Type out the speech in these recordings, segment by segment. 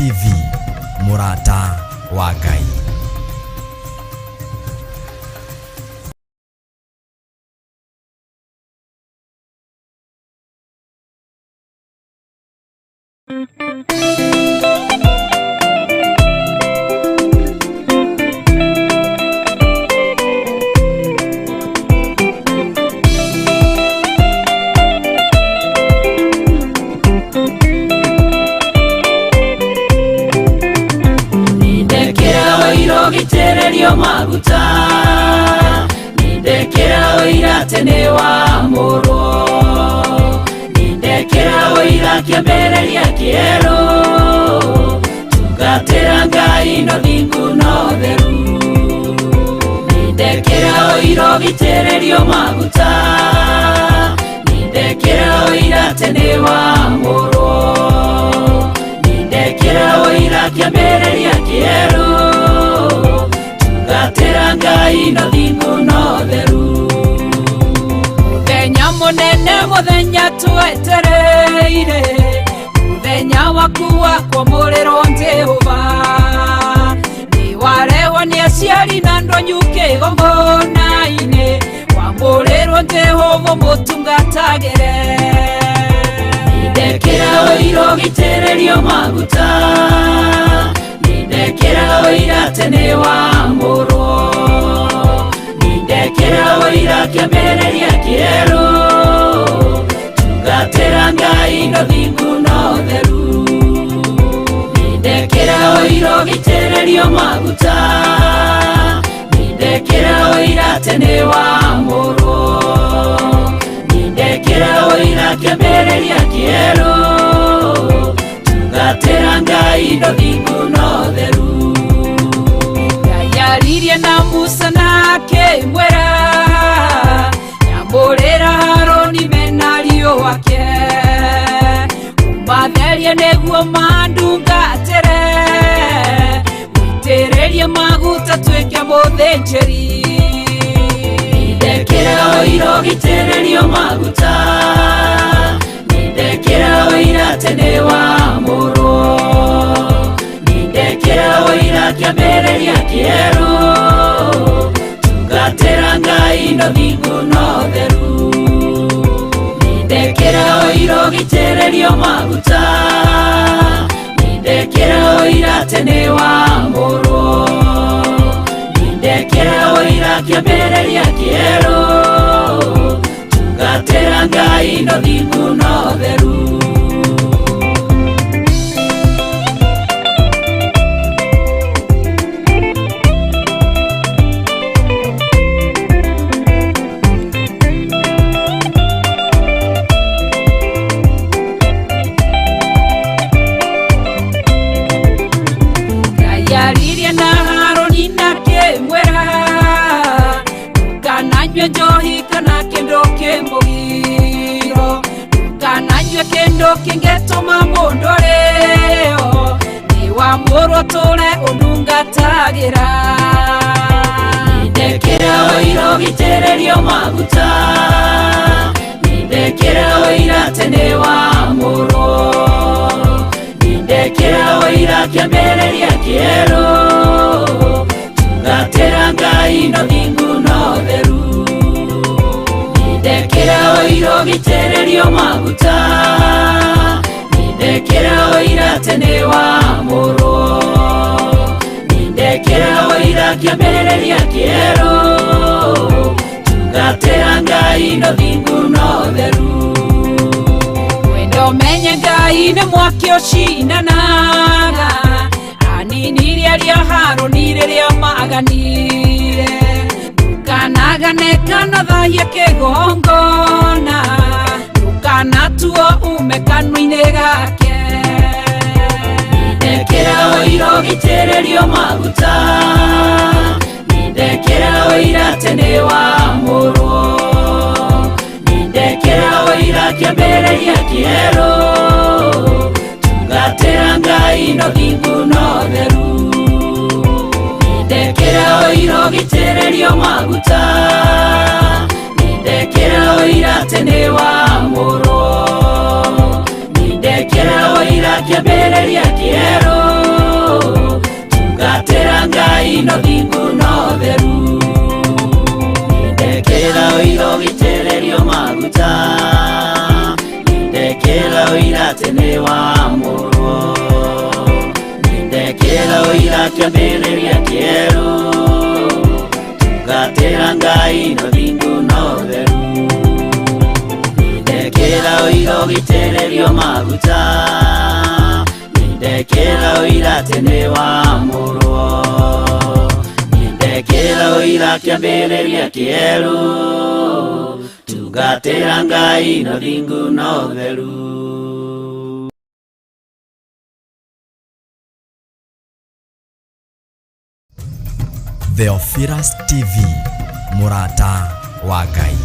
TV, mũrata wa Ngai. Nindekera ũira ũgitĩrĩrio maguta, nindekera ũira atĩ nĩ wamũrwo, nindekera ũira kĩambĩrĩria kĩerũ, tungatĩra Ngai no thingu no theru. Nindekera ũira ũgitĩrĩrio maguta, nindekera ũira atĩ nĩ wamũrwo, nindekera ũira kĩambĩrĩria kĩerũ, tungatĩra Ngai no thingu no theru. Mũthenya mũnene, mũthenya twetereire, mũthenya waku wa kwamũrĩrwo Jehova, nĩ warehwo nĩ aciari na ndonyu kĩgongona-inĩ, wamũrĩrwo Jehova mũtungatagĩre. Nindekera ũira ũgitĩrĩrio maguta, nindekera ũira atĩ nĩ wamũrwo, nindekera ũira kĩambĩrĩria kĩerũ, tungatĩra Ngai no thingu no theru. Nindekera ũira ũgitĩrĩrio maguta, nindekera ũira atĩ nĩ wamũrwo, nindekera ũira kĩambĩrĩria kĩerũ, tungatĩra Ngai no thingu no theru. Ngai aririe na Musa na akĩmwĩra, nyamũrĩra Harũni mena ariũ ake, ũmatherie nĩguo mandungatĩre, ũitĩrĩrie maguta tuĩke mũthĩnjĩri. Nindekera ũira ũgitĩrĩrio maguta, nindekera ũira atĩ nĩ wamũrwo, nindekera ũira kĩambĩrĩria kĩerũ, tungatĩra Ngai no thingu no theru. Nindekera ũira ũgitĩrĩrio maguta, nindekera ũira atĩ nĩ wamũrwo, nindekera ũira kĩambĩrĩria kĩerũ, tungatĩra Ngai no thingu no theru. Ngai aririe na Harũni na akĩmwĩra, ndũkananyue njohi kana kĩndũ kĩmũgiro, ndũkananyue kĩndũ kĩngĩtũma mũndũ arĩo, nĩ wamũrwo tũre ũndungatagĩra. Nindekera ũira ũgitĩrĩrio maguta, nindekera ũira atĩ nĩ wamũrwo, nindekera ũira kĩambĩrĩria kĩerũ, tungatĩra Ngai no thingu no theru. Nindekera ũira ũgitĩrĩrio maguta, nindekera ũira atĩ nĩ wamũrwo, nindekera ũira kĩambĩrĩria kĩerũ, tungatĩra Ngai no thingu no theru. Wendo menye Ngai nĩ mwaki ũcinanaga, aninirie aria Harũni rĩrĩa maganire, ndũkanagane kana thahie kĩgongona, ndũkanatuo ume kanua-inĩ gake. Nindekera ũira ũgitĩrĩrio maguta, nindekera ũira atĩ nĩ wamũrwo, nindekera ũira kĩambĩrĩria kĩerũ, tungatĩra Ngai no thingu no theru. Nindekera ũira ũgitĩrĩrio maguta, nindekera ũira atĩ nĩ wamũrwo, nindekera ũira kĩambĩrĩria kĩerũ, na thingu na ũtheru. Ndekera ũira ũgĩitĩrĩrio maguta, ndekera ũira atĩ nĩ wamũrwo, ndekera ũira kĩambĩrĩria kĩerũ, tungatĩra Ngai na thingu na ũtheru. Ndekera ũira ũgĩitĩrĩrio maguta, ndekera ũira atĩ nĩ wamũrwo, ndekera ũira kĩambĩrĩria kĩerũ, tungatĩra Ngai na thingu na ũtheru. Theophilus TV, mũrata wa Ngai.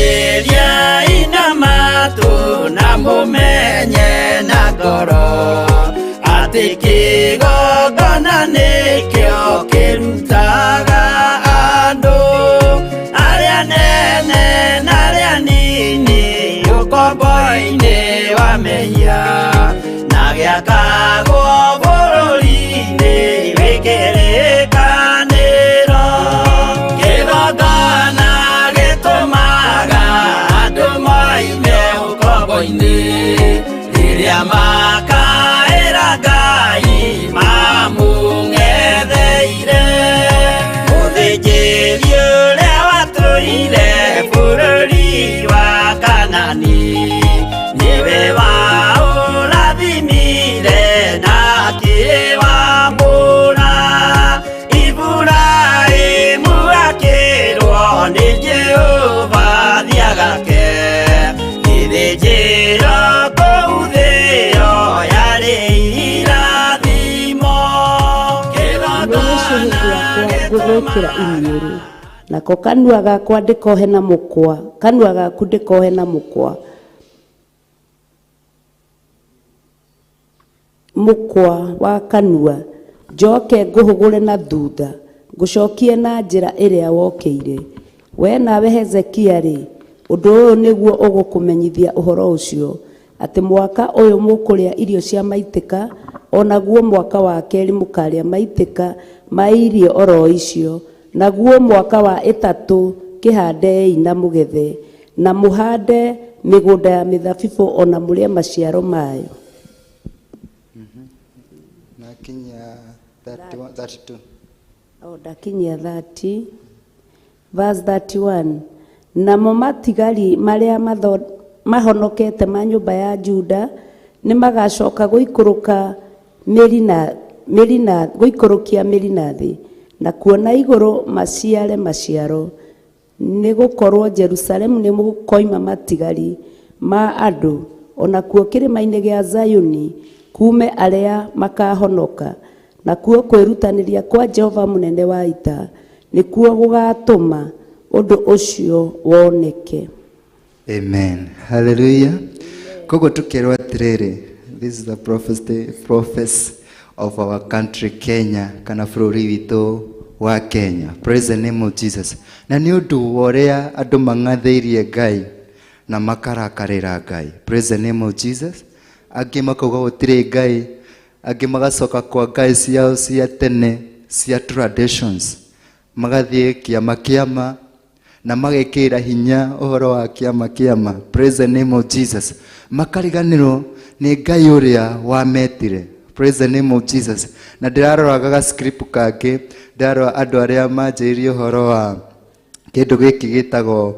Thikĩrĩriai na matũ na mũmenye na ngoro atĩ kĩgongona nĩkĩo kĩrutaga andũ arĩa nene na arĩa nini ũkombo-inĩ wa mehia na gĩakagwo bũrũri-inĩ wĩ kĩrĩkanĩro. Kĩgongona gĩtũmaga andũ moime ũkombo-inĩ rĩrĩa makaĩra Ngai mamũng'etheire. Mũthĩnjĩri ũrĩa watũire bũrũri wa Kanani nĩwe waũrathimire na akĩwamũra. Iburahĩmu akĩrwo nĩ Jehova thiagake gĩthĩnjĩro kũu thĩo yarĩ irathimo. Nĩ gĩcũhĩ gĩakwa ngũgwĩkĩra iniũrũ, nako kanua gakwa ndĩkohe na mũkwa, kanua gaku ndĩkohe na mũkwa, mũkwa wa kanua, njoke ngũhũgũre na thutha, ngũcokie na njĩra ĩrĩa wokĩire. We nawe Hezekia-rĩ, ũndũ ũyũ nĩguo ũgũkũmenyithia ũhoro ũcio, atĩ mwaka ũyũ mũkũrĩa irio cia maitĩka, o naguo mwaka wa kerĩ mũkarĩa maitĩka ma irio oro icio, naguo mwaka wa ĩtatũ kĩhandei na mũgethe, na mũhande mĩgũnda ya mĩthabibũ o na mũrĩe maciaro mayo. Nakinyia 31, 32. O ndakinyia 30 verse 31. Namo matigari marĩa mahonokete ma nyũmba ya Juda nĩ magacoka gũikũrũka mĩri na mĩri na gũikũrũkia mĩri na thĩ, na kuona igũrũ maciare maciaro, nĩ gũkorwo Jerusalemu nĩ mũkoima matigari ma andũ, o nakuo kĩrĩma-inĩ gĩa Zayuni kuume arĩa makahonoka, nakuo kwĩrutanĩria kwa Jehova mũnene wa ita nĩkuo gũgaatũma ũndũ ũcio woneke. Amen. Hallelujah. Koguo tukerwo atĩrĩrĩ, this is the prophecy, prophecy of our country Kenya, kana bũrũri witũ wa Kenya. Praise the name of Jesus. Na nĩ ũndũ wa ũrĩa andũ mang'athĩirie Ngai na makarakarĩra Ngai. Praise the name of Jesus. Angĩ makauga gũtirĩ Ngai, angĩ magacoka kwa Ngai ciao cia tene cia traditions, magathiĩ kĩama kĩama na magekĩra hinya ũhoro wa kĩama kĩama. Praise the name of Jesus. Makariganĩrwo nĩ Ngai ũrĩa wametire. Praise the name of Jesus. Na ndĩraroraga ga script kangĩ, ndĩrarora andũ arĩa manjĩrĩirie ũhoro wa kĩndũ gĩkĩ gĩtagwo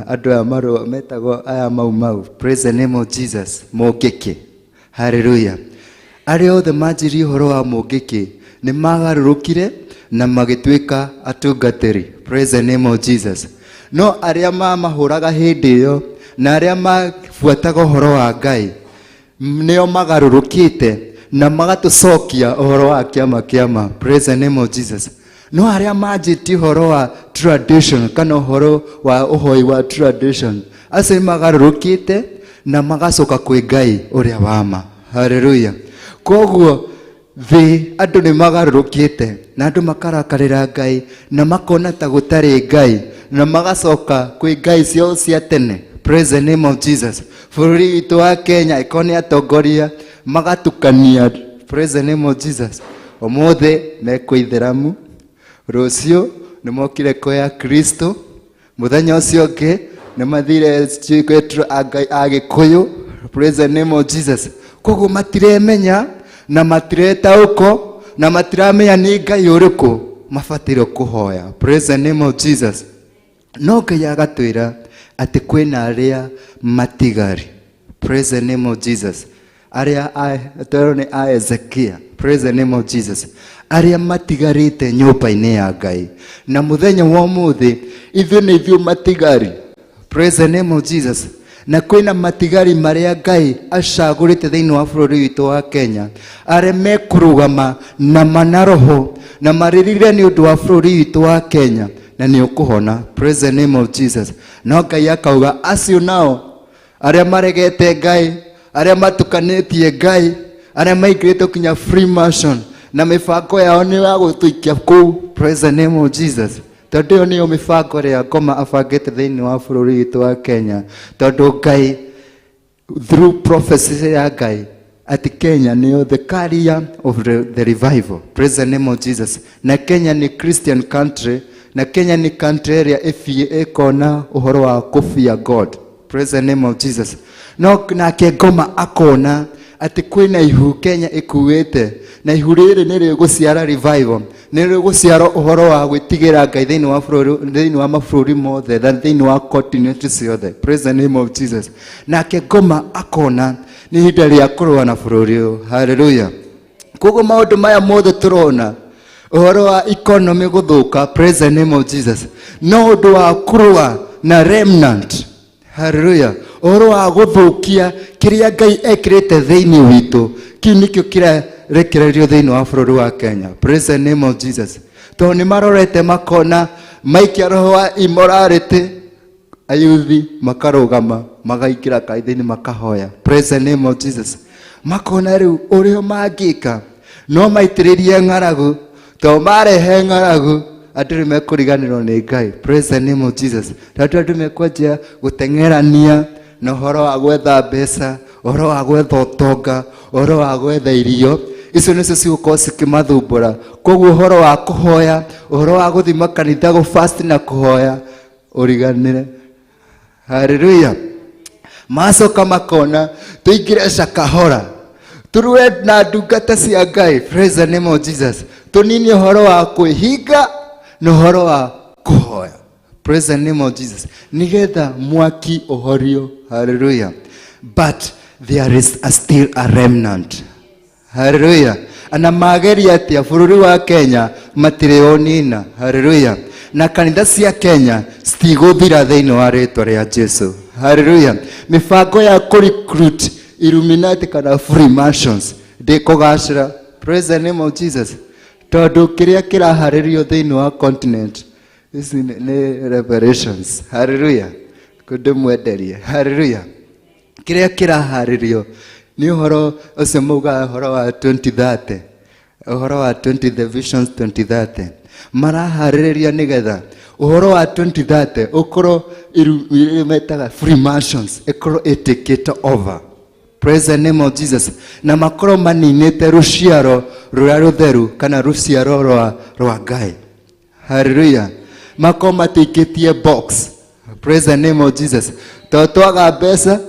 andũ aya marũ metagwo aya mau mau. Praise the name of Jesus. Mũngĩkĩ. Hallelujah. Arĩa othe manjirie ũhoro wa mũngĩkĩ nĩ magarũrũkire na magĩtuĩka atungatĩri. Praise the name of Jesus. No arĩa mamahũraga hĩndĩ ĩyo na arĩa mabuataga ũhoro wa Ngai. Nĩo magarũrũkĩte na magatũcokia ũhoro wa kĩama kĩama. Praise the name of Jesus. No arĩa manjĩtie ũhoro wa tradition kana ũhoro wa ũhoi wa tradition, acio nĩ magarũrũkĩte na magacoka kwĩ Ngai ũrĩa wa ma. Haleluya. Koguo thĩ andũ nĩ magarũrũkĩte na andũ makarakarĩra Ngai na makona ta gũtarĩ Ngai na magacoka kwĩ Ngai ciao cia tene. Praise the name of Jesus. Bũrũri witũ wa Kenya ĩkorwo nĩ atongoria magatukania. Praise the name of Jesus. Ũmũthĩ mekwo ithĩramu, rũciũ nĩ mokire kwĩ Kristo, mũthenya ũcio ũngĩ nĩ mathire kwĩ a Gĩkũyũ. Praise the name of Jesus. Koguo matiremenya na matiretaũko na matiramenya nĩ Ngai ũrĩkũ mabataire kũhoya. Praise the name of Jesus. No Ngai agatwĩra atĩ kwĩna arĩa matigari. Praise the name of Jesus. Arĩa twerwo nĩ a Ezekia. Praise the name of Jesus. Arĩa matigarĩte nyũmba-inĩ ya Ngai. Na mũthenya wa ũmũthĩ ithuĩ nĩ ithuĩ matigari. Praise the name of Jesus. Na kwĩna matigari marĩa Ngai acagũrĩte thĩinĩ wa bũrũri witũ wa Kenya, arĩa mekũrũgama na mana roho na marĩrire nĩ ũndũ wa bũrũri witũ wa Kenya, na nĩ ũkũhona. Praise the name of Jesus. No Ngai akauga acio nao arĩa maregete Ngai, arĩa matukanĩtie Ngai, arĩa maingĩrĩte kinya Freemason na mĩbango yao nĩ ya gũtũikia kũu. Praise the name of Jesus. Tondũ ĩyo nĩyo mĩbango ĩrĩa ngoma abangĩte thĩinĩ wa bũrũri witũ wa Kenya, tondũ Ngai through prophecy ya Ngai ati Kenya nĩyo the carrier of the revival. Praise the name of Jesus. Na Kenya nĩ Christian country, na Kenya nĩ country ĩrĩa ĩkona ũhoro wa kũbia God. Praise the name of Jesus. No nake ngoma akona atĩ kwĩna ihu Kenya ĩkuĩte, na ihu rĩrĩ nĩ rĩgũciara revival, nĩ rĩgũciara ũhoro wa gwĩtigĩra Ngai thĩinĩ wa bũrũri, thĩinĩ wa mabũrũri mothe na thĩinĩ wa continent ciothe. Praise the name of Jesus. Nake ngoma akona nĩ ihinda rĩa kũrũa na bũrũri ũyũ. Hallelujah. Koguo maũndũ maya mothe tũrona ũhoro wa economy gũthũka, praise the name of Jesus, no ũndũ wa kũrũa na remnant. Hallelujah. Ũhoro wa gũthũkia kĩrĩa Ngai ekĩrĩte thĩinĩ witũ, kĩu nĩkĩo kĩrarekererio thĩinĩ wa bũrũri wa Kenya. Praise the name of Jesus. Tondũ nĩ marorete makona maikia roho wa immorality, ayuthi makarũgama magaingĩra kanitha-inĩ makahoya. Praise the name of Jesus. Makona rĩu ũrĩa mangĩka no maitĩrĩrie ng'aragu, tondũ marehe ng'aragu andũ nĩ mekũriganĩrwo nĩ Ngai. Praise the name of Jesus. Tondũ andũ mekwanjia gũteng'erania na ũhoro wa gwetha mbeca, ũhoro wa gwetha ũtonga, ũhoro wa gwetha irio, icio nĩcio cigũkorwo cikĩmathumbũra. Koguo ũhoro wa kũhoya, ũhoro wa gũthiĩ makanitha gũ fast na kũhoya, ũriganĩre. Hallelujah. Macoka makona tũingĩre Shakahora, tũrũe na ndungata cia Ngai. Praise the name of Jesus. Tũnini ũhoro wa kwĩhinga na ũhoro wa kũhoya. Praise the name of Jesus. Nĩgetha mwaki ũhorio. Hallelujah. But there is a still a remnant. Hallelujah. Na mageria atĩa bũrũri wa Kenya matirĩ ũnina. Hallelujah. Na kanitha cia Kenya citigũthira thĩinĩ wa rĩtwa rĩa Jesu. Hallelujah. Mĩbango ya kũ-recruit Illuminati kana Freemasons ndĩkũgacĩra. Praise the name of Jesus. Tondũ kĩrĩa kĩraharĩrio thĩinĩ wa continent ici nĩ revelations. Hallelujah. Kũndĩmwenderie. Hallelujah. Kĩrĩa kĩraharĩrio nĩ ũhoro ũcio maugaga ũhoro wa 2030, ũhoro wa 20 the visions 2030 maraharĩrĩria nĩgetha ũhoro wa 2030 ũkorwo metaga Freemasons ĩkorwo ĩtĩkĩte over. Praise the name of Jesus. Na makorwo maninĩte rũciaro rũrĩa rũtheru kana rũciaro rwa Ngai. Hallelujah. Makorwo matikĩtie box. Praise the name of Jesus. Tondũ twaga mbeca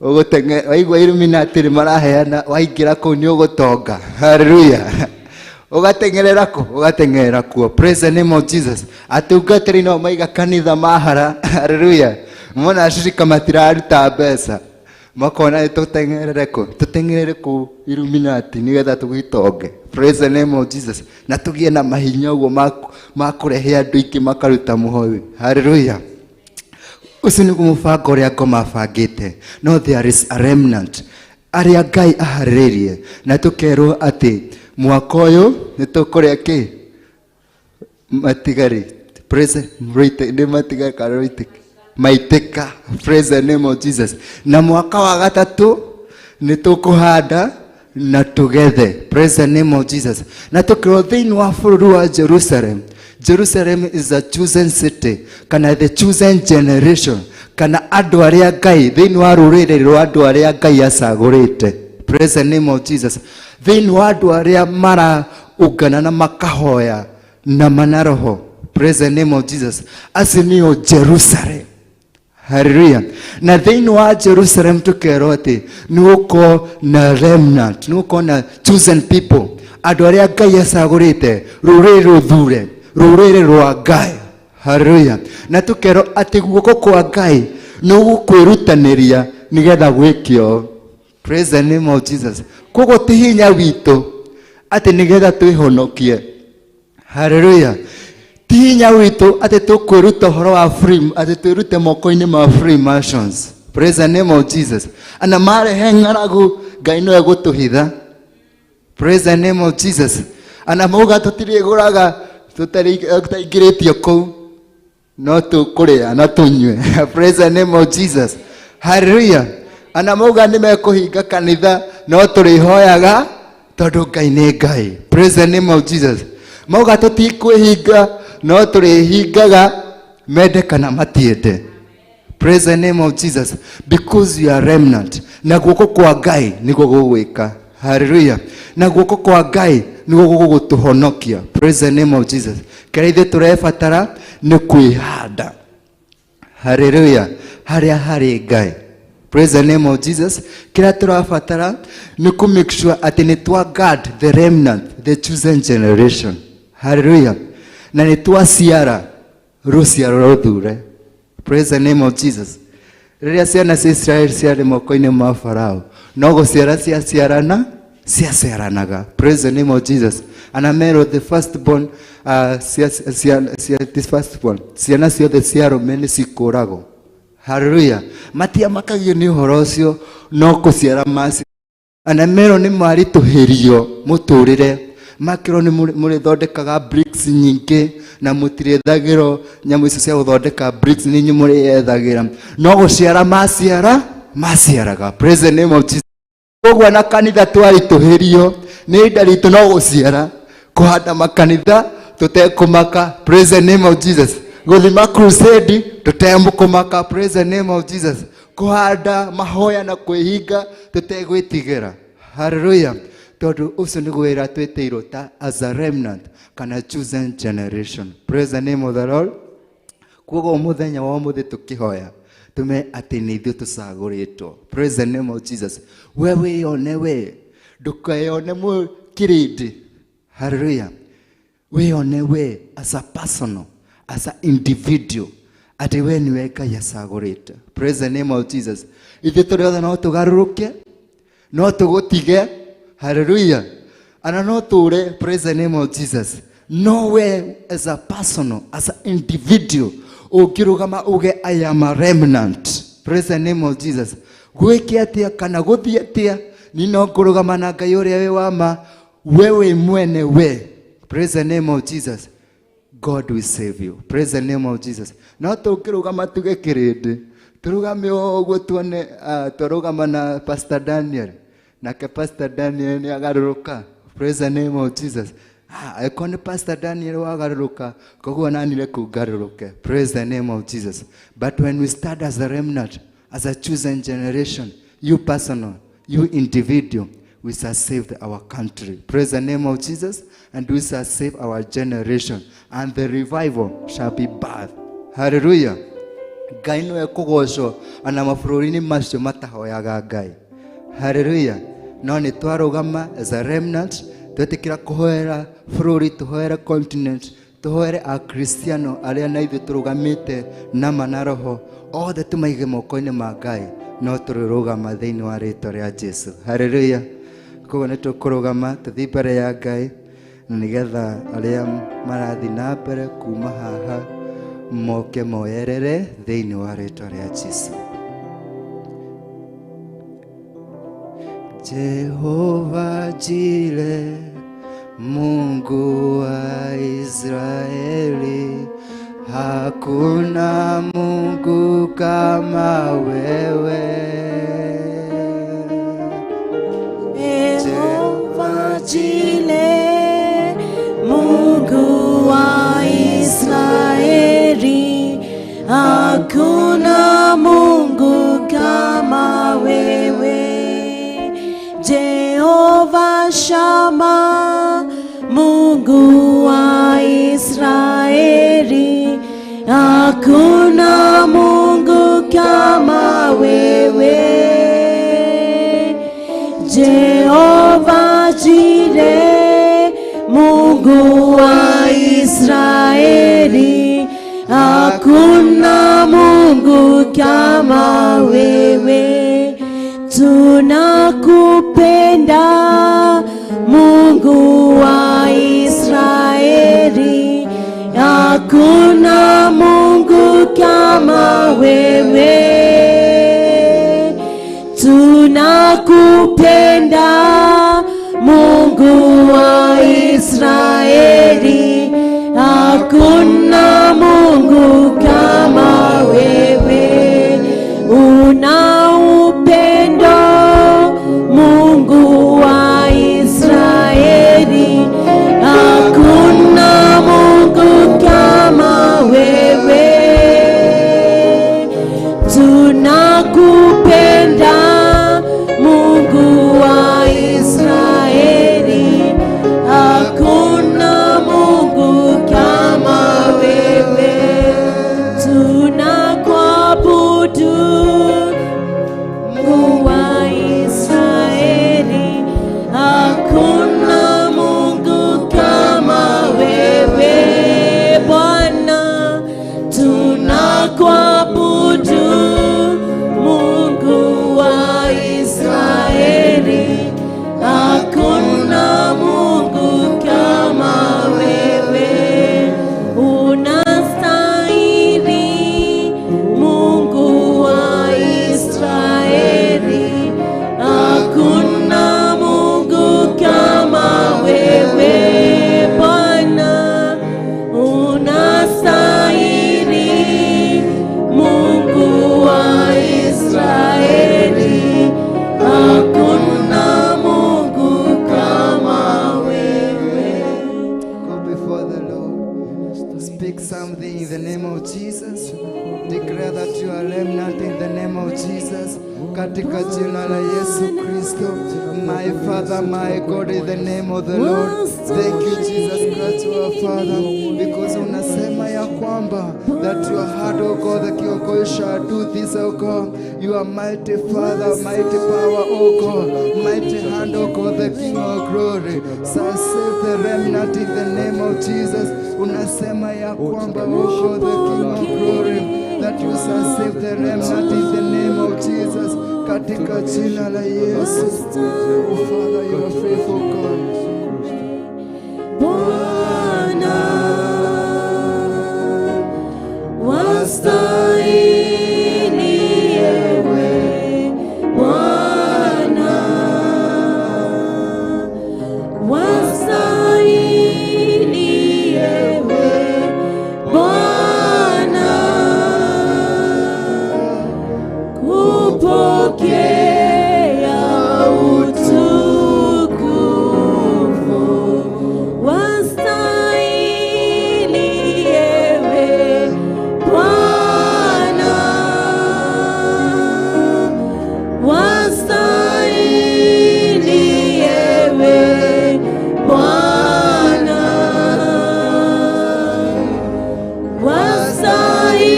ũgũteng'era, waigua Illuminati nĩ maraheana, waingĩra kũu nĩ ũgũtonga. Hallelujah. Ũgateng'erera kũ? Ũgateng'erera kuo. Praise the name of Jesus. Atungatĩri no maiga kanitha mahara. Hallelujah. Mona acirika matiraruta mbeca, makona nĩ tũteng'erere kũ? Tũteng'erere kũ Illuminati nĩgetha tũgĩtonge. Praise the name of Jesus. Na tũgĩe na mahinya ũguo ma kũrehe andũ aingĩ makaruta mũhothi. Hallelujah. Ũcio nĩguo mũbango ũrĩa ngoma abangĩte. No there is a remnant. Arĩa Ngai aharĩrĩirie. Na tũkerwo atĩ mwaka ũyũ nĩ tũkũrĩa kĩ? Matigari. Praise nĩ matigari kana rũitĩka? Maitĩka. Praise the name of Jesus. Na mwaka wa gatatũ nĩ tũkũhanda na tũgethe. Praise the name of Jesus. Na tũkĩrwo thĩinĩ wa bũrũri wa Jerusalem. Jerusalem is a chosen city kana the chosen generation kana andũ arĩa Ngai thĩinĩ wa rũrĩrĩ rwa andũ arĩa Ngai acagũrĩte. Praise the name of Jesus. Thĩinĩ wa andũ arĩa maraungana na makahoya na mana roho. Praise the name of Jesus. Acio nĩo Jerusalem. Hallelujah. Na thĩinĩ wa Jerusalem tũkerwo atĩ nĩ gũkorwo na remnant, nĩ gũkorwo na chosen people, andũ arĩa Ngai acagũrĩte, rũrĩrĩ rũthure, rũrĩrĩ rwa Ngai. Hallelujah. Na tũkerwo atĩ guoko kwa Ngai nĩ gũkwĩrutanĩria nĩgetha gwĩke ũũ. Praise the name of Jesus. Koguo ti hinya witũ atĩ nĩgetha twĩhonokie. Hallelujah. Ti hinya witũ atĩ tũkwĩruta ũhoro wa free, atĩ twĩrute moko-inĩ ma Freemasons. Praise the name of Jesus. Ana marehe ng'aragu Ngai no egũtũhitha. Praise the name of Jesus. Ana mauga tũtirĩgũraga tũtaingĩrĩtio kũu no tũkũrĩa na tũnyue. Praise the name of Jesus. Hallelujah. Ana mauga nĩ mekũhinga kanitha no tũrĩhoyaga tondũ Ngai nĩ Ngai. Praise the name of Jesus. Mauga tũtikwĩhinga no tũrĩhingaga mende kana matiende. Praise the name of Jesus. Because you are remnant. Na guoko kwa Ngai nĩguo gũgwĩka. Hallelujah. Na guoko kwa Ngai nĩguo gũgũtũhonokia. Praise the name of Jesus. Kĩrĩa ithuĩ tũrebatara nĩ kwĩhanda. Hallelujah. Harĩa harĩ Ngai. Praise the name of Jesus. Kĩrĩa tũrabatara nĩ kũ make sure atĩ nĩ twa guard the remnant, the chosen generation. Hallelujah. Na nĩ twaciara rũciaro rũthure. Praise the name of Jesus. Rĩrĩa ciana cia Israel ciarĩ moko-inĩ ma Farao, no gũciara ciaciarana ciaciaranaga. Praise the name of Jesus. Ana merwo the firstborn, the firstborn, ciana ciothe cia arũme nĩ cikũragwo. Hallelujah. Matiamakagio nĩ ũhoro ũcio no kũciara maci. Ana merwo nĩ maritũhĩrio mũtũrĩre, makĩrwo nĩ mũrĩthondekaga bricks nyingĩ na mũtirĩthagĩrwo nyamũ icio cia gũthondeka bricks nĩ inyuĩ mũrĩethagĩra, no gũciara maciara maciaraga. Praise the name of Jesus. Koguo na kanitha twaritũhĩrio nĩ ihinda ritũ no gũciara, kũhanda makanitha tũtekũmaka. Praise the name of Jesus. Gũthima crusade tũtekũmaka. Praise the name of Jesus. Kũhanda mahoya na kwĩhinga tũtegwĩtigĩra. Hallelujah. Tondũ ũcio nĩguo wĩra twĩtĩirwo ta as a remnant kana chosen generation. Praise the name of the Lord. Koguo mũthenya wa ũmũthĩ tũkĩhoya tume atĩ nĩ ithuĩ tũcagũrĩtwo. Praise the name of Jesus. We wĩyone we, ndũkeyone mũ kĩrĩndĩ. Hallelujah. Wĩyone we as a personal, as a individual, atĩ we nĩwe Ngai acagũrĩte. Praise the name of Jesus. Ithuĩ tũrĩ othe no tũgarũrũke, no tũgũtige. Hallelujah. Ana no tũre. Praise the name of Jesus. No we as a personal, as an individual, ũngĩrũgama uge I am a remnant. Praise the name of Jesus. Gwĩke atĩa kana gũthiĩ atĩa, ni no ngũrũgama na Ngai ũrĩa wĩ wa ma, we wĩ mwene we. Praise the name of Jesus. God will save you. Praise the name of Jesus. No tũngĩrũgama tuge kĩrĩndĩ, tũrũgame ũguo tuone, twarũgama na Pastor Daniel. Nake Pastor Daniel nĩ agarũrũka. Praise the name of Jesus. Angĩkorwo nĩ Pastor Daniel wagarũrũka, koguo nani reke ngarũrũke. Praise the name of Jesus. But when we stand as a remnant, as a chosen generation, you personal, you individual, we shall save our country. Praise the name of Jesus. And we shall save our generation. And the revival shall be birthed. Hallelujah. Ngai nĩwe kũgocwo ona mabũrũri-inĩ macio matahoyaga Ngai. Hallelujah. No nĩ twarũgama as a remnant, twetĩkĩra kũhoera bũrũri, tũhoere continent, tũhoere akristiano arĩa na ithuĩ tũrũgamĩte nama na roho, othe tũmaige moko-inĩ ma Ngai, no tũrĩrũgama thĩinĩ wa rĩtwa rĩa Jesu. Hallelujah. Koguo nĩ tũkũrũgama tũthiĩ mbere ya Ngai, na nĩgetha arĩa marathiĩ na mbere kuma haha moke moerere thĩinĩ wa rĩtwa rĩa Jesu. Jehova Jire, Mungu wa Israeli, hakuna Mungu kama wewe. Jehova Jire, Mungu wa Israeli, hakuna Mungu kama wewe. Jehova Shama, Mungu wa Israeli, hakuna Mungu kama wewe. Jehova Jire, Mungu wa Israeli, hakuna Mungu kama wewe. Tunakupenda Mungu wa Israeli, hakuna Mungu kama wewe. Tunakupenda Mungu wa Israeli, hakuna Mungu kama wewe. Una upendo Mungu wa Israeli, hakuna Mungu kama wewe. Tunakupenda Mungu wa Israeli, hakuna Mungu kama wewe. Tunakuabudu Mungu wa Israeli, hakuna Mungu kama wewe Bwana. Tunakuabudu Mungu wa Israeli, hakuna Mungu kama wewe. Unastahili Mungu wa Israeli, hakuna Mungu kama wewe Bwana. Unastahili Mungu wa Israeli, hakuna Mungu kama wewe. Go before the Lord. Speak something in the name of Jesus. Declare that you are remnant in the name of Jesus. Katika jina la Yesu Kristo. My Father, my God, in the name of the Lord. Thank you, Jesus Christ, our Father, because unasema ya kwamba that your heart, oh God, the King of God, shall do this, oh God. You are mighty Father, mighty power, oh God, mighty hand, oh God, the King of glory. So save the remnant in the name of Jesus. Unasema ya kwamba, oh God, the King of glory, that you shall save the remnant in the name of Jesus. Katika jina la Yesu. Oh Father, you are faithful God. Bwana, wastahili ewe Bwana, wastahili ewe Bwana, kupokea utukufu, wastahili ewe Bwana, wastahili ewe Bwana,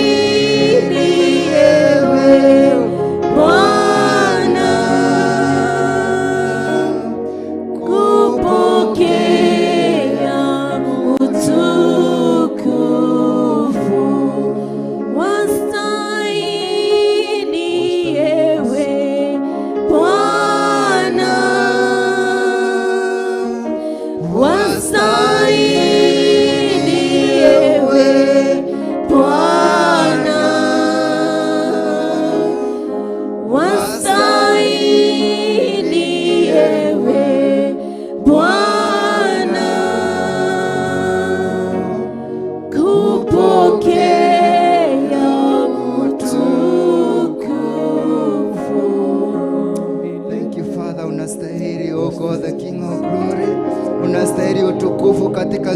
wastahili ewe Bwana.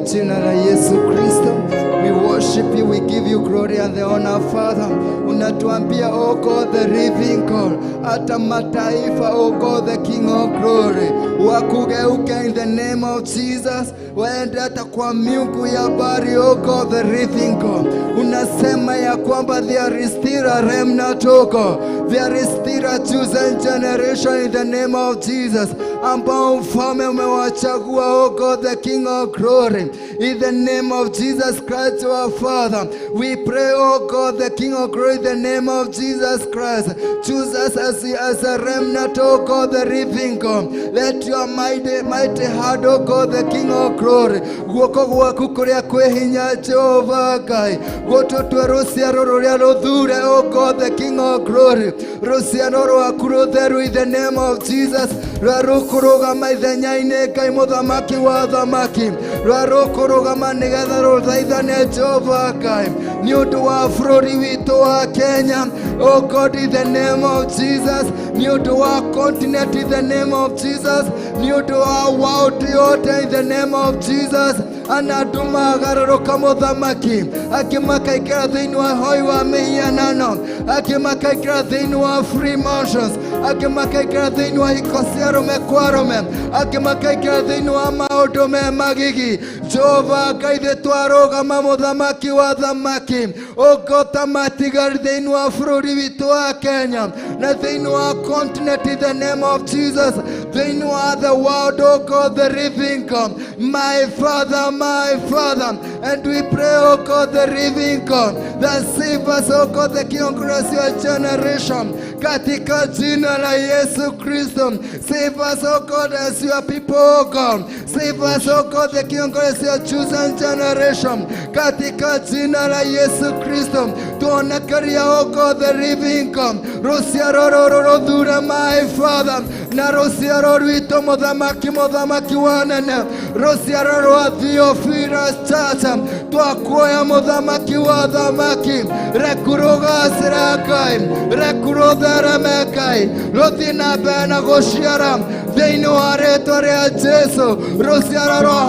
Jina la Yesu Kristo. We worship you, we give you glory and the honor, Father. Unatuambia, oh God, the living God, hata mataifa, oh God, the King of glory, wakugeuke in the name of Jesus, waende hata kwa miungu ya bari, oh God, the living God. Unasema ya kwamba there is still a remnant, oh God. There is still a chosen generation in the name of Jesus, ambao mfalme umewachagua, oh God, the King of glory. In the name of Jesus Christ, our Father, we pray, oh God, the King of glory, in the name of Jesus Christ, choose us as a remnant, oh God, the living God. Let your mighty, mighty hand, oh God, the King of glory, guoko gwaku kuria kwĩ hinya Jehova Ngai, gũtũtue rũciaro rũrĩa rũthure, oh God, the King of glory, rũciaro rwaku rũtheru, in the name of Jesus, rũrĩa rũkũrũgama ithenya-inĩ Ngai mũthamaki wa thamaki, rũrĩa rũkũrũgama nĩgetha rũthaithane Jehova Ngai nĩ ũndũ wa bũrũri witũ wa Kenya, oh God, in the name of Jesus, nĩ ũndũ wa continent, in the name of Jesus, nĩ ũndũ wa world yothe, in the name of Jesus. Ana andũ magarũrũka mũthamaki, angĩ makaingĩra thĩinĩ wa hoi wa mĩhianano, angĩ makaingĩra thĩinĩ wa Freemasons, angĩ makaingĩra thĩinĩ wa hiko cia arũme kwa arũme, angĩ makaingĩra thĩinĩ wa maũndũ me magigi. Jehova Ngai, ithuĩ twarũgama mũthamaki wa thamaki, ũngota matigari thĩinĩ wa bũrũri witũ wa Kenya na thĩinĩ wa continent, in the name of Jesus, thĩinĩ wa the world, oh God, the living God, my Father, my Father, and we pray, oh God, the living God, that save us, oh God, the King of Glory, your generation, katika jina la Yesu Kristo. Save us, oh God, as your people, oh God. Save us, oh God, the King of Glory, your chosen generation, katika jina la Yesu Kristo. Tuonekaria, oh God, the living God, rũciaro rũrũ rũthure, my Father, na rũciaro rwitũ mũthamaki, mũthamaki wa nene, rũciaro rwa Theophilus Church, twakuoya mũthamaki wa thamaki, reku rũgacĩra Ngai, reku rũthereme Ngai, rũthiĩ na mbere na gũciara thĩinĩ wa rĩtwa rĩa Jesu, rũciaro rwa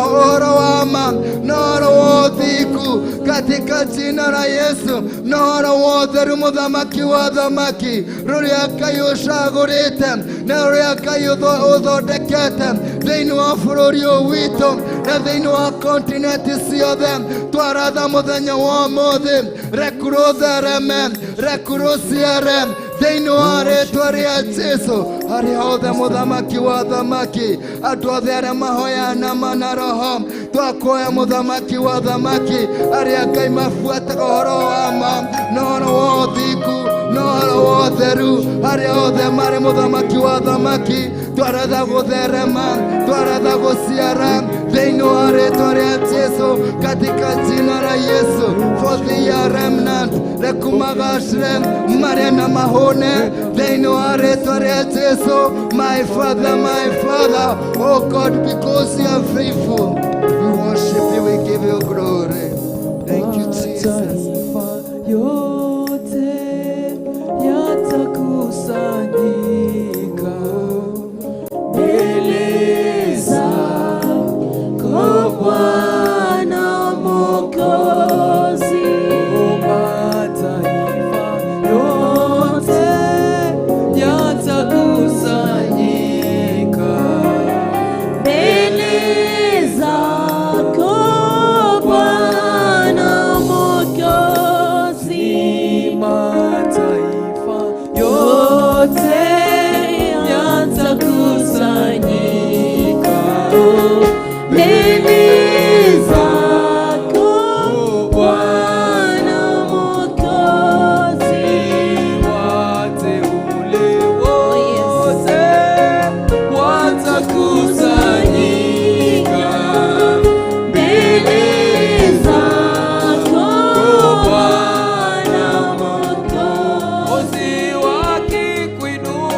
ũhoro wa ma na ũhoro wa ũthingu, katika jina la Yesu, na ũhoro wa ũtheru mũthamaki wa thamaki, rũrĩa Ngai ũcagũrĩte na rũrĩa Ngai ũthondekete thĩinĩ wa bũrũri ũyũ witũ na thĩinĩ wa continent ciothe. Twaratha mũthenya wa ũmũthĩ, reku rũthereme, reku rũciare thĩinĩ wa rĩtwa rĩa Jesu. Harĩa hothe mũthamaki wa thamaki, andũ othe arĩa mahoyaga nama na roho, twakuoya mũthamaki wa thamaki, arĩa Ngai mabuataga ũhoro wa ma na ũhoro wa ũthingu na ũhoro wa ũtheru, harĩa othe marĩ mũthamaki wa thamaki, twaratha gũtherema, twaratha gũciara thĩinĩ wa rĩtwa rĩa Jesu, katika jina la Yesu. For the remnant, rekumagacĩre marĩa na mahũne thĩinĩ wa rĩtwa rĩa Jesu. My Father, my Father, oh God, because you are faithful, we worship you, we give you glory. Thank you, Jesus. Mataifa yote yatakusanyika mbele zako Bwana Mwokozi. Mataifa yote yatakusanyika mbele zako Bwana Mwokozi. Mataifa yote yatakusanyika mbele zako Bwana Mwokozi. Wateule wote watakusanyika mbele zako Bwana Mwokozi, wakikuinua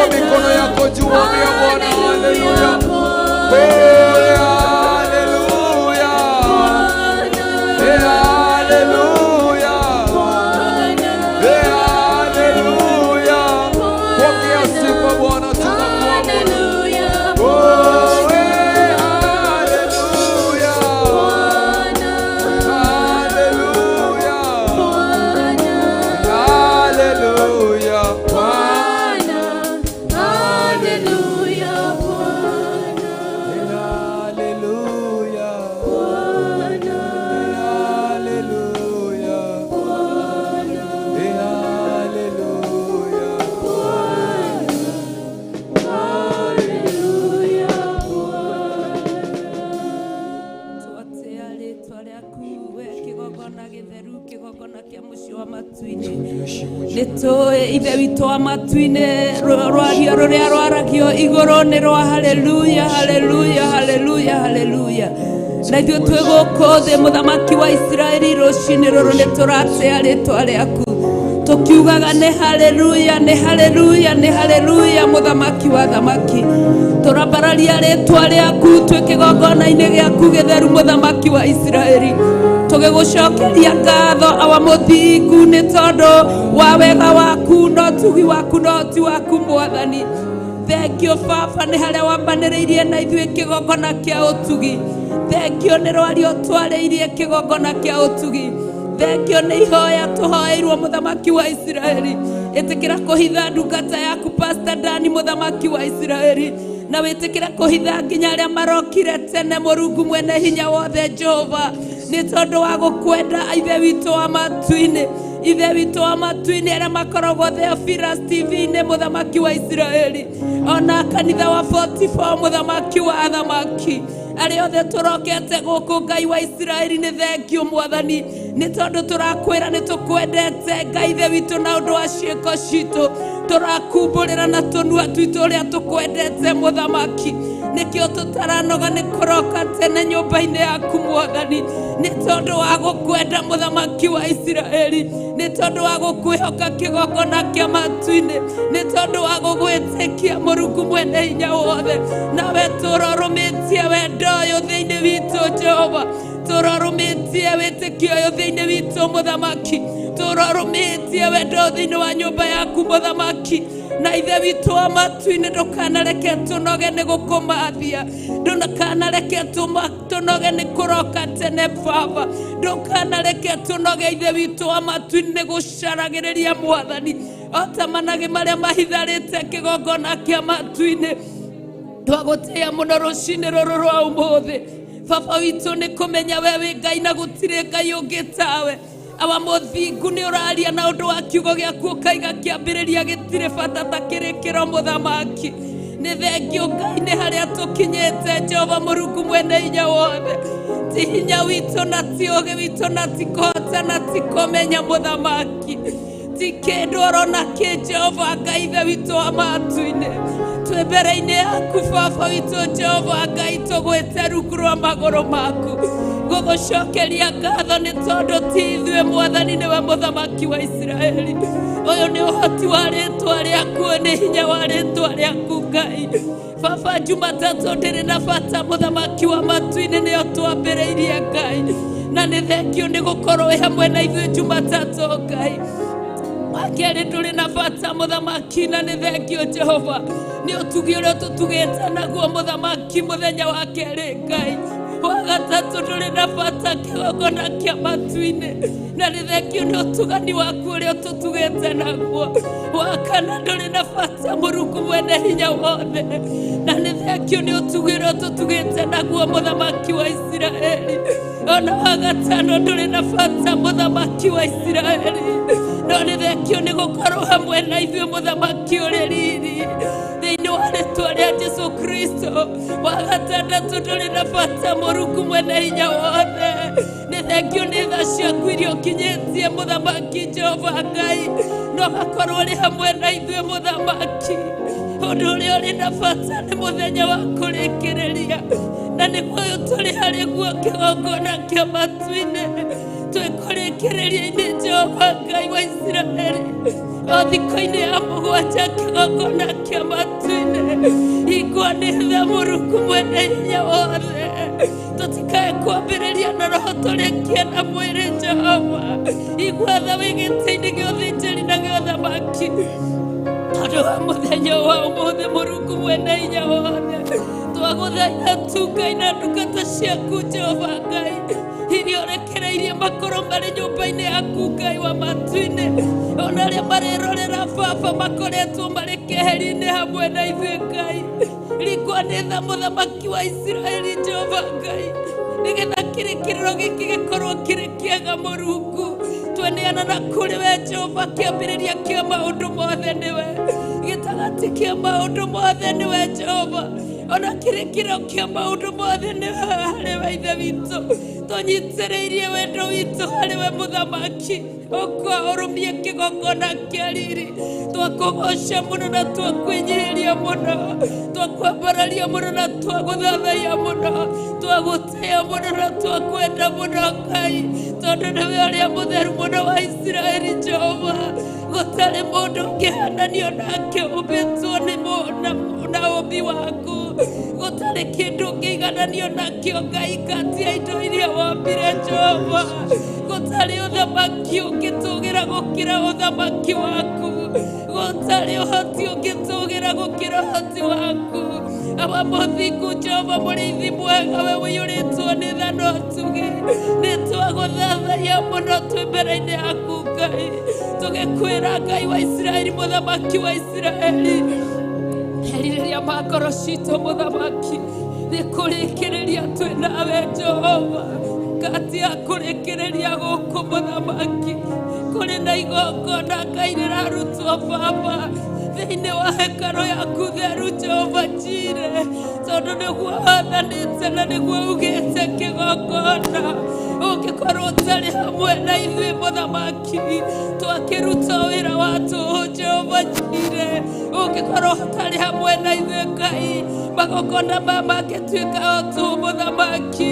Inua mikono yako juu, mwambie Bwana haleluya. Haleluya. Haleluya. Haleluya. Pokea sifa Bwana, tunakuabudu. Oh, haleluya. Haleluya. Haleluya. Haleluya Bwana. Haleluya. Haleluya. Haleluya. Haleluya Bwana. Twatea rĩtwa rĩaku we kĩgongona gĩtheru, kĩgongona kĩa mũciĩ wa matu-inĩ. Nĩ tũĩ Ithe witũ wa matu-inĩ, rwario rũrĩa rwaragio igũrũ nĩ rwa haleluya, haleluya, haleluya, haleluya. Na ithuĩ twĩ gũkũ thĩ, mũthamaki wa Isiraeli, rũcinĩ rũrũ nĩ tũratea rĩtwa rĩaku tukiugaga nĩ haleluya, nĩ haleluya, nĩ haleluya, mũthamaki wa thamaki. Tũrambararia rĩtwa rĩaku twĩ kĩgongona-inĩ gĩaku gĩtheru, mũthamaki wa Isiraeli, tũgĩgũcokeria ngatho awa mũthingu nĩ tondũ wa wega waku na ũtugi waku na ũhoti waku Mwathani. Thengio Baba nĩ harĩa wambanĩrĩirie na ithuĩ kĩgongona kĩa ũtugi. Thengio nĩ rwario twarĩirie kĩgongona kĩa ũtugi. Thengio nĩ ihoya tũhoeirwo mũthamaki wa Isiraeli. Ĩtĩkĩra kũhitha ndungata yaku Pastor Dani, mũthamaki wa Isiraeli, na wĩtĩkĩre kũhitha nginya arĩa marokire tene, Mũrungu mwene hinya wothe Jehova, nĩ tondũ wa gũkwenda Ithe witũ wa matu-inĩ. Ithe witũ wa matu-inĩ, arĩa makoragwo Theophilus TV-inĩ, mũthamaki wa Isiraeli, ona kanitha wa 44, mũthamaki wa athamaki, arĩa othe tũrokete gũkũ, Ngai wa Isiraeli, nĩ thengio Mwathani, nĩ tondũ tũrakwĩra nĩ tũkwendete Ngai Ithe witũ, na ũndũ wa ciĩko citũ tũrakumbũrĩra na tũnua twitũ ũrĩa tũkwendete mũthamaki. Nĩkĩo tũtaranoga nĩ kũroka tene nyũmba-inĩ yaku Mwathani, nĩ tondũ wa gũkwenda mũthamaki wa Isiraeli, nĩ tondũ wa gũkwĩhoka kĩgongona kĩa matu-inĩ, nĩ tondũ wa gũgwĩtĩkia Mũrungu mwene hinya wothe. Nawe tũrorũmĩtie wendo ũyũ thĩinĩ witũ Jehova, tũrorũmĩtie wĩtĩkio ũyũ thĩinĩ witũ mũthamaki, tũrorũmĩtie wendo ũyũ thĩinĩ wa nyũmba yaku mũthamaki. Na Ithe witũ wa matu-inĩ, ndũkanareke tũnoge nĩ gũkũmathia, ndũkanareke tũnoge nĩ kũroka tene Baba, ndũkanareke tũnoge Ithe witũ wa matu-inĩ nĩ gũcaragĩrĩria Mwathani, o ta managĩ marĩa mahitharĩte kĩgongona kĩa matu-inĩ. Twagũtĩĩa mũno rũcinĩ rũrũ rwa ũmũthĩ Baba witũ, nĩ kũmenya we wĩ Ngai na gũtirĩ Ngai ũngĩ tawe. Awa mũthingu, nĩ ũraria na ũndũ wa kiugo gĩaku ũkaiga kĩambĩrĩria gĩtirĩ bata ta kĩrĩkĩro mũthamaki. Nĩ thengio Ngai nĩ harĩa tũkinyĩte Jehova Mũrungu mwene hinya wothe. Ti hinya witũ na ti ũgĩ witũ na ti kũhota na ti kũmenya mũthamaki, ti kĩndũ orona kĩ Jehova Ngai Ithe witũ wa matu-inĩ. Twĩ mbere-inĩ yaku Baba witũ Jehova Ngai, tũgwĩte rungu rwa magũrũ maku gũgũcokeria ngatho nĩ tondũ ti ithuĩ Mwathani, nĩwe mũthamaki wa Isiraeli. Ũyũ nĩ ũhoti wa rĩtwa rĩaku, nĩ hinya wa rĩtwa rĩaku Ngai. Baba, Jumatatũ ndĩrĩ na bata mũthamaki wa matu-inĩ, nĩyo twambĩrĩirie Ngai, na nĩ thengio nĩ gũkorwo wĩ hamwe na ithuĩ Jumatatũ Ngai. Wakerĩ ndũrĩ na bata mũthamaki, na nĩ thengio Jehova nĩ ũtugi ũrĩa ũtũtugĩte naguo mũthamaki mũthenya wa kerĩ Ngai. Wa gatatũ ndũrĩ na bata kĩgongona kĩa matu-inĩ, na nĩ thengio nĩ ũtugani waku ũrĩa ũtũtugĩte naguo. Wa kana ndũrĩ na bata Mũrungu mwene hinya wothe, na nĩ thengio nĩ ũtugi ũrĩa ũtũtugĩte naguo mũthamaki wa Isiraeli. Ona wa gatano ndũrĩ na bata mũthamaki wa Isiraeli, no nĩ thengio nĩ gũkorwo hamwe na ithuĩ mũthamaki ũrĩ riri thĩinĩ wa rĩtwa rĩa Jesu Kristo. Wa gatandatũ ndũrĩ na bata Mũrungu mwene hinya wothe, nĩ thengio nĩ tha ciaku iria ũkinyĩtie mũthamaki Jehova Ngai, no gakorwo ũrĩ hamwe na ithuĩ mũthamaki. Ũndũ ũrĩa ũrĩ na bata nĩ mũthenya wa kũrĩkĩrĩria, na nĩguo ũyũ tũrĩ harĩ guo kĩgongona kĩa matu-inĩ twĩ kũrĩkĩrĩria-inĩ Jehova Ngai wa Isiraeli. O thikũ-inĩ ya mũgwanja kĩgongona kĩa matu-inĩ igua nĩ tha Mũrungu mwene hinya wothe tũtikae kwambĩrĩria na roho tũrĩkie na mwĩrĩ Jehova igua tha wĩ gĩtĩ-inĩ gĩa ũthĩnjĩri na gĩa ũthamaki tondũ wa mũthenya wa ũmũthĩ Mũrungu mwene hinya wothe twagũthaitha tu Ngai na ndungata ciaku Jehova Ngai iria ũrekereirie makorwo marĩ nyũmba-inĩ yaku Ngai wa matu-inĩ ona arĩa marerorera baba makoretwo marĩ keheri-inĩ hamwe na ithuĩ Ngai rikwa nĩ tha mũthamaki wa Isiraeli Jehova Ngai nĩgetha kĩrĩkĩrĩro gĩkĩ gĩkorwo kĩrĩ kĩega Mũrungu tweneana na kũrĩ we Jehova kĩambĩrĩria kĩa maũndũ mothe nĩwe gĩtagatĩ kĩa maũndũ mothe nĩwe Jehova ona kĩrĩkĩrĩro kĩa maũndũ mothe nĩwe harĩ we Ithe witũ tũnyitĩrĩirie wendo witũ harĩ we mũthamaki ũkwa ũrũmie kĩgongona kĩa riri twakũgoca mũno na twakwĩnyihĩria mũno twakwambararia mũno na twagũthathaiya mũno twagũtĩĩa mũno na twakwenda mũno Ngai tondũ nĩwe ũrĩa mũtheru mũno wa Isiraeli Jehova gũtarĩ mũndũ ũngĩhananio nake ũmbĩtwo nĩ na ũmbi waku gũtarĩ kĩndũ ũngĩigananio nakĩo Ngai kati ya indo iria wombire Jehova gũtarĩ ũthamaki ũngĩtũgĩra gũkĩra ũthamaki waku gũtarĩ ũhoti ũngĩtũgĩra gũkĩra ũhoti waku awa mũthingu Jehova mũrĩithi mwega we ũiyũrĩtwo nĩ tha na ũtugi nĩ twagũthathaiya mũno twĩ mbere-inĩ yaku Ngai tũgĩkwĩra Ngai wa Isiraeli mũthamaki wa Isiraeli erirĩria ma ngoro citũ mũthamaki nĩ kũrĩkĩrĩria twĩ nawe Jehova kati ya kũrĩkĩrĩria gũkũ mũthamaki kũrĩ na igongona Ngai rĩrarutwo baba thĩinĩ wa hekarũ yaku theru Jehova Jire tondũ nĩguo wathanĩte na nĩguo ugĩte kĩgongona ũngĩkorwo ũtarĩ hamwe na ithuĩ mũthamaki twakĩruta wĩra wa tũhũ Jehova Jire ũngĩkorwo ũtarĩ hamwe na ithuĩ Ngai magongona maya mangĩtuĩka o tũhũ mũthamaki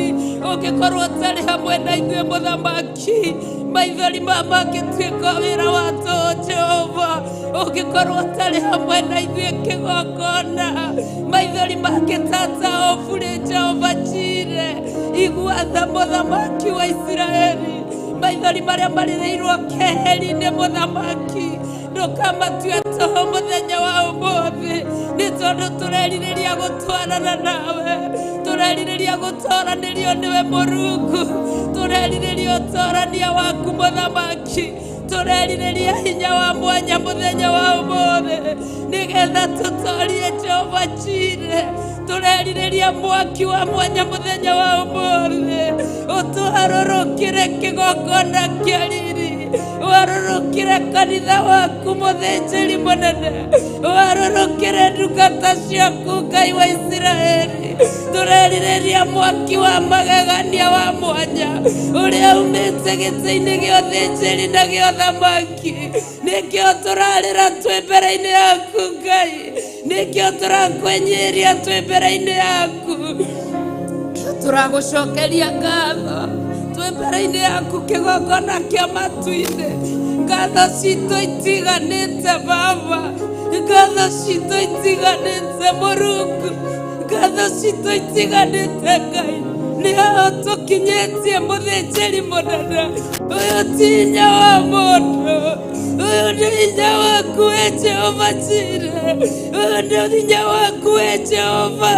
ũngĩkorwo ũtarĩ hamwe na ithuĩ mũthamaki maithori maya mangĩtuĩka wĩra wa tũhũ Jehova ũngĩkorwo ũtarĩ hamwe na ithuĩ kĩgongona maithori mangĩtata o burĩ Jehova Jire igua tha mũthamaki wa Isiraeli maithori marĩa marĩrĩirwo keheri-inĩ mũthamaki ndũkamatue tũhũ mũthenya wa ũmũthĩ nĩ tondũ tũrerirĩria gũtwarana nawe tũrerirĩria gũtoranĩrio nĩwe Mũrungu tũrerirĩria ũtorania waku mũthamaki tũrerirĩria hinya wa mwanya mũthenya wa ũmũthĩ nĩgetha tũtorie Jehova Jire tũrerirĩria mwaki wa mwanya mũthenya wa ũmũthĩ ũtũharũrũkĩre kĩgongona kĩa riri ũharũrũkĩre kanitha waku mũthĩnjĩri mũnene ũharũrũkĩre ndungata ciaku Ngai wa Isiraeli tũrerirĩria mwaki wa magegania wa mwanya ũrĩa umĩte gĩtĩ-inĩ gĩa ũthĩnjĩri na gĩa ũthamaki nĩkĩo tũrarĩra twĩ mbere-inĩ yaku Ngai nĩkĩo tũrakwĩnyihĩria twĩ mbere-inĩ yaku tũragũcokeria ngatho twĩ mbere-inĩ yaku kĩgongona kĩa matu-inĩ ngatho citũ itiganĩte baba ngatho citũ itiganĩte Mũrungu ngatho citũ itiganĩte Ngai nĩ haho tũkinyĩtie mũthĩnjĩri mũnene ũyũ ti hinya wa mũndũ ũyũ nĩ hinya waku we Jehova Jire ũyũ nĩ hinya waku we Jehova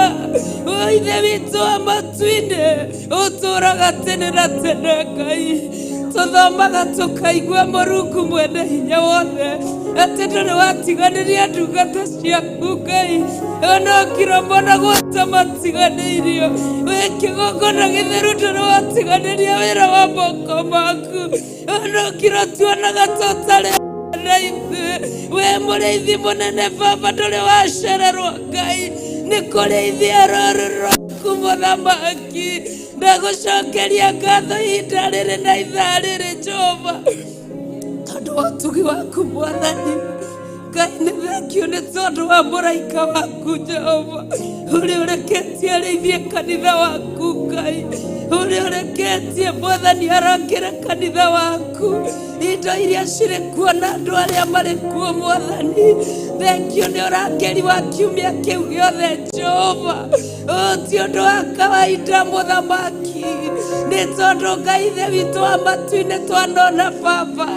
ũyũ Ithe witũ wa matu-inĩ ũtũũraga tene na tene Ngai tũthomaga tũkaigua Mũrungu mwene hinya wothe atĩ ndũrĩ watiganĩria ndungata ciaku Ngai ona ũkira mona gwata matiganĩirio wĩ kĩgongona gĩtheru ndũrĩ watiganĩria wĩra wa moko maku ona ũkira tuonaga ta ũtarĩ na ithuĩ we mũrĩithi mũnene baba ndũrĩ wacererwo Ngai nĩ kũrĩithia rũũru rwaku mũthamaki ndagũcokeria ngatho ihinda rĩrĩ na ithaa rĩrĩ Jehova tondũ wa ũtugi waku Mwathani Ngai nĩ thengio nĩ tondũ wa mũraika waku Jehova ũrĩa ũreketie arĩithie kanitha waku Ngai Ũrĩa ũreketie Mwathani arangĩre kanitha waku, indo iria cirĩ kuo na andũ arĩa marĩ kuo Mwathani. Thengio nĩ ũrangĩri wa kiumia kĩu gĩothe Jehova. Ũyũ ti ũndũ wa kawaida mũthamaki, nĩ tondũ Ngai ithe witũ wa matu-inĩ twanona baba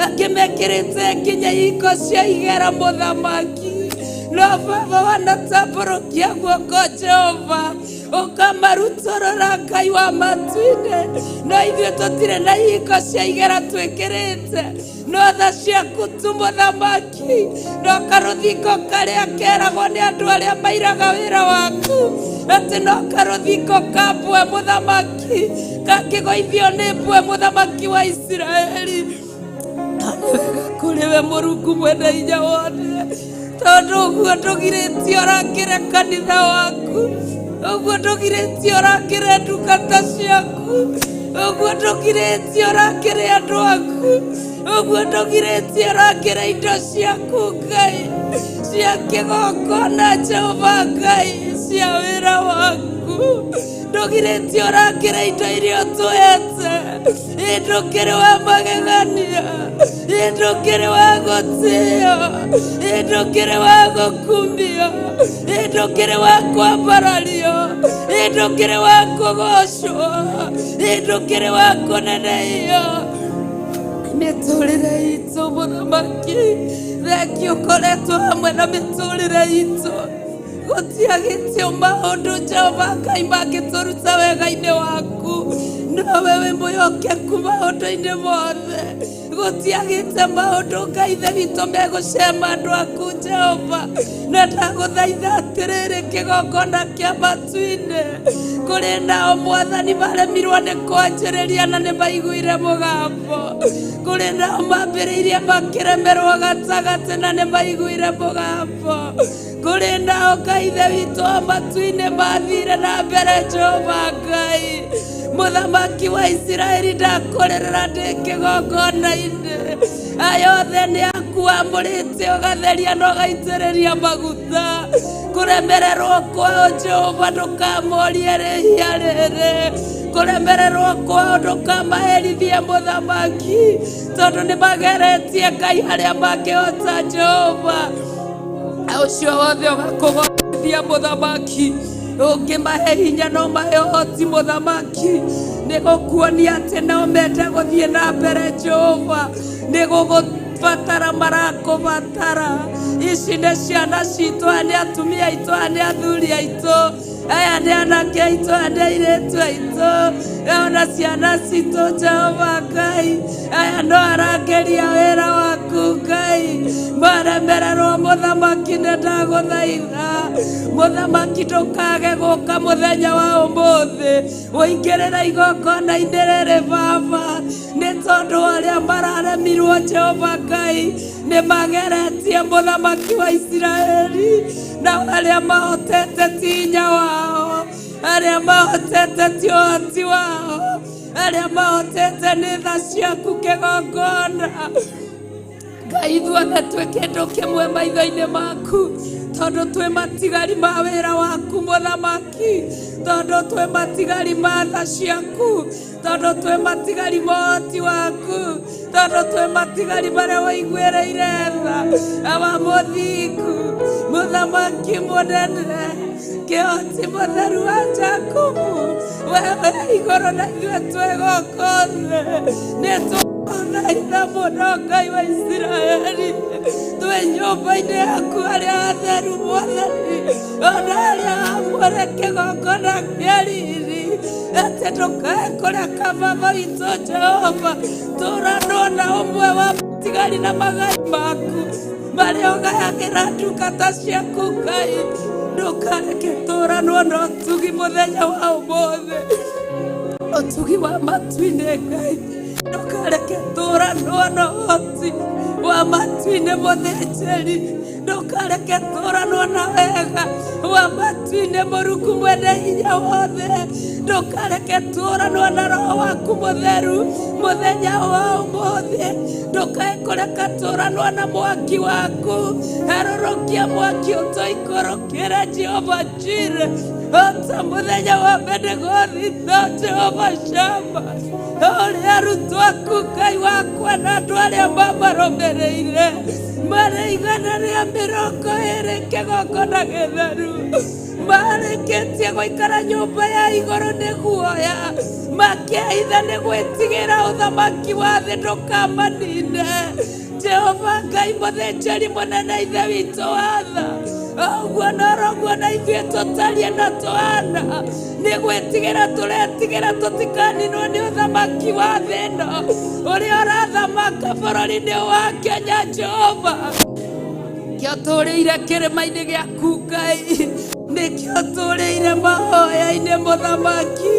akĩmekĩrĩte nginya hingo cia igera mũthamaki. No baba wanatambũrũkia guoko Jehova, ũkamarutũrũra Ngai wa matu-inĩ. No ithuĩ tũtirĩ na hingo cia igera twĩkĩrĩte, no tha ciaku tu mũthamaki, no karũthingo karĩa keragwo nĩ andũ arĩa mairaga wĩra waku atĩ no karũthingo ka mbwe mũthamaki kangĩgũithio nĩ mbwe mũthamaki wa Isiraeli. Na nĩ wega kũrĩ we Mũrungu mwene hinya wothe, tondũ ũguo ndũgirĩtie ũrangĩre kanitha waku, ũguo ndũgirĩtie ũrangĩre ndungata ciaku, ũguo ndũgirĩtie ũrangĩre andũ aku, ũguo ndũgirĩtie ũrangĩre indo ciaku Ngai cia kĩgongona Jehova Ngai cia wĩra waku. Ndũgirĩtie ũrangĩre indo iria ũtũhete, ndũkĩrĩ wa magegania, ndũkĩrĩ wa gũtĩo, ndũkĩrĩ wa gũkumio, ndũkĩrĩ wa kwambarario, ndũkĩrĩ wa kũgocwo, ndũkĩrĩ wa kũnenehio. Mĩtũrĩre itũ mũthamaki, thengio ũkoretwo hamwe na mĩtũrĩre itũ. Gũtiagĩtio maũndũ Jehova Ngai mangĩtũruta wega-inĩ waku, nowe wĩ mwĩhokeku maũndũ-inĩ mothe. Gũtiagĩte maũndũ Ngai ithe witũ megũcema andũ aku Jehova, na ndagũthaitha atĩrĩrĩ kĩgongona kĩa matu-inĩ kũrĩ nao Mwathani maremirwo nĩ kwanjĩrĩria na nĩ maiguire mũgambo, kũrĩ nao mambĩrĩirie makĩremerwo gatagatĩ na nĩ maiguire mũgambo, kũrĩ nao Ngai ithe witũ wa matu-inĩ mathire na mbere Jehova Ngai mũthamaki wa Isiraeli ndakũrĩrĩra ndĩ kĩgongona-inĩ. Aya othe nĩ aku wamũrĩte ũgatheria na ũgaitĩrĩria maguta. Kũremererwo kwao Jehova ndũkamorie rĩhia rĩrĩ, kũremererwo kwao ndũkamaherithie mũthamaki, tondũ nĩ mageretie Ngai harĩa mangĩhota Jehova. Ũcio wothe ũgakũgocithia mũthamaki, ũngĩmahe hinya no mahe ũhoti mũthamaki, nĩ gũkuonia atĩ no mende gũthiĩ na mbere Jehova, nĩ gũgũbatara marakũbatara. Ici nĩ ciana citũ, aya nĩ atumia aitũ, aya nĩ athuri aitũ, aya nĩ anake aitũ, aya nĩ airĩtu aitũ, ona ciana citũ Jehova Ngai, aya no arangĩria wĩra waku Ngai. Maremererwo mũthamaki nĩ ndagũthaitha mũthamaki, ndũkage gũka mũthenya wa ũmũthĩ ũingĩrĩre igongona-inĩ rĩrĩ baba, nĩ tondũ arĩa mararemirwo Jehova Ngai nĩ mageretie mũthamaki wa Isiraeli, na arĩa mahotete ti hinya wao, arĩa mahotete ti ũhoti wao, arĩa mahotete nĩ tha ciaku kĩgongona. Ngai ithuothe twĩ kĩndũ kĩmwe maitho-inĩ maku, tondũ twĩ matigari ma wĩra waku mũthamaki, tondũ twĩ matigari ma tha ciaku, tondũ twĩ matigari ma ũhoti waku, tondũ twĩ matigari marĩa waiguĩrĩire tha. Awa mũthingu, mũthamaki mũnene, kĩhoti mũtheru wa Jakubu, wewe igũrũ na ithuĩ twĩ gũkũ thĩ, nĩ tũgũthaitha mũno Ngai wa Isiraeli, twĩ nyũmba-inĩ yaku arĩa atheru Mwathani, ona arĩa amũre kĩgongona kĩa riri, atĩ ndũkae kũreka baba witũ Jehova tũranwo na ũmwe wa matigari na magai maku marĩa ũgayagĩra ndungata ciaku Ngai, ndũkareke tũranwo na ũtugi mũthenya wa ũmũthĩ, ũtugi wa matu-inĩ Ngai, ndũkareke tũranwo na ũhoti wa matu-inĩ mũthĩnjĩri, ndũkareke tũranwo na wega wa Wa matu-inĩ Mũrungu mwene hinya wothe, ndũkareke tũranwo na roho waku mũtheru mũthenya wa ũmũthĩ, ndũkae kũreka tũranwo na mwaki waku, harũrũkia mwaki ũtũikũrũkĩre Jehova Jire, ota mũthenya wa Bendegothi no Jehova Shama, ũrĩa arutwo aku Ngai wakwa na andũ arĩa mamarũmĩrĩire marĩ 120 kĩgongona gĩtheru, marĩkĩtie gũikara nyũmba ya igũrũ nĩ guoya, makĩhitha nĩ gwĩtigĩra ũthamaki wa thĩ ndũkamanine. Jehova Ngai mũthĩnjĩri mũnene ithe witũ watha, ũguo noroguo na ithuĩ tũtariĩ na tũhana, nĩ gwĩtigĩra tũretigĩra tũtikaninwo nĩ ũthamaki wa thĩ ĩno ũrĩa ũrathamaka bũrũri-inĩ wa Kenya. Jehova, kĩo tũrĩire kĩrĩma-inĩ gĩaku Ngai, nĩkĩo tũrĩire mahoya-inĩ mũthamaki,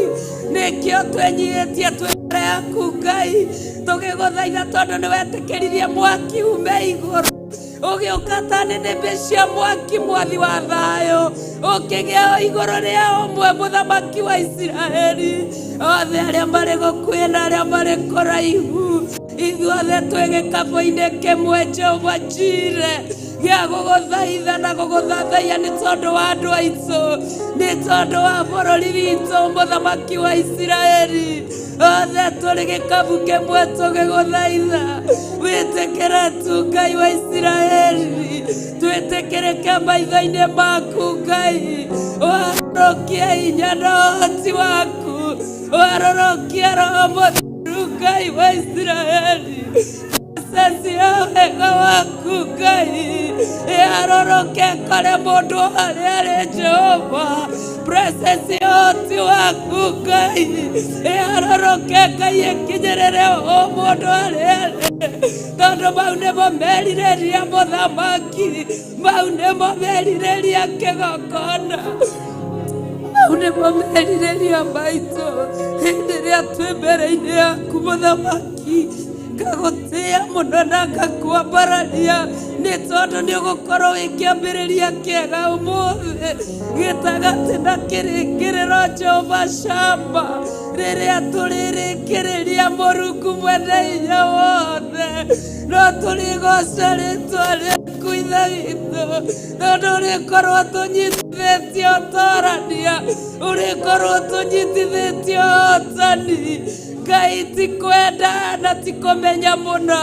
nĩkĩo twenyihĩtie twĩ mbere yaku Ngai, tũgĩgũthaitha tondũ nĩwetĩkĩririe mwaki ume igũrũ ũgĩũka ta nĩnĩmbĩ cia mwaki mwathi wa thayũ, ũkĩgĩa igũrũ rĩa ũmwe mũthamaki wa Isiraeli, othe arĩa marĩ gũkuhĩ na arĩa marĩ kũraihu, ithuothe twĩ gĩkabũ-inĩ kĩmwe Jehova Jire gĩa gũgũthaitha na gũgũthathaiya nĩ tondũ wa andũ aitũ, nĩ tondũ wa bũrũri witũ mũthamaki wa Isiraeli, othe tũrĩ gĩkabu kĩmwe tũgĩgũthaitha, wĩtĩkĩre tu Ngai wa Isiraeli, twĩtĩkĩrĩke maitho-inĩ maku Ngai, warũrũkie hinya na ũhoti waku, warũrũkie Roho Mũtheru Ngai wa Isiraeli, presence ya wega waku Ngai yarũrũke kũrĩ mũndũ harĩa arĩ Jehova, presence ya ũhoti waku Ngai yarũrũke Ngai ĩkinyĩrĩre o mũndũ harĩa arĩ, tondũ mau nĩmo merirĩria mũthamaki, mau nĩmo merirĩria kĩgongona, mau nĩmo merirĩria maitũ hĩndĩ ĩrĩa twĩ mbere-inĩ yaku mũthamaki. Ngagũtĩĩa mũno na ngakwambararia nĩ tondũ nĩ ũgũkorwo wĩ kĩambĩrĩria kĩega ũmũthĩ gĩtagatĩ na kĩrĩkĩrĩro Jehova Shama, rĩrĩa tũrĩrĩkĩrĩria Mũrungu mwene hinya wothe, no tũrĩgoca rĩtwa rĩaku Ithe witũ, tondũ ũrĩkorwo tũnyitithĩtie ũtorania, ũrĩkorwo tũnyitithĩtie ũhotani. Ngai ti kwenda na ti kũmenya mũno,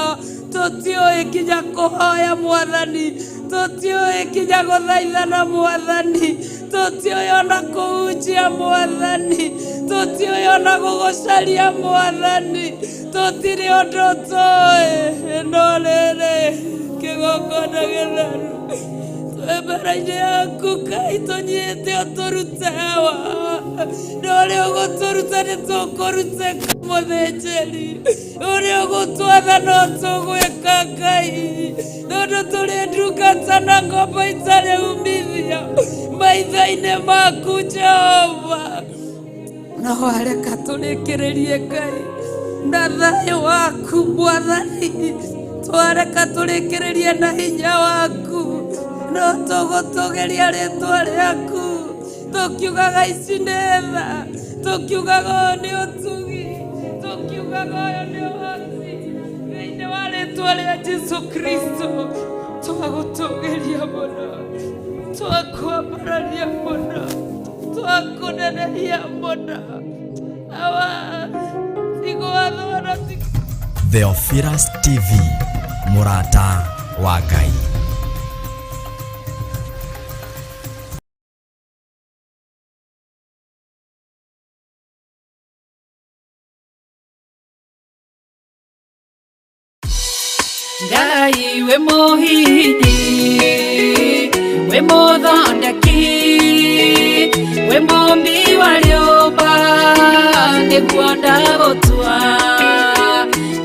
tũtiũĩ nginya kũhoya mwathani, tũtiũĩ nginya gũthaithana mwathani, tũtiũĩ ona kũhunjia mwathani, tũtiũĩ ona gũgũcaria mwathani, tũtirĩ ũndũ tũĩ, no rĩrĩ kĩgongona gĩtheru twĩ mbere-inĩ yaku Ngai, tũnyite ũtũrute hawa, na ũrĩa ũgũtũruta nĩ tũkũrutĩka mũthĩnjĩri, ũrĩa ũgũtwatha no tũgwĩka Ngai, tondũ tũrĩ ndungata na ngombo itarĩ umithio maitho-inĩ maku Jehova. No wareka tũrĩkĩrĩrie Ngai na thayũ waku mwathani, twareka tũrĩkĩrĩrie na hinya waku, no tũgũtũgĩria rĩtwa rĩaku, tũkiugaga ici nĩ tha, tũkiugaga ũyũ nĩ ũtugi, tũkiugaga ũyũ nĩ ũhoti, thĩinĩ wa rĩtwa rĩa Jesu Kristo twagũtũgĩria mũno, twakwambararia mũno, twakũnenehia mũno. Awa tigwathwo na ti Theophilus TV, mũrata wa Ngai. Ngai we mũhihinyi, we mũthondeki, we mũmbi wa rĩũmba, nĩguo ndagũtua,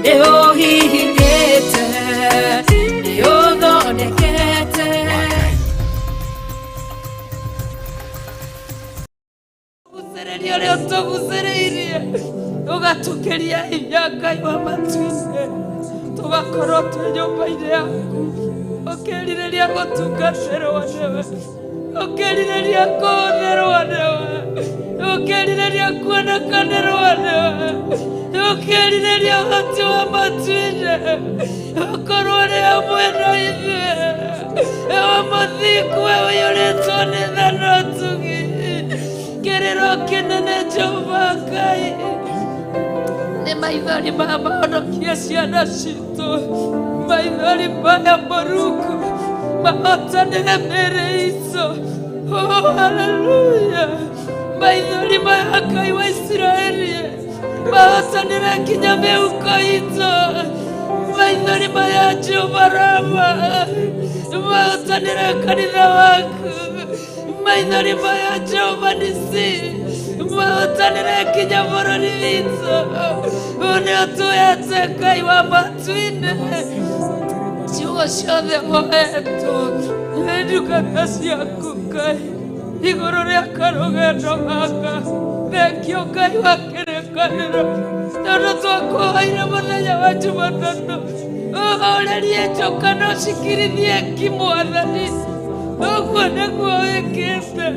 nĩ ũhihinyĩte, nĩ ũthondekete. Gucĩrĩria ũrĩa ũtũgucĩrĩirie, ũgatũkĩria hinya Ngai wa matu-inĩ, tũgakorwo twĩ nyũmba-inĩ yaku, ũkĩrirĩria gũtungatĩrwo nĩwe. Ũkĩrirĩria kũhũthĩrwo nĩwe, ũkĩrirĩria kuonekanĩrwo nĩwe, ũkĩrirĩria ũhoti wa matu-inĩ ũkorwo ũrĩ hamwe na ithuĩ. Ewe mũthingu, we ũiyũrĩtwo nĩ tha na ũtugi, kĩrĩro kĩnene Jehova Ngai nĩ maithori maya mahonokie ciana citũ, maithori maya Mũrungu mahotanĩre mĩĩrĩ itũ. Oh, haleluya! Maithori maya Ngai wa Isiraeli mahotanĩre nginya mĩhuko itũ. Maithori maya Jehova Rama mahotanĩre kanitha waku. Maithori maya Jehova Nisi mahotanĩre nginya bũrũri witũ. Ũũ nĩ ũtũhete Ngai wa matu-inĩ ciugo ciothe ũhetwo nĩ ndungata ciaku Ngai igũrũ rĩa karũgendo gaka. Thengio Ngai wa kĩrĩkanĩro, tondũ twakũhoire mũthenya wa Jumatatũ ũhorerie njoka na ũcikirithie ki Mwathani. Ũguo nĩguo wĩkĩte,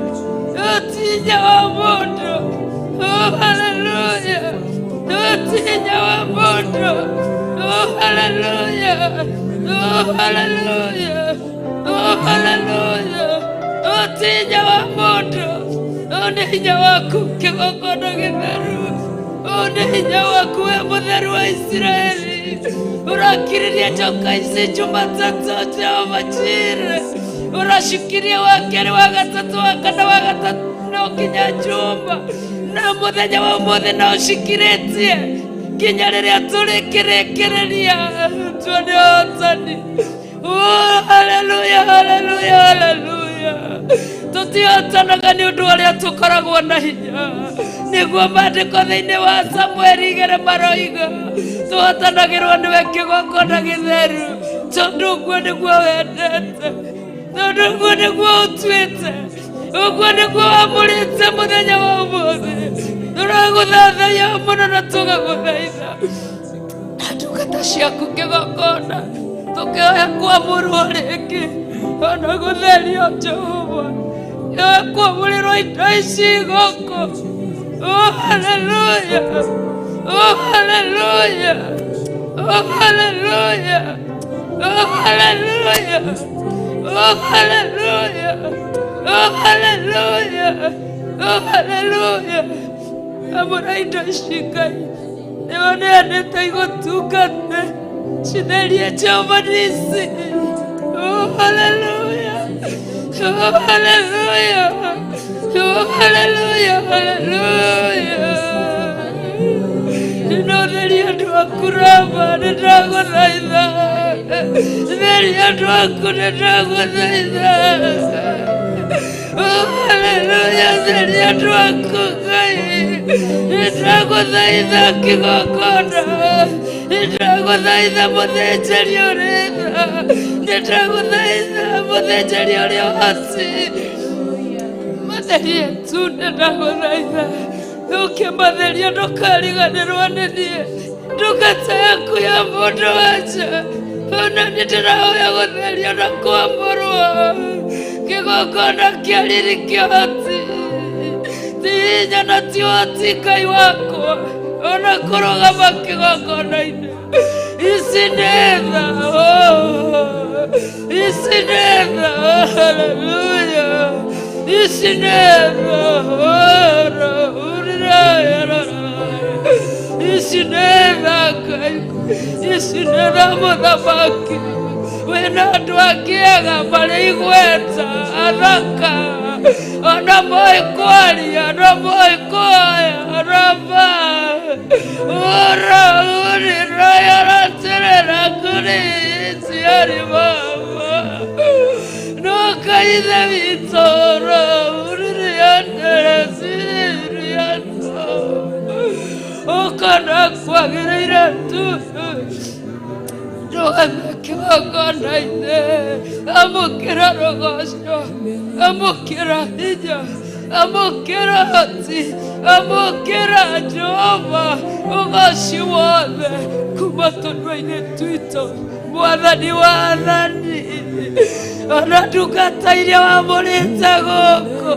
ũti hinya wa mũndũ. Oh, haleluya! Ũti hinya wa mũndũ. Oh, haleluya! Oh, haleluya! Oh, haleluya! Ũti hinya wa mũndũ. Ũũ nĩ hinya waku kĩgongona gĩtheru. Ũũ nĩ hinya waku we mũtheru wa Isiraeli. Ũrakiririe njoka ici Jumatatũ Jehova Jire. Ũracikirie wa kerĩ, wa gatatũ, wa kana, wa gatano nginya Juma, na mũthenya wa ũmũthĩ no ũcikirĩtie nginya rĩrĩa tũrĩkĩrĩkĩrĩria tuone ũhotani. Oh, haleluya, haleluya, haleluya! Tũtihotanaga nĩ ũndũ ũrĩa tũkoragwo na hinya, nĩguo maandĩko thĩinĩ wa Samueli 2 maroiga tũhotanagĩrwo nĩwe kĩgongona gĩtheru, tondũ ũguo nĩguo wendete, tondũ ũguo nĩguo ũtuĩte, ũguo nĩguo wamũrĩte mũthenya wa ũmũthĩ. Tũragũthathaiya mũno na tũgagũthaitha ndungata ciaku kĩgongona, tũkĩhoya kwamũrwo rĩngĩ ona gũtherio Jehova, yoe kwamũrĩrwo indo ici gũkũ. Oh, haleluya! Oh, haleluya! Oh, haleluya! Oh, haleluya! Oh, haleluya! Oh, haleluya! Oh, haleluya! Amũra indo ici Ngai nĩoneanĩte igũtungate, citherie Jehova Nisi. Oh, haleluya! Oh, haleluya! Oh, haleluya! Haleluya! Nĩnotheria andũ aku Rama, nĩndagũthaitha. Theria andũ aku, nĩndagũthaitha. Oh, haleluya! Theria andũ aku Ngai, nĩndagũthaitha kĩgongona, nĩndagũthaitha mũthĩnjĩri ũrĩ tha, nĩndagũthaitha mũthĩnjĩri ũrĩa ũhoti. Matherie tu, nĩndagũthaitha. Ũkĩmatheria ndũkariganĩrwo nĩ niĩ, ndungata yaku ya mũndũ wanja. Ona nĩ ndĩrahoya gũtherio na kwamũrwo kĩgongona kĩa riri kĩhoti, ti hinya na ti ũhoti Ngai wakwa ona kũrũgama kĩgongona-inĩ. Ici nĩ tha, oh, ici nĩ tha, oh, haleluya! Ici nĩ tha, oh, ici nĩ tha Ngai, ici nĩ tha mũthamaki. Wĩna andũ angĩ ega marĩ igweta, athaka, ona moĩ kwaria, ona moĩ kuoya raba ura urirayaratĩrĩra kũrĩ ciari baba no kaithe witũ ura uririanderesiriato ũkona kwagĩrĩire tu ndũgame kĩgongona-inĩ. Amũkĩra rũgoco, amũkĩra hinya, amũkĩra hoti, amũkĩra Jehova ũgoci wothe kuma tũnua-inĩ twitũ. Mwathani wa athani ona ndungata iria wamũrĩte gũkũ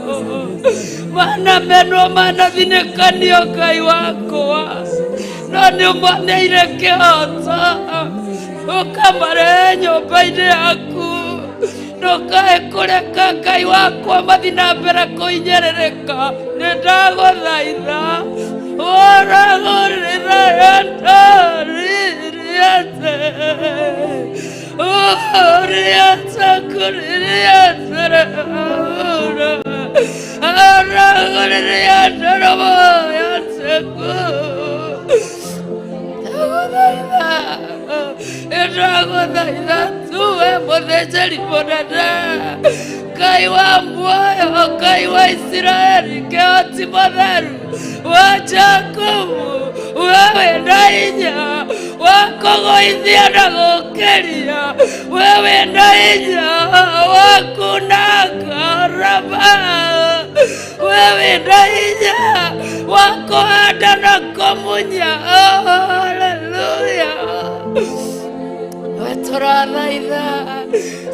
manamenwo manathinĩkanio Ngai wakwa no nĩ ũmoneire kĩhoto ũkamarehe nyũmba-inĩ yaku ndũkae kũreka Ngai wakwa mathiĩ na mbere kũhinyĩrĩrĩka nĩ ndagũthaitha ũragũrĩra yandaririate ndagũthaitha tuwe mũthĩnjĩri mũnene Ngai wa muoyo Ngai wa Isiraeli kĩhoti mũtheru wa Jakubu wewe na hinya wa kũgũithia na gũkĩria wewe na hinya wa kunanga raba wewe na hinya wa kũhanda na kũmunya. Haleluya. Tũrathaitha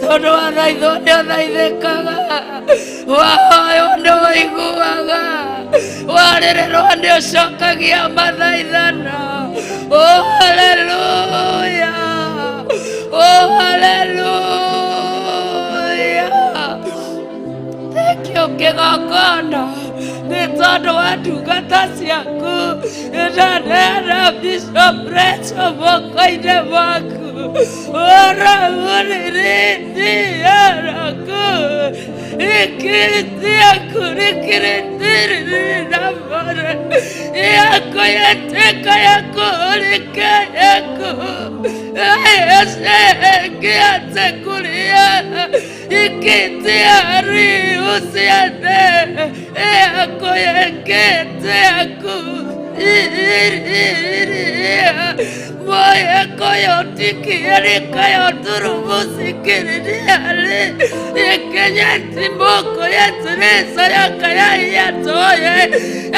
tondũ wathaithwo nĩ ũthaithĩkaga wahoywo nĩ ũiguaga warĩrĩrwo nĩ ũcokagia mathaithana. Oh haleluya, oh haleluya. Thank you kĩgongona nĩ tondũ wa ndungata ciaku ndaneana Bishop Rachel moko-inĩ maku ũragũrĩrĩtiaraku ikitiakurikiritiririramore yakoyetekayakurikeyaku esekiatekuria ikitiari usiane yakoyeketiaku iriria moye koyotikierikayoturubusikiririali ikenyetimboko yeturisayakayaiatoye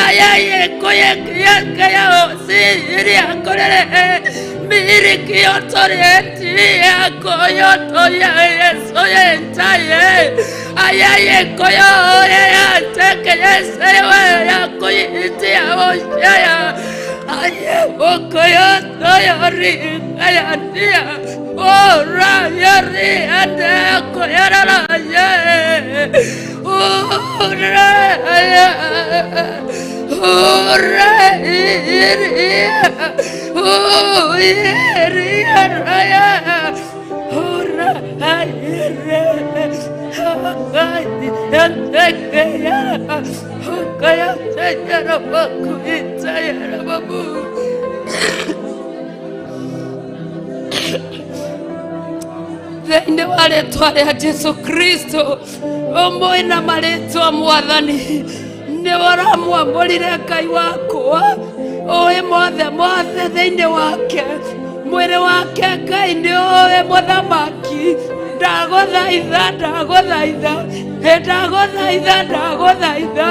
ayayekoyekiyakayaosiriakorere mirikiyotorietiakoyotoyesoyentaye ayayekoyoyeyatekeyeseweyakoyitiaoshaya ayeokoyotoyoriayatia orayariandekoyararaye uraya urairia uiriaraya uraire antekeyara ukayateyarabakuitayarababu. Thĩinĩ wa rĩtwa rĩa Jesu Kristo ũmwe na marĩtwa Mwathani nĩ ũramwamũrire Ngai wakwa ũĩ mothe mothe thĩinĩ wake mwĩrĩ wake Ngai nĩ ũĩ mũthamaki ndagũthaitha ndagũthaitha ndagũthaitha ndagũthaitha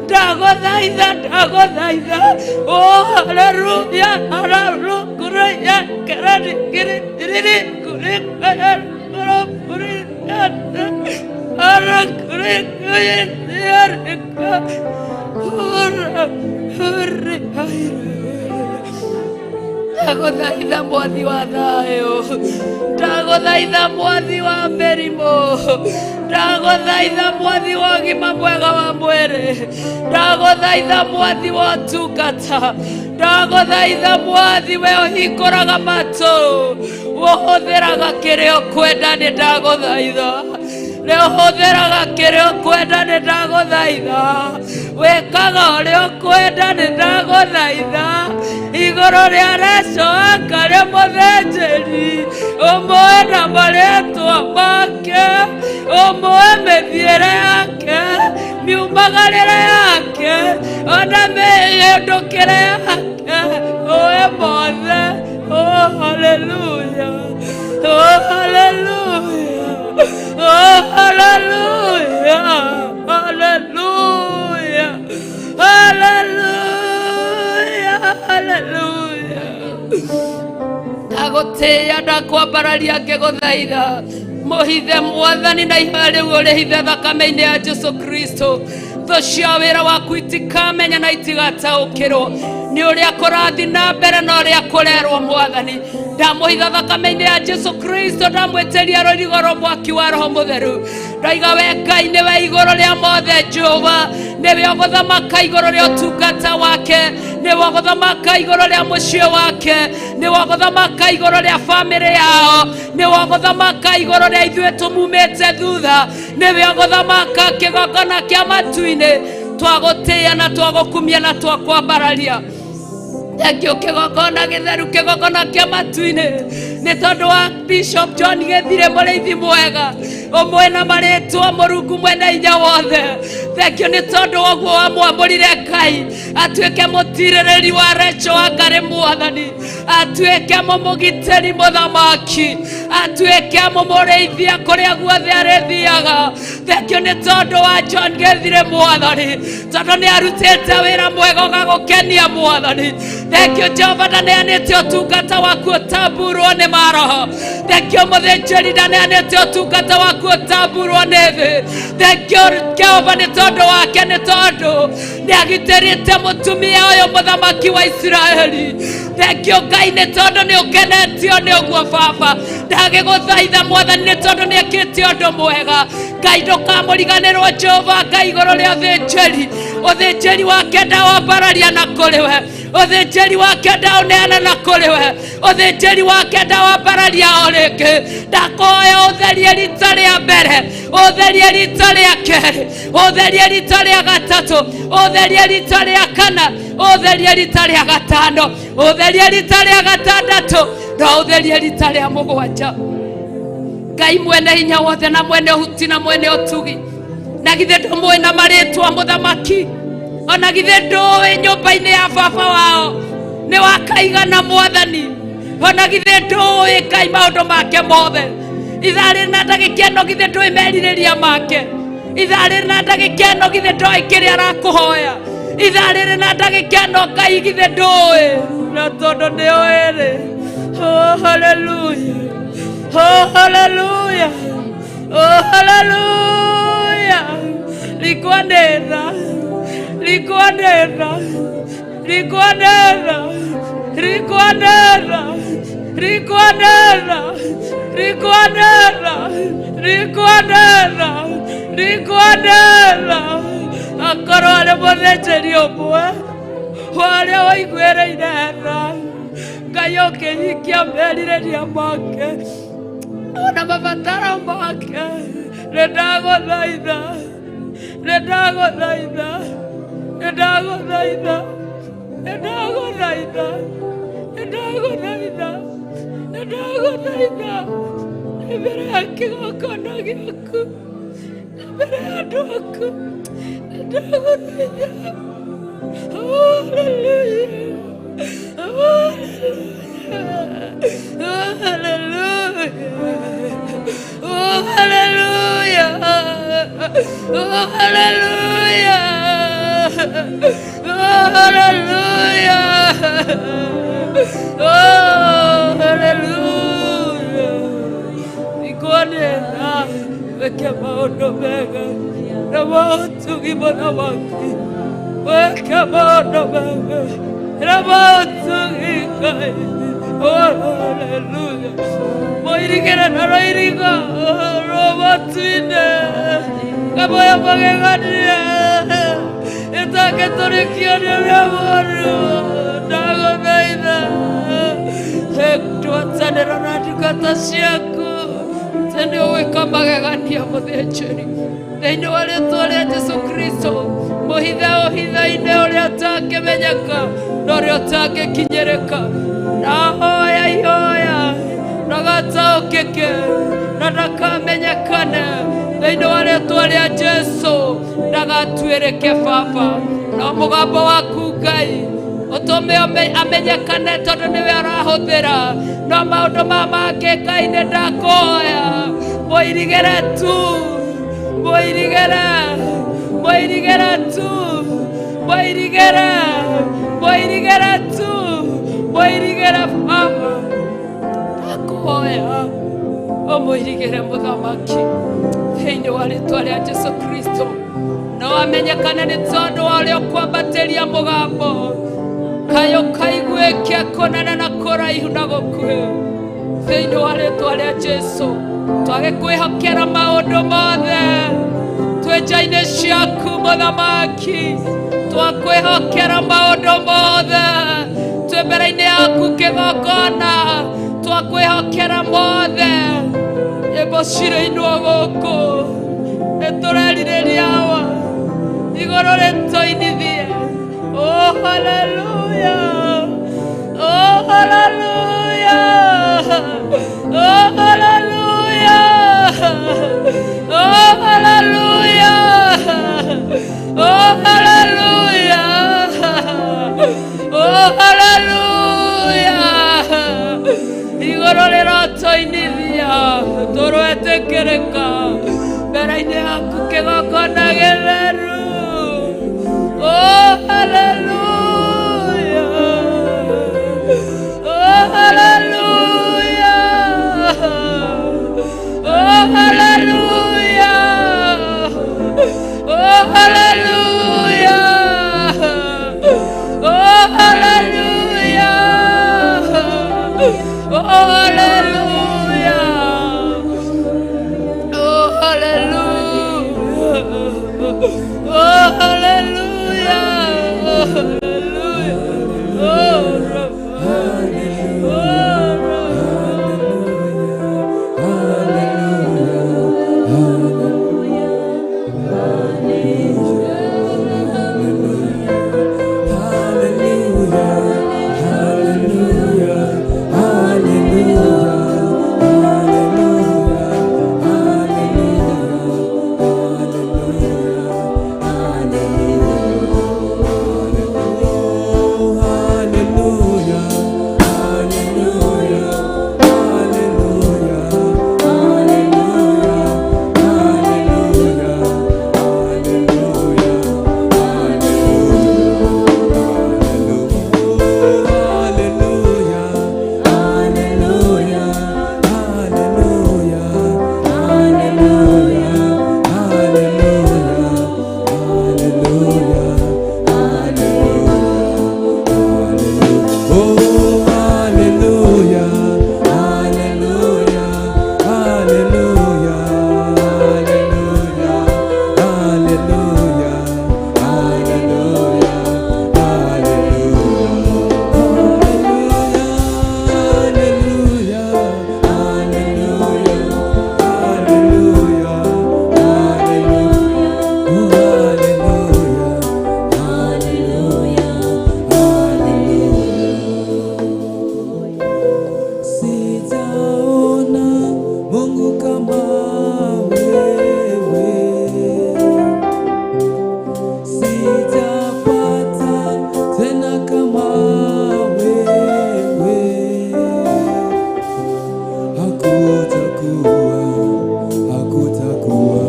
ndagũthaitha ndagũthaitha. Oh haleluya haleluya kerani kiri riri kuri kuri ara kuri kuri hurra ndagũthaitha mwathi wa thayũ ndagũthaitha mwathi wa mĩrimũ ndagũthaitha mwathi wa ũgima mwega wa mwĩrĩ ndagũthaitha mwathi wa ũtungata ndagũthaitha mwathi we ũhingũraga matũ ũhũthĩraga kĩrĩa ũkwenda nĩ ndagũthaitha nĩ ũhũthĩraga kĩrĩa ũkwenda nĩ ndagũthaitha wĩkaga ũrĩa ũkwenda nĩ ndagũthaitha igũrũ rĩa Rachel akarĩ mũthĩnjĩri ũmũe na marĩtwa make ũmũe mĩthiĩre yake miumagarĩre yake ona mĩhĩndũkĩre yake ũĩ mothe. Oh haleluya, oh haleluya, oh haleluya, haleluya, haleluya, haleluya. Ndagũtĩĩa, ndakwambararia ngĩgũthaitha. Mũhithe mwathani na ihoya rĩu ũrĩhithe thakame-inĩ ya Jesu Kristo. Thũ cia wĩra waku itikamenya na itigataũkĩrwo nĩ ũrĩa kũrathiĩ na mbere na ũrĩa kũrerwo mwathani. Ndamũhitha thakame-inĩ ya Jesu Kristo, ndamwĩtĩria rũirigo rwa mwaki wa Roho Mũtheru. Ndaiga we Ngai nĩwe igũrũ rĩa mothe Jehova, nĩwe ũgũthamaka igũrũ rĩa ũtungata wake, nĩwe ũgũthamaka igũrũ rĩa mũciĩ wake, nĩwe ũgũthamaka igũrũ rĩa bamĩrĩ yao, nĩwe ũgũthamaka igũrũ rĩa ithuĩ tũmumĩte thutha, nĩwe ũgũthamaka kĩgongona kĩa matu-inĩ. Twagũtĩĩa na twagũkumia na twakwambararia. Thengio kĩgongona gĩtheru, kĩgongona kĩa matu-inĩ, nĩ tondũ wa Bishop John Gĩthire mũrĩithi mwega ũmwe na marĩtwa Mũrungu mwene hinya wothe. Thengio nĩ tondũ wa ũguo wamwamũrire Ngai atuĩke mũtirĩrĩri wa Rachel Wangari mwathani, atuĩke mũmũgitĩri mũthamaki, atuĩke mũmũrĩithia kũrĩa guothe arĩthiaga. Thengio nĩ tondũ wa John Gĩthire mwathani, tondũ nĩ arutĩte wĩra mwega ũgagũkenia mwathani. Thengio Jehova ndaneanĩte ũtungata waku ũtamburwo nĩ maroho. Thengio mũthĩnjĩri ndaneanĩte ũtungata waku ũtamburwo nĩ thĩ. Thengio Jehova nĩ tondũ wake, nĩ tondũ nĩ agitĩrĩte mũtumia ũyũ mũthamaki wa Isiraeli. Thengio Ngai nĩ tondũ nĩ ũkenetio nĩ ũguo baba. Ndagĩgũthaitha mwathani nĩ tondũ nĩ ekĩte ũndũ mwega. Ngai ndũkamũriganĩrwo Jehova Ngai igũrũ rĩa ũthĩnjĩri. Ũthĩnjĩri wake ndawambararia na kũrĩ we, ũthĩnjĩri wake ndaũneana na kũrĩ we, ũthĩnjĩri wake ndawambararia o rĩngĩ. Ndakũhoya ũtherie rita rĩa mbere, ũtherie rita rĩa kerĩ, ũtherie rita rĩa gatatũ, ũtherie rita rĩa kana, ũtherie rita rĩa gatano, ũtherie rita rĩa gatandatũ, na ũtherie rita rĩa mũgwanja. Ngai mwene hinya wothe na mwene ũhuti na mwene ũtugi, na githĩ ndũmũĩ na marĩtwa mũthamaki, ona githĩ ndũĩ nyũmba-inĩ ya baba wao nĩ wakaigana mwathani, ona githĩ ndũĩ Ngai maũndũ make mothe. Ithaa rĩrĩ na ndagĩka ĩno githĩ ndũĩ merirĩria make. Ithaa rĩrĩ na ndagĩka ĩno githĩ ndoĩ kĩrĩa arakũhoya. Ithaa rĩrĩ na ndagĩka ĩno Ngai githĩ ndũĩ, na tondũ nĩ ũĩ rĩ. Oh, hallelujah. Oh, hallelujah. Oh, hallelujah. Rikwa nena. Rikwa nena. Rikwa nena. Rikwa nena. Rikwa nena. Rikwa nena. Rikwa nena. Rikwa nena. Akorwo arĩ mũthĩnjĩri ũmwe wa arĩa waiguĩrĩire tha, Ngai ũkĩhingia merirĩria make ona mabataro make. Nĩ ndagũthaitha, nĩ ndagũthaitha, nĩ ndagũthaitha, nĩ ndagũthaitha, nĩ ndagũthaitha, nĩ ndagũthaitha mbere ya kĩgongona gĩaku, mbere ya andũ aku, nĩ ndagũthaitha. Hallelujah. Hallelujah. Oh, hallelujah. Oh, hallelujah. Oh, hallelujah. Oh, hallelujah. Ikuone na weke maũndũ mega na maũtugi mũthamaki, weke maũndũ mega na maũtugi Ngai. Oh, hallelujah. Mũirigĩre na rũirigo rwa matu-inĩ, kamoya magegania ĩtangĩtũrĩkio nĩ ũrĩa mũũru. Ndagũthaitha twatanĩra na ndungata ciaku tene ũgwĩka magegania mũthĩnjĩri thĩinĩ wa rĩtwa rĩa Jesu Kristo. Mũhithe ũhitha-inĩ ũrĩa ũtangĩmenyeka na ũrĩa ũtangĩkinyĩrĩka. Ndahoya ihoya ndagataũkĩke na ndakamenyekane thĩinĩ wa rĩtwa rĩa Jesu. Ndagatuĩrĩke baba, no mũgambo waku Ngai ũtũme amenyekane tondũ nĩwe arahũthĩra. No maũndũ ma mangĩ Ngai nĩ ndakũhoya mũirigĩre tu, mũirigĩre, mũirigĩre tu, mũirigĩre, mũirigĩre tu, mũirigĩre baba. Tũrahoya ũmũirigĩre mũthamaki thĩinĩ wa rĩtwa rĩa Jesu Kristo. No amenyekane nĩ tondũ wa ũrĩa ũkwambatĩria mũgambo kayũ kaiguĩke kũnene na kũraihu na gũkuhĩ thĩinĩ wa rĩtwa rĩa Jesu. Twagĩkwĩhokera maũndũ mothe twĩ nja-inĩ ciaku mũthamaki, twakwĩhokera maũndũ mothe twĩ mbere-inĩ yaku kĩgongona, twakwĩhokera mothe. Nyĩmbo cirĩinwo gũkũ nĩtũrerirĩria wa igũrũ rĩtũinithie. Oh hallelujah, oh hallelujah, oh hallelujah, oh hallelujah, oh hallelujah, oh hallelujah. Igũrũ rĩrotoinithia tũrwetĩkĩrĩka mbere-inĩ yaku kĩgongona gĩtheru. Oh hallelujah, oh hallelujah, oh hallelujah, oh hallelujah, oh hallelujah, oh hallelujah, oh hallelujah, oh hallelujah, hallelujah, oh hallelujah, Sijaona Mungu kama wewe, sijapata tena kama wewe. Hakutakuwa, hakutakuwa,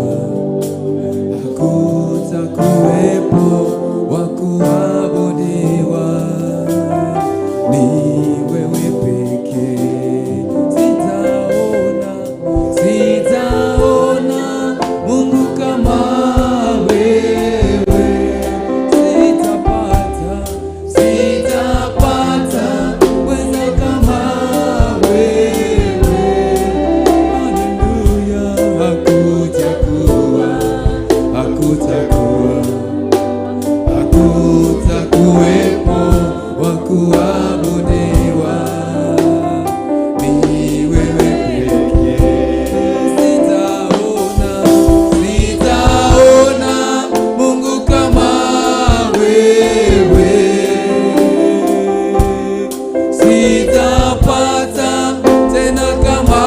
hakutakuwepo wa kuabudiwa, ni wewe pekee. Sitaona, sitaona Mungu kama wewe, sitapata, sitapata mwenza kama wewe. Haleluya, hakutakuwa, hakutakuwa, hakutakuwepo wa kuabudiwa, ni wewe pekee. Sitaona, sitaona Mungu kama wewe, sitapata tena kama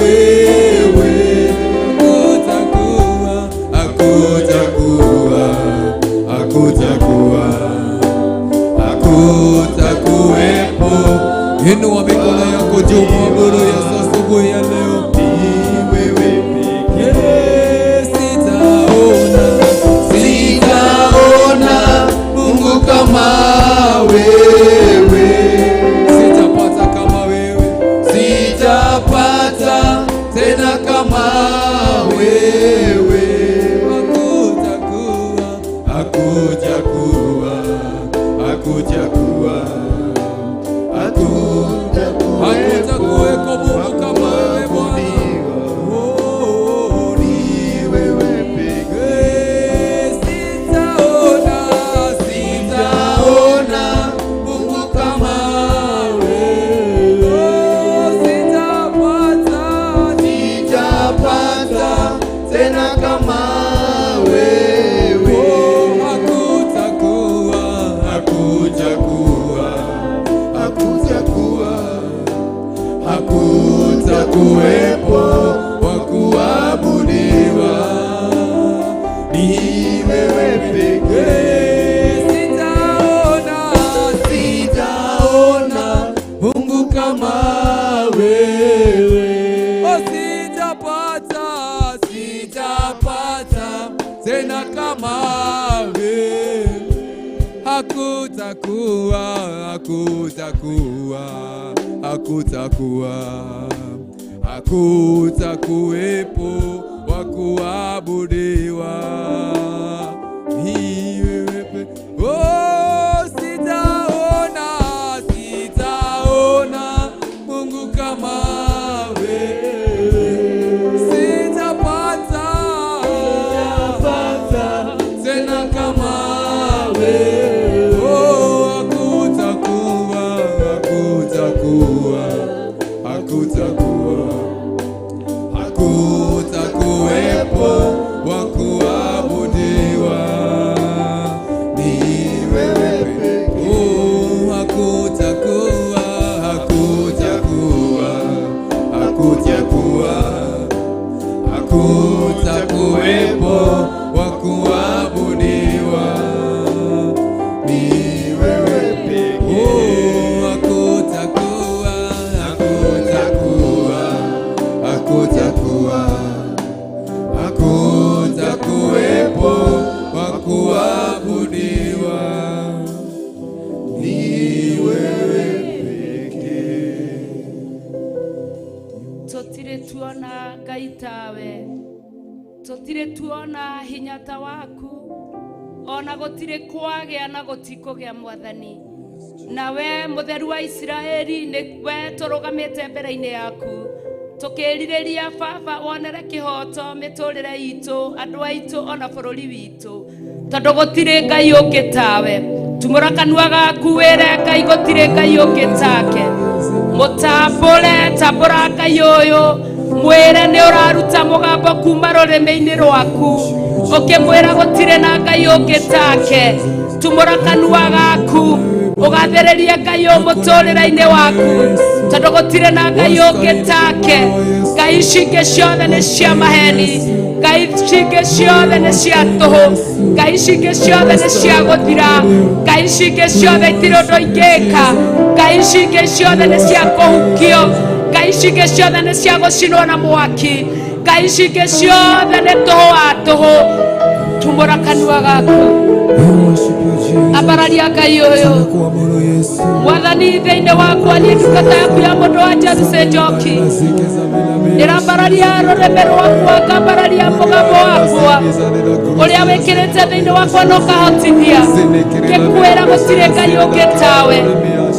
wewe. Hakutakuwa, hakutakuwa, hakutakuwa, hakutakuwepo. Inua mikono yako juu, mwabudu Yesu asubuhi ya leo. Ni wewe pekee. Sitaona, sitaona Mungu kama wewe, sitapata kama wewe, sita Hakujakuwa, hakujakuwa, hakutakuweko Mungu kama wewe Bwana. Oh, Ni wewe pekee. Sitaona, sitaona Mungu kama wewe. Sitapata, Sitapata tena kama wewe. hakutakuwa, hakujakuwa, Hakujakuwa, hakutakuwepo wa kuabudiwa. Ni wewe pekee. Sitaona, sitaona Mungu kama wewe. Oh, sitapata, sitapata tena kama wewe. Hakutakuwa, hakutakuwa, hakutakuwa, hakutakuwepo wa kuabudiwa. Ni wewe Oh, sitaona, sitaona Mungu kama wewe. Sitapata, tena kama wewe. Oh, hakutakuwa, hakutakuwa, hakutakuwa, hakutakuwepo wa kuabudiwa. Ni wewe pekee. Oh, hakutakuwa, hakutakuwa, hakutakuwa, hakutakuwepo wa kuabudiwa. Ni wewe pekee. Oh, hakutakuwa, hakutakuwa, hakutakuwa, hakutakuwepo wa kuabudiwa. Ni wewe pekee. Tũtirĩ tuona Ngai tawe, tũtirĩ tuona hinya ta waku, ona gũtirĩ kwagĩa na gũtikũgĩa Mwathani. Nawe mũtheru wa Isiraeli nĩ we tũrũgamĩte mbere-inĩ yaku tũkĩrirĩria Baba wonere kĩhoto mĩtũrĩre itũ andũ aitũ ona bũrũri witũ tondũ gũtirĩ Ngai ũngĩ tawe. Tumũra kanua gaku wĩre Ngai gũtirĩ Ngai ũngĩ take. Mũtambũre tambũra Ngai ũyũ mwĩre nĩ ũraruta mũgambo kuma rũrĩmĩ-inĩ rwaku ũkĩmwĩra gũtirĩ na Ngai ũngĩ take. Tumũra kanua gaku ũgathĩrĩrie Ngai ũyũ mũtũrĩre-inĩ waku tondũ gũtirĩ na Ngai ũngĩ take. Ngai ici ingĩ ciothe nĩ cia maheni, Ngai ici ingĩ ciothe nĩ cia tũhũ, Ngai ici ingĩ ciothe nĩ cia gũthira, Ngai ici ingĩ ciothe itirĩ ũndũ ingĩka, Ngai ici ingĩ ciothe nĩ cia kũhukio, Ngai ici ingĩ ciothe nĩ cia gũcinwo na mwaki, Ngai ici ingĩ ciothe nĩ tũhũ wa tũhũ. Tumũra kanua gaku ambararia Ngai ũyũ Kuabudu Yesu. Mwathani thĩinĩ wakwa niĩ ndungata yaku ya mũndũ wa Jesu Njoki ndĩrambararia rũrĩmĩ rwakwa ngambararia mũgambo wakwa ũrĩa wĩkĩrĩte thĩinĩ wakwa na ũkahotithia ngĩkwĩra gũtirĩ Ngai ũngĩ tawe,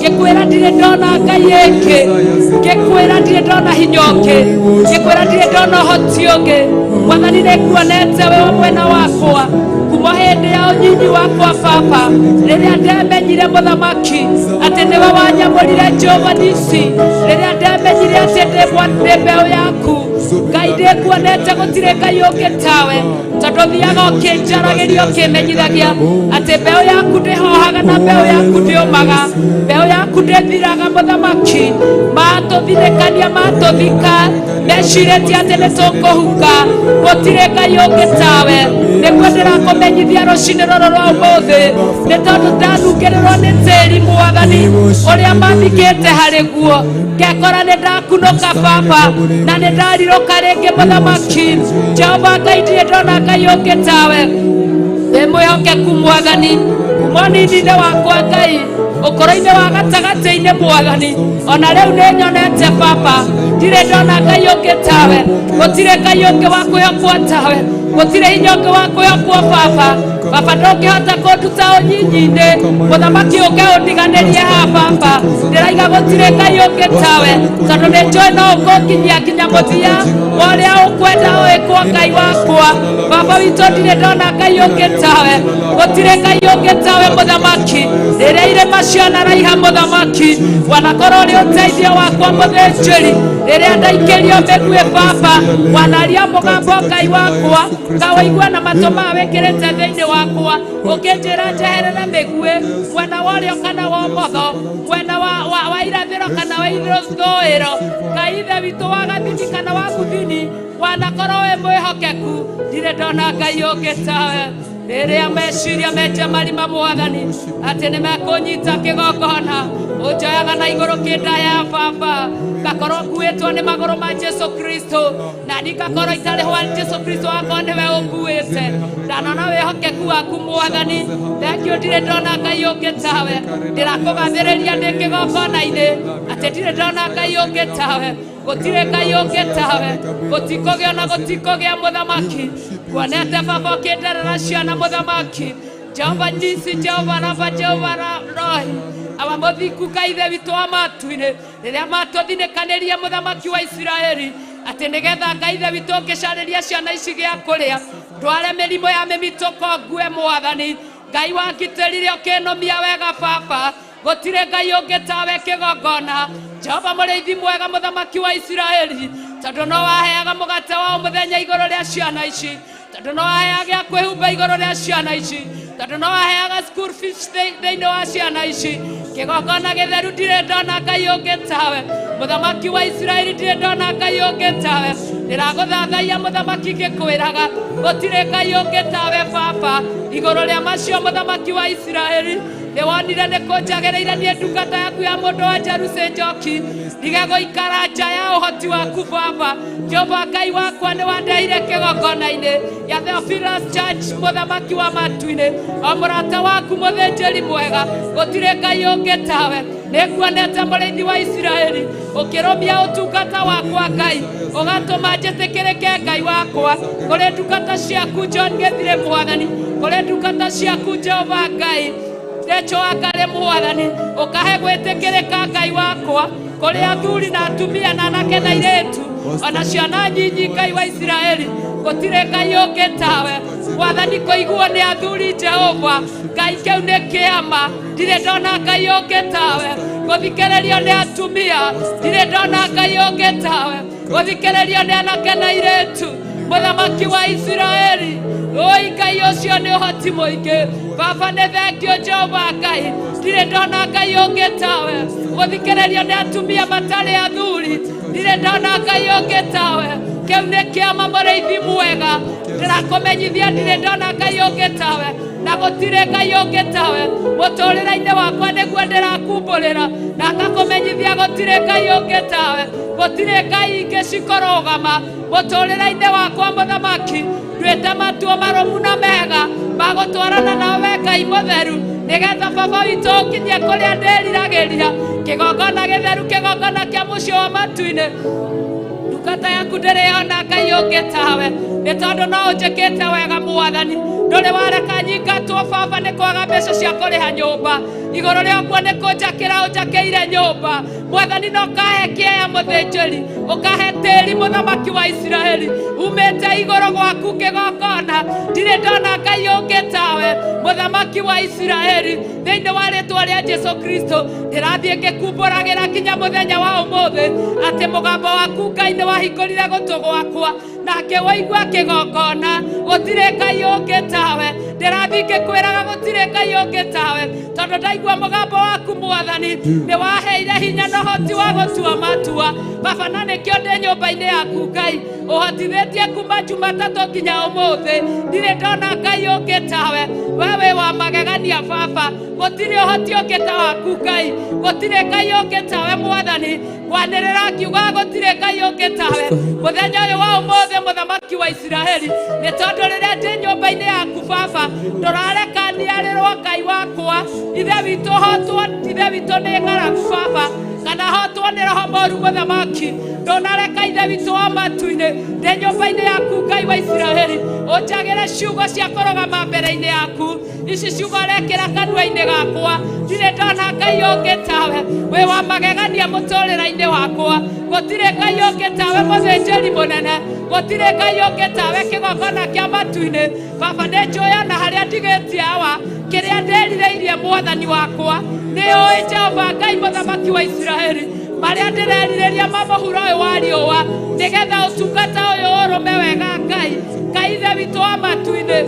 ngĩkwĩra ndirĩ ndona Ngai ĩngĩ, ngĩkwĩra ndirĩ ndona hinya ũngĩ, ngĩkwĩra ndirĩ ndona ũhoti ũngĩ. Mwathani nĩnguonete wĩ wa mwena wakwa kuma hĩndĩ ya ũnyinyi wakwa Baba, rĩrĩa ndemenyire mũthamaki atĩ nĩwe wanyamũrire Jehova Nisi, rĩrĩa ndemenyire atĩ ndĩ mbeũ yaku Ngai ndĩkuonete gũtirĩ Ngai ũngĩ tawe tondũ thiaga ũkĩnjaragĩria ũkĩmenyithagia atĩ mbeũ yaku ndĩhohaga na mbeũ yaku ndĩũmaga, mbeũ yaku ndĩthiraga mũthamaki. Matũthinĩkania matũthika mecirĩtie atĩ nĩ tũkũhuka, gũtirĩ Ngai ũngĩ tawe. Nĩguo ndĩrakũmenyithia rũcinĩ rũrũ rwa ũmũthĩ nĩ tondũ ndanungĩrĩrwo nĩ tĩri Mwathani ũrĩa mathikĩte harĩ guo, ngekora nĩ ndakunũka Baba na nĩ ndarirũka rĩngĩ mũthamaki. Jehova Ngai ndirĩ ndona Ngai ũngĩ tawe, wĩ mwĩhokeku Mwathani kuma ũnini-inĩ wakwa Ngai ũkũrũ-inĩ wa gatagatĩ-inĩ Mwathani ona rĩu nĩ nyonete Baba ndirĩ ndona Ngai ũngĩ tawe, gũtirĩ Ngai ũngĩ wa kwĩhokwo tawe, gũtirĩ hinya ũngĩ wa kwĩhokwo Baba. Baba ndũngĩhota kũnduta ũnyinyi-inĩ mũthamaki ũke ũndiganĩrie haha baba ndĩraiga gũtirĩ Ngai ũngĩ tawe tondũ nĩ njũĩ no ũkũnginyia nginya mũthia wa ũrĩa ũkwenda ũĩkwo Ngai wakwa baba witũ ndirĩ ndona Ngai ũngĩ tawe gũtirĩ Ngai ũngĩ tawe mũthamaki rĩrĩa irĩma cianaraiha mũthamaki wanakorwo ũrĩ ũteithio wakwa mũthĩnjĩri rĩrĩa ndaikĩrio mĩguĩ baba wanaria mũgambo Ngai wakwa ngaũigua na matũ ma wĩkĩrĩte thĩinĩ wakwa ũkĩnjĩra njeherere mĩguĩ mwena wa ũrĩo kana wa ũmotho mwena wa irathĩro kana wa ithũĩro Ngai ithe witũ wa gathini kana wa guthini wanakorwo wĩ mwĩhokeku ndirĩ ndona Ngai ũngĩ tawe rĩrĩa meciria menje marima mwathani atĩ nĩ mekũnyita kĩgongona ũnjoyaga na igũrũ kĩnda ya baba ngakorwo nguĩtwo nĩ magũrũ ma Jesu Kristo na niĩ ngakorwo itarĩ hwa Jesu Kristo akorwo nĩwe ũnguĩte ndanona wĩhokeku waku mwathani thengio ndirĩ ndona Ngai ũngĩ tawe ndĩrakũgathĩrĩria ndĩ kĩgongona-inĩ atĩ ndirĩ ndona Ngai ũngĩ tawe gũtirĩ Ngai ũngĩ tawe gũtikũgĩa na gũtikũgĩa mũthamaki kuonete baba ũkĩnderera ciana mũthamaki Jehova Nisi Jehova Rafa Jehova Rohi awa mũthingu Ngai ithe witũ wa matu-inĩ rĩrĩa matũthinĩkanĩrie mũthamaki wa Isiraeli atĩ nĩgetha Ngai ithe witũ ũngĩcarĩria ciana ici gĩa kũrĩa ndware mĩrimũ ya mĩmitũko ngue mwathani Ngai wangitĩrire ũkĩnũmia wega baba gũtirĩ Ngai ũngĩ tawe kĩgongona Jehova mũrĩithi mwega mũthamaki wa Isiraeli tondũ no waheaga mũgate wa o mũthenya igũrũ rĩa ciana ici tondũ no waheaga gĩa kwĩhumba igũrũ rĩa ciana ici tondũ no waheaga school fees thĩinĩ wa ciana ici kĩgongona gĩtheru ndirĩ ndona Ngai ũngĩ tawe mũthamaki wa Isiraeli ndirĩ ndona Ngai ũngĩ tawe ndĩragũthathaiya mũthamaki ngĩkwĩraga gũtirĩ Ngai ũngĩ tawe baba igũrũ rĩa macio mũthamaki wa Isiraeli nĩ wonire nĩ kũnjagĩrĩire niĩ ndungata yaku ya mũndũ wa Jerusalemu Njoki ndige gũikara nja ya ũhoti waku baba Jehova Ngai wakwa nĩ wandeire kĩgongona-inĩ ya Theophilus Church mũthamaki wa matu-inĩ o mũrata waku mũthĩnjĩri mwega gũtirĩ Ngai ũngĩ tawe nĩ nguonete mũrĩithi wa Isiraeli ũkĩrũmia ũtungata wakwa Ngai ũgatũma njĩtĩkĩrĩke Ngai wakwa kũrĩ ndungata ciaku John Gĩthire mwathani kũrĩ ndungata ciaku Jehova Ngai Ndecho akare mwathani ũkahe gwĩtĩkĩrĩka Ngai wakwa kũrĩ athuri na atumia na anake na airĩtu ona ciana nyinyi Ngai wa Isiraeli gũtirĩ Ngai ũngĩ tawe mwathani kũiguo nĩ athuri Jehova Ngai kĩu nĩ kĩama ndirĩ ndona Ngai ũngĩ tawe gũthikĩrĩrio nĩ atumia ndirĩ ndona Ngai ũngĩ tawe gũthikĩrĩrio nĩ anake na airĩtu mũthamaki wa Isiraeli oi Ngai ũcio nĩ ũhoti mũingĩ baba nĩ thengio Jehova Ngai ndirĩ ndona Ngai ũngĩ tawe gũthikĩrĩrio nĩ atumia matarĩ athuri ndirĩ ndona Ngai ũngĩ tawe kĩu nĩ kĩama mũrĩithi mwega ndĩrakũmenyithia ndirĩ ndona Ngai ũngĩ tawe na gũtirĩ Ngai ũngĩ tawe mũtũrĩre-inĩ wakwa nĩguo ndĩrakumbũrĩra na ngakũmenyithia gũtirĩ Ngai ũngĩ tawe gũtirĩ Ngai ingĩ cikũrũgama mũtũrĩre-inĩ wakwa mũthamaki nduĩte matua marũmu na mega magũtwarana nawe Ngai mũtheru nĩgetha baba witũ ũkinyie kũrĩa ndĩriragĩria kĩgongona gĩtheru kĩgongona kĩa mũciĩ wa matu-inĩ ndungata yaku ndĩrĩ yona Ngai ũngĩ tawe nĩ tondũ no ũnjĩkĩte wega mwathani ndũrĩ wareka nyingatwo baba nĩ kwaga mbeca cia kũrĩha nyũmba igũrũ rĩa ũguo nĩ kũnjakĩra ũnjakĩire nyũmba mwathani no ũkahe kĩeya mũthĩnjĩri ũkahe tĩri mũthamaki wa Isiraeli umĩte igũrũ gwaku kĩgongona ndirĩ ndona Ngai ũngĩ tawe mũthamaki wa Isiraeli thĩinĩ wa rĩtwa rĩa Jesu Kristo ndĩrathiĩ ngĩkumbũragĩra nginya mũthenya wa ũmũthĩ atĩ mũgambo waku Ngai nĩ wahingũrire gũtũ gwakwa nake waigua kĩgongona gũtirĩ Ngai ũngĩ tawe ndĩrathiĩ ngĩkwĩraga gũtirĩ Ngai ũngĩ tawe tondũ ndaigua mũgambo waku mwathani nĩ waheire hinya na ũhoti wa gũtua matua baba na nĩkĩo ndĩ nyũmba-inĩ yaku Ngai ũhotithĩtie kuma Jumatatũ nginya ũmũthĩ ndirĩ ndona Ngai ũngĩ tawe we wĩ wa magegania baba gũtirĩ ũhoti ũngĩ ta waku Ngai gũtirĩ Ngai ũngĩ tawe mwathani kwanĩrĩra ngiuga gũtirĩ Ngai ũngĩ tawe mũthenya ũyũ wa ũmũthĩ mũthamaki wa Isiraeli nĩ tondũ rĩrĩa ndĩ nyũmba-inĩ yaku baba ndũrareka niarĩrwo Ngai wakwa ithe witũ hotwo ithe witũ nĩ ng'aragu baba Kana hotwo nĩ roho mũru mũthamaki. Ndũnareka Ithe witũ wa matu-inĩ ndĩ nyũmba-inĩ yaku Ngai wa Isiraeli ũnjagĩre ciugo cia kũrũgama mbere-inĩ yaku. Ici ciugo ũrekĩra kanua-inĩ gakwa, ndirĩ ndona Ngai ũngĩ tawe wĩ wa magegania mũtũrĩre-inĩ wakwa. Gũtirĩ Ngai ũngĩ tawe mũthĩnjĩri mũnene, gũtirĩ Ngai ũngĩ tawe kĩgongona kĩa matu-inĩ. Baba nĩ njũĩ ona harĩa ndigĩtie awa kĩrĩa ndĩrirĩirie mwathani wakwa nĩ ũĩ Jehova Ngai mũthamaki wa Isiraeli marĩa ndĩrerirĩria ma mũhuro ũyũ wa riũa nĩgetha ũtungata ũyũ ũrũme wega Ngai. Ngai Ithe witũ wa matu-inĩ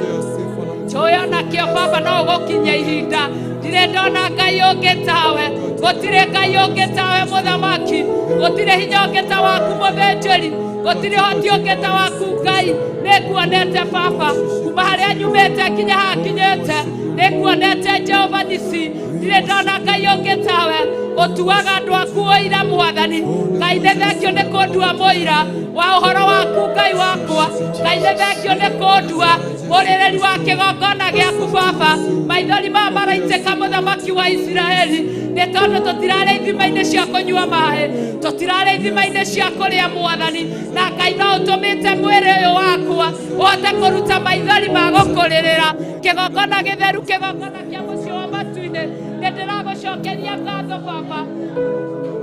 njũĩ onakĩo baba no ũgũkinyia ihinda. Ndirĩ ndona Ngai ũngĩ tawe, gũtirĩ Ngai ũngĩ tawe mũthamaki, gũtirĩ hinya ũngĩ ta waku mũthĩnjĩri, gũtirĩ ũhoti ũngĩ ta waku Ngai. Nĩnguonete baba kuma harĩa nyumĩte nginya haha nginyĩte, nĩnguonete Jehova Nisi, ndirĩ ndona Ngai ũngĩ tawe ũtuaga andũ aku ũira mwathani. Ngai nĩ thengio nĩ kũndua mũira wa ũhoro waku Ngai wakwa. Ngai nĩ thengio nĩ kũndua mũrĩrĩri wa kĩgongona gĩaku baba. Maithori maya maraitĩka mũthamaki wa Isiraeli nĩ tondũ tũtirarĩ ithima-inĩ cia kũnyua maĩ, tũtirarĩ ithima-inĩ cia kũrĩa mwathani. Na Ngai no ũtũmĩte mwĩrĩ ũyũ wakwa ũhote kũruta maithori ma gũkũrĩrĩra kĩgongona gĩtheru, kĩgongona kĩa mũciĩ wa matu-inĩ. Nĩ ndĩragũcokeria ngatho baba,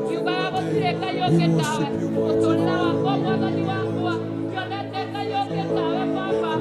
ngiugaga gũtirĩ Ngai ũngĩ tawe mũtũrĩre wakwa mwathani wakwa, ndionete Ngai ũngĩ tawe baba.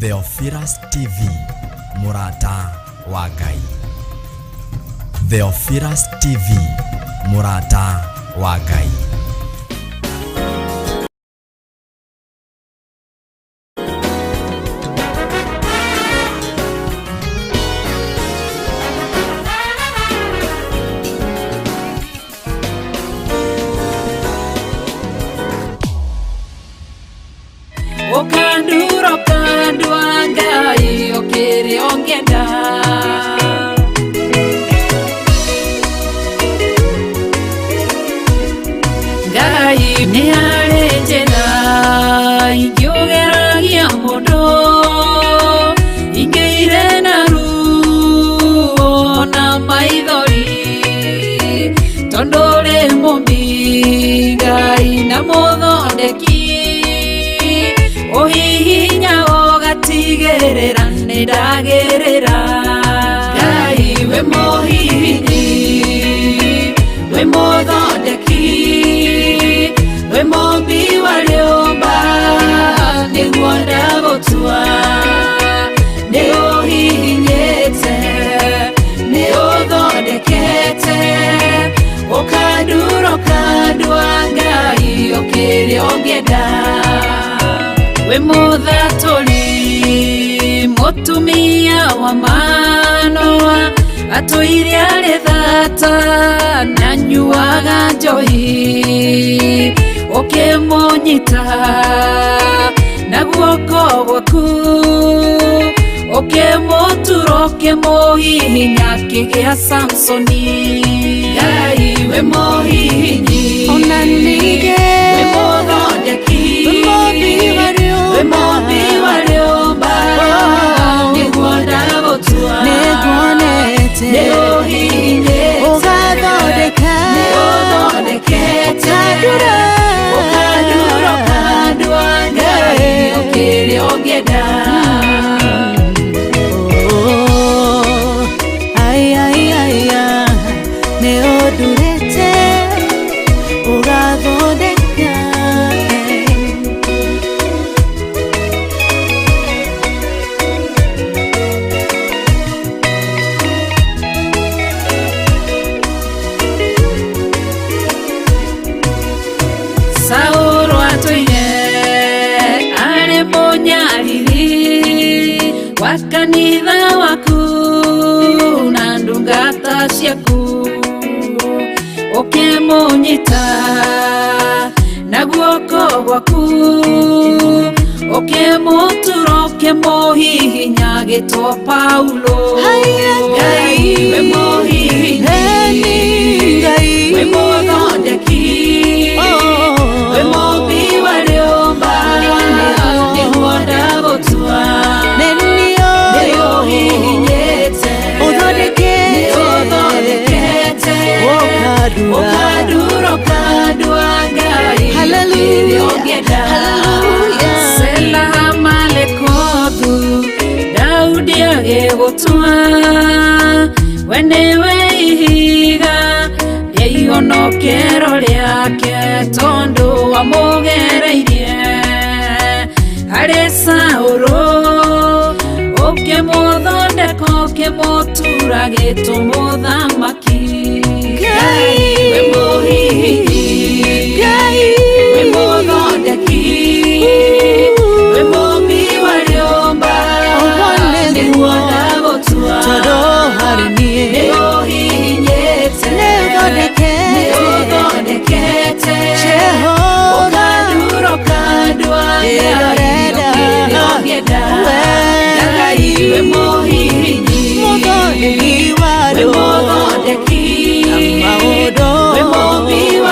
Theophilus TV, mũrata wa Ngai. Theophilus TV, mũrata wa Ngai. Okandura okandua Ngai okere ongenda. Ngai nĩ harĩ njĩra ingĩũgeragia mũndũ ingĩire na ruo na maithori tondũ ũrĩ mũmbi Ngai na mũthondeki ũhihinya ũgatigĩrĩra nĩ ndagĩrĩra. Ngai wĩ mũhihinyi wĩ mũthondeki wĩ mũmbi wa rĩũmba nĩguo ndagũtua nĩ ũhihinyĩte nĩ ũthondekete ũkandura ũkandua Ngai ũkĩrĩa ũngĩenda. Wĩ mũthatũri mũtumia wa Manoa atũire arĩ thata na nyuaga njohi ũkĩmũnyita na guoko gwaku ũkĩmũtura ũkĩmũhihinya kĩgĩa Samsoni. Ngai wĩ mũhihinyi Ona ningĩ wĩ mũthondeki wĩ mũmbi wa rĩũmba wĩ mũmbi wa rĩũmba nĩguo ndagũtua nĩnguonete nĩ ũhihinyĩte ũgathondeka nĩ ũthondekete ũkandura ũkandura ũkandua Ngai ũkĩrĩa ũngĩenda. Oh, ai ai ai ai nĩ ũndurĩte waku na ndungata ciaku ũkĩmũnyita na guoko gwaku ũkĩmũtura ũkĩmũhihinya gĩtwo Paulo. Ngai we mũhihinyi, we mũthondeki, we mũmbi wa rĩũmba, nĩguo ndagũtua. Nĩũhihinyĩte, nĩũthondekete, ũkandura ũkandua Ngai kĩrĩa ũngĩenda. Sela Hamalekothu, Daudi agĩgũtua, we nĩwe ihiga rĩa ihonokero rĩake, tondũ wamũgereirie harĩ Saũlũ, ũkĩmũthondeka ũkĩmũtura gĩtũ mũthamaki. Ngai we mũhihinyi, we mũthondeki, we mũmbi wa rĩũmba, nĩguo ndagũtua. Nĩũhihinyĩte, nĩũthondekete, ũkandura ũkandua Ngai kĩrĩa ũngĩenda. Ngai we mũhihinyi, we mũthondeki, we mũmbi wa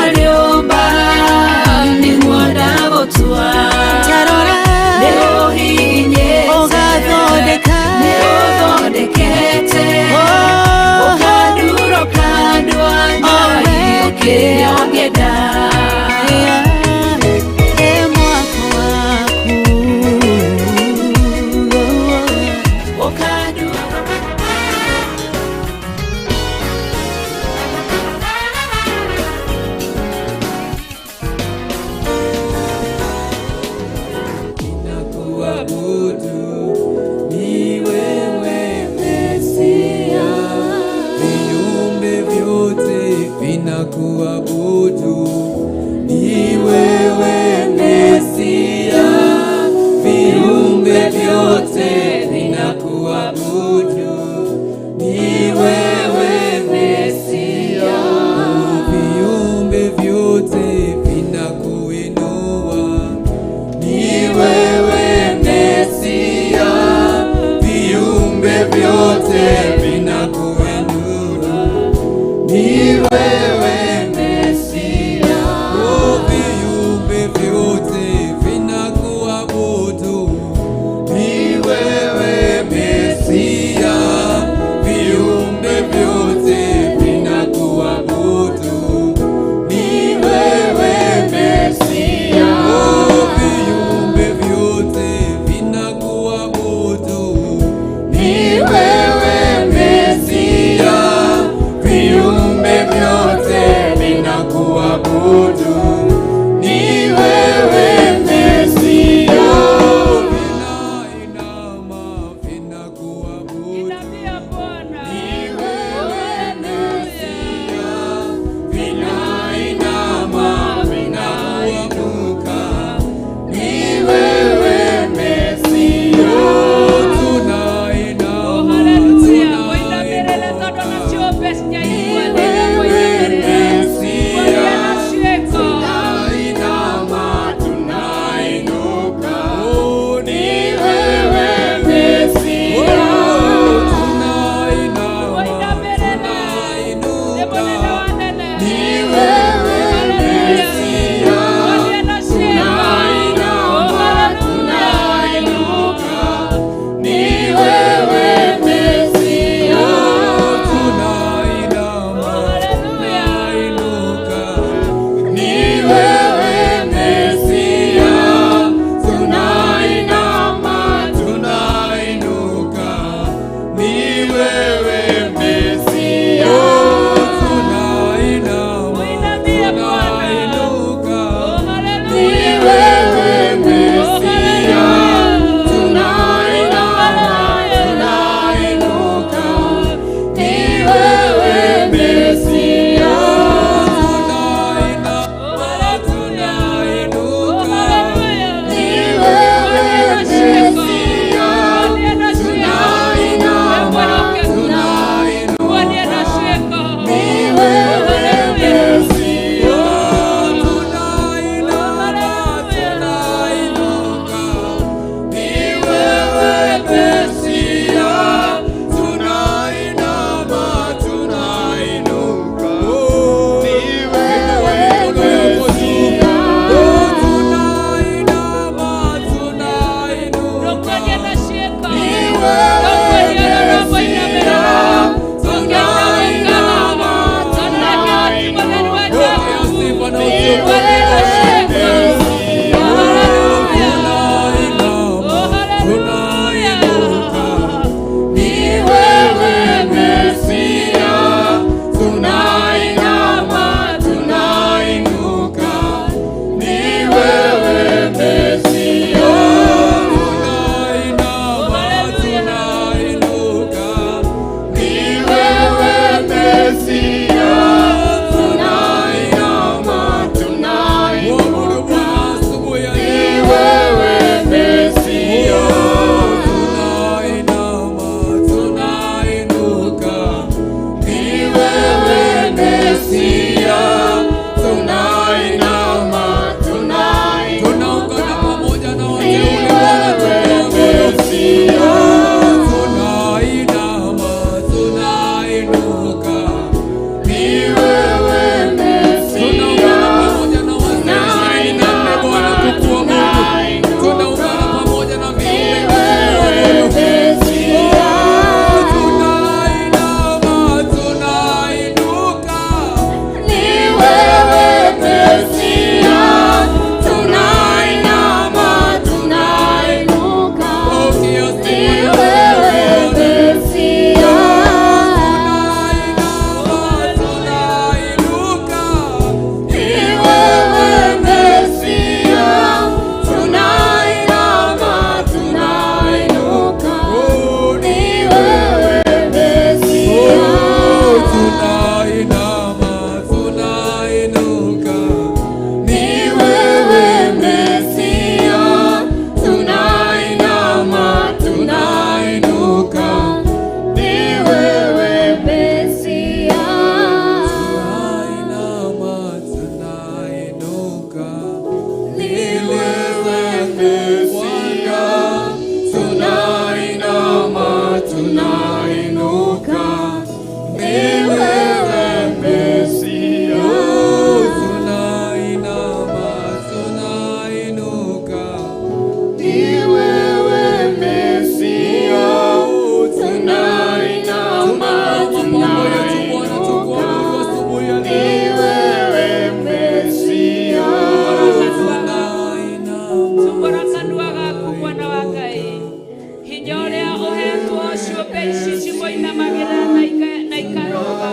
ciainamagĩrĩra na ikarũgama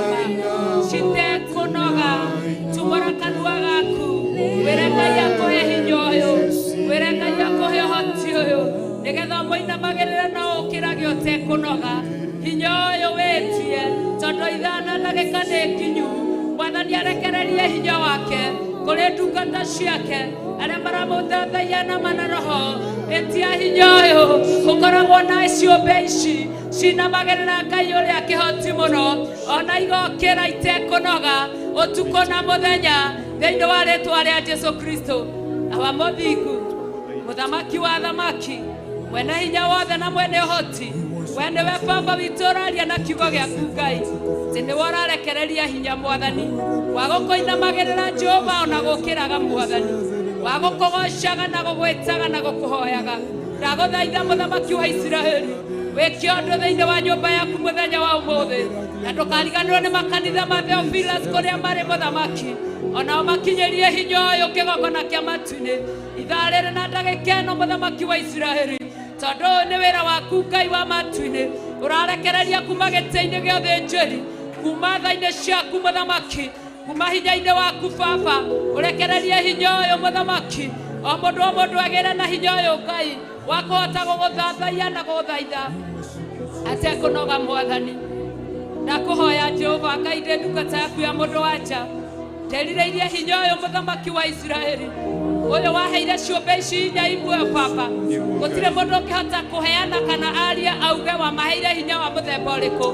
citekũnoga. Tumũra kanua gaku wĩre Ngai akũhe hinya ũyũ, wĩre Ngai akũhe ũhoti ũyũ nĩgetha ũmũinamagĩrĩre na ũkĩrage ũtekũnoga. Hinya ũyũ wĩtie tondũ ithaa na ndagĩka nĩ nginyu. Mwathani arekererie hinya wake kũrĩ ndungata ciake arĩa maramũthathaiya na ma na roho. Ĩtia hinya ũyũ ũkoragwo na ciũmbe ici cinamagĩrĩra Ngai ũrĩa kĩhoti mũno, ona igokĩra itekũnoga ũtukũ na mũthenya thĩinĩ wa rĩtwa rĩa Jesu Kristo. Awa mũthingu, mũthamaki wa thamaki, mwene hinya wothe na mwene ũhoti, we nĩwe baba witũ ũraria na kiugo gĩaku Ngai, atĩ nĩwe ũrarekereria hinya Mwathani wa gũkũinamagĩrĩra Jehova ona gũkĩraga Mwathani, wa gũkũgocaga na gũgwĩtaga na gũkũhoyaga. Ndagũthaitha mũthamaki wa Isiraeli wĩke ũndũ thĩinĩ wa nyũmba yaku mũthenya wa ũmũthĩ, na ndũkariganĩrwo nĩ makanitha ma Theophilus kũrĩa marĩ mũthamaki, onao makinyĩrie hinya ũyũ kĩgongona kĩa matu-inĩ ithaa rĩrĩ na ndagĩka ĩno mũthamaki wa Isiraeli, tondũ ũyũ nĩ wĩra waku Ngai wa matu-inĩ ũrarekereria kuma gĩtĩ-inĩ gĩa ũthĩnjĩri, kuma tha-inĩ ciaku mũthamaki, kuma hinya-inĩ waku baba, ũrekererie hinya ũyũ mũthamaki, o mũndũ o mũndũ agĩre na hinya ũyũ Ngai wa kũhota gũgũthathaiya na gũgũthaitha atekũnoga Mwathani. Ndakũhoya Jehova Ngai ndĩ ndungata yaku ya mũndũ wa nja, ndĩrirĩirie hinya ũyũ mũthamaki wa Isiraeli ũyũ waheire ciũmbe ici inya imwe baba. Gũtirĩ mũndũ ũngĩhota kũheana kana arie auge wamaheire hinya wa mũthemba ũrĩkũ,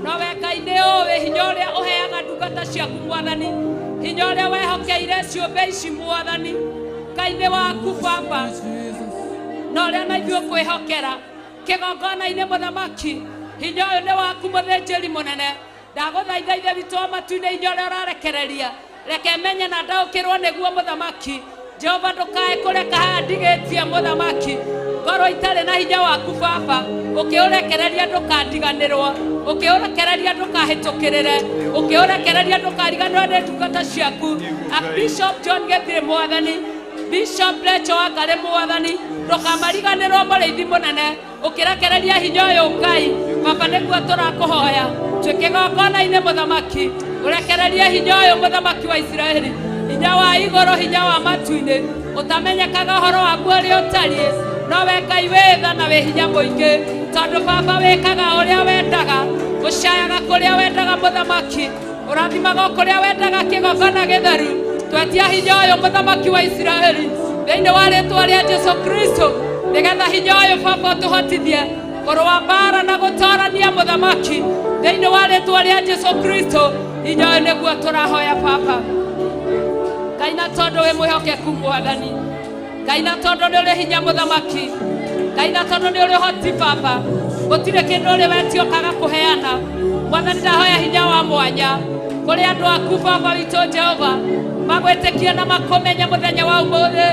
no we Ngai nĩ ũĩ hinya ũrĩa ũheaga ndungata ciaku Mwathani, hinya ũrĩa wehokeire ciũmbe ici Mwathani. Ngai nĩ waku baba, na ũrĩa na ithuĩ ũkwĩhokera kĩgongona-inĩ mũthamaki, hinya ũyũ nĩ waku mũthĩnjĩri mũnene. Ndagũthaitha Ithe witũ wa matu-inĩ, hinya ũrĩa ũrarekereria reke menye na ndaũkĩrwo nĩguo mũthamaki. Jehova ndũkae kũreka haha ndigĩtie mũthamaki, ngorwo itarĩ na hinya waku baba, ũkĩũrekereria ndũkandiganĩrwo, ũkĩũrekereria ndũkahĩtũkĩrĩre, ũkĩũrekereria ndũkariganĩrwo nĩ ndungata ciaku. A Bishop John Gethire Mwathani, Bishop Rachel Wangari Mwathani, ndũkamariganĩrwo mũrĩithi mũnene, ũkĩrekereria hinya ũyũ Ngai baba nĩguo tũrakũhoya twĩ kĩgongona-inĩ mũthamaki, ũrekererie hinya ũyũ mũthamaki wa Isiraeli, hinya wa igũrũ, hinya wa matu-inĩ ũtamenyekaga ũhoro waguo ũrĩa ũtariĩ, no we Ngai wĩ tha na wĩ hinya mũingĩ, tondũ baba wĩkaga ũrĩa wendaga, ũcayaga kũrĩa wendaga mũthamaki, ũrathimaga o kũrĩa wendaga kĩgongona gĩtheru. Twetia hinya ũyũ mũthamaki wa Isiraeli thĩinĩ wa rĩtwa rĩa Jesu Kristo, nĩgetha hinya ũyũ baba ũtũhotithie kũrũa mbara na gũtorania mũthamaki thĩinĩ wa rĩtwa rĩa Jesu Kristo. Hinya ũyũ nĩguo tũrahoya baba Ngai, na tondũ wĩ mwĩhokeku Mwathani, Ngai na tondũ nĩ ũrĩ hinya mũthamaki, Ngai na tondũ nĩ ũrĩ ũhoti baba, gũtirĩ kĩndũ ũrĩ wetio ũkaga kũheana. Mwathani ndahoya hinya wa mwanya kũrĩ andũ aku baba witũ Jehova, magwĩtĩkie na makũmenye mũthenya wa ũmũthĩ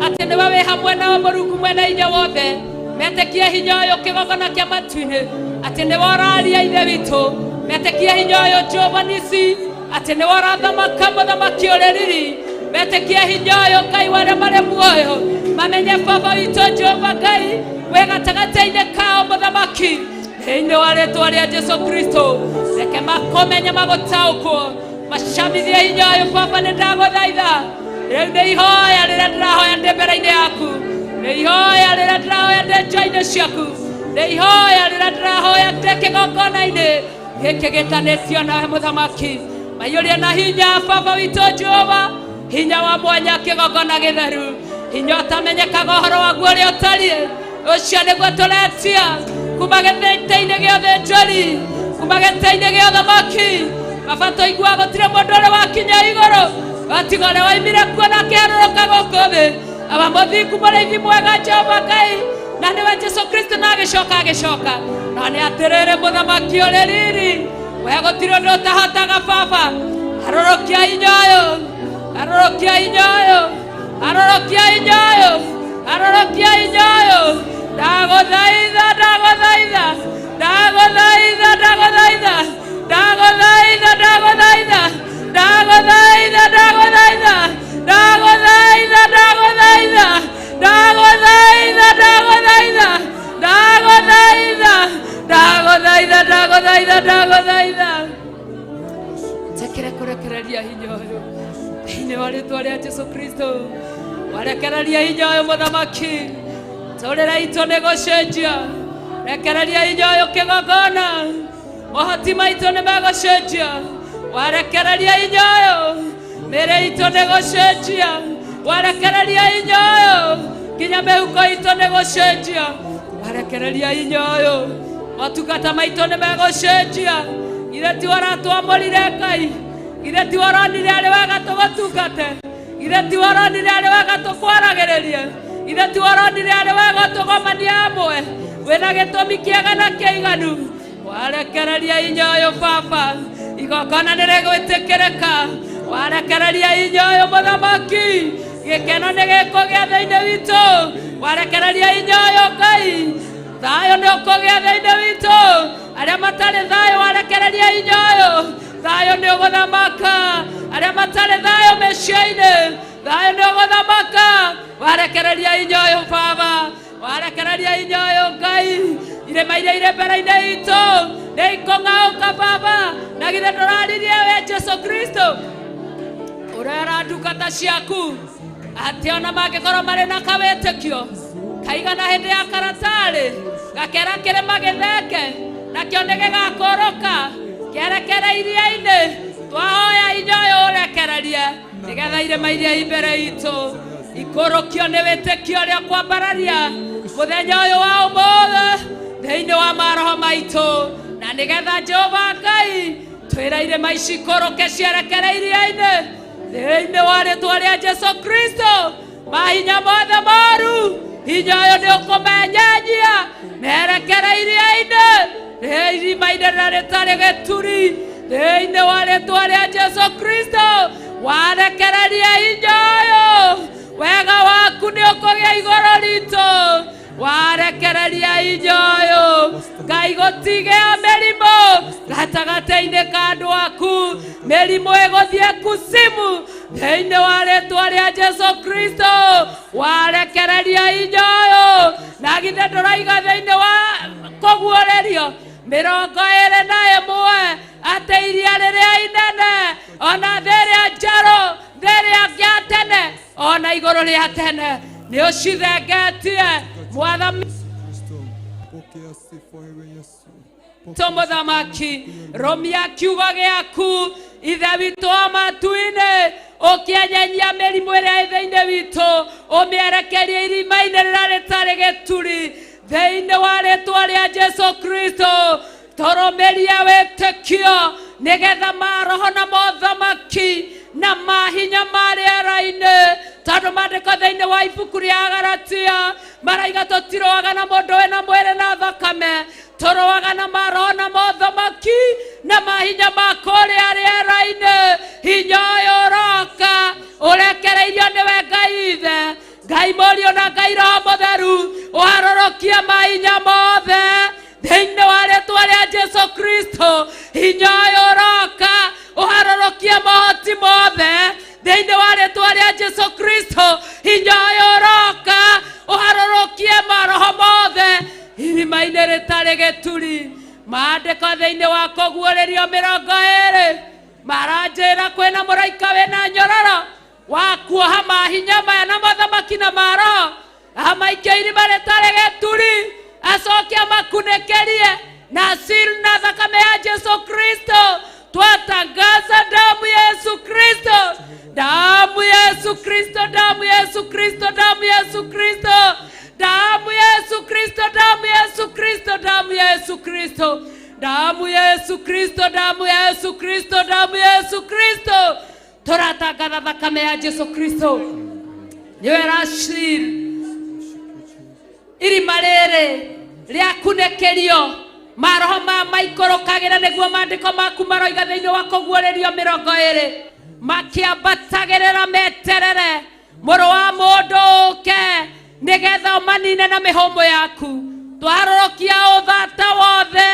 atĩ nĩwe wĩ hamwe nao Mũrungu mwene hinya wothe. Metĩkie hinya ũyũ kĩgongona kĩa matu-inĩ atĩ nĩwe ũraria Ithe witũ, metĩkie hinya ũyũ Jehova nisi atĩ nĩwe ũrathamaka mũthamaki ũrĩ riri, metĩkie hinya ũyũ Ngai wa arĩa marĩ muoyo, mamenye baba witũ Jehova Ngai wĩ gatagatĩ-inĩ kao mũthamaki thĩinĩ wa rĩtwa rĩa Jesu Kristo. Reke makũmenye magũtaũkwo, macamithie hinya ũyũ baba, nĩ ndagũthaitha rĩu nĩ ihoya rĩrĩa ndĩrahoya ndĩ mbere-inĩ yaku, nĩ ihoya rĩrĩa ndĩrahoya ndĩ nja-inĩ ciaku, nĩ ihoya rĩrĩa ndĩrahoya ndĩ kĩgongona-inĩ gĩkĩ gĩtanĩtio nawe mũthamaki. Maiyũrie na hinya baba witũ Jehova, hinya wa mwanya kĩgongona gĩtheru, hinya ũtamenyekaga ũhoro waguo ũrĩa ũtariĩ, ũcio nĩguo tũretia kuma gĩtĩ-inĩ gĩa ũthĩnjĩri, kuma gĩtĩ-inĩ gĩa ũthamaki. Baba tũiguaga gũtirĩ mũndũ ũrĩ wakinya igũrũ gatiga ũrĩa waimire kuo na akĩharũrũka gũkũ thĩ. Aba mũthingu mũrĩithi mwega Jehova Ngai, na nĩwe Jesu Kristo, na agĩcoka agĩcoka no nĩ atĩrĩrĩ mũthamaki ũrĩ riri, we gũtirĩ ũndũ ũtahotaga baba. Harũrũkia hinya ũyũ, harũrũkia hinya ũyũ, harũrũkia hinya ũyũ, harũrũkia hinya ũyũ. Ndagũthaitha, ndagũthaitha, ndagũthaitha, ndagũthaitha, ndagũthaitha, ndagũthaitha, ndagũthaitha, ndagũthaitha, ndagũthaitha, ndagũthaitha, ndagũthaitha, ndagũthaitha, ndagũthaitha, Ndagũthaitha, ndagũthaitha, ndagũthaitha. Njĩkĩre kũrekereria hinya ũyũ thĩinĩ wa rĩtwa rĩa Jesu Kristo. Warekereria hinya ũyũ mũthamaki, tũrĩre itũ nĩ gũcenjia. Rekereria hinya ũyũ kĩgongona, mohoti maitũ nĩ megũcenjia. Warekereria hinya ũyũ, mĩĩrĩ itũ nĩ gũcenjia. Warekereria hinya ũyũ, nginya mĩhuko itũ nĩ gũcenjia. Warekereria hinya ũyũ, motungata maitũ nĩ megũcenjia. Ithe ti waratwamũrire Ngai, ithe ti waronire arĩ wega tũgũtungate, ithe ti waronire arĩ wega tũkwaragĩrĩrie, ithe ti waronire arĩ wega tũgomanie hamwe. Wĩna gĩtũmi kĩega na kĩiganu. Warekereria hinya ũyũ Baba, igongona nĩ rĩgwĩtĩkĩrĩka. Warekereria hinya ũyũ mũthamaki, gĩkeno nĩ gĩkũgĩa thĩinĩ witũ. Warekereria hinya ũyũ Ngai, thayũ nĩ ũkũgĩa thĩinĩ witũ. Arĩa matarĩ thayũ warekereria hinya ũyũ, thayũ nĩ ũgũthamaka. Arĩa matarĩ thayũ mĩciĩ-inĩ, thayũ nĩ ũgũthamaka. Warekereria hinya ũyũ Baba, warekereria hinya ũyũ Ngai. Irĩma iria irĩ mbere-inĩ itũ nĩ ikũng'aũka Baba, na githĩ ndũraririe we Jesu Kristo ũrera ndungata ciaku atĩ ona mangĩkorwo marĩ na kawĩtĩkio kaigana hĩndĩ ya karatarĩ gakera kĩrĩma gĩthenge nakĩo nĩ gĩgakũrũka kĩerekere iria-inĩ. Twahoya hinya ũyũ ũrekererie nĩgetha irĩma iria i mbere itũ ikũrũkio nĩ wĩtĩkio ũrĩa kwambararia mũthenya ũyũ wa ũmũthĩ thĩinĩ wa maroho maitũ, na nĩgetha Jehova Ngai twĩra irĩma ici ikũrũke cierekere iria-inĩ thĩinĩ wa rĩtwa rĩa Jesu Kristo. Mahinya mothe moru hinya ũyũ nĩ ũkũmenyenyia merekere iria-inĩ, irima-inĩ rĩrĩa rĩtarĩ gĩturi thĩinĩ wa rĩtwa rĩa Jesu Kristo. Warekereria hinya ũyũ, wega waku nĩ ũkũgĩa igũrũ ritũ. Warekereria hinya ũyũ Ngai, gũtigĩa mĩrimũ gatagatĩ-inĩ ka andũ aku, mĩrimũ ĩgũthiĩ kusimu thĩinĩ wa rĩtwa rĩa Jesu Kristo. Warekereria hinya ũyũ, na githĩ ndũraiga thĩinĩ wa kũguũrĩrio 21 atĩ iria rĩrĩa inene ona thĩ ĩrĩa njerũ, thĩ ĩrĩa ya tene ona igũrũ rĩa tene nĩ ũcithengetie. Mwathani Pokea sifa ewe Yesu. witũ mũthamaki, rũmia kiugo gĩaku Ithe witũ wa matu-inĩ, ũkĩenyenyia mĩrimũ ĩrĩa ĩ thĩinĩ witũ, ũmĩerekerie irima-inĩ rĩrĩa rĩtarĩ gĩturi thĩinĩ wa rĩtwa rĩa Jesu Kristo. Tũrũmĩrie wĩtĩkio nĩgetha maroho na mothamaki na mahinya ma rĩera-inĩ, tondũ maandĩko thĩinĩ wa ibuku rĩa Galatia maraiga tũtirũaga na mũndũ wĩna mwĩrĩ na thakame, tũrũaga na maroho na mothamaki na mahinya ma kũrĩa rĩera-inĩ. Hinya ũyũ ũroka ũrekereirio nĩwe Ngai Ithe, Ngai Mũriũ na Ngai Roho Mũtheru, ũharũrũkie mahinya mothe thĩinĩ wa rĩtwa rĩa Jesu Kristo. Hinya ũyũ ũroka ũharũrũkie mohoti mothe thĩinĩ wa rĩtwa rĩa Jesu Kristo. Hinya ũyũ ũroka ũharũrũkie maroho mothe irima-inĩ rĩtarĩ gĩturi. Maandĩko thĩinĩ wa kũguũrĩrio 20 maranjĩra kwĩna mũraika wĩna nyororo wa kuoha mahinya maya na mothamaki na maroho, amaikie irima rĩtarĩ gĩturi, acoke amakunĩkĩrie na siri na thakame ya Jesu Kristo. Twatangaza damu ya Yesu Kristo, damu ya Yesu Kristo, damu ya Yesu Kristo, damu ya Yesu Kristo, damu ya Yesu Kristo, damu ya Yesu Kristo, damu ya Yesu Kristo, damu ya Yesu Kristo, damu ya Yesu Kristo, damu ya Yesu Kristo. Tũratangatha thakame ya Jesu Kristo nĩyo ĩraciri irima rĩrĩ rĩakunĩkĩrio maroho ma maikũrũkagĩra nĩguo maandĩko maku maroiga thĩinĩ wa kũguũrĩrio 20 makĩambatagĩrĩra meterere mũrũ wa mũndũ ũke nĩgetha ũmanine na mĩhũmũ yaku. Twarũrũkia ũthata wothe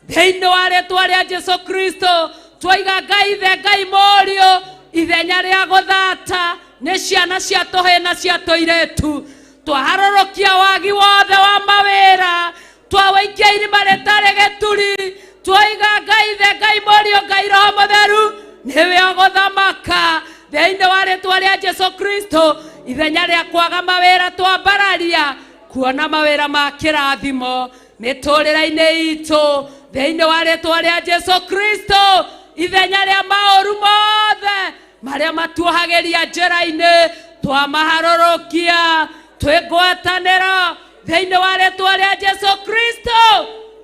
thĩinĩ wa rĩtwa rĩa Jesu Kristo. Twaiga Ngai Ithe, Ngai Mũriũ, ithenya rĩa gũthata nĩ ciana cia tũhĩĩ na cia tũirĩtu. Twaharũrũkia wagi wothe wa mawĩra, Twawaikia irima rĩtarĩ gĩturi. Twaiga Ngai Ithe, Ngai Mũriũ, Ngai Roho Mũtheru nĩwe ũgũthamaka thĩinĩ wa rĩtwa rĩa Jesu Kristo. Ithenya rĩa kwaga mawĩra twambararia kuona mawĩra ma kĩrathimo mĩtũrĩre-inĩ itũ thĩinĩ wa rĩtwa rĩa Jesu Kristo. Ithenya rĩa maũru mothe marĩa matuohagĩria njĩra-inĩ twamaharũrũkia twĩ ngwatanĩro thĩinĩ wa rĩtwa rĩa Jesu Kristo.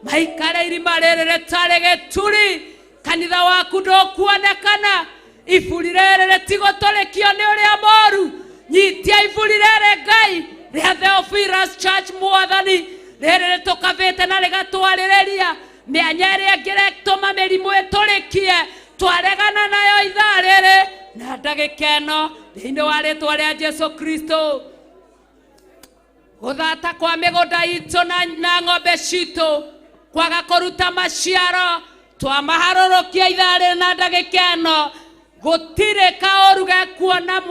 Maikare irima rĩrĩ rĩtarĩ gĩturi, kanitha waku ndũkuonekana, iburi rĩrĩ rĩtigũtũrĩkio nĩ ũrĩa moru. Nyitia iburi rĩrĩ Ngai rĩa Theophilus Church mwathani, rĩrĩ rĩtũkabĩte na rĩgatwarĩrĩria mĩanya ĩrĩa ĩngĩtũma mĩrimũ ĩtũrĩkie, twaregana nayo ithaa rĩrĩ na ndagĩka ĩno thĩinĩ wa rĩtwa rĩa Jesu Kristo. Gũthata kwa mĩgũnda itũ na ng'ombe citũ kwaga kũruta maciaro twamaharũrũkia ithaa rĩrĩ na ndagĩka ĩno. Gũtirĩ kaũru gekuona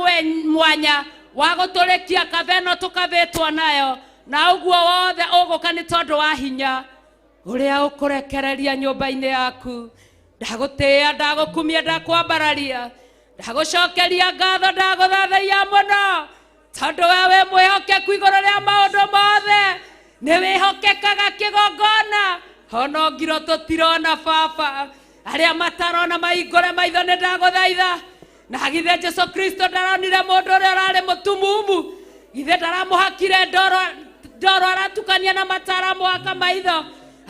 mwanya wa gũtũrĩkia kaba ĩno tũkabĩtwo nayo, na ũguo wothe ũgũka nĩ tondũ wa hinya ũrĩa ũkũrekereria nyũmba-inĩ yaku. Ndagũtĩĩa, ndagũkumia, ndakwambararia, ndagũcokeria ngatho, ndagũthathaiya mũno tondũ we wĩ mwĩhokeku igũrũ rĩa maũndũ mothe. Nĩ wĩhokekaga kĩgongona ona ngiro tũtirona baba. Arĩa matarona mahingũre maitho nĩ ndagũthaitha. Na githĩ Jesu Kristo ndaronire mũndũ ũrĩa ũrarĩ mũtumumu? Githĩ ndaramũhakire ndoro aratukania na mataramũhaka maitho,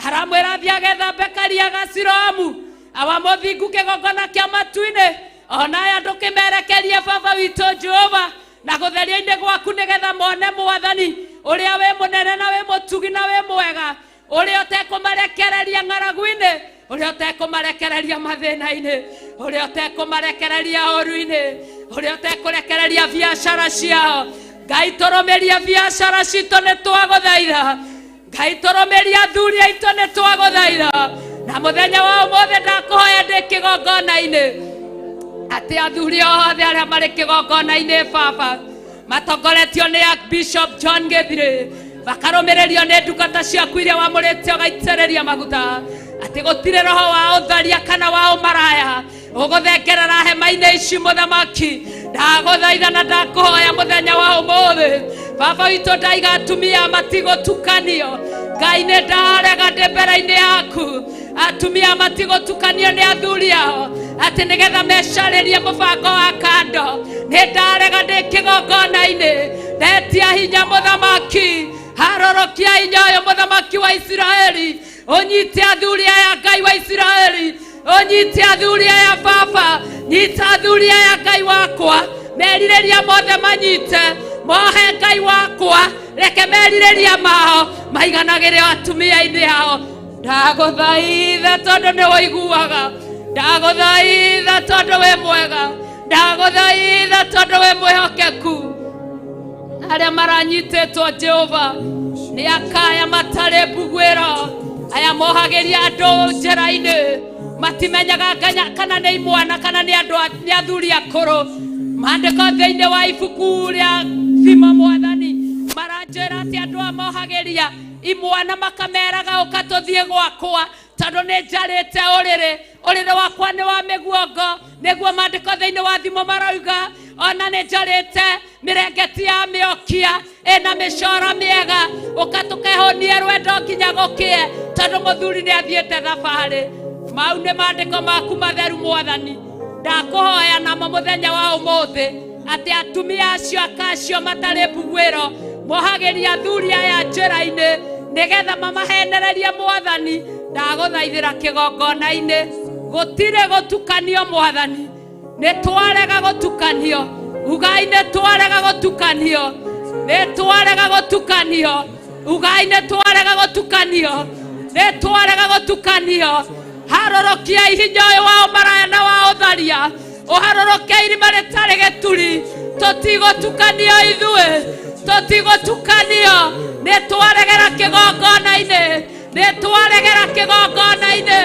aramwĩra athiĩ agethambe karia ga Siloamu awa mũthingu kĩgongona kĩa matu-inĩ. Ona aya ndũkĩmerekerie baba witũ Jehova na gũtheria-inĩ gwaku, nĩgetha mone mwathani ũrĩa wĩ mũnene na wĩ mũtugi na wĩ mwega, ũrĩa ũtekũmarekereria ng'aragu-inĩ, ũrĩa ũtekũmarekereria mathĩna-inĩ, ũrĩa ũtekũmarekereria ũru-inĩ, ũrĩa ũtekũrekereria biacara ciao. Ngai tũrũmĩrie biacara citũ nĩ twagũthaitha. Ngai tũrũmĩrie athuri aitũ nĩ twagũthaitha. Na mũthenya wa ũmũthĩ ndakũhoya ndĩ kĩgongona-inĩ atĩ athuri othe arĩa marĩ kĩgongona-inĩ baba matongoretio nĩ Bishop John Gĩthirĩ, makarũmĩrĩrio nĩ ndungata ciaku iria wamũrĩte ũgaitĩrĩria maguta, atĩ gũtirĩ roho wa ũtharia kana wa ũmaraya ũgũthengerera hema-inĩ ici mũthamaki. Ndagũthaitha na ndakũhoya mũthenya wa ũmũthĩ baba witũ, ndaiga atumia matigũtukanio. Ngai nĩ ndarega ndĩ mbere-inĩ yaku, atumia matigũtukanio nĩ athuri ao atĩ nĩgetha mecarĩrie mũbango wa kando. Nĩ ndarega ndĩ kĩgongona-inĩ, ndetia hinya mũthamaki, harũrũkia hinya ũyũ mũthamaki wa Isiraeli, ũnyite athuri aya Ngai wa Isiraeli, ũnyite athuri aya baba, nyita athuri aya Ngai wakwa, merirĩria mothe manyite, mohe Ngai wakwa, reke merirĩria mao maiganagĩre atumia-inĩ ao. Ndagũthaitha tondũ nĩ ũiguaga, ndagũthaitha tondũ wĩ mwega, ndagũthaitha tondũ wĩ mwĩhokeku. Arĩa maranyitĩtwo Jehova nĩ akaya matarĩ mbuguĩro, aya mohagĩria andũ njĩra-inĩ matimenyaga kana nĩ imwana kana nĩ andũ nĩ athuri akũrũ. Maandĩko thĩinĩ wa ibuku rĩa Thimo mwathani maranjĩra atĩ andũ aya mohagĩria imwana makameraga ũka tũthiĩ gwakwa tondũ nĩ njarĩte ũrĩrĩ, ũrĩrĩ wakwa nĩ wa mĩguongo, nĩguo maandĩko thĩinĩ wa Thimo marauga. Ona nĩ njarĩte mĩrengeti ya mĩokia ĩna mĩcoro mĩega, ũka tũkehũnie rwendo nginya gũkĩe tondũ mũthuri nĩ athiĩte thabarĩ. Mau nĩ maandĩko maku matheru mwathani, ndakũhoya namo mũthenya wa ũmũthĩ atĩ atumia acio aka acio matarĩ mbuguĩro mohagĩria athuri aya njĩra-inĩ nĩgetha mamahenererie mwathani. Ndagũthaithĩra kĩgongona-inĩ gũtirĩ gũtukanio mwathani, nĩ twarega gũtukanio. Ugai nĩ twarega gũtukanio, nĩ twarega gũtukanio. Ugai nĩ twarega gũtukanio, nĩ twarega gũtukanio. Harũrũkia hinya ũyũ wa ũmaraya na wa ũtharia, ũharũrũke irima rĩtarĩ gĩturi. Tũtigũtukanio ithuĩ, tũtigũtukanio. Nĩ twaregera kĩgongona-inĩ, nĩ twaregera kĩgongona-inĩ,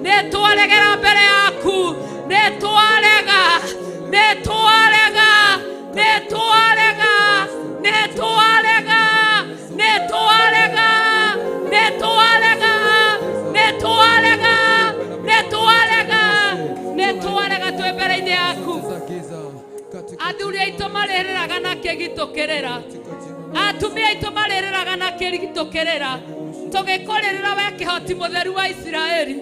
nĩ twaregera mbere yaku, nĩ twarega, nĩ twarega, nĩ twarega, nĩ twarega, nĩ twarega, nĩ twarega. Athuri aitũ marĩrĩraga na kĩgitũkĩrĩra, atumia aitũ marĩrĩraga na kĩgitũkĩrĩra, tũgĩkũrĩrĩra we kĩhoti mũtheru wa Isiraeli,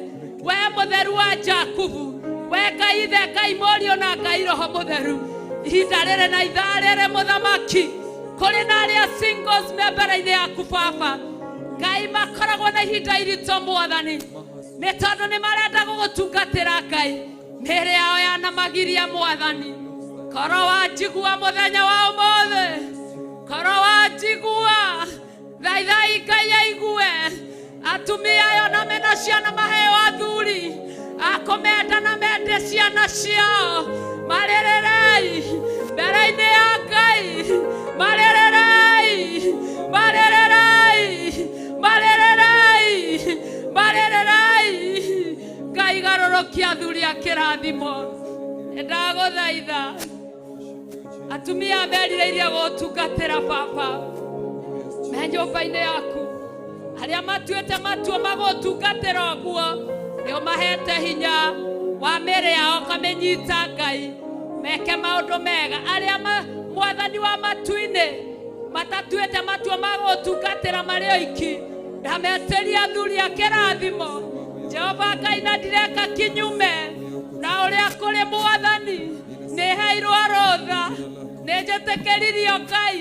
we mũtheru wa Jakubu, we Ngai Ithe, Ngai Mũriũ na Ngai Roho Mũtheru. Ihinda rĩrĩ na ithaa rĩrĩ mũthamaki, kũrĩ na arĩa singles me mbere-inĩ yaku baba. Ngai makoragwo na ihinda iritũ mwathani, nĩ tondũ nĩ marenda gũgũtungatĩra Ngai, mĩĩrĩ yao yanamagiria mwathani. Korwo wanjigua mũthenya wa ũmũthĩ, korwo wanjigua, thaithai Ngai aigue. Atumia ayo na mena ciana maheo athuri akũmenda na mende ciana ciao, marĩrĩrei mbere-inĩ ya Ngai, marĩrĩrei, marĩrĩrei, marĩrĩrei, marĩrĩrei. Ngai garũrũkia athuri a kĩrathimo. Nĩndagũthaitha atumia merirĩirie gũtungatĩra baba me nyũmba-inĩ yaku, arĩa matuĩte matua magũtungatĩra ũguo, nĩ ũmahete hinya wa mĩĩrĩ yao ũkamĩnyita Ngai, meke maũndũ mega. Arĩa mwathani wa matu-inĩ matatuĩte matua magũtungatĩra marĩ oiki, ndametĩria athuri a kĩrathimo. Jehova Ngai, na ndireka kinyume na ũrĩa kũrĩ mwathani, nĩ heirwo rũtha, nĩ njĩtĩkĩririo Ngai,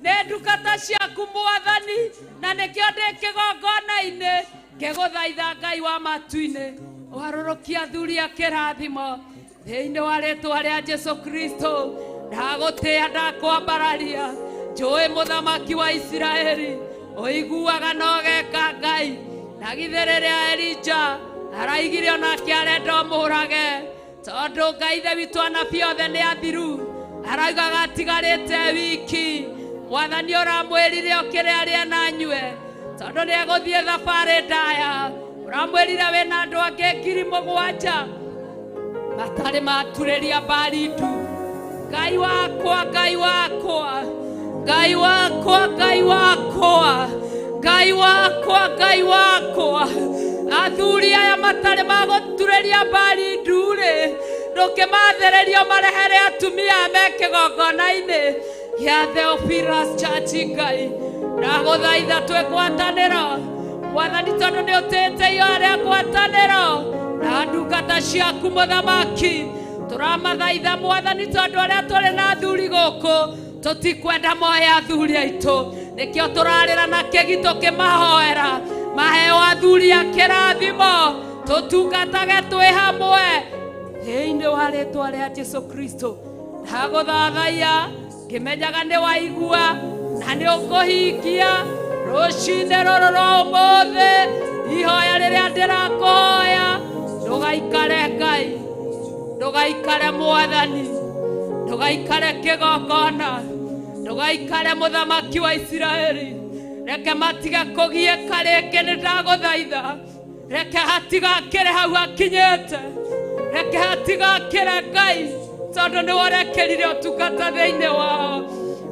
nĩ ndungata ciaku mwathani, na nĩkĩo ndĩ kĩgongona-inĩ ngĩgũthaitha Ngai wa matu-inĩ, ũgarũrũkie athuri a kĩrathimo thĩinĩ wa rĩtwa rĩa Jesu Kristo. Ndagũtĩĩa, ndakwambararia, njũĩ mũthamaki wa Isiraeli, ũiguaga na ũgeka Ngai. Na githĩ rĩrĩa Elija araigire onake arenda ũmũrage, tondũ Ngai Ithe witũ anabii othe nĩ athiru, araugaga atigarĩte wiki. Mwathani ũramwĩrire okĩre arĩe na anyue, tondũ nĩ egũthiĩ thabarĩ ndaya. Ũramwĩrire wĩna andũ angĩ 7,000 matarĩ maturĩria mbari ndu. Ngai wakwa, Ngai wakwa, Ngai wakwa, Ngai wakwa, Ngai wakwa, Ngai wakwa, athuri aya matarĩ magũturĩria mbari ndu-rĩ, ndũkĩmathererio marehere atumia me kĩgongona-inĩ gĩa Theophilus Church. Ngai ndagũthaitha twĩ ngwatanĩro mwathani, tondũ nĩ ũtĩĩte iyo arĩa ngwatanĩro na ndungata ciaku mũthamaki. Tũramathaitha mwathani, tondũ arĩa tũrĩ na athuri gũkũ tũtikwenda moe athuri aitũ, nĩkĩo tũrarĩra na kĩgitũ kĩmahoera maheo athuri a kĩrathimo, tũtungatage twĩ hamwe thĩinĩ wa rĩtwa rĩa Jesu Kristo. Ndagũthathaiya ngĩmenyaga nĩ waigua na nĩ ũkũhingia rũcinĩ rũrũ rwa ũmũthĩ ihoya rĩrĩa ndĩrakũhoya. Ndũgaikare Ngai, ndũgaikare mwathani, ndũgaikare kĩgongona, ndũgaikare mũthamaki wa Isiraeli. Reke matige kũgiĩka rĩngĩ, nĩ ndagũthaitha. Reke hatigakĩre hau hakinyĩte, reke hatigakĩre Ngai, tondũ nĩ ũrekĩrire ũtungata thĩinĩ wao,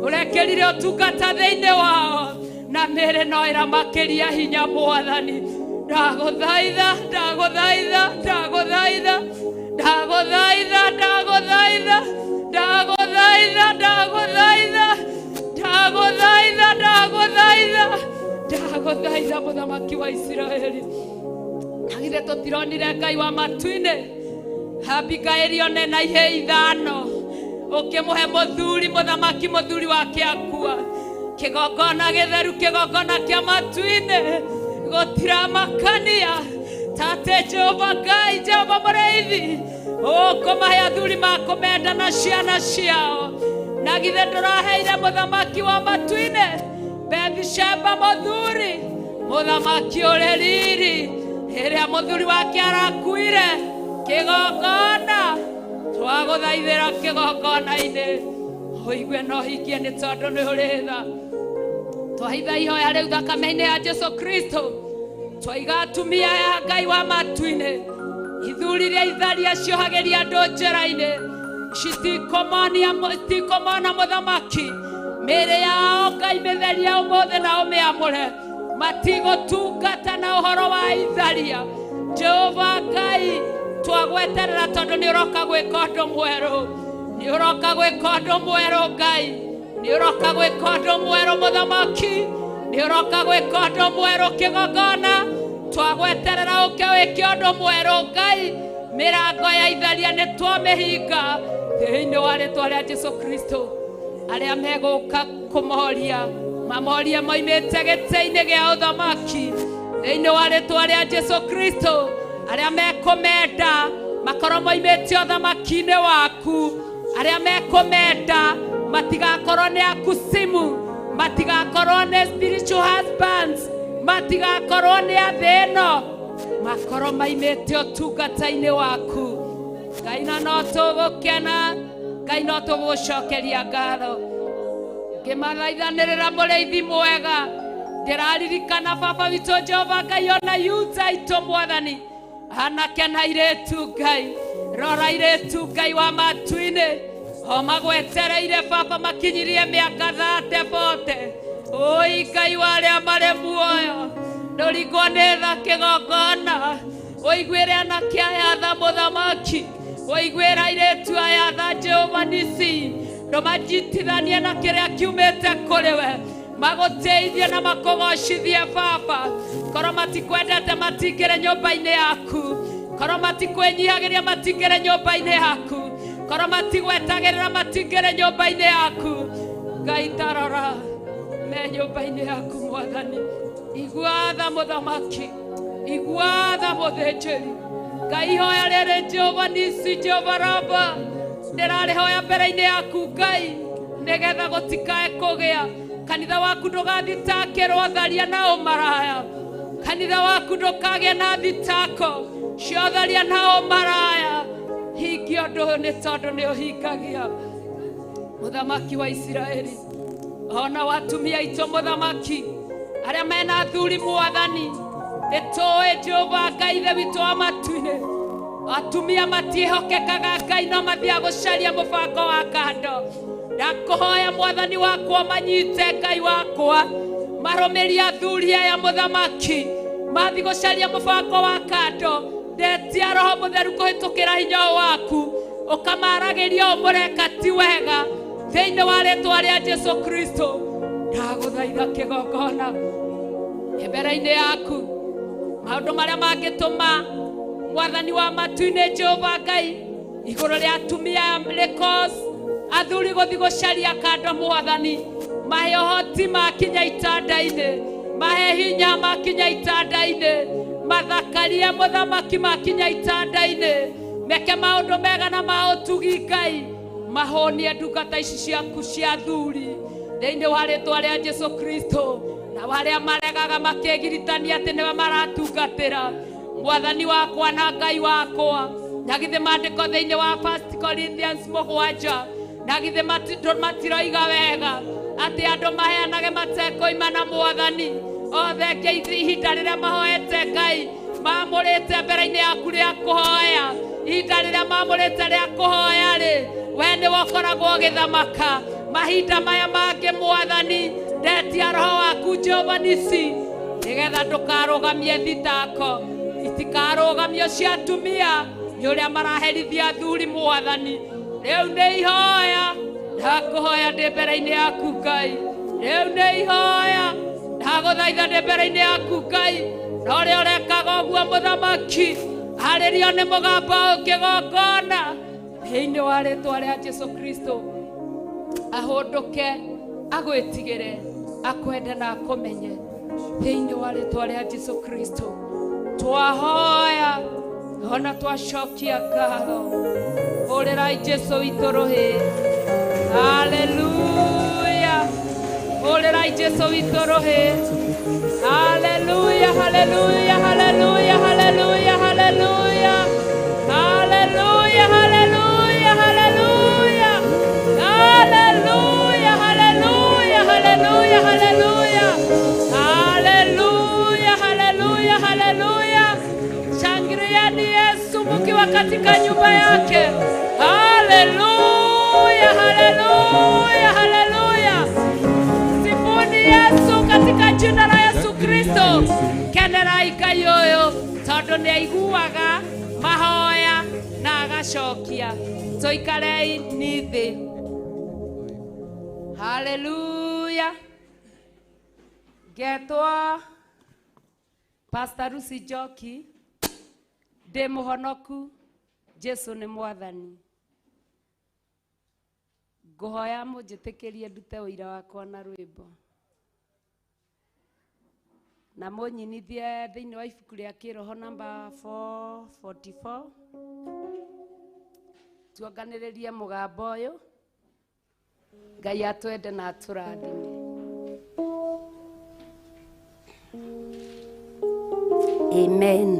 ũrekĩrire ũtungata thĩinĩ wao, na mĩĩrĩ no ĩramakĩria hinya mwathani. Ndagũthaitha, ndagũthaitha, ndagũthaitha, ndagũthaitha, ndagũthaitha, ndagũthaitha, ndagũthaitha, ndagũthaitha, ndagũthaitha, ndagũthaitha mũthamaki wa Isiraeli. Na githĩ tũtironire Ngai wa matu-inĩ Abigaili one na ihĩĩ 5, ũkĩmũhe mũthuri mũthamaki, mũthuri wake akua. Kĩgongona gĩtheru, kĩgongona kĩa matu-inĩ gũtiramakania. Tate Jehova Ngai, Jehova mũrĩithi, ũkũmahe athuri makũmenda na ciana ciao. Na githĩ ndũraheire mũthamaki wa matu-inĩ Bethsheba mũthuri, mũthamaki ũrĩ riri, ĩrĩa mũthuri wake arakuire. Kĩgongona twagũthaithĩra kĩgongona-inĩ, ũigue na ũhingie nĩ tondũ nĩ ũrĩ tha. Twahitha ihoya rĩu thakame-inĩ ya Jesu Kristo. Twaiga atumia ya Ngai wa matu-inĩ, ithuri iria itharia ciohagĩria andũ njĩra-inĩ, citikomona mũthamaki. Mĩĩrĩ yao Ngai mĩtherie ũmũthĩ na ũmĩamũre, matigũtungata na ũhoro wa itharia. Jehova Ngai, twagweterera tondũ nĩ ũroka gwĩka ũndũ mwerũ. Nĩ ũroka gwĩka ũndũ mwerũ Ngai, nĩ ũroka gwĩka ũndũ mwerũ mũthamaki, nĩ ũroka gwĩka ũndũ mwerũ kĩgongona. Twagweterera ũke wĩke ũndũ mwerũ Ngai. Mĩrango ya itharia nĩ twamĩhinga thĩinĩ wa rĩtwa rĩa Jesu Kristo. Arĩa megũka kũmoria mamorie moimĩte gĩtĩ-inĩ gĩa ũthamaki thĩinĩ wa rĩtwa rĩa Jesu Kristo. Arĩa mekũmenda makorwo moimĩte ũthamaki-inĩ waku, arĩa mekũmenda matigakorwo nĩ akusimu, matigakorwo nĩ spiritual husbands, matigakorwo nĩ athĩ ĩno, makorwo maimĩte ũtungata-inĩ waku. Ngai na no tũgũkena, Ngai no tũgũcokeria ngatho. Ngĩmathaithanĩrĩra mũrĩithi mwega, ndĩraririkana baba witũ Jehova Ngai ona yuta aitũ mwathani, anake na airĩtu Ngai, rora airĩtu Ngai wa matu-inĩ, o magwetereire baba makinyirie mĩaka 30 40. Ũi Ngai wa arĩa marĩ muoyo, ndũringwo nĩ tha kĩgongona, ũiguĩre anake aya tha mũthamaki, ũiguĩre airĩtu aya tha Jehova Nisi, ndũmanjitithanie na kĩrĩa kiumĩte kũrĩ we, magũteithie na makũgocithie baba. Korwo matikwendete matingĩre nyũmba-inĩ yaku, korwo matikwĩnyihagĩria matingĩre nyũmba-inĩ yaku, korwo matigwetagĩrĩra matingĩre nyũmba-inĩ yaku. Ngai tarora me nyũmba-inĩ yaku mwathani, igua tha mũthamaki, igua tha mũthĩnjĩri Ngai. Ihoya rĩrĩ Jehova Nisi, Jehova Raba, ndĩrarĩhoya mbere-inĩ yaku Ngai, nĩgetha gũtikae kũgĩa kanitha waku ndũgathitakĩrwo tharia na ũmaraya, kanitha waku ndũkagĩe na thitako cia ũtharia na ũmaraya. Hingia ũndũ ũyũ nĩ tondũ nĩ ũhingagia. Mũthamaki wa Isiraeli, ona watumia aitũ mũthamaki, arĩa mena athuri mwathani, nĩtũĩ Jehova Ngai ithe witũ wa matu-inĩ, atumia matiĩhokekaga Ngai, no mathiaga gũcaria mũbango wa kando. Ndakũhoya mwathani wakwa manyite Ngai wakwa, marũmĩrie athuri aya mũthamaki, mathiĩ gũcaria mũbango wa kando. Ndetia Roho Mũtheru kũhĩtũkĩra hinya ũyũ waku, ũkamaragĩria ũũ mũreka ti wega thĩinĩ wa rĩtwa rĩa Jesu Kristo. Ndagũthaitha kĩgongona mbere-inĩ yaku, maũndũ marĩa mangĩtũma mwathani wa matu-inĩ Jehova Ngai igũrũ rĩa atumia rĩkos athuri gũthiĩ gũcaria kando mwathani, mahe ũhoti makinya itanda-inĩ, mahe hinya makinya itanda-inĩ, mathakarie mũthamaki makinya itanda-inĩ, meke maũndũ mega na ma ũtugi Ngai, mahũnie ndungata ici ciaku cia athuri thĩinĩ wa rĩtwa rĩa Jesu Kristo. Na arĩa maregaga makĩgiritania atĩ nĩwe maratungatĩra, mwathani wakwa na Ngai wakwa, na githĩ maandĩko thĩinĩ wa 1 Corinthians 7 na githĩ matiroiga wega atĩ andũ maheanage matekũima na mwathani othe ihinda rĩrĩa mahoete Ngai maamũrĩte mbere-inĩ yaku rĩa kũhoya, ihinda rĩrĩa maamũrĩte rĩa kũhoya rĩ, we nĩwe ũkoragwo ũgĩthamaka. Mahinda maya mangĩ mwathani, ndetia roho waku Jehova Nisi, nĩgetha ndũkarũgamie thitako, itikarũgamio cia atumia nĩ ũrĩa maraherithia athuri mwathani. Rĩu nĩ ihoya ndakũhoya ndĩ mbere-inĩ yaku Ngai, rĩu nĩ ihoya ndagũthaitha ndĩ mbere-inĩ yaku Ngai, na ũrĩa ũrekaga ũguo mũthamaki, arĩrio nĩ mũgambo kĩgongona thĩinĩ wa rĩtwa rĩa Jesu Kristo. Ahũndũke, agwĩtigĩre, akwende na akũmenye thĩinĩ wa rĩtwa rĩa Jesu Kristo. Twahoya ona twacokia ngatho, hũrĩrai Jesu witũ rũhĩ. Haleluya, hũrĩrai Jesu witũ rũhĩ. Haleluya, haleluya, haleluya, haleluya, haleluya, haleluya, haleluya, haleluya, haleluya, haleluya, haleluya, haleluya, haleluya, haleluya, haleluya. Shangilieni Yesu mkiwa katika nyumba yake. Haleluya, haleluya, haleluya. Sifuni Yesu katika jina la Yesu Kristo. Kenerai Ngai ũyũ tondũ nĩ aiguaga mahoya na ngacokia tũikarei ni thĩ. Haleluya. Ngetwo Pastor Lucy Njoki, ndĩ mũhonoku, Jesu nĩ mwathani. Ngũhoya mũnjĩtĩkĩrie ndute ũira wakwa na rwĩmbo na mũnyinithie thĩinĩ wa ibuku rĩa kĩroho namba 444 tuonganĩrĩrie mũgambo ũyũ. Ngai atwende na atũrathime. Amen.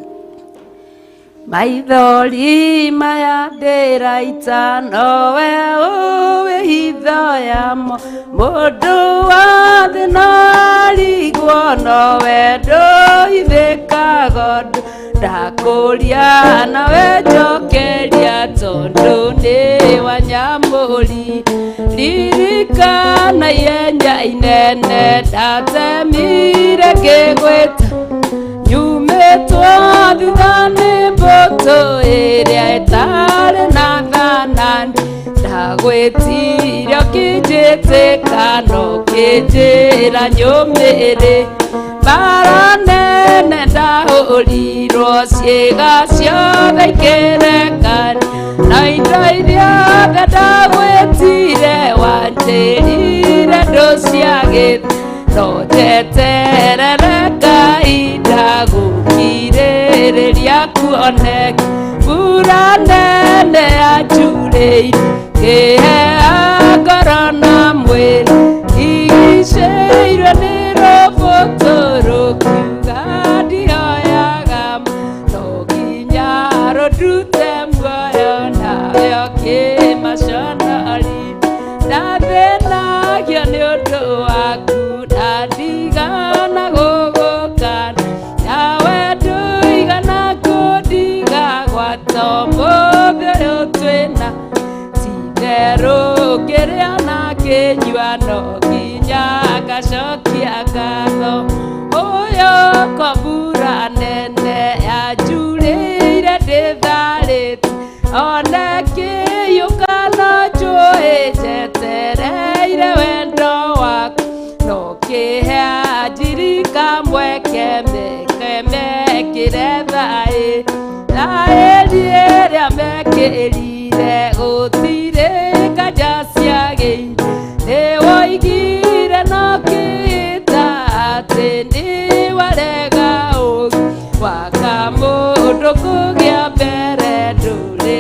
Maithori maya ndĩraita nowe ũĩ hitho yamo, mũndũ wa thĩ no arigwo nowe ndũhithĩkaga ũndũ, ndakũria nawe njokeria tondũ nĩ wanyamũri. Ririkana ihenya inene ndatemire ngĩgwĩta, nyumĩtwo thutha nĩ mbũtũ ĩrĩa ĩtarĩ na thanani, ndagwĩtirie ũkĩnjĩtĩka na ũkĩnjĩra nyũmĩrĩ. Mbara nene ndahũrirwo ciĩga ciothe ikĩrekania, na indo ithiothe ndagwĩtire wanjĩrire ndũciagĩte, no njeterere Ngai ndagũkirĩrĩria kuoneke. Mbura nene yanjurĩire ngĩhea ngoro na mwĩrĩ, ndigicĩirwo nĩ rũbũtũ rũkiuga ndioyaga, no nginya rũndute muoyo nawe ũkĩmaconori. Ndathĩnagio nĩ ũndũ waku na ndigana gũgũkana, nawe ndũigana kũndiga gwata ũmũthĩ ũyũ twĩna. Ti-itherũ ngĩrĩa na ngĩnyua no nginya ngacokia ngatho, ũyũ kwa mbura nene yanjurĩire ndĩtharĩte, one kĩiyũkano njũĩ njetereire wendo waku, no kĩhe anjirika mweke meke mekĩre thaĩ, thaĩ rĩrĩa mekĩrire gũtirĩ nganja ciagĩire. Nĩwoigire no kĩĩta atĩ nĩwarega ũũgĩ, waka mũndũ kũgĩa mbere ndũrĩ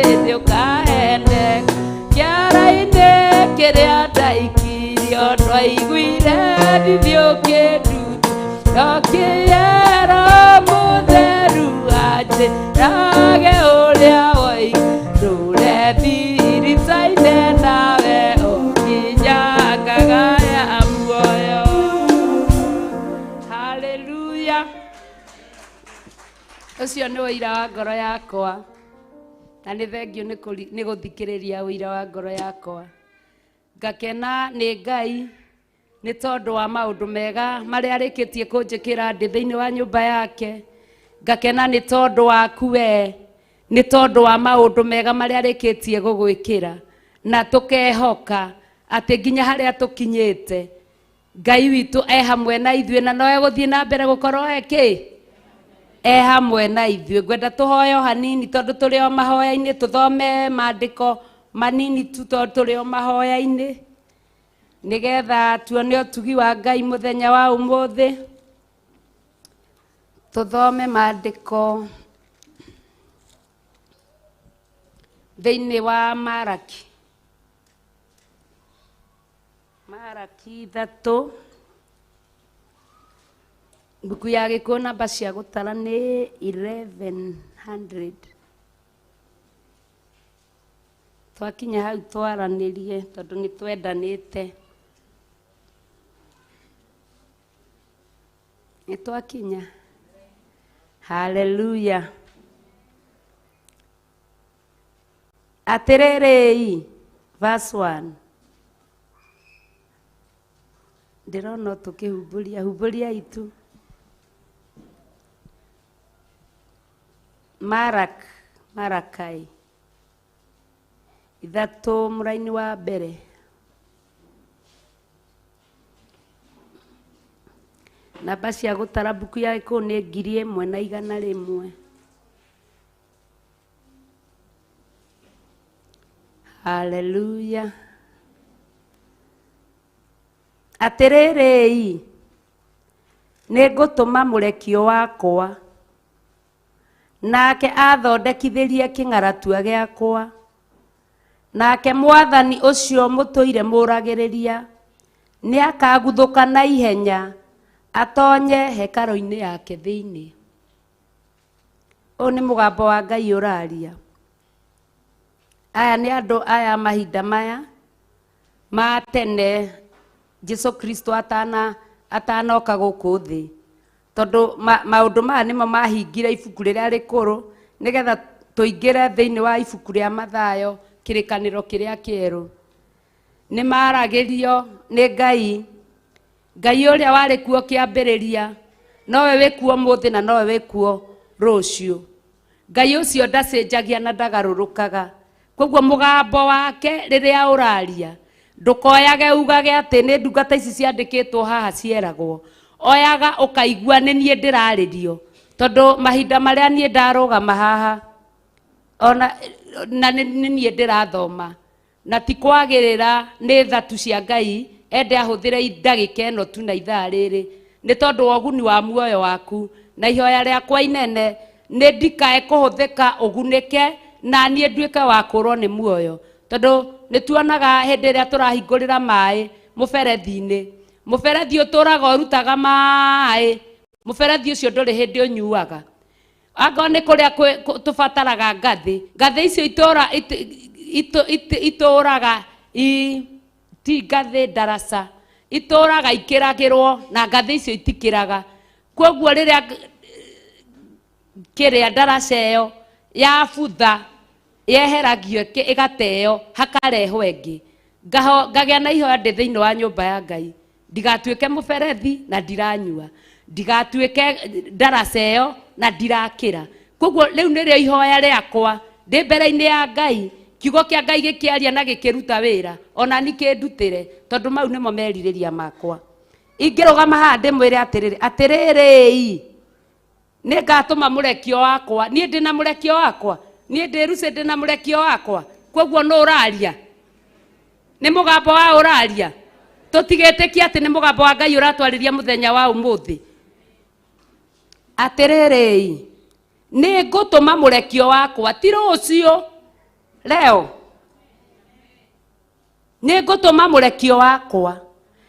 hĩndĩ ũkaheneka. Kĩara-inĩ kĩrĩa ndaikirio ndwaiguire thithi ũkĩnduta, ndokĩera mũtheru anjĩrage ũrĩa woiga, ndũre thiritaine nawe o nginya ngagaya muoyo. Haleluya. Ũcio nĩ ũira wa ngoro yakwa, na nĩ thengiũ nĩ gũthikĩrĩria ũira wa ngoro yakwa. Ngakena nĩ Ngai nĩ tondũ wa maũndũ mega marĩa arĩkĩtie kũnjĩkĩra ndĩ thĩinĩ wa nyũmba yake. Ngakena nĩ tondũ waku we, nĩ tondũ wa maũndũ mega marĩa arĩkĩtie gũgwĩkĩra, na tũkehoka atĩ nginya harĩa tũkinyĩte Ngai witũ e hamwe na ithuĩ, na no egũthiĩ na mbere gũkorwo e kĩ e hamwe na ithuĩ. Ngwenda tũhoe o hanini tondũ tũrĩ o mahoya-inĩ, tũthome maandĩko manini tu tondũ tũrĩ o mahoya-inĩ, nĩgetha tuone ũtugi wa Ngai mũthenya wa ũmũthĩ. Tũthome maandĩko thĩinĩ wa Maraki, Maraki 3, mbuku ya Gĩkũyũ namba cia gũtara nĩ 1100. Twakinya hau twaranĩrie tondũ nĩ twendanĩte. Nĩ twakinya. Haleluya. Atĩrĩrĩi, verse 1. Ndĩrona tũkĩhumbũria humbũria itu. Marakai. 3 mũraini wa mbere. Namba cia gũtara mbuku ya Gĩkũyũ nĩ 1100. Haleluya. Atĩrĩrĩi, nĩngũtũma mũrekio wakwa, nake athondekithĩrie kĩng'aratua gĩakwa. Nake mwathani ũcio mũtũire mũragĩrĩria nĩakaguthũka na ihenya atonye hekarũ-inĩ yake thĩinĩ. Ũyũ nĩ mũgambo wa Ngai ũraria. Aya nĩ andũ aya mahinda maya ma tene Jesu Kristo atanoka gũkũ thĩ, tondũ maũndũ maya nĩmo mahingire ibuku rĩrĩa rĩkũrũ nĩgetha tũingĩre thĩinĩ wa ibuku rĩa Mathayo kĩrĩkanĩro kĩrĩa kĩerũ. Nĩ maragĩrio nĩ Ngai, Ngai ũrĩa warĩ kuo kĩambĩrĩria, nowe wĩ kuo mũthĩ na nowe wĩ kuo rũciũ. Ngai ũcio ndacenjagia na ndagarũrũkaga. Koguo mũgambo wake rĩrĩa ũraria ndũkoyage ugage atĩ nĩ ndungata ici ciandĩkĩtwo haha cieragwo. Oyaga ũkaigua nĩ niĩ ndĩrarĩrio, tondũ mahinda marĩa niĩ ndarũgama haha ona na nĩ niĩ ndĩrathoma, na ti kwagĩrĩra nĩ tha tu cia Ngai ende ahũthĩre ndagĩka ĩno tu na ithaa rĩrĩ, nĩ tondũ wa ũguni wa muoyo waku. Na ihoya rĩakwa inene nĩ ndikae kũhũthĩka ũgunĩke na niĩ nduĩke wa kũrwo nĩ muoyo, tondũ nĩ tuonaga hĩndĩ ĩrĩa tũrahingũrĩra maĩ mũberethi-inĩ, mũberethi ũtũraga ũrutaga maĩ, mũberethi ũcio ndũrĩ hĩndĩ ũnyuaga. Angorwo nĩ kũrĩa tũbataraga ngathĩ, ngathĩ icio itũraga ti ngathĩ ndaraca, itũraga ikĩragĩrwo na ngathĩ icio itikĩraga. Koguo rĩrĩa kĩrĩa ndaraca ĩyo yabutha yeheragio ĩgateo hakarehwo ĩngĩ. Ngagĩa na ihoya ndĩ thĩinĩ wa nyũmba ya Ngai, ndigatuĩke mũberethi na ndiranyua, ndigatuĩke ndaraca ĩyo na ndirakĩra. Koguo rĩu nĩrĩo ihoya rĩakwa ndĩ mbere-inĩ ya Ngai, kiugo kĩa Ngai gĩkĩaria na gĩkĩruta wĩra, ona ni kĩndutĩre, tondũ mau nĩmo merirĩria makwa. Ingĩrũgama haha ndĩmwĩre atĩrĩrĩ, atĩrĩrĩi, nĩngatũma mũrekio wakwa. Niĩ ndĩna mũrekio wakwa, niĩ ndĩ Lucy ndĩna mũrekio wakwa. Koguo nũ ũraria? Nĩ mũgambo wa ũraria? Tũtigĩtĩkie atĩ nĩ mũgambo wa Ngai ũratwarĩria mũthenya wa ũmũthĩ. Atĩrĩrĩi, nĩngũtũma mũrekio wakwa, ti rũciũ, leo. Nĩngũtũma mũrekio wakwa,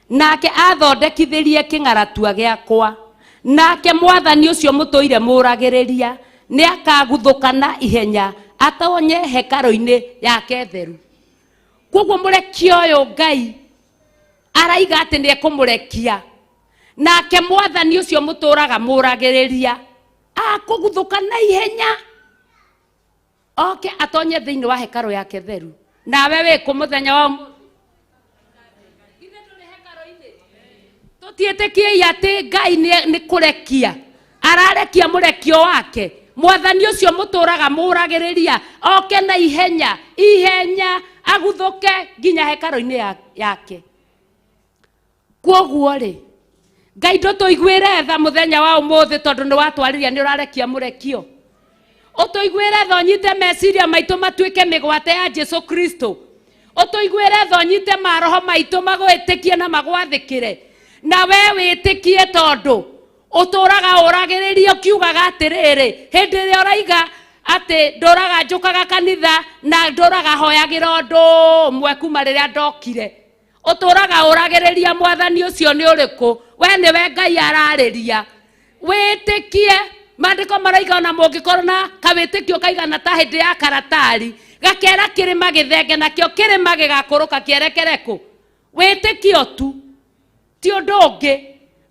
nake athondekithĩrie kĩng'aratua gĩakwa. Nake mwathani ũcio mũtũire mũragĩrĩria nĩakaguthũka na ihenya atonye hekarũ-inĩ yake theru. Koguo mũrekio ũyũ Ngai araiga atĩ nĩekũmũrekia, nake mwathani ũcio mũtũraga mũragĩrĩria akũguthũka na ihenya oke atonye thĩinĩ wa hekarũ yake theru. Nawe wĩkũ mũthenya wa ũmũthĩ? Tũtiĩtĩkiei atĩ Ngai nĩ kũrekia ararekia mũrekio wake. Mwathani ũcio mũtũraga mũragĩrĩria oke na ihenya ihenya aguthũke nginya hekarũ-inĩ yake. Koguo rĩ, Ngai ndũtũiguĩre tha mũthenya wa ũmũthĩ, tondũ nĩ watwarĩria nĩ ũrarekia mũrekio. Ũtũiguĩre tha ũnyite meciria maitũ matuĩke mĩgwate ya Jesu Kristo. Ũtũiguĩre tha ũnyite maroho maitũ magwĩtĩkie na magwathĩkĩre. Na we wĩtĩkie, tondũ ũtũraga ũragĩrĩria ũkiugaga atĩrĩrĩ, hĩndĩ ĩrĩa ũraiga atĩ ndũraga njũkaga kanitha na ndũraga hoyagĩra ũndũ ũmwe kuma rĩrĩa ndokire, ũtũraga ũragĩrĩria mwathani ũcio nĩ ũrĩkũ? We nĩwe Ngai ararĩria. Wĩtĩkie. Maandĩko maraiga ona mũngĩkorwo na kawĩtĩkio kaigana ta hĩndĩ ya karatari, gakera kĩrĩma gĩthenge, nakĩo kĩrĩma gĩgakũrũka kĩerekere kũ? Wĩtĩkio tu, ti ũndũ ũngĩ.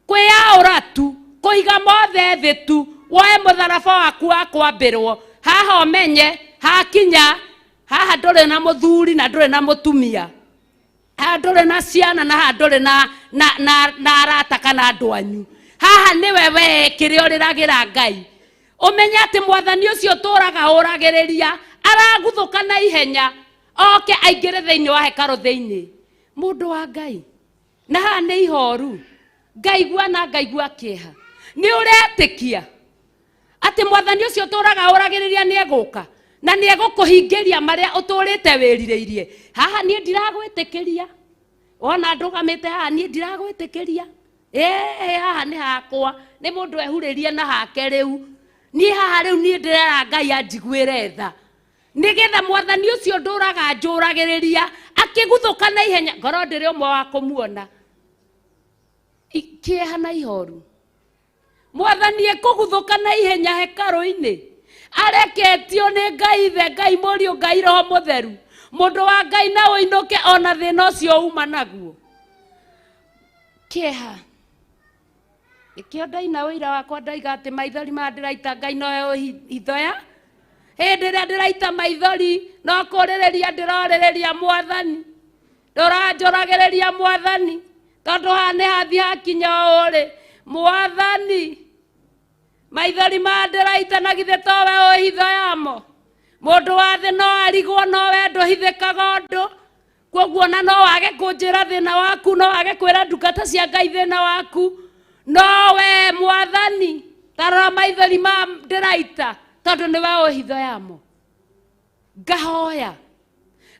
Kwĩyaũra tu, kũiga mothe thĩ tu, woe mũtharaba waku wa kwambĩrwo haha, ũmenye hakinya haha ndũrĩ na mũthuri na ndũrĩ na mũtumia, haha ndũrĩ na ciana na haha ndũrĩ na arata kana andũ anyu. Haha nĩwe we kĩrĩa ũrĩragĩra Ngai. Ũmenye atĩ mwathani ũcio ũtũraga ũragĩrĩria araguthũka na ihenya Oke aingĩre thĩinĩ wa hekarũ thĩinĩ. Mũndũ wa Ngai. Na haha nĩ ihoru. Ngaigua na ngaigua kĩeha. Nĩ ũretĩkia atĩ mwathani ũcio ũtũraga ũragĩrĩria nĩ egũka na nĩ egũkũhingĩria marĩa ũtũrĩte wĩrirĩirie. Haha niĩ ndiragwĩtĩkĩria. Wona ndũgamĩte haha niĩ ndiragwĩtĩkĩria. Ĩĩ haha nĩ hakwa, nĩ mũndũ ehurĩrie na hake rĩu. Niĩ haha rĩu niĩ ndĩrera Ngai anjiguĩre tha. Nĩgetha mwathani ũcio ndũraga njũragĩrĩria akĩguthũka na ihenya ngorwo ndĩrĩ ũmwe wa kũmuona. Kĩeha na ihoru. Mwathani ekũguthũka na ihenya hekarũ-inĩ. Areketio nĩ Ngai Ithe, Ngai Mũriũ, Ngai Roho Mũtheru. Mũndũ wa Ngai na ũinũke ona thĩna ũcio uma naguo. Kĩeha. Nĩkĩo ndaina ũira wakwa ndaiga atĩ maithori maya ndĩraita Ngai nowe hithoya. Hĩndĩ ĩrĩa ndĩraita maithori no kũrĩrĩria ndĩrorĩrĩria mwathani. Ndũranjũragĩrĩria mwathani. Tondũ haha nĩ hathi hakinya ũrĩ. Mwathani. Maithori maya ndĩraita na githĩ towe ũhitho yamo. Mũndũ wa thĩ no arigwo no we ndũhithĩkaga ũndũ. Kwoguo na no wage kũnjĩra thĩna waku, no wage kwĩra ndungata cia Ngai thĩna waku. No we mwathani tarora maithori ma ndĩraita tondũ nĩwe ũhitho yamo. Ngahoya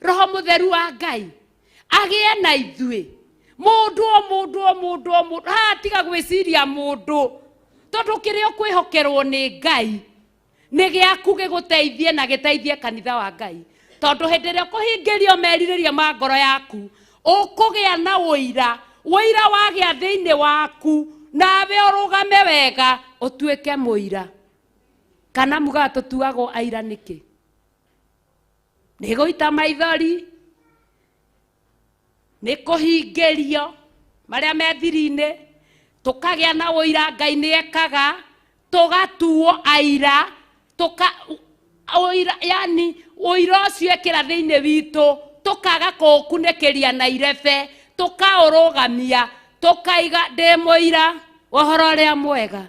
Roho Mũtheru wa Ngai agĩe na ithuĩ. Mũndũ o mũndũ o mũndũ o mũndũ haha tiga gwĩciria mũndũ tondũ kĩrĩa ũkwĩhokerwo nĩ Ngai nĩ gĩaku gĩgũteithie na gĩteithie kanitha wa Ngai. Tondũ hĩndĩ ĩrĩa ũkũhingĩrio merirĩria ma ngoro yaku ũkũgĩa na ũira, ũira wagĩa thĩinĩ waku nawe ũrũgame wega ũtuĩke mũira. Kana mugaga tũtuagwo aira nĩkĩ? Nĩ gũita maithori, nĩ kũhingĩrio marĩa me thiri-inĩ, tũkagĩa na ũira Ngai nĩ ekaga, tũgatuo aira, tũka ũira, yani ũira ũcio ekĩra thĩinĩ witũ, tũkaga kũũkunĩkĩria na irebe, tũkaũrũgamia, tũkaiga ndĩ mũira ũhoro ũrĩa mwega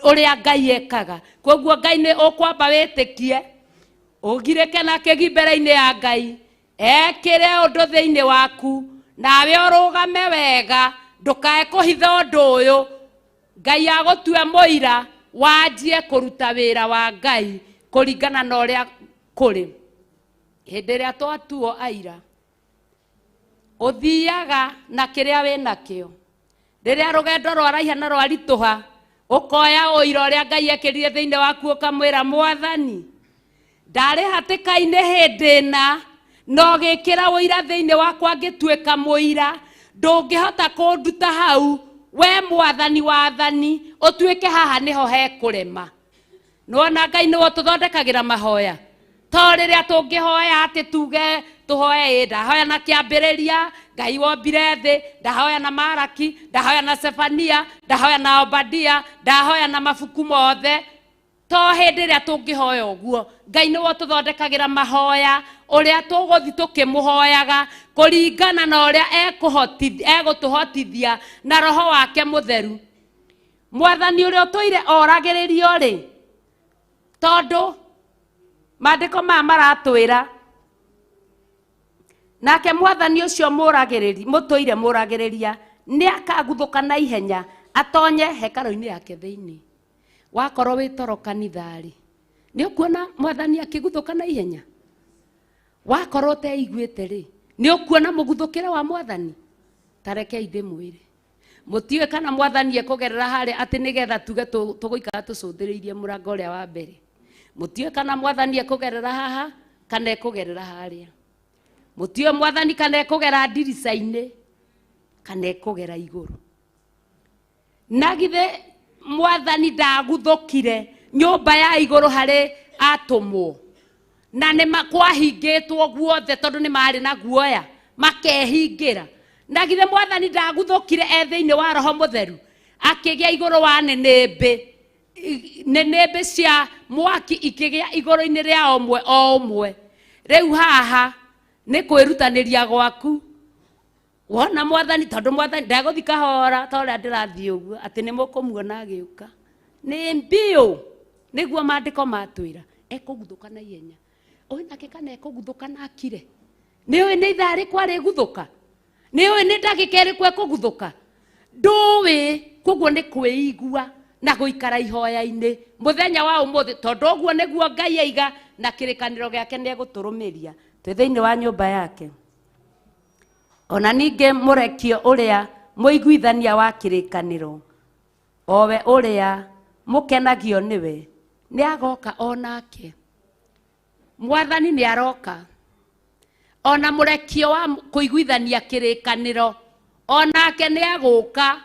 ũrĩa Ngai ekaga. Kwoguo Ngai nĩ ũkwamba wĩtĩkie, ũgirĩke na kĩgi mbere-inĩ ya Ngai, ekĩre ũndũ thĩinĩ waku, nawe ũrũgame wega, ndũkae kũhitha ũndũ ũyũ. Ngai agũtue mũira, wanjie kũruta wĩra wa Ngai kũringana na ũrĩa kũrĩ. Hĩndĩ ĩrĩa twatuo aira, ũthiaga na kĩrĩa wĩnakĩo. Rĩrĩa rũgendo rwaraiha na rwaritũha, ũkoya ũira ũrĩa Ngai ekĩrire thĩinĩ waku ũkamwĩra mwathani, ndarĩ hatĩka-inĩ hĩndĩ ĩna, no gĩkĩra ũira thĩinĩ wakwa ngĩtuĩka mũira, ndũngĩhota kũnduta hau, we mwathani wathani, ũtuĩke haha nĩho hekũrema. Nĩwona Ngai nĩwe ũtũthondekagĩra mahoya. To rĩrĩa tũngĩhoya atĩ tuge tũhoe ĩ ndahoya na kĩambĩrĩria Ngai wombire thĩ, ndahoya na Maraki, ndahoya na Sefania, ndahoya na Obadia, ndahoya na mabuku mothe. To hĩndĩ ĩrĩa tũngĩhoya ũguo, Ngai nĩwe ũtũthondekagĩra mahoya ũrĩa tũgũthiĩ tũkĩmũhoyaga kũringana na ũrĩa egũtũhotithia na Roho wake Mũtheru. Mwathani ũrĩa ũtũire oragĩrĩrio rĩ, tondũ maandĩko maya maratwĩra nake mwathani ũcio mũragĩrĩri, mũtũire mũragĩrĩria nĩ akaguthũka na ihenya atonye hekarũ-inĩ yake thĩinĩ. Wakorwo wĩ toro kanitha-rĩ, nĩ ũkuona mwathani akĩguthũka na ihenya? Wakorwo ũteiguĩte rĩ, nĩ ũkuona mũguthũkĩre wa mwathani? Ta rekei ndĩmwĩre, mũtiũĩ kana mwathani ekũgerera harĩa atĩ nĩgetha tuge tũgũikara tũcũthĩrĩirie mũrango ũrĩa wa mbere. Mũtiũĩ kana mwathani ekũgerera haha kana ekũgerera harĩa. Mũtiũĩ mwathani kana ekũgera ndirica-inĩ kana ekũgera igũrũ. Na githĩ mwathani ndaguthũkire nyũmba ya igũrũ harĩ atũmwo, na nĩ kwahingĩtwo guothe tondũ nĩ marĩ na guoya makehingĩra. Na githĩ mwathani ndaguthũkire e thĩinĩ wa Roho Mũtheru akĩgĩa igũrũ wa nĩnĩmbĩ, nĩnĩmbĩ cia mwaki ikĩgĩa igũrũ-inĩ rĩa ũmwe o ũmwe. Rĩu haha nĩ kwĩrutanĩria gwaku wona mwathani, tondũ mwathani ndegũthiĩ kahora ta ũrĩa ndĩrathiĩ ũguo atĩ nĩ mũkũmuona agĩũka. Nĩ mbiũ nĩguo maandĩko matwĩra, ekũguthũka na ihenya. Ũyũ nake kana ekũguthũka na akire. Nĩ ũĩ nĩ ithaa rĩkwa rĩguthũka? Nĩ ũĩ nĩ ndagĩka ĩrĩkũ ĩkũguthũka? Ndũĩ. Koguo nĩ kwĩigua na gũikara ihoya-inĩ mũthenya wa ũmũthĩ, tondũ ũguo nĩguo Ngai aiga na kĩrĩkanĩro gĩake nĩ egũtũrũmĩria twĩ thĩinĩ wa nyũmba yake. Ona ningĩ mũrekio ũrĩa mũiguithania wa kĩrĩkanĩro, owe ũrĩa mũkenagio nĩwe, nĩ agoka onake. Mwathani nĩ aroka. Ona mũrekio wa kũiguithania kĩrĩkanĩro onake nĩ agũka,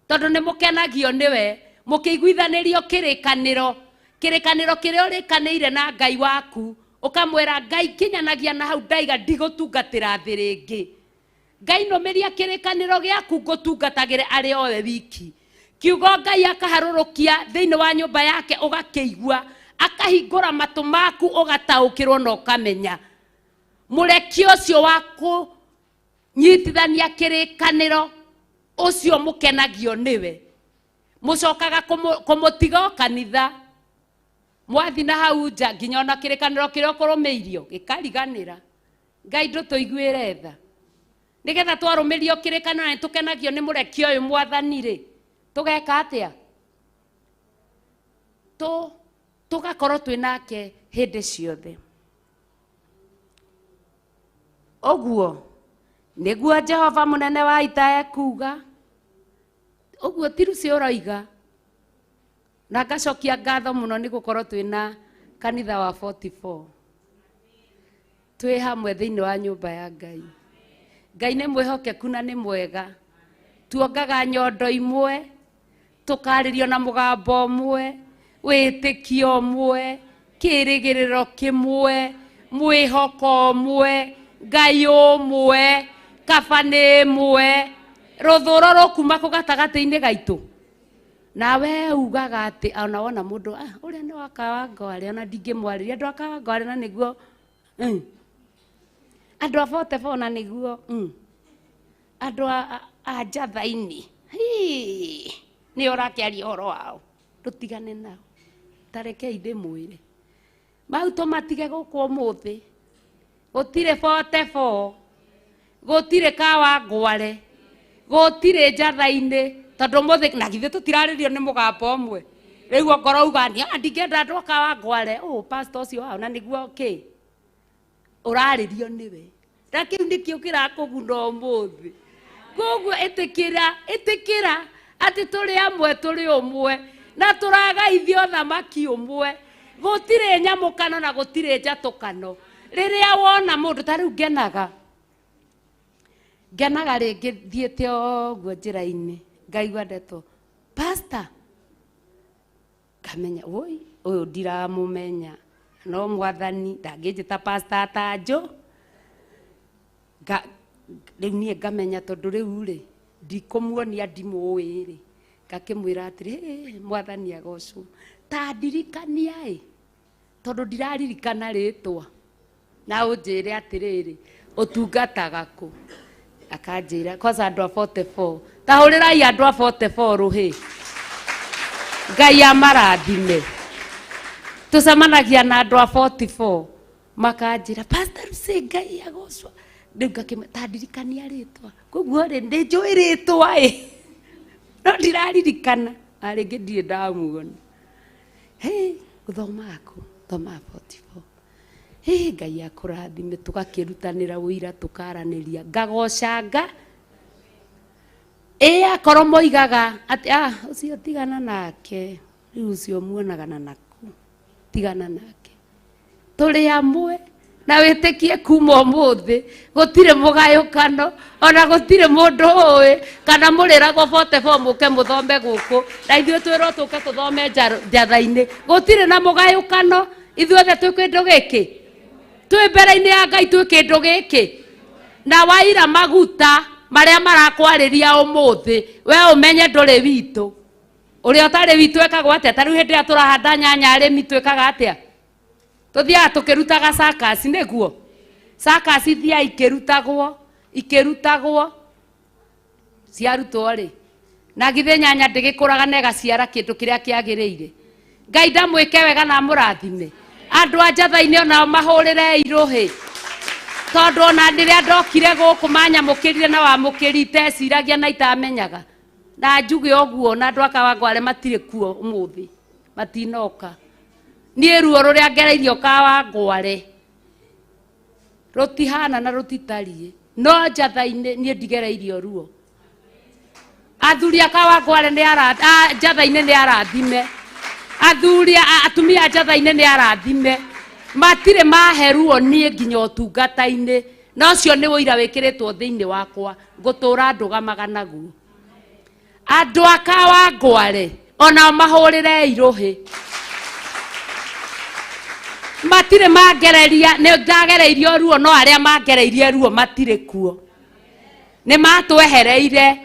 tondũ nĩ mũkenagio nĩwe mũkĩiguithanĩrio kĩrĩkanĩro, kĩrĩkanĩro kĩrĩa ũrĩkanĩire na Ngai waku, ũkamwĩra Ngai kinyanagia na hau ndaiga ndigũtungatĩra thĩ rĩngĩ. Ngai nũmĩria kĩrĩkanĩro gĩaku ngũtungatagĩre arĩ owe wiki. Kiugo Ngai akaharũrũkia thĩinĩ wa nyũmba yake ũgakĩigua, akahingũra matũ maku ũgataũkĩrwo na ũkamenya. Mũrekio ũcio wa kũnyitithania kĩrĩkanĩro ũcio mũkenagio nĩwe, mũcokaga kũmũtiga o kanitha, mwathi na hau nja nginya ona kĩrĩkanĩro kĩrĩa ũkũrũmĩirio gĩkariganĩra. Ngai ndũtũiguĩre tha, nĩgetha twarũmĩrio kĩrĩkanĩro na nĩtũkenagio nĩ mũrekio ũyũ mwathani rĩ, tũgeka atĩa? Tũgakorwo twĩ nake hĩndĩ ciothe. Ũguo nĩguo Jehova mũnene wa ita ekuuga. Ũguo ti Lucy ũroiga. Na ngacokia ngatho mũno nĩ gũkorwo twĩ na kanitha wa 44. Twĩ hamwe thĩinĩ wa nyũmba ya Ngai. Ngai nĩ mwĩhokeku na nĩ mwega. Tuongaga nyondo imwe, tũkarĩrio na mũgambo ũmwe, wĩtĩkio ũmwe, kĩrĩgĩrĩro kĩmwe, mwĩhoko ũmwe, Ngai ũmwe, kaba nĩ ĩmwe. Rũthũro rũkuma kũ gatagatĩ-inĩ gaitũ? Nawe ugaga atĩ ona wona mũndũ, ũrĩa nĩ wa Kawangware, ona ndingĩmwarĩria andũ a Kawangware na nĩguo, andũ a 44 na nĩguo, andũ a Njatha-inĩ, nĩ ũrakĩaria ũhoro wao, ndũtigane nao. Ta rekei ndĩmwĩre, mau tũmatige gũkũ ũmũthĩ, gũtirĩ 44, gũtirĩ Kawangware, gũtirĩ Njatha-inĩ, tondũ ũmũthĩ na githĩ tũtirarĩrio nĩ mũgambo ũmwe. Rĩu ongorwo uga nĩ, ndingĩenda andũ a Kawangware, pastor ũcio wao na nĩguo kĩ ũrarĩrio nĩwe. Na kĩu nĩkĩo kĩrakũguna ũmũthĩ. Koguo ĩtĩkĩra, ĩtĩkĩra atĩ tũrĩ amwe, tũrĩ ũmwe, na tũragaithio thamaki ũmwe. Gũtirĩ nyamũkano na gũtirĩ njatũkano. Rĩrĩa wona mũndũ ta rĩu ngenaga, ngenaga rĩngĩ thiĩte ũguo njĩra-inĩ, ngaigua ndeto pastor, ngamenya oi ũyũ ndiramũmenya, no mwathani ndangĩnjĩta pastor atanjũ. Rĩu niĩ ngamenya tondũ rĩu rĩ ndikũmuonia ndimũĩ rĩ, ngakĩmwĩra atĩrĩ, hey, mwathani agocwo, ta ndirikania ĩ, tondũ ndiraririkana rĩtwa, na ũnjĩre atĩrĩrĩ ũtungataga kũ? Akanjĩra kwanza andũ a 44, ta hũrĩrai andũ a 44 rũhĩ, Ngai amarathime. Tũcemanagia na andũ a 44 makanjĩra pastor Lucy Ngai agocwo, rĩu ngakĩmwĩra ta ndirikania rĩtwa. Koguo rĩ nĩ njũĩ rĩtwa ĩ, no ndiraririkana, na rĩngĩ ndirĩ ndamuona. Hey, ũthomaga kũ? Thomaga 44. Hey, Ngai akũrathime, tũgakĩrutanĩra ũira, tũkaranĩria, ngagocanga. Ĩ akorwo moigaga atĩ, ũcio tigana nake, rĩu ũcio muonaga na naku, tigana nake. Tũrĩ amwe na wĩtĩkie kuma ũmũthĩ gũtirĩ mũgayũkano, ona gũtirĩ mũndũ ũĩ kana mũrĩragwo 44 mũke mũthome gũkũ, na ithuĩ twĩrwo tũke tũthome Njatha-inĩ. Gũtirĩ na mũgayũkano, ithuothe twĩ kĩndũ gĩkĩ, twĩ mbere-inĩ ya Ngai twĩ kĩndũ gĩkĩ. Na waira maguta marĩa marakwarĩria ũmũthĩ, we ũmenye ndũrĩ witũ. Ũrĩa ũtarĩ witũ ekagwo atĩa? Ta rĩu hĩndĩ ĩrĩa tũrahanda nyanya arĩmi twĩkaga atĩa? Tũthiaga tũkĩrutaga circus, nĩguo? Circus ithiaga ikĩrutagwo, ikĩrutagwo, ciarutwo rĩ, na githĩ nyanya ndĩgĩkũraga na ĩgaciara kĩndũ kĩrĩa kĩagĩrĩire. Ngai ndamwĩke wega na amũrathime. Andũ a Njatha-inĩ onao mahũrĩre irũhĩ. Tondu ona rĩrĩa ndokire gũkũ manyamũkĩrire na wamũkĩrite ciragia na itamenyaga. Na njuge ũguo na andũ a Kawangware matirĩ kuo ũmũthĩ, matinoka. Niĩ ruo rũrĩa ngereirio Kawangware rũtihana na rũtitariĩ, no njatha-inĩ niĩ ndigereirio ruo. Athuri a Kawangware nĩ njatha-inĩ nĩ arathime. Athuri atumia a njatha-inĩ nĩ arathime. Matirĩ mahe ruo niĩ nginya ũtungata-inĩ, na ũcio nĩ ũira wĩkĩrĩtwo thĩinĩ wakwa, ngũtũra ndũgamaga naguo. Andũ a Kawangware onao mahũrĩre irũhĩ. Matirĩ mangereria, nĩ ndagereirio ruo, no arĩa mangereirie ruo matirĩ kuo. Nĩ matwehereire.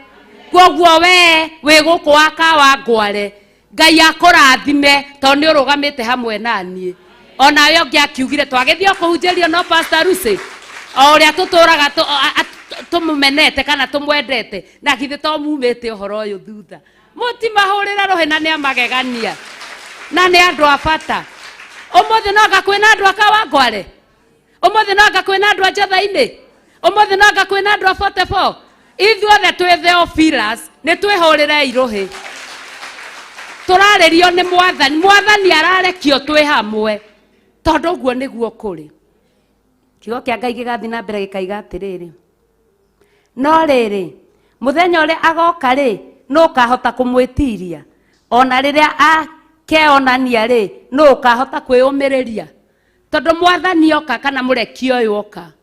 Kwoguo we wĩ gũkũ wa Kawangware, Ngai akũrathime tondũ nĩ ũrũgamĩte hamwe na niĩ. Onawe ũngĩ akiugire twagĩthiĩ kũhunjĩrio no Pastor Lucy, o ũrĩa tũtũraga tũmũmenete kana tũmwendete, na githĩ to mumĩte ũhoro ũyũ thutha. Mũtimahũrĩre rũhĩ na nĩ amagegania na nĩ andũ a bata. Ũmũthĩ no anga kwĩna andũ a Kawangware, ũmũthĩ no anga kwĩna andũ a Njatha-inĩ, ũmũthĩ no anga kwĩna andũ a 44. Ithuothe twĩ Theophilus, nĩ twĩhũrĩre irũhĩ. Tũrarĩrio nĩ Mwathani, Mwathani ararekio twĩ hamwe, tondũ ũguo nĩguo kũrĩ. Kiugo kĩa Ngai gĩgathiĩ na mbere gĩkaiga atĩrĩrĩ, no rĩrĩ, mũthenya ũrĩa agoka rĩ, nũ ũkahota kũmwĩtiria? Ona rĩrĩa akeonania rĩ, nũ ũkahota kwĩyũmĩrĩria? Tondũ Mwathani oka kana mũrekio ũyũ oka,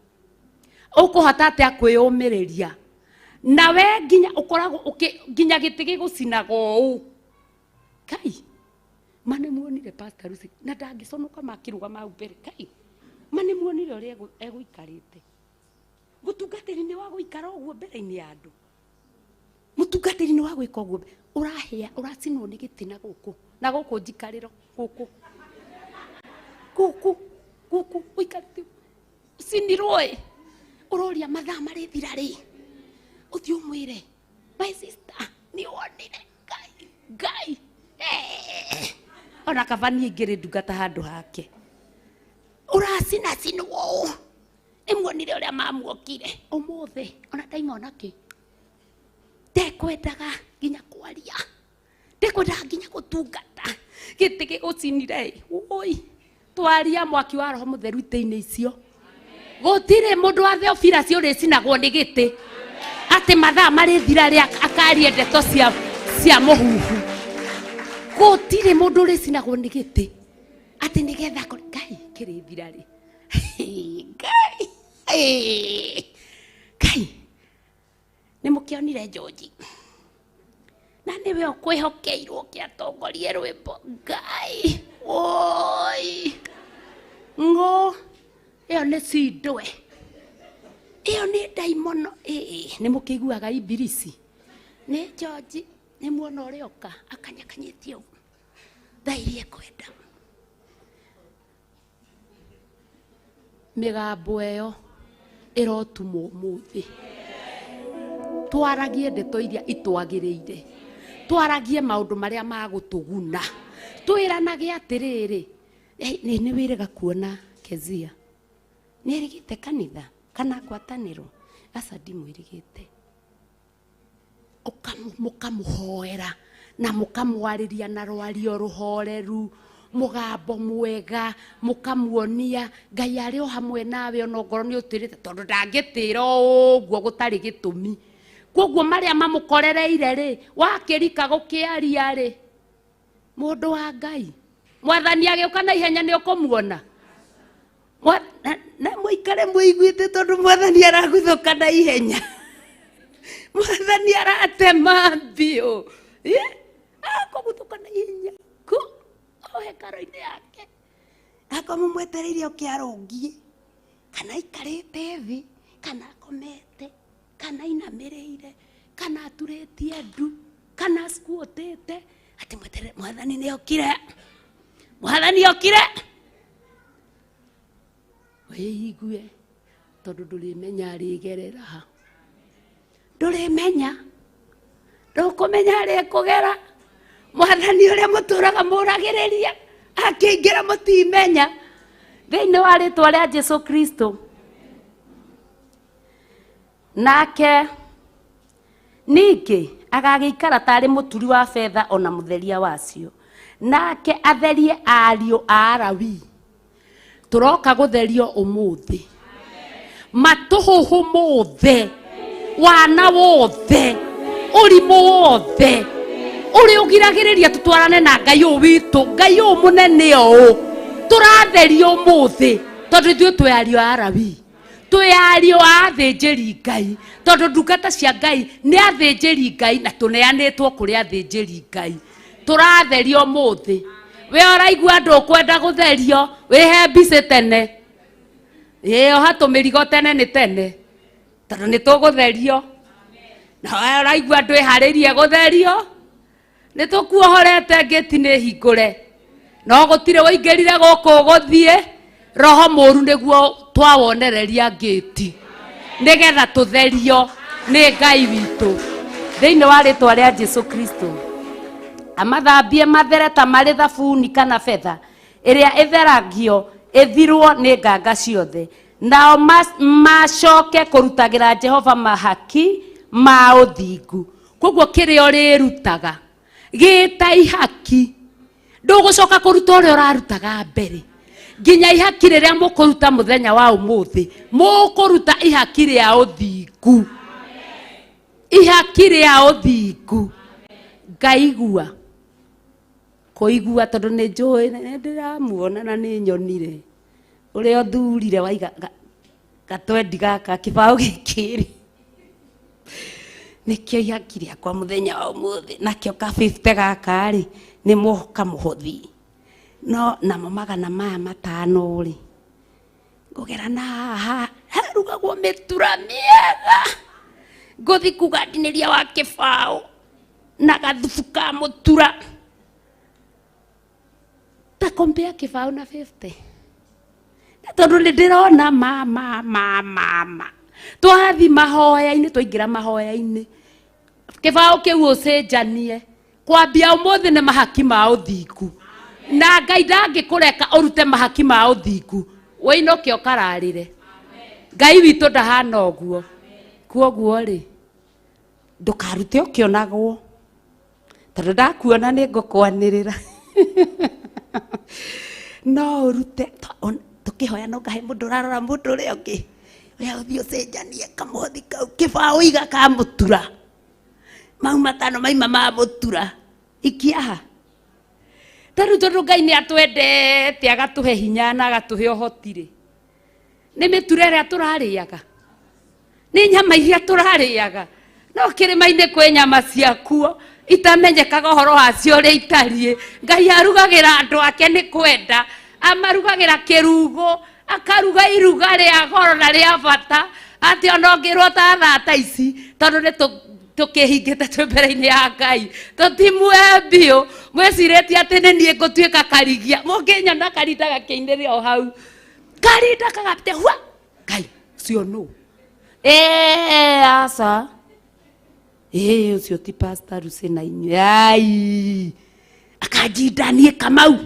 ũkũhota atĩa kwĩyũmĩrĩria? Na we nginya ũkoragwo nginya gĩtĩ gĩgũcinaga ũũ. Kai, ma nĩ muonire Pastor Lucy na ndangĩconoka makĩrũgama hau mbere. Kai, ma nĩ muonire ũrĩa egũikarĩte. Mũtungatĩri nĩ wa gũikara ũguo mbere-inĩ ya andũ. Mũtungatĩri nĩ wa gwĩka ũguo. Ũrahĩa, ũracinwo nĩ gĩtĩ na gũkũ. Na gũkũ njikarĩro, gũkũ. Gũkũ, gũkũ, ũikarĩte. Ũcinirwo ĩ. Ũroria mathaa marĩthira rĩ. Ũthiĩ ũmwĩre, my sister, nĩ wonire Ngai, Ngai. Ona kaba niĩ ingĩrĩ ndungata handũ hake. Ũracinacinwo ũũ. Nĩ muonire ũrĩa mamuokire ũmũthĩ, ona ndaima ona kĩ. Ndekwendaga nginya kwaria, ndekwendaga nginya gũtungata. Gĩtĩ gĩgũcinire ĩ, ũi. Twaria mwaki wa Roho Mũtheru itĩ-inĩ icio. Gũtirĩ mũndũ wa Theophilus ũrĩcinagwo nĩ gĩtĩ atĩ mathaa marĩthira rĩa akarie ndeto cia mũhuhu. Gũtirĩ mũndũ ũrĩcinagwo nĩ gĩtĩ atĩ nĩgetha Ngai kĩrĩthira rĩ. Ngai, Ngai, nĩ mũkĩonire George na nĩwe ũkwĩhokeirwo kĩatongorie rwĩmbo. Ngai, woi, ng'ũ ĩyo nĩ cindwe, ĩyo nĩ ndaimono. Nĩ mũkĩiguaga ibilisi nĩ George, nĩ muona ũrĩa oka akanyakanyĩtie ũguo thaa iria ekwenda. Mĩgambo ĩyo ĩrotumwo ũmũthĩ. Twaragie ndeto iria itwagĩrĩire, twaragie maũndũ marĩa magũtũguna, twĩranage atĩrĩrĩ, nĩ wĩrĩga kuona Kezia nĩ erĩgĩte kanitha kana ngwatanĩro? Aca, ndimwĩrĩgĩte. Mũkamũhoera na mũkamwarĩria na rwario rũhoreru, mũgambo mwega, mũkamuonia Ngai arĩ o hamwe nawe ona ongorwo nĩ ũtĩrĩte, tondũ ndangĩtĩra ũguo gũtarĩ gĩtũmi. Koguo marĩa mamũkorereire rĩ, wakĩrika gũkĩaria rĩ, mũndũ wa Ngai, Mwathani agĩũka na ihenya nĩ ũkũmuona. Na mũikare mũiguĩte, tondũ Mwathani araguthũka na ihenya. Mwathani aratema mbiũ. Akũguthũka na ihenya ku o hekaro-inĩ yake. Akorwo mũmwetereire oke arũngie, kana aikarĩte thĩ, kana akomete, kana ainamĩrĩire, kana aturĩtie ndu, kana squatĩte, atĩ mweterere Mwathani nĩ okire, Mwathani okire. Wĩigue, tondũ ndũrĩmenya arĩgerera ha, ndũrĩmenya, ndũkũmenya arĩkũgera. Mwathani ũrĩa mũtũraga mũragĩrĩria akĩingĩra mũtimenya. Thĩinĩ wa rĩtwa rĩa Jesu Kristo, Nake ningĩ agagĩikara tarĩ mũturi wa betha ona mũtheria wacio. Nake atherie ariũ a Alawii. Tũroka gũtherio ũmũthĩ. Matũhũhũ mothe, wana wothe, ũrimũ wothe ũrĩa ũgiragĩrĩria tũtwarane na Ngai ũyũ witũ, Ngai ũyũ mũnene ũũ, tũratherio ũmũthĩ tondũ ithuĩ twĩ ariũ a Alawii, twĩ ariũ a athĩnjĩri Ngai, tondũ ndungata cia Ngai nĩ athĩnjĩri Ngai na tũneanĩtwo kũrĩ athĩnjĩri Ngai. Tũratherio ũmũthĩ. We ũraigua ndũkwenda gũtherio, wĩhe mbicĩ tene. Ĩĩ oha tũmĩrigo tene nĩ tene, tondũ nĩ tũgũtherio. Na we ũraigua ndwĩharĩirie gũtherio, nĩ tũkuohorete ngĩti nĩ hingũre. No gũtirĩ wĩingĩrire gũkũ ũgũthiĩ, roho mũru nĩguo twawonereria ngĩti, nĩgetha tũtherio nĩ Ngai witũ. Thĩinĩ wa rĩtwa rĩa Jesu Kristo. Amathambie mathere ta marĩ thabuni kana betha ĩrĩa ĩtheragio ĩthirwo nĩ nganga ciothe. Nao macoke kũrutagĩra Jehova mahaki ma ũthingu. Koguo kĩrĩa ũrĩrutaga gĩta ihaki, ndũgũcoka kũruta ũrĩa ũrarutaga mbere. Nginya ihaki rĩrĩa mũkũruta mũthenya wa ũmũthĩ, mũkũruta ihaki rĩa ũthingu. Ihaki rĩa ũthingu. Ngaigua kũigua tondũ nĩ njũĩ nĩ ndĩramuona na nĩ nyonire ũrĩa ũthurire waiga gatwendi gaka kĩbaũ gĩkĩ rĩ nĩkĩo ihaki rĩakwa mũthenya wa ũmũthĩ, nakĩo ka 50 gaka rĩ nĩ kamũhothi, no namo magana maya matano rĩ ngũgera na haha harugagwo mĩtura mĩega, ngũthi kugandinĩria wa kĩbaũ na gathubu ka mũtura ta compare kĩbaũ na 50 na tondũ nĩ ndĩrona ma ma ma ma ma twathi mahoya-inĩ, twaingĩra mahoya-inĩ kĩbaũ kĩu ũcenjanie kwambia ũmũthĩ nĩ mahaki ma ũthingu, na Ngai ndangĩkũreka ũrute mahaki ma ũthingu wĩinũke ũkararĩre. Ngai witũ ndahana ũguo. Kwoguo rĩ ndũkarute ũkĩonagwo, tondũ ndakuona nĩ ngũkwanĩrĩra. No ũrute tũkĩhoya no ngahe mũndũ ũrarora mũndũ ũrĩa ũngĩ, ũrĩa ũthiĩ ũcenjanie kamũhothi kau kĩbaũ iga ka mũtura, mau matano maima ma mũtura ikiaha. Ta rĩu tondũ Ngai nĩ atwendete agatũhe hinya na agatũhe ũhoti rĩ, nĩ mĩtura ĩrĩa tũrarĩaga, nĩ nyama iria tũrarĩaga, no kĩrĩma-inĩ kwĩ nyama ciakuo itamenyekaga ũhoro wacio ũrĩa itariĩ. Ngai arugagĩra andũ ake nĩ kwenda, amarugagĩra kĩrugo, akaruga iruga rĩa goro na rĩa bata, atĩ ona ũngĩrwo ta thaa ta ici, tondũ nĩ tũkĩhingĩte twĩ mbere-inĩ ya Ngai, tũtimue biũ, mwĩcirĩtie atĩ nĩ niĩ ngũtuĩka karigia, mũngĩnyona karinda gakĩinĩrĩra o hau, karinda kagate hua, Ngai ũcio nũ? Aca. Ũcio ti Pastor Lucy na inyuĩ. Ai. Akanjinda niĩ Kamau.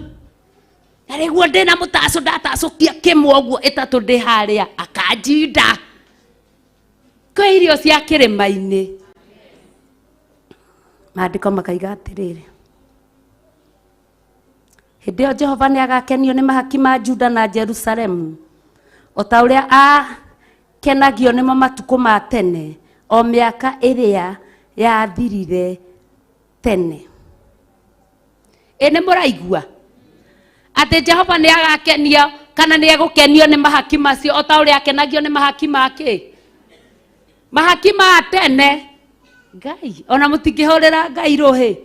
Na rĩguo ndĩna mũtacũ ndatacũkia kĩmwe ũguo ĩtatũ ndĩ harĩa, akanjinda. Kwĩ irio cia kĩrĩma-inĩ. Maandĩko makaiga atĩrĩrĩ, hĩndĩ ĩyo Jehova nĩ agakenio nĩ mahaki ma Juda na Jerusalemu, o ta ũrĩa akenagio nĩmo matukũ ma tene, o mĩaka ĩrĩa yathirire tene. Ĩ nĩ mũraigua atĩ Jehova nĩ agakenio kana nĩ egũkenio nĩ mahaki macio o ta ũrĩa akenagio nĩ mahaki ma kĩ? Mahaki ma tene. Ngai, ona mũtingĩhũrĩra Ngai rũhĩ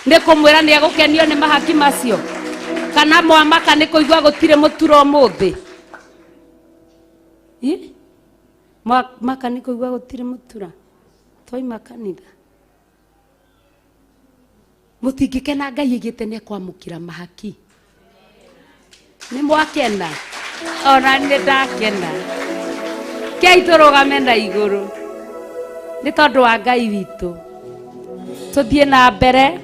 nĩ kũmwĩra nĩ egũkenio nĩ mahaki macio, kana mwamaka nĩ kũigua gũtirĩ mũtura ũmũthĩ. Ĩ? Mwamaka nĩ kũigua gũtirĩ mũtura twaima kanitha. Mũtingĩkena Ngai aigĩte nĩ ekwamũkĩra mahaki. Nĩ mwakena? Ona nĩ ndakena. Kei tũrũgame na igũrũ nĩ tondũ wa Ngai witũ. Tũthiĩ na mbere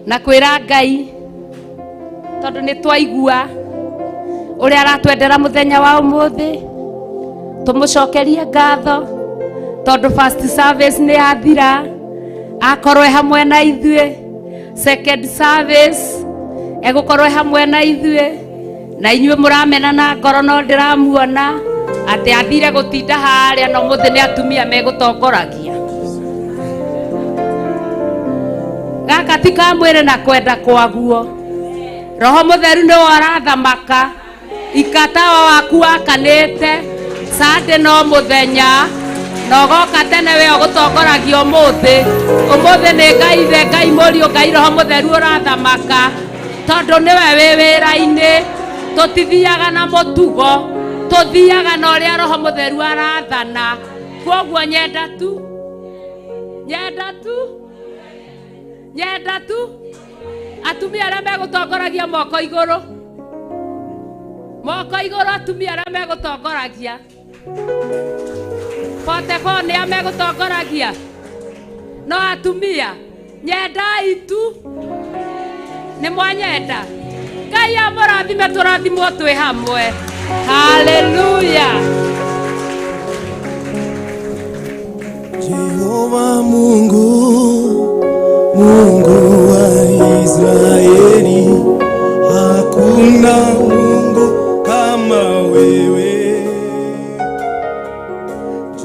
na kwĩra Ngai tondũ nĩ twaigua ũrĩa aratwendera mũthenya wa ũmũthĩ. Tũmũcokerie ngatho tondũ first service nĩ yathira, akorwo e hamwe na ithuĩ. Second service egũkorwo e hamwe na ithuĩ, na inyuĩ mũramena na ngoro, no ndĩramuona atĩ athire gũtinda harĩa, no mũthĩ nĩ atumia megũtongoragia. Gaka ti ka mwĩrĩ na kwenda kwaguo. Roho Mũtheru nĩwe ũrathamaka. Ikatawa waku wakanĩte sande no mũthenya na ũgoka tene, we ũgũtongoragia ũmũthĩ. Ũmũthĩ nĩ Ngai Ithe, Ngai Mũriũ, Ngai Roho Mũtheru ũrathamaka, tondũ nĩwe wĩ wĩra-inĩ. Tũtithiaga na mũtugo, tũthiaga na ũrĩa Roho Mũtheru arathana. Kwoguo nyenda tu, nyenda tu, nyenda tu atumia arĩa megũtongoragia, moko igũrũ, moko igũrũ, atumia arĩa megũtongoragia. 44 nĩ a megũtongoragia, no atumia nyendai tu. Nĩ mwanyenda. Ngai amũrathime, tũrathimwo twĩ hamwe. Haleluya. Jehova Mungu, Mungu wa Israeli, hakuna Mungu kama wewe.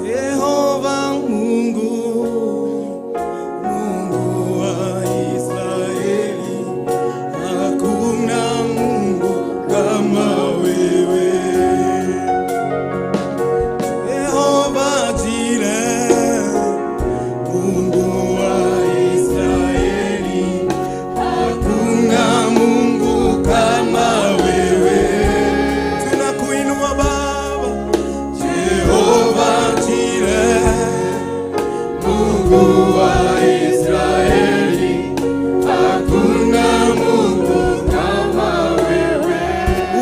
Jehova Mungu, Mungu wa Israeli, hakuna Mungu kama wewe. Jehova Jireh, Mungu wa Israeli, hakuna Mungu kama wewe. Tunakuinua Baba. Jehova Jireh, Mungu wa Israeli, hakuna Mungu kama wewe.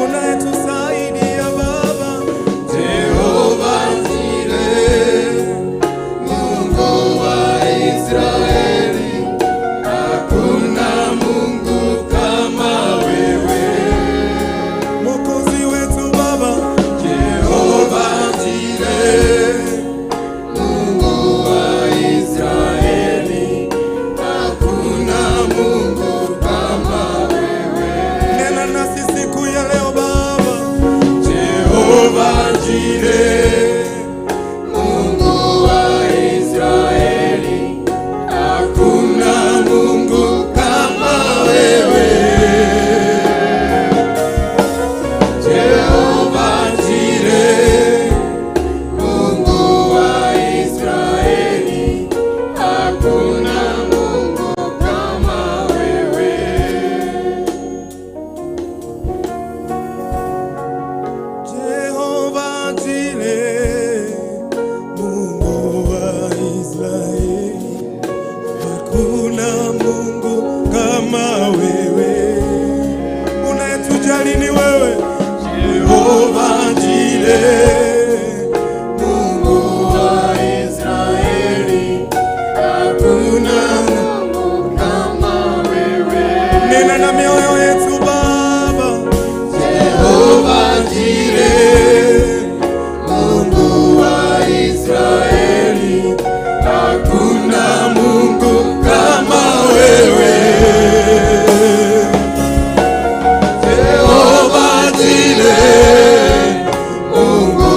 Unayetusaidia Baba. Jehova Jireh, Mungu wa Israeli, hakuna Mungu kama wewe. Mwokozi wetu Baba. Jehova Jireh, Mungu wa Israeli, hakuna Mungu kama wewe. Nena nasi siku ya leo Baba. Jehova Jireh, Mungu wa Israeli, hakuna Mungu kama wewe. Jehova Jireh, Mungu wa Israeli, hakuna Mungu kama wewe. Jehova Jireh, Mungu wa Israeli, hakuna Mungu kama wewe. Unayetujali ni wewe. Jehova Jireh, Mungu wa Israeli, hakuna Mungu kama wewe. Nena na mioyo yetu Baba. Jehova Jireh, Mungu wa Israeli, hakuna Mungu kama wewe. Jehova Jireh, Mungu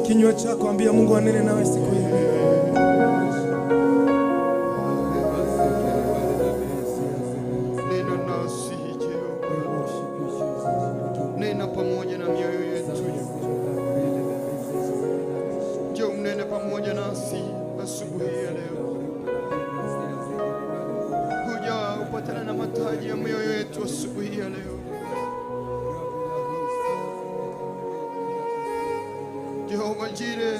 Kinywa chako, ambia Mungu anene nawe siku hii. Nena nasi Jehova, nena pamoja na mioyo yetu. Njoo mnene pamoja nasi asubuhi ya leo. Kuja upatana na mataji ya mioyo yetu asubuhi ya leo. Jehova Jire,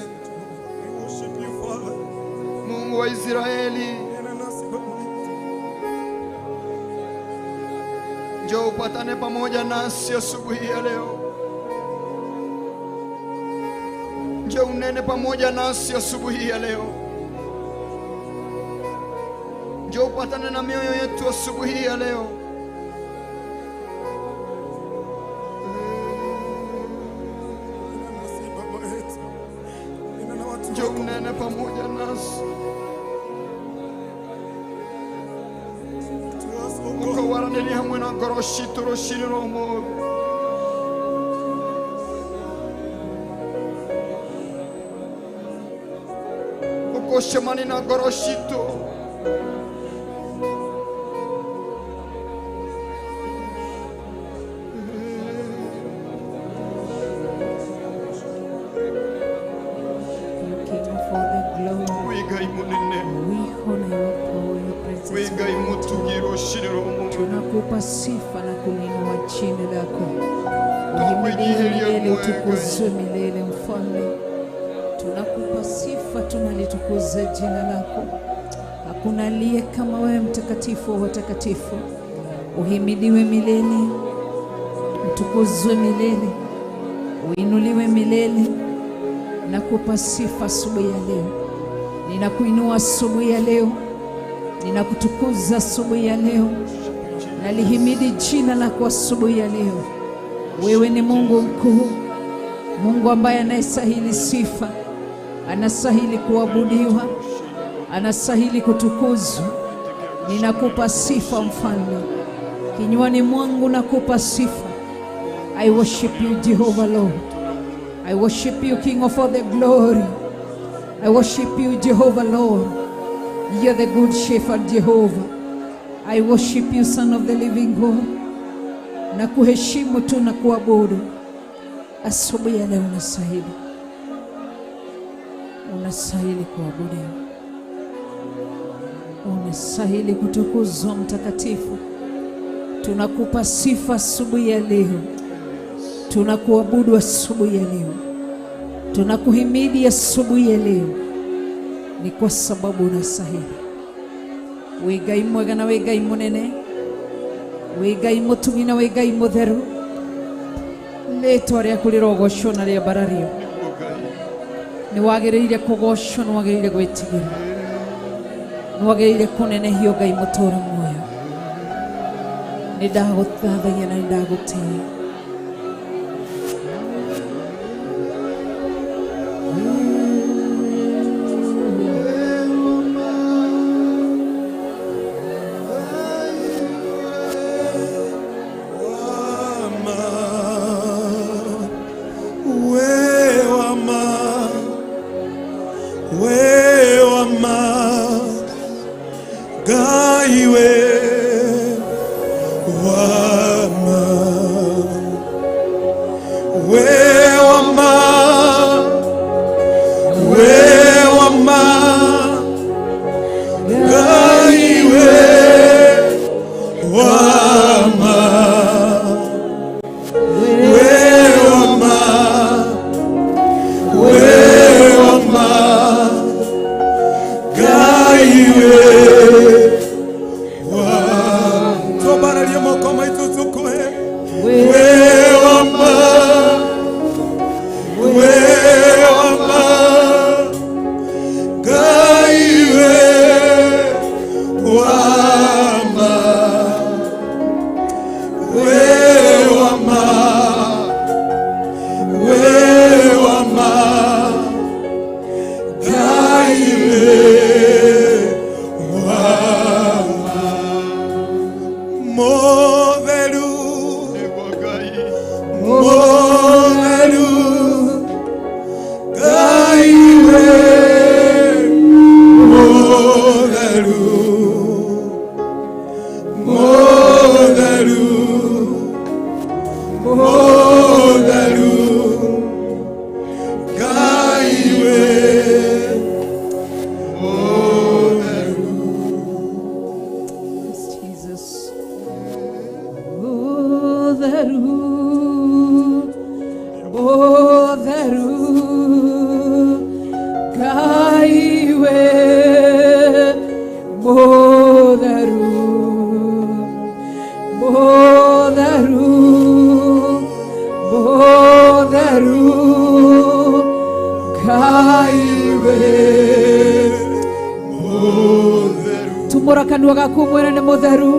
Mungu wa Israeli, njoo upatane pamoja nasi asubuhi ya leo. Njoo unene pamoja nasi asubuhi ya leo. Njoo upatane na mioyo yetu asubuhi ya leo. Njoo unene pamoja nasi. Ukawaranĩria hamwe na ngoro citũ rũcinĩ rwa ũmũthĩ. Ũkũcemania na ngoro citũ. King of all the glory. Wĩ Ngai mũnene, We honor your power, your wĩ presence. Ngai mũtugi rũcinĩ rwa ũmũthĩ. Tunakupa sifa na kuliinua jina lako. Uhimidiwe Twakwĩnyihĩria milele, mwe utukuzwe milele, Mfalme. Tunakupa sifa, tunalitukuza jina lako. Hakuna aliye kama wewe, mtakatifu wa watakatifu. Uhimidiwe milele, utukuzwe milele, uinuliwe milele. Nakupa sifa asubuhi ya leo, ninakuinua asubuhi ya leo, ninakutukuza asubuhi ya leo, nalihimidi jina lako asubuhi ya leo. Wewe ni Mungu mkuu, Mungu ambaye anayestahili sifa, anastahili kuabudiwa, anastahili kutukuzwa. Ninakupa sifa Mfalme, kinywani mwangu nakupa sifa. I worship you Jehovah Lord. I worship you King of all the glory. I worship you Jehovah Lord. You're the good shepherd Jehovah. I worship you Son of the living God. Na kuheshimu tu na kuabudu. Asubuhi ya leo unastahili, unastahili kuabudiwa, unastahili kutukuzwa Mtakatifu. Tunakupa sifa asubuhi ya leo, tunakuabudu asubuhi ya leo, tunakuhimidi asubuhi ya leo, ni kwa sababu unastahili. Wĩ Ngai mwega na wĩ Ngai mũnene, wĩ Ngai mũtugi na wĩ Ngai mũtheru. Rĩtwa rĩaku rĩrogocwo na rĩambarario. Nĩ wagĩrĩire kũgocwo, nĩ wagĩrĩire gwĩtigĩrwo, nĩ wagĩrĩire kũnenehio Ngai mũtũũra muoyo. Nĩ ndagũthathaia na nĩ ndagũtĩĩa. Ngai we wama. Mũtheru, mũtheru, Ngai we mũtheru, mũtheru, mũtheru, Ngai we tumũra kanua gaku mwĩre nĩ mũtheru,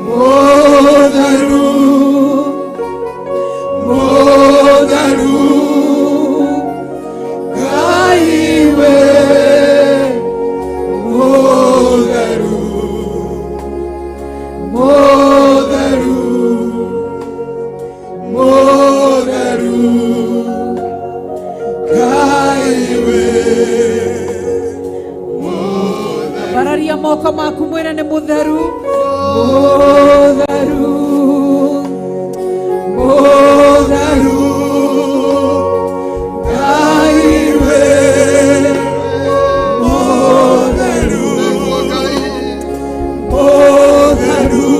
mũtheru, mũtheru, Ngai we mũtheru, mũtheru, mũtheru, Ngai we. Ambararia moko maku mwĩre nĩ mũtheru, mũtheru, mũtheru, Ngai we mũtheru, mũtheru,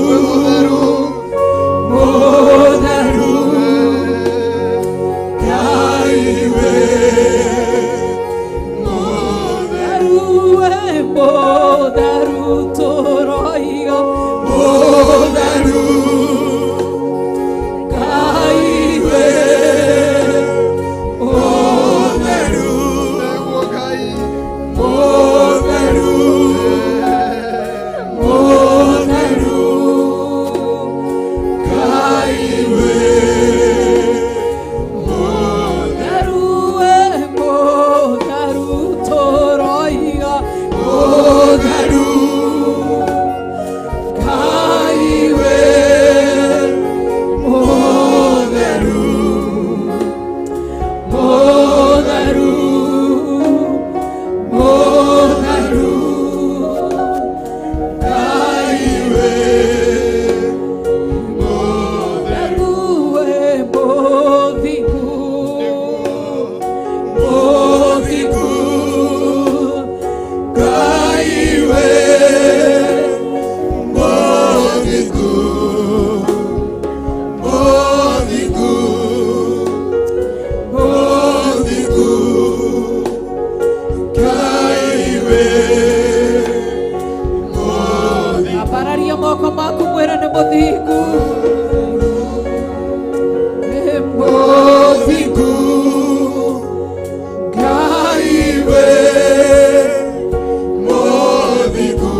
mũtheru, Ngai we mũtheru, we mũtheru, tũroiga mũtheru, Ngai we mũtheru, mũtheru, mũtheru, Ngai we mũtheru, we mũtheru, tũroiga mũtheru, Ngai we mũtheru, mũtheru, mũtheru, Ngai we mũtheru, we mũthingu, mũthingu, Ngai we mũthingu, mũthingu, mũthingu, Ngai we. Ambararia moko maku mwĩre nĩ mũthingu, nĩ mũthingu, Ngai we mũthingu,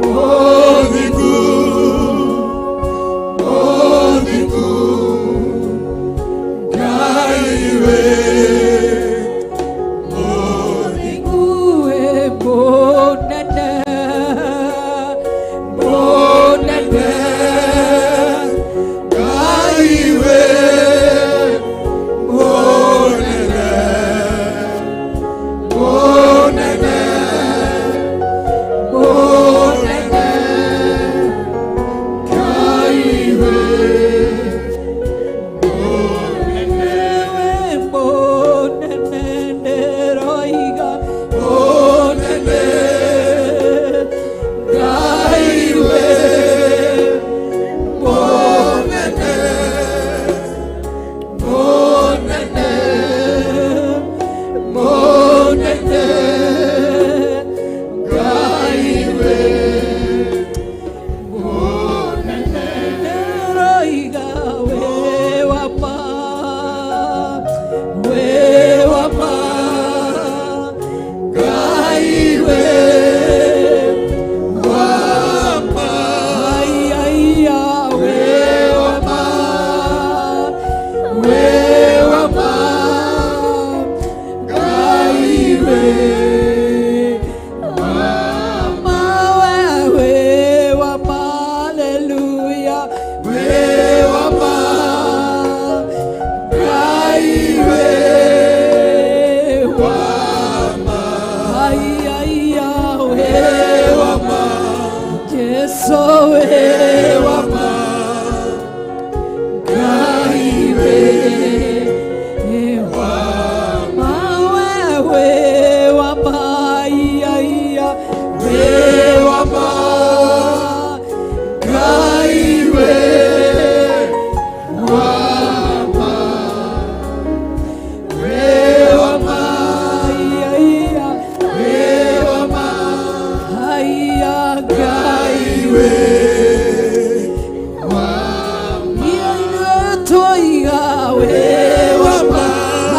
mũthingu, mũthingu, Ngai we mũthingu, we mũnene, mũnene,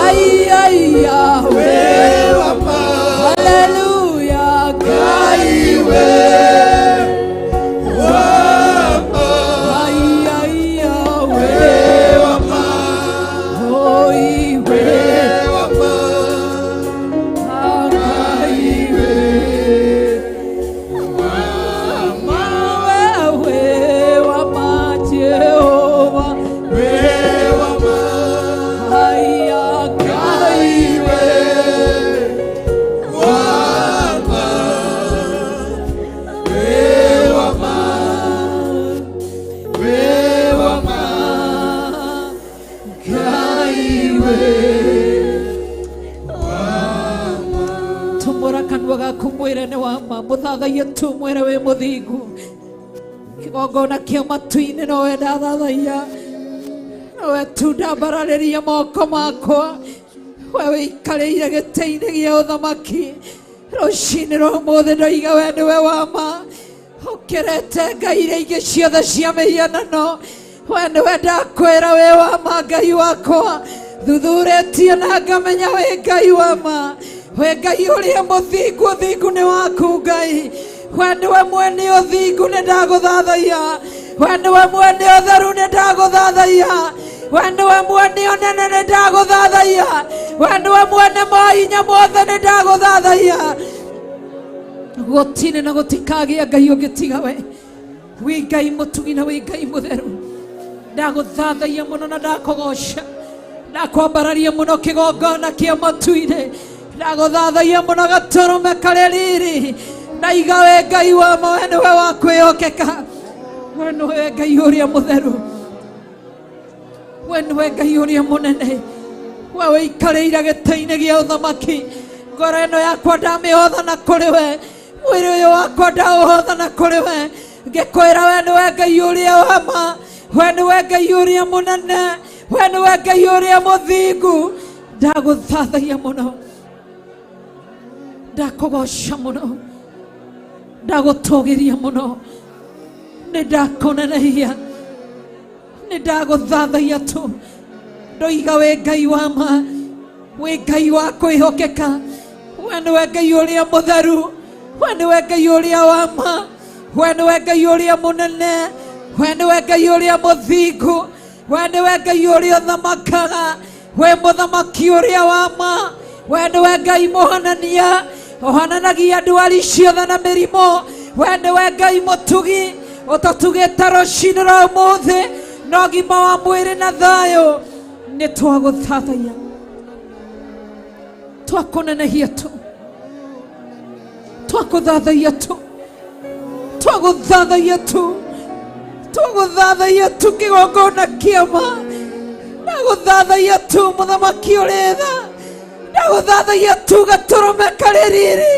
Ai ai Yahweh, haleluya Ngai we Ai ai Yahweh, oi we Ngai we wewe wa ma Jehova, haya Ngai we Tumũra kanua gaku mwĩre nĩ wa ma, mũthathaiye tu mwĩre wĩ mũthingu. Kĩgongona kĩa matu-inĩ nowe ndathathaiya, nowe tu ndambararĩria moko makwa, we wĩikarĩire gĩtĩ-inĩ gĩa ũthamaki. Rũcinĩ rwa ũmũthĩ ndoiga we nĩwe wa ma, ũkĩrete ngai iria ingĩ ciothe cia mĩhianano. We nĩwe ndakwĩra wĩ wa ma Ngai wakwa, thuthurĩtie na ngamenya wĩ Ngai wa ma, wĩ Ngai ũrĩa mũthingu, ũthingu nĩ waku Ngai. We nĩwe mwene ũthingu, nĩ ndagũthathaiya. We nĩwe mwene ũtheru, nĩ ndagũthathaiya. We nĩwe mwene ũnene, nĩ ndagũthathaiya. We nĩwe mwene mahinya mothe, nĩ ndagũthathaiya. Gũtirĩ na gũtikagĩa Ngai ũngĩ tiga we. Wĩ Ngai mũtugi na wĩ Ngai mũtheru. Ndagũthathaiya mũno na ndakũgoca, ndakwambararia mũno kĩgongona kĩa matu-inĩ. Ndagũthathaiya mũno gatũrũme karĩ riri. Ndaiga we Ngai wa ma, we nĩwe wa kwĩhokeka, we nĩwe Ngai ũrĩa mũtheru, we nĩwe Ngai ũrĩa mũnene, we wĩikarĩire gĩtĩ-inĩ gĩa ũthamaki. Ngoro ĩno yakwa ndamĩhothana kũrĩ we, mwĩrĩ ũyũ wakwa ndaũhothana kũrĩ we, ngĩkwĩra we nĩwe Ngai ũrĩa wa ma, we nĩwe Ngai ũrĩa mũnene, we nĩwe Ngai ũrĩa mũthingu. Ndagũthathaiya mũno, ndakũgoca mũno, ndagũtũgĩria mũno, nĩ ndakũnenehia, nĩ ndagũthathaiya tu. Ndoiga wĩ Ngai wa ma, wĩ Ngai wa kwĩhokeka, we nĩwe Ngai ũrĩa mũtheru, we nĩwe Ngai ũrĩa wa ma, we nĩwe Ngai ũrĩa mũnene, we nĩwe Ngai ũrĩa mũthingu, we nĩwe Ngai ũrĩa ũthamakaga, we mũthamaki ũrĩa wa ma, we nĩwe Ngai mũhonania, ũhonanagia ndwari ciothe na mĩrimũ, we nĩwe Ngai mũtugi, ũtatugĩte rũcinĩ rwa ũmũthĩ na ũgima wa mwĩrĩ na thayũ. Nĩ twagũthathaiya, twakũnenehia tu, twakũthathaiya tu, twagũthathaiya tu, twagũthathaiya tu kĩgongona kĩa ma. Ndagũthathaiya tu mũthamaki ũrĩ tha, ndagũthathaiya tu gatũrũme karĩ riri,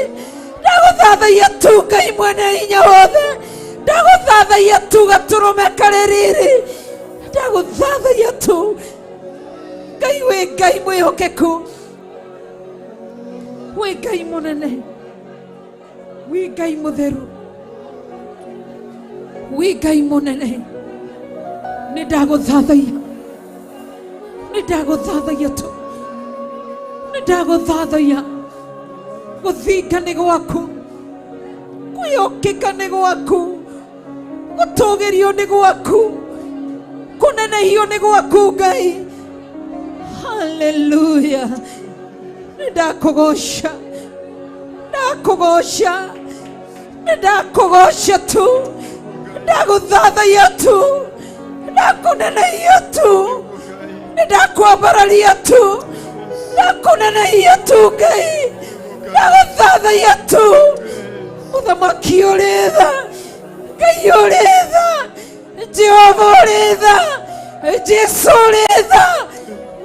ndagũthathaiya tu Ngai mwene hinya wothe, ndagũthathaiya tu gatũrũme karĩ riri, ndagũthathaiya tu Ngai wĩ Ngai mwĩhokeku, wĩ Ngai mũnene, wĩ Ngai mũtheru, wĩ Ngai mũnene. Nĩ ndagũthathaiya, nĩ ndagũthathaiya tu, nĩ ndagũthathaiya. Gũthinga nĩ gwaku, kwĩhokeka nĩ gwaku, gũtũgĩrio nĩ gwaku, kũnenehio nĩ gwaku Ngai. Haleluya. Nĩ ndakũgoca, ndakũgoca, nĩ ndakũgoca tu, ndagũthathaiya tu, ndakũnenehia tu, nĩ ndakwambararia tu, ndakũnenehia tu Ngai, ndagũthathaiya tu. Mũthamaki ũrĩ tha, Ngai ũrĩ tha, Jehova ũrĩ tha, Jesu ũrĩ tha,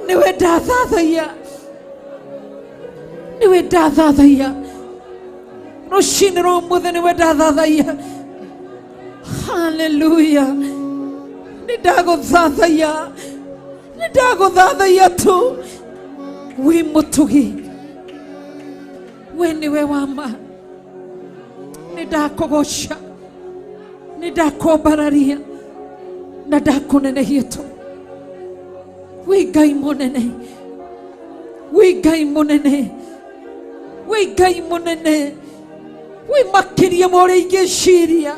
nĩwe ndathathaiya, nĩwe ndathathaiya. Rũcinĩ rwa ũmũthĩ nĩwe ndathathaiya. Haleluya. Nĩ ndagũthathaiya, nĩ ndagũthathaiya tu. Wĩ mũtugi, we nĩwe wa ma. Nĩ ndakũgoca, nĩ ndakwambararia na ndakũnenehia tu. Wĩ Wĩ Ngai mũnene, wĩ Ngai mũnene, wĩ Ngai mũnene, wĩ makĩria ma ũrĩa ingĩciria.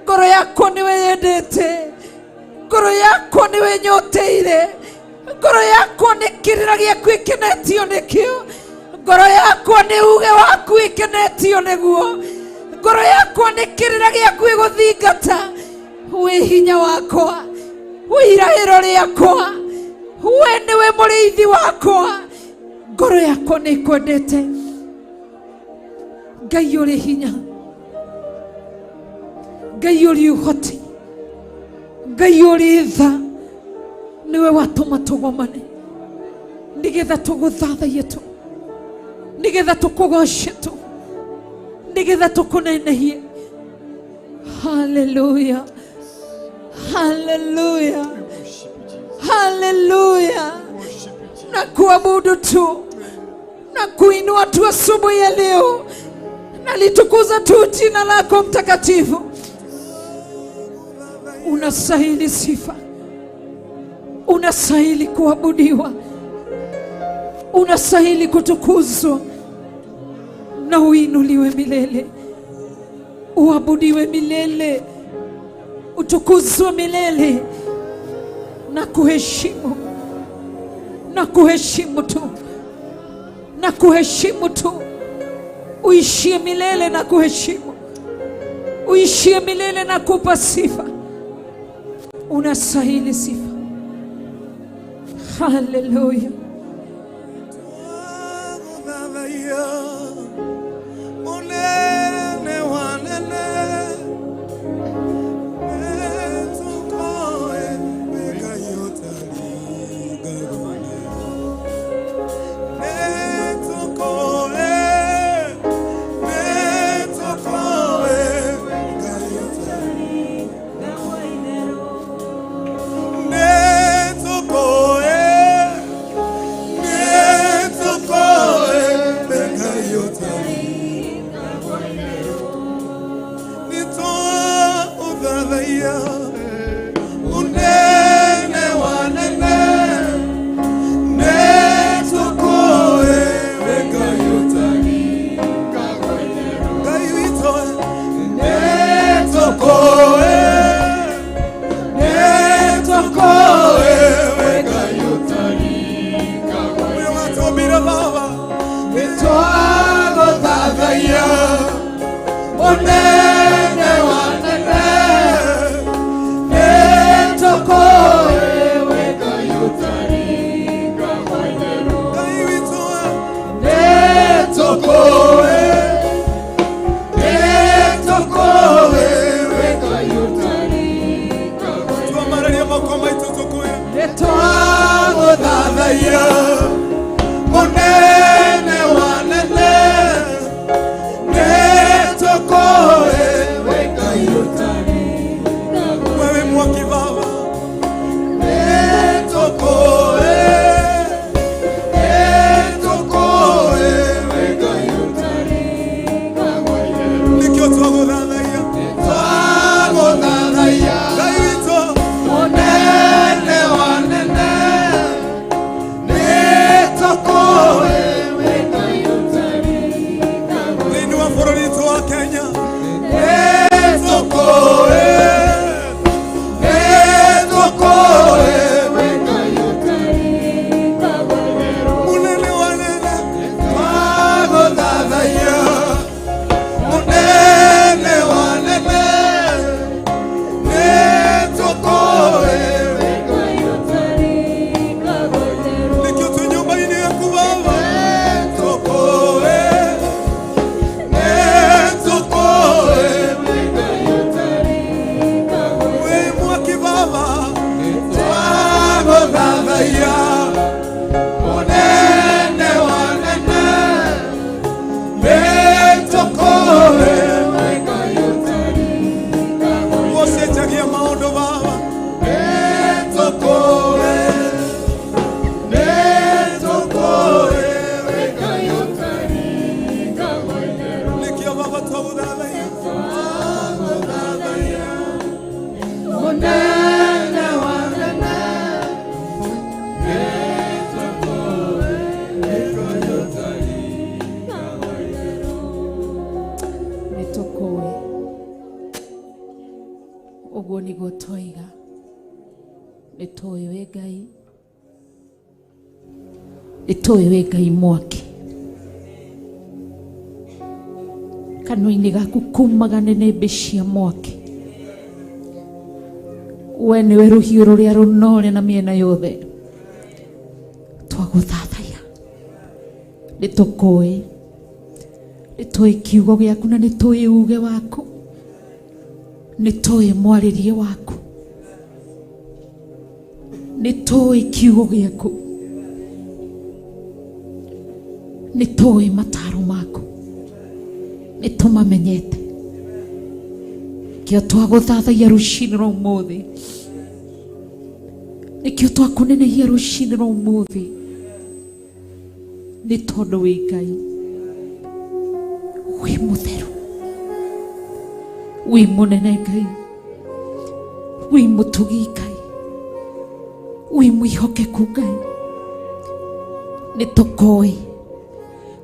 Ngoro yakwa nĩwe yendete, ngoro yakwa nĩwe nyoteire, ngoro yakwa nĩ kĩrĩra gĩaku ĩkenetio nĩkĩo, ngoro yakwa nĩ uge waku ĩkenetio nĩguo, ngoro yakwa nĩ kĩrĩra gĩaku ĩgũthingata. Wĩ hinya wakwa, wĩ irahĩro rĩakwa, we nĩwe mũrĩithi wakwa, ngoro yakwa nĩ ĩkwendete. Ngai ũrĩ hinya, Ngai ũrĩ ũhoti, Ngai ũrĩ tha, nĩwe watũma tũgomane nĩgetha tũgũthathaiye tu, nĩgetha tũkũgoce tu, nĩgetha tũkũnenehie. Haleluya, haleluya, haleluya. Na kuabudu tu na kuinua tu asubuhi ya leo, nalitukuza tu jina lako mtakatifu. Unastahili sifa, unastahili kuabudiwa, unastahili kutukuzwa, na uinuliwe milele, uabudiwe milele, utukuzwe milele, na kuheshimu, na kuheshimu tu, na kuheshimu tu, uishie milele na kuheshimu, uishie milele na kupa sifa. Unastahili sifa. Haleluya. Munene wanene, netukoe wekayotaligarune. Netukoe, netukoe wekayotaligarune. Netukoe, netukoe wekayotaligarune. Nitoa udhadhaya unene wanene, netukoe wekayotali. Ngai witoe, netukoe, netukoe wekayotali. Uyo watobira baba, nitoa udhadhaya unene wanene, netukoe wekayotali. Ngai witoe, netukoe, netukoe wekayotali. Twamararia moko maitũ tũkwĩre, nĩtwagũthathaiya mũnene wanene, netukoe wekayotali. Wewe mwaki baba, netukoe, netukoe wekayotali. Nĩkĩo twagũthathaiya, twagũthathaiya Ngai witũ mũnene wanene, netukoe wekayotali. Thĩinĩ wa bũrũri witũ wa Kenya, netukoe, netukoe wekayotali. Munene wanene, twagũthathaiya munene wanene, netukoe wekayotali. Nĩkĩo twĩ nyũmba-inĩ yaku Baba, netukoe, netukoe wekayotali. Wĩ mwaki Baba, twagũthathaiya munene wanene, netukoe wekayotali. Ũcenjagia maũndũ Baba, netukoe, netukoe wekayotali. Nĩkĩo Baba twagũthathaiya, twagũthathaiya munene wanene, Nĩ tũĩ wĩ Ngai, nĩ tũĩ wĩ Ngai mwaki. Kanua-inĩ gaku kumaga nĩnĩmbĩ cia mwaki. We nĩwe rũhiũ rũrĩa rũnore na mĩena yothe. Twagũthathaiya, nĩ tũkũĩ, nĩ tũĩ kiugo gĩaku na nĩ tũĩ uge waku, nĩ tũĩ mwarĩrie waku, nĩ tũĩ kiugo gĩaku, nĩ tũĩ mataro maku, nĩ tũmamenyete. Kĩo twagũthathaiya rũcinĩ rwa ũmũthĩ, nĩkĩo twakũnenehia rũcinĩ rwa ũmũthĩ, nĩ tondũ wĩ Ngai, wĩ mũtheru, wĩ mũnene Ngai, wĩ mũtugi Ngai, wĩ mwĩhokeku Ngai. Nĩ tũkũĩ,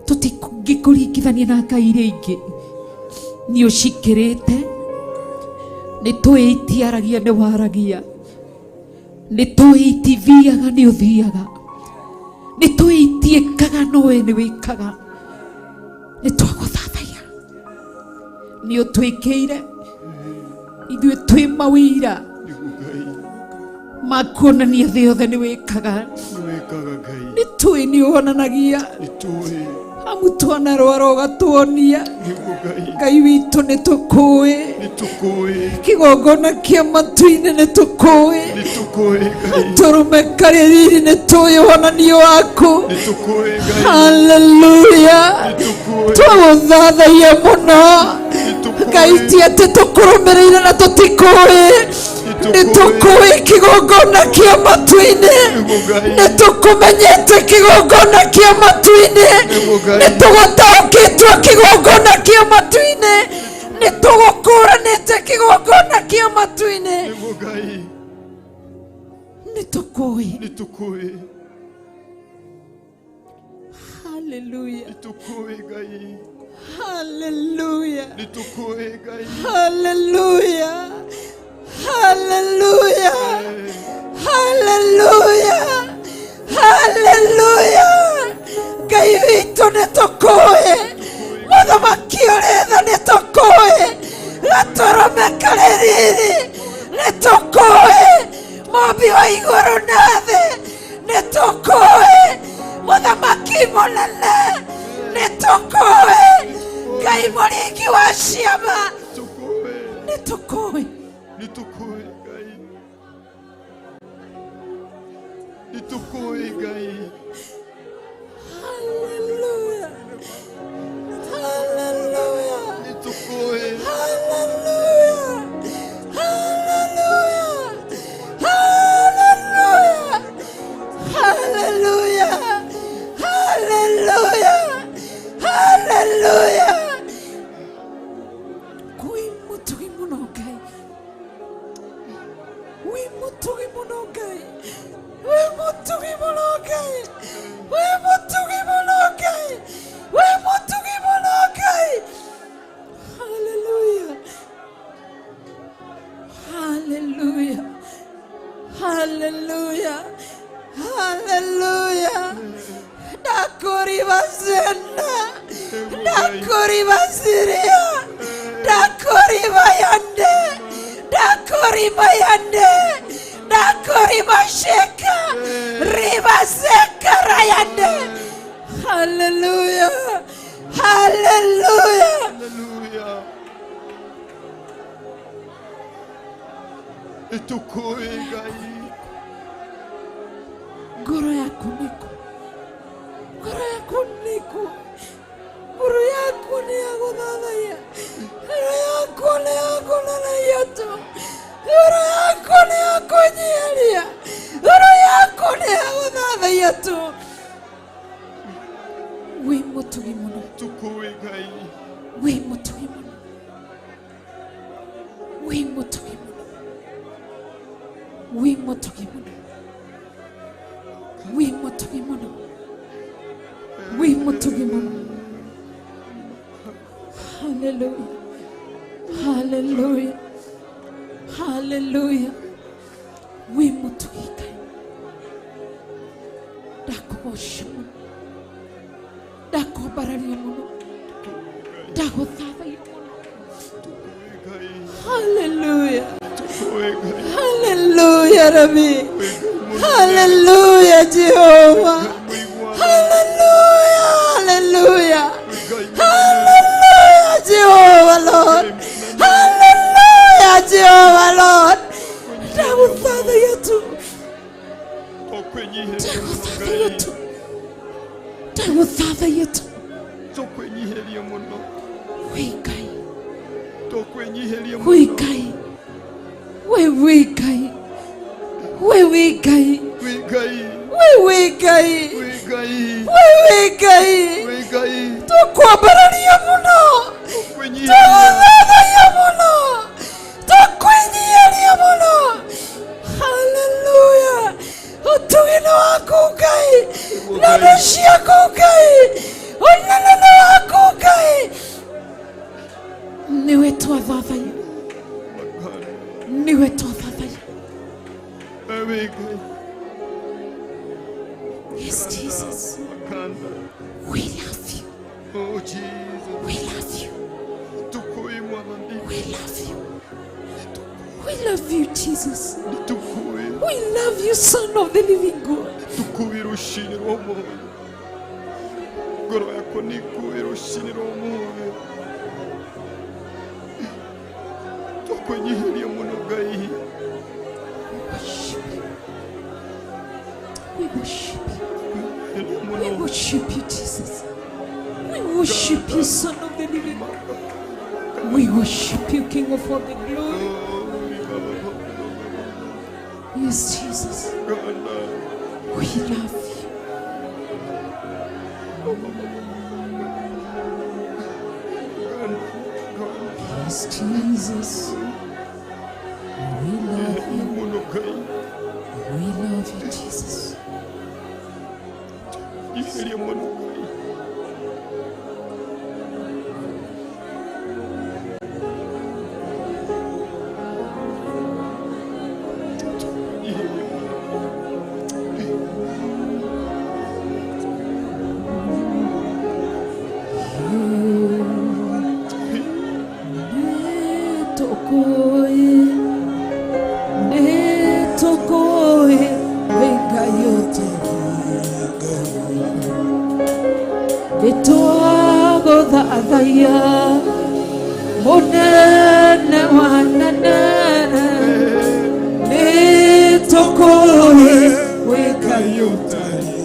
tũtingĩkũringithania na ngai iria ingĩ, nĩ ũcikĩrĩte. Nĩ tũĩ itiaragia nĩ waragia, nĩ tũĩ itithiaga nĩ ũthiaga, nĩ tũĩ itiĩkaga no we nĩ wĩkaga. Nĩ twagũthathaiya, nĩ ũtwĩkĩire ithuĩ twĩ mawĩra ma kuonania thĩ yothe nĩ wĩkaga. Nĩ tũĩ nĩ wonanagia, amu twanarwara ũgatuonia. Ngai witũ nĩ tũkũĩ, kĩgongona kĩa matu-inĩ nĩ tũkũĩ, tũrũme karĩ riri nĩ tũĩ wonanio waku. Haleluya, twagũthathaiya mũno Ngai, ti atĩ tũkũrũmĩrĩire na tũtikũĩ. Nĩ tũkũĩ kĩgongona kĩa matu-inĩ, nĩ tũkũmenyete kĩgongona kĩa matu-inĩ, nĩ tũgũtaũkĩtwo kĩgongona kĩa matu-inĩ, nĩ tũgũkũranĩte kĩgongona kĩa matu-inĩ. Nĩ tũkũĩ. Haleluya, haleluya, haleluya, haleluya, haleluya, haleluya. Ngai witũ nĩ tũkũĩ, mũthamaki ũrĩ tha nĩ tũkũĩ, gatũrũme karĩ riri nĩ tũkũĩ, mũmbi wa igũrũ na thĩ nĩ tũkũĩ, mũthamaki mũnene nĩ tũkũĩ, Ngai mũringi wa ciama nĩ tũkũĩ. Haleluya, haleluya, haleluya, haleluya, haleluya, haleluya, haleluya, haleluya. Kwĩ mũtugi mũno Ngai, wĩ mũtugi mũno Ngai, wĩ mũtugi mũno Ngai, wĩ mũtugi mũno Ngai, wĩ mũtugi mũno Ngai. Haleluya, haleluya, haleluya, haleluya. Ndakuribazena, ndakuribasiria, ndakuribayande, ndakuribayande, ndakuribasheka, ribaseka rayande. Haleluya, haleluya. Ngoro yaku nĩkũ? Ngoro yaku nĩkũ? Ngoro yaku nĩ ya gũthathaiya, ngoro yaku nĩ ya kũneneia tu, ngoro yaku nĩ ya kwĩnyiharia, ngoro yaku nĩ ya gũthathaiya tu. Wĩ mũtugi mũno, wĩ mũtugi mũno, wĩ mũtugi mũno, wĩ mũtugi mũno, wĩ mũtugi mũno, wĩ mũtugi mũno. Haleluya, haleluya, haleluya. Wĩ mũtugi. Ndakũgoca mũno, ndakwambararia mũno, ndagũthathaiya mũno. Hallelujah. Hallelujah, Rabbi. Hallelujah, Jehovah. Hallelujah, hallelujah. Hallelujah, Jehovah, Lord. Hallelujah, Jehovah, Lord. Ndagũthathaiya tu. Ndagũthathaiya tu. Ndagũthathaiya tu. Tũkwĩnyihĩria mũno. Wĩ Ngai. Tũkwĩnyihĩria Wĩ Ngai. We wĩ Ngai. We wĩ Ngai. Wĩ Ngai. We wĩ Ngai. Wĩ Ngai. We wĩ Ngai. Wĩ Ngai. Tũkwambararia mũno. Tũgũthathaiya mũno. Tũkwĩnyihĩria mũno. Hallelujah. Ũtugi nĩ waku Ngai. Na nĩ ciaku Ngai. Ũnene nĩ waku Ngai. Nĩwe twathathaiya. Nĩwe twathathaiya. Wĩ Ngai. Yes, Jesus. We love you. Oh, Jesus. We love you. Tũkũĩ Mwathani. We love you. We love you, Jesus. Tũkũĩ. We love you, Son of the Living God. Tũkũĩ rũcinĩ rwa ũmũthĩ. Ngoro yakwa nĩ ĩkũĩ rũcinĩ rwa ũmũthĩ. Tũkwĩnyihĩria mũno Ngai. Worship you. We worship you. We worship you, Jesus. We worship you, Son of the Living God. We worship you, King of all the glory. Yes, Jesus. We love you. Yes, Jesus. We love you. We love you, Jesus. Nyihĩria mũno Ngai. Nyihĩria mũno. Nĩtũkũĩ, wĩ Ngai ũtarĩ. Nĩtwagũthathaiya, mũnene wa nene. Nĩtũkũĩ, wĩ Ngai ũtarĩ.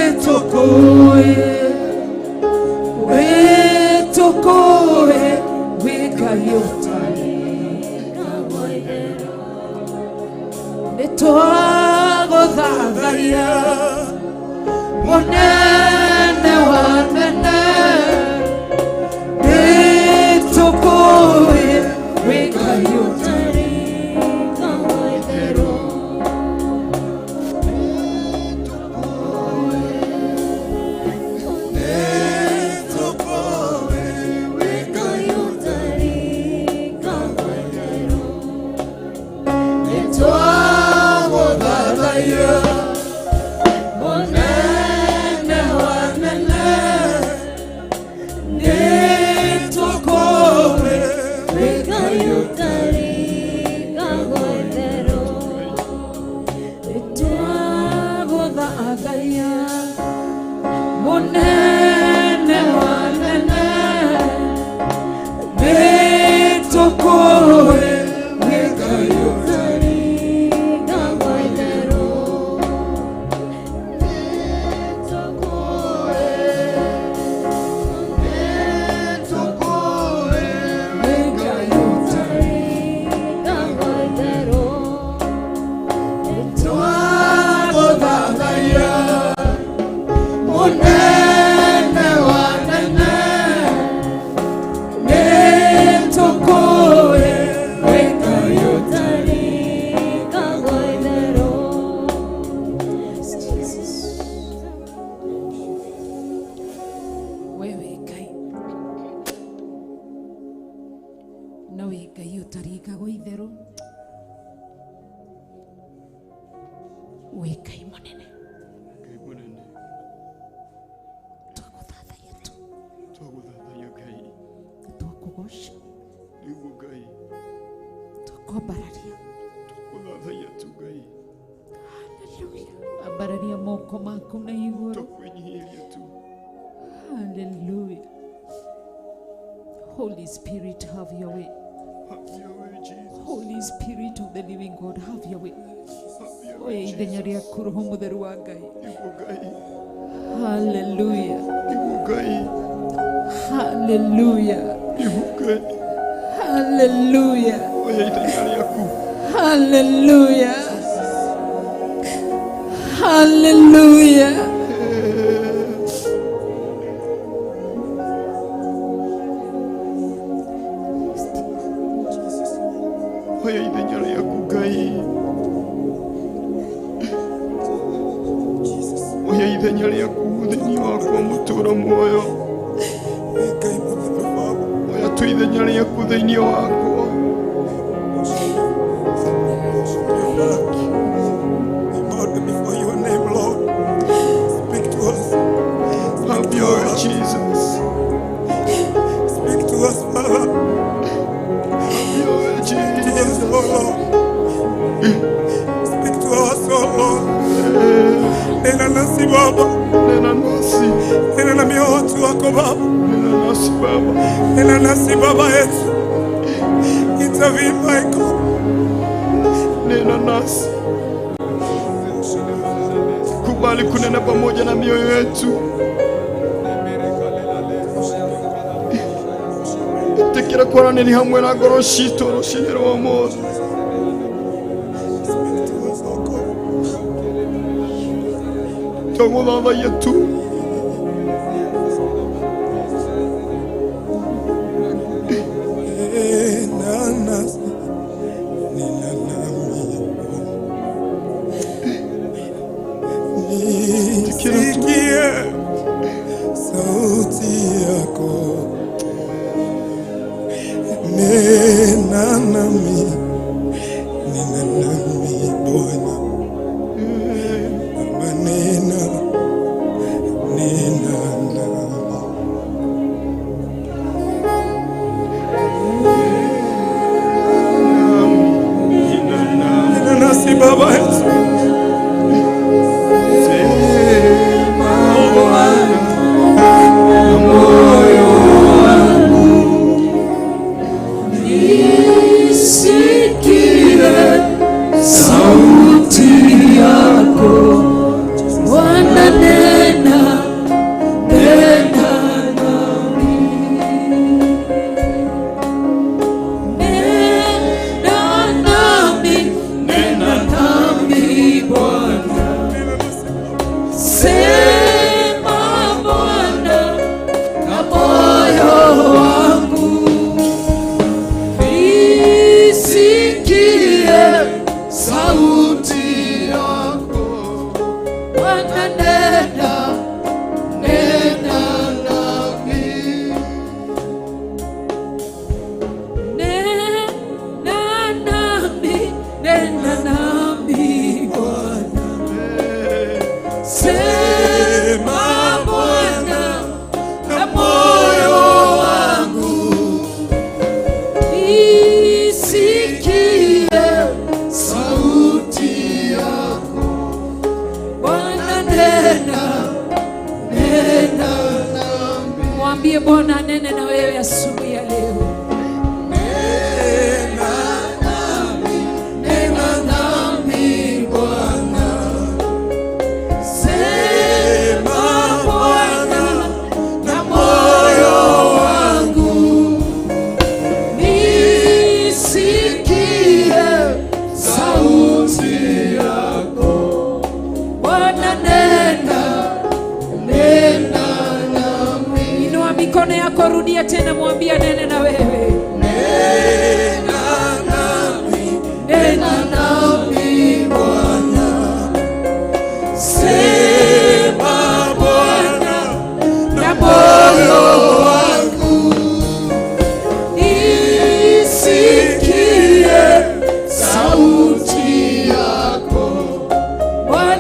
Nĩtũkũĩ, wĩtũkũĩ, wĩ Ngai ũtarĩ. Nĩtwagũthathaiya, mũnene wa nene. Nĩtũkũĩ, wĩ Ngai ũtarĩ. Nĩtwagũthathaiya, mũnene wa nene. Nĩtũkũĩ, wĩ Ngai ũtarĩ. Nĩtwagũthathaiya, mũnene wa nene. Nĩtũkũĩ, wĩ Ngai ũtarĩ. Wĩ Ngai ũtarĩ. Nĩtwagũthathaiya, mũnene wa nene. Nĩtũkũĩ, wĩ Ngai ũtarĩ. Jesus. We wĩ Ngai. Na wĩ Ngai ũtaringagwo itherũ. Wĩ Ngai mũnene. Ngai mũnene. Twagũthathaiya tu. Twagũthathaiya Ngai. Twakũgoca. Nĩguo Ngai. Twakwambararia. Twagũthathaiya tu Ngai. Haleluya. Ambararia moko maku na igũrũ. Twakwĩnyihĩria tu. Hallelujah. Holy Spirit, have your way. Have your way, Jesus. Holy Spirit of the living God, have your way. Have your Oya way, ithenya Jesus. rĩaku Roho Mũtheru wa Ngai. Nĩguo Ngai. Hallelujah. Nĩguo Ngai. Hallelujah. Nĩguo Ngai. Hallelujah. Oya ithenya rĩaku. Hallelujah. Hallelujah. Oya ithenya rĩaku Ngai. Oya ithenya rĩaku thĩinĩ wakwa mũtũũro muoyo. Oya tu ithenya rĩaku thĩinĩ wakwa. We bow before your name, Lord. Speak to us. Have your way, Jesus. Speak to us, Father. Have your way, Speak to us, Jesus. O Lord. Speak to us, O Lord. Nena nasi Baba. Nena nasi. Nena na mioyo watu wako Baba. Nena nasi Baba. Nena nasi Baba yetu. Intervene, my God. Nena nasi. Kubali kunena pamoja na mioyo yetu. Ĩtĩkĩra kwaranĩria hamwe na ngoro citũ rũcinĩ rwa ũmũthĩ. Speak to us, O God. Twagũthathaiya tu. Nena nasi. Nena nami. Nisikie sauti yako. Nena nami. Nena nami Bwana. Baba nena. Nena nami. Nena nasi Baba yetu. Sema Bwana na moyo wangu. Nisikie sauti yako Bwana, nena, nena nami. Nena nami, nena nami Bwana. Sema Bwana na moyo wangu. Nisikie sauti yako Bwana, nena, nena nami. Nena nami, nena nami Bwana. Sema Bwana na moyo wangu. Nisikie sauti yako Bwana, nena, nena nami. Mwambie Bwana anene na wewe asubuhi ya leo. Nena nami, nena nami Bwana. Sema Bwana na moyo wangu. Nisikie sauti yako Bwana, nena, nena nami. Inua mikono yako, rudia tena, mwambie nene na wewe. Nena nami, Nena nami Bwana. Sema Bwana na moyo wangu. Nisikie sauti yako Bwana.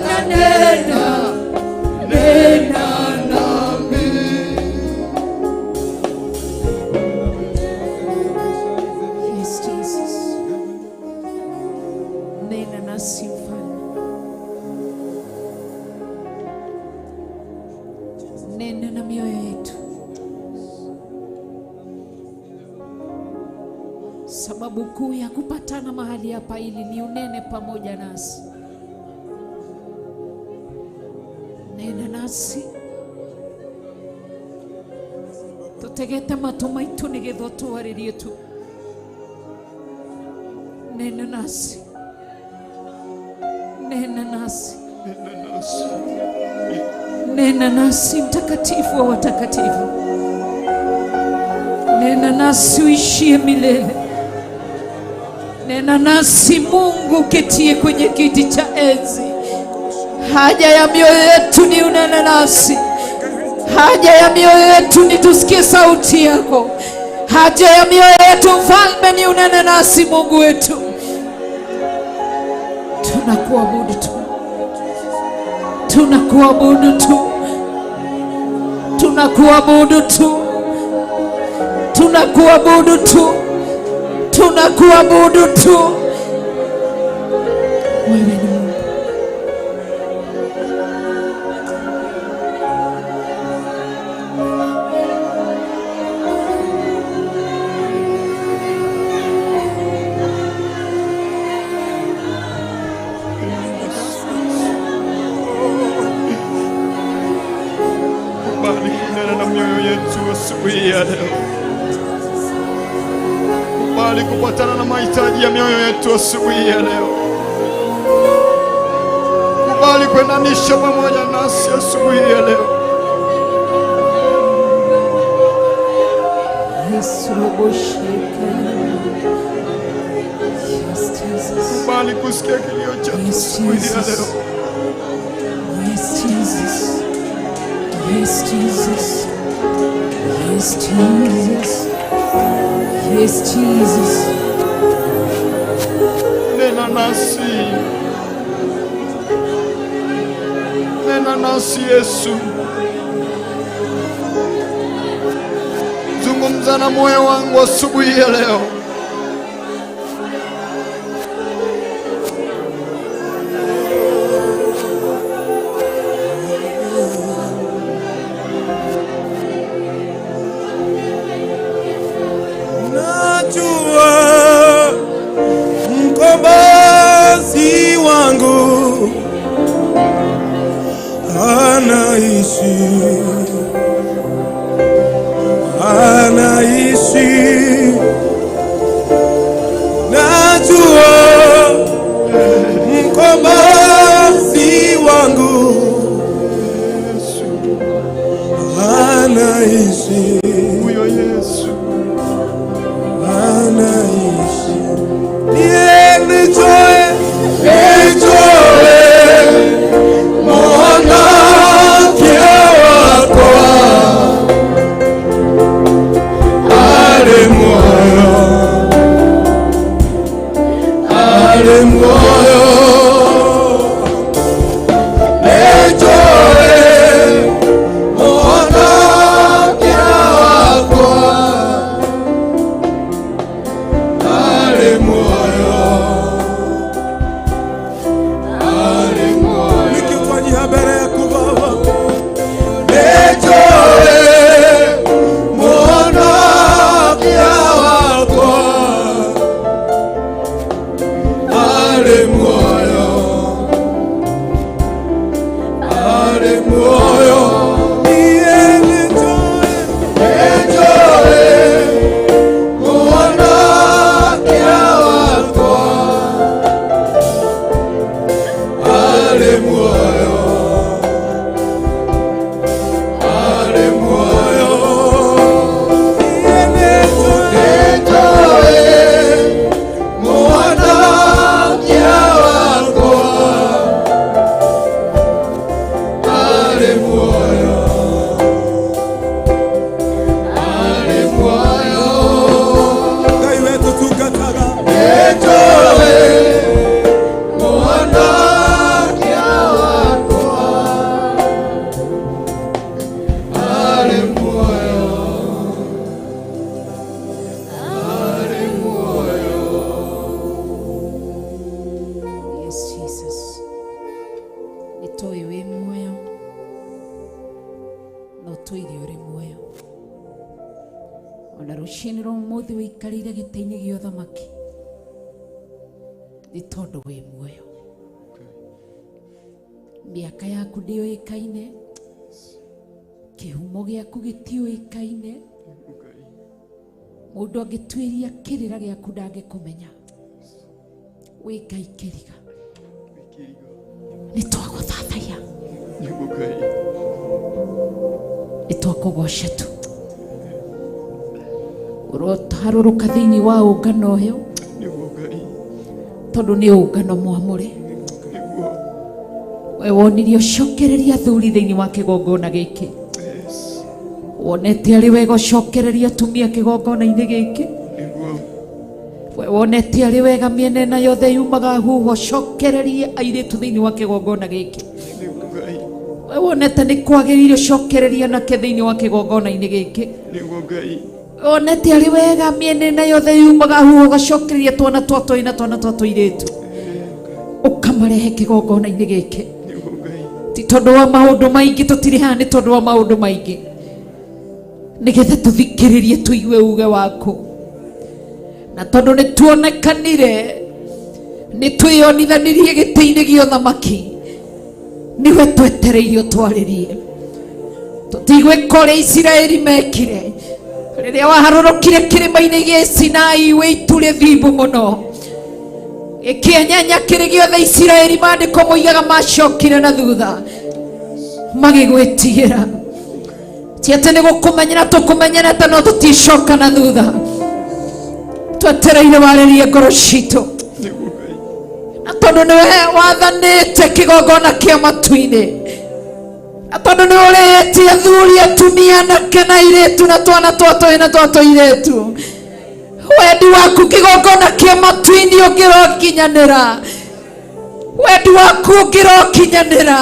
nasi Mfalme, nena na mioyo yetu. Sababu kuu ya kupatana mahali hapa ili ni unene pamoja nasi. Nena nasi, tutegete matũ maitũ nĩgetha ũtwarĩrie tu. Nena nasi, nena nasi, nena nasi, mtakatifu wa watakatifu. Nena nasi uishie milele. Nena nasi Mungu uketie kwenye kiti cha enzi. Haja ya mioyo yetu ni unene nasi. Haja ya mioyo yetu ni tusikie sauti yako. Haja ya mioyo yetu Mfalme ni unene nasi Mungu wetu. Tunakuabudu tu, tunakuabudu tu, tunakuabudu tu, tunakuabudu tu, tunakuabudu tu. Wewe ni Mungu. Kubali kunena na mioyo yetu asubuhi ya leo. Kubali kupatana na mahitaji ya mioyo yetu asubuhi ya leo. Kubali kuendanisha pamoja nasi asubuhi ya leo. Yesu robosheka. Yes, Jesus. Kubali kusikia kilio chetu Yes, asubuhi ya Jesus. leo. Yes, Jesus. Yes, Jesus. Yes, Jesus. Yes, Jesus. Nena nasi, nena nasi Yesu. Zungumza na moyo wangu asubuhi ya leo. Najua mkombozi wangu anaishi, anaishi. Najua mkombozi wangu anaishi, Huyo Yesu anaishi. Niye nijoe, nijoe mwanamke wako ale moyo, ale moyo. Nijoe mwanamke wako ale moyo, ale moyo. Nikifanyia mbele yako Baba, nijoe mwanamke wako ale Ũmũthĩ wĩikarĩire gĩtĩ-inĩ gĩa ũthamaki nĩ tondũ wĩ muoyo. Mĩaka yaku ndĩũĩkaine, kĩhumo gĩaku gĩtiũĩkaine, mũndũ angĩtuĩria kĩrĩra gĩaku ndangĩkũmenya. Wĩ Ngai kĩriga, nĩ twagũthathaiya, nĩ twakũgoca tu. Ũroharũrũka thĩinĩ wa ũngano ũyũ tondũ nĩ ũngano mwamũre. We wonirie ũcokereria athuri thĩinĩ wa kĩgongona gĩkĩ, wonete arĩ wega ũcokereria atumia kĩgongona-inĩ gĩkĩ, we wonete arĩ wega mĩena ĩna yothe yumaga huho ũcokererie airĩtu thĩinĩ wa kĩgongona gĩkĩ, we wonete nĩ kwagĩrĩire ũcokererie anake thĩinĩ wa kĩgongona-inĩ gĩkĩ, wonete arĩ wega mĩena ĩna yothe yumaga huho ũgacokereria twana twa tũĩ na twana twa tũirĩtu ũkamarehe kĩgongona-inĩ gĩkĩ. Ti tondũ wa maũndũ maingĩ, tũtirĩ haha nĩ tondũ wa maũndũ maingĩ, nĩgetha tũthikĩrĩrie tũigue uge waku, na tondũ nĩ tuonekanire, nĩ twĩyonithanirie gĩtĩ-inĩ gĩa ũthamaki, nĩwe twetereire ũtwarĩrie. Tũtigwĩka ũrĩa Isiraeli mekire rĩrĩa waharũrũkire kĩrĩma-inĩ gĩa Sinai wĩ itu rĩthimbu mũno, gĩkĩenyenya kĩrĩ gĩothe Isiraeli, maandĩko moigaga macokire na thutha magĩgwĩtigĩra. Ti atĩ nĩ gũkũmenyera tũkũmenyerete, no tũticoka na thutha, twetereire warĩrie ngoro citũ, na tondũ nĩwe wathanĩte kĩgongona kĩa matu-inĩ, na tondũ nĩ ũrĩtie athuri, atumia, anake na airĩtu, na twana twa tũhĩĩ na twa tũirĩtu, wendi waku kĩgongona kĩa matu-inĩ ũngĩrokinyanĩra, wendi waku ũngĩrokinyanĩra.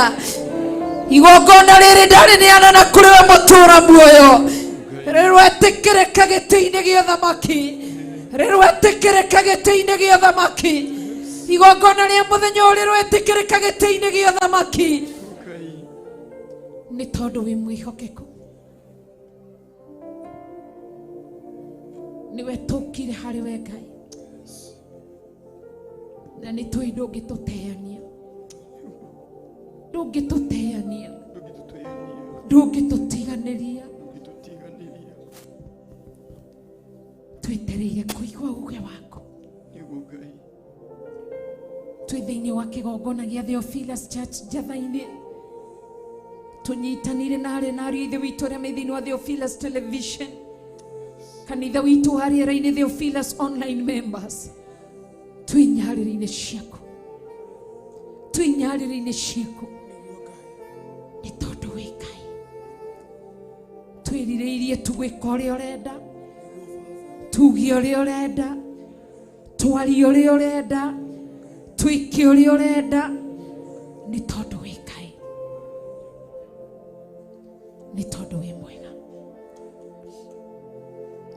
Igongona rĩrĩ ndarĩneana na kũrĩ we mũtũra muoyo, rĩrwetĩkĩrĩka gĩtĩ-inĩ gĩa ũthamaki, rĩrwetĩkĩrĩka gĩtĩ-inĩ gĩa ũthamaki. Igongona rĩa mũthenya ũyũ rĩrwetĩkĩrĩka gĩtĩ-inĩ gĩa ũthamaki, nĩ tondũ wĩ mwĩhokeku. Nĩwe tũkire harĩ we Ngai, na nĩ tũĩ ndũngĩtũteania, ndũngĩtũteania, ndũngĩtũtiganĩria. Twetereire kũigua uge waku. Twĩ thĩinĩ wa kĩgongona gĩa Theophilus Church Njatha-inĩ, tũnyitanĩire na arĩa na ariũ a ithe witũ arĩa me thĩinĩ wa Theophilus Television, kanitha witũ wa rĩera-inĩ Theophilus Online Members. Twĩ nyarĩrĩ-inĩ ciaku, twĩ nyarĩrĩ-inĩ ciaku, nĩ tondũ wĩ Ngai. Twĩrirĩirie tu gwĩka ũrĩa ũrenda, tuge ũrĩa ũrenda, twarie ũrĩa ũrenda, twĩke ũrĩa ũrenda, nĩ tondũ wĩ Ngai, nĩ tondũ wĩ mwega,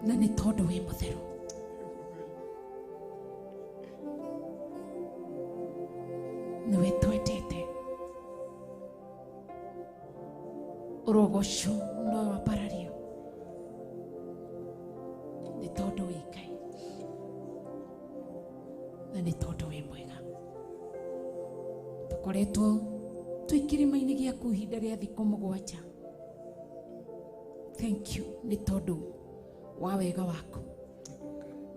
na nĩ tondũ wĩ mũtheru. Nĩwe twendete, ũrogocwo no wambarario, nĩ tondũ wĩ Ngai na nĩ tondũ wĩ mwega. Tũkoretwo twĩ kĩrĩma-inĩ gĩaku ihinda rĩa thikũ 7. Thank you nĩ tondũ wa wega waku.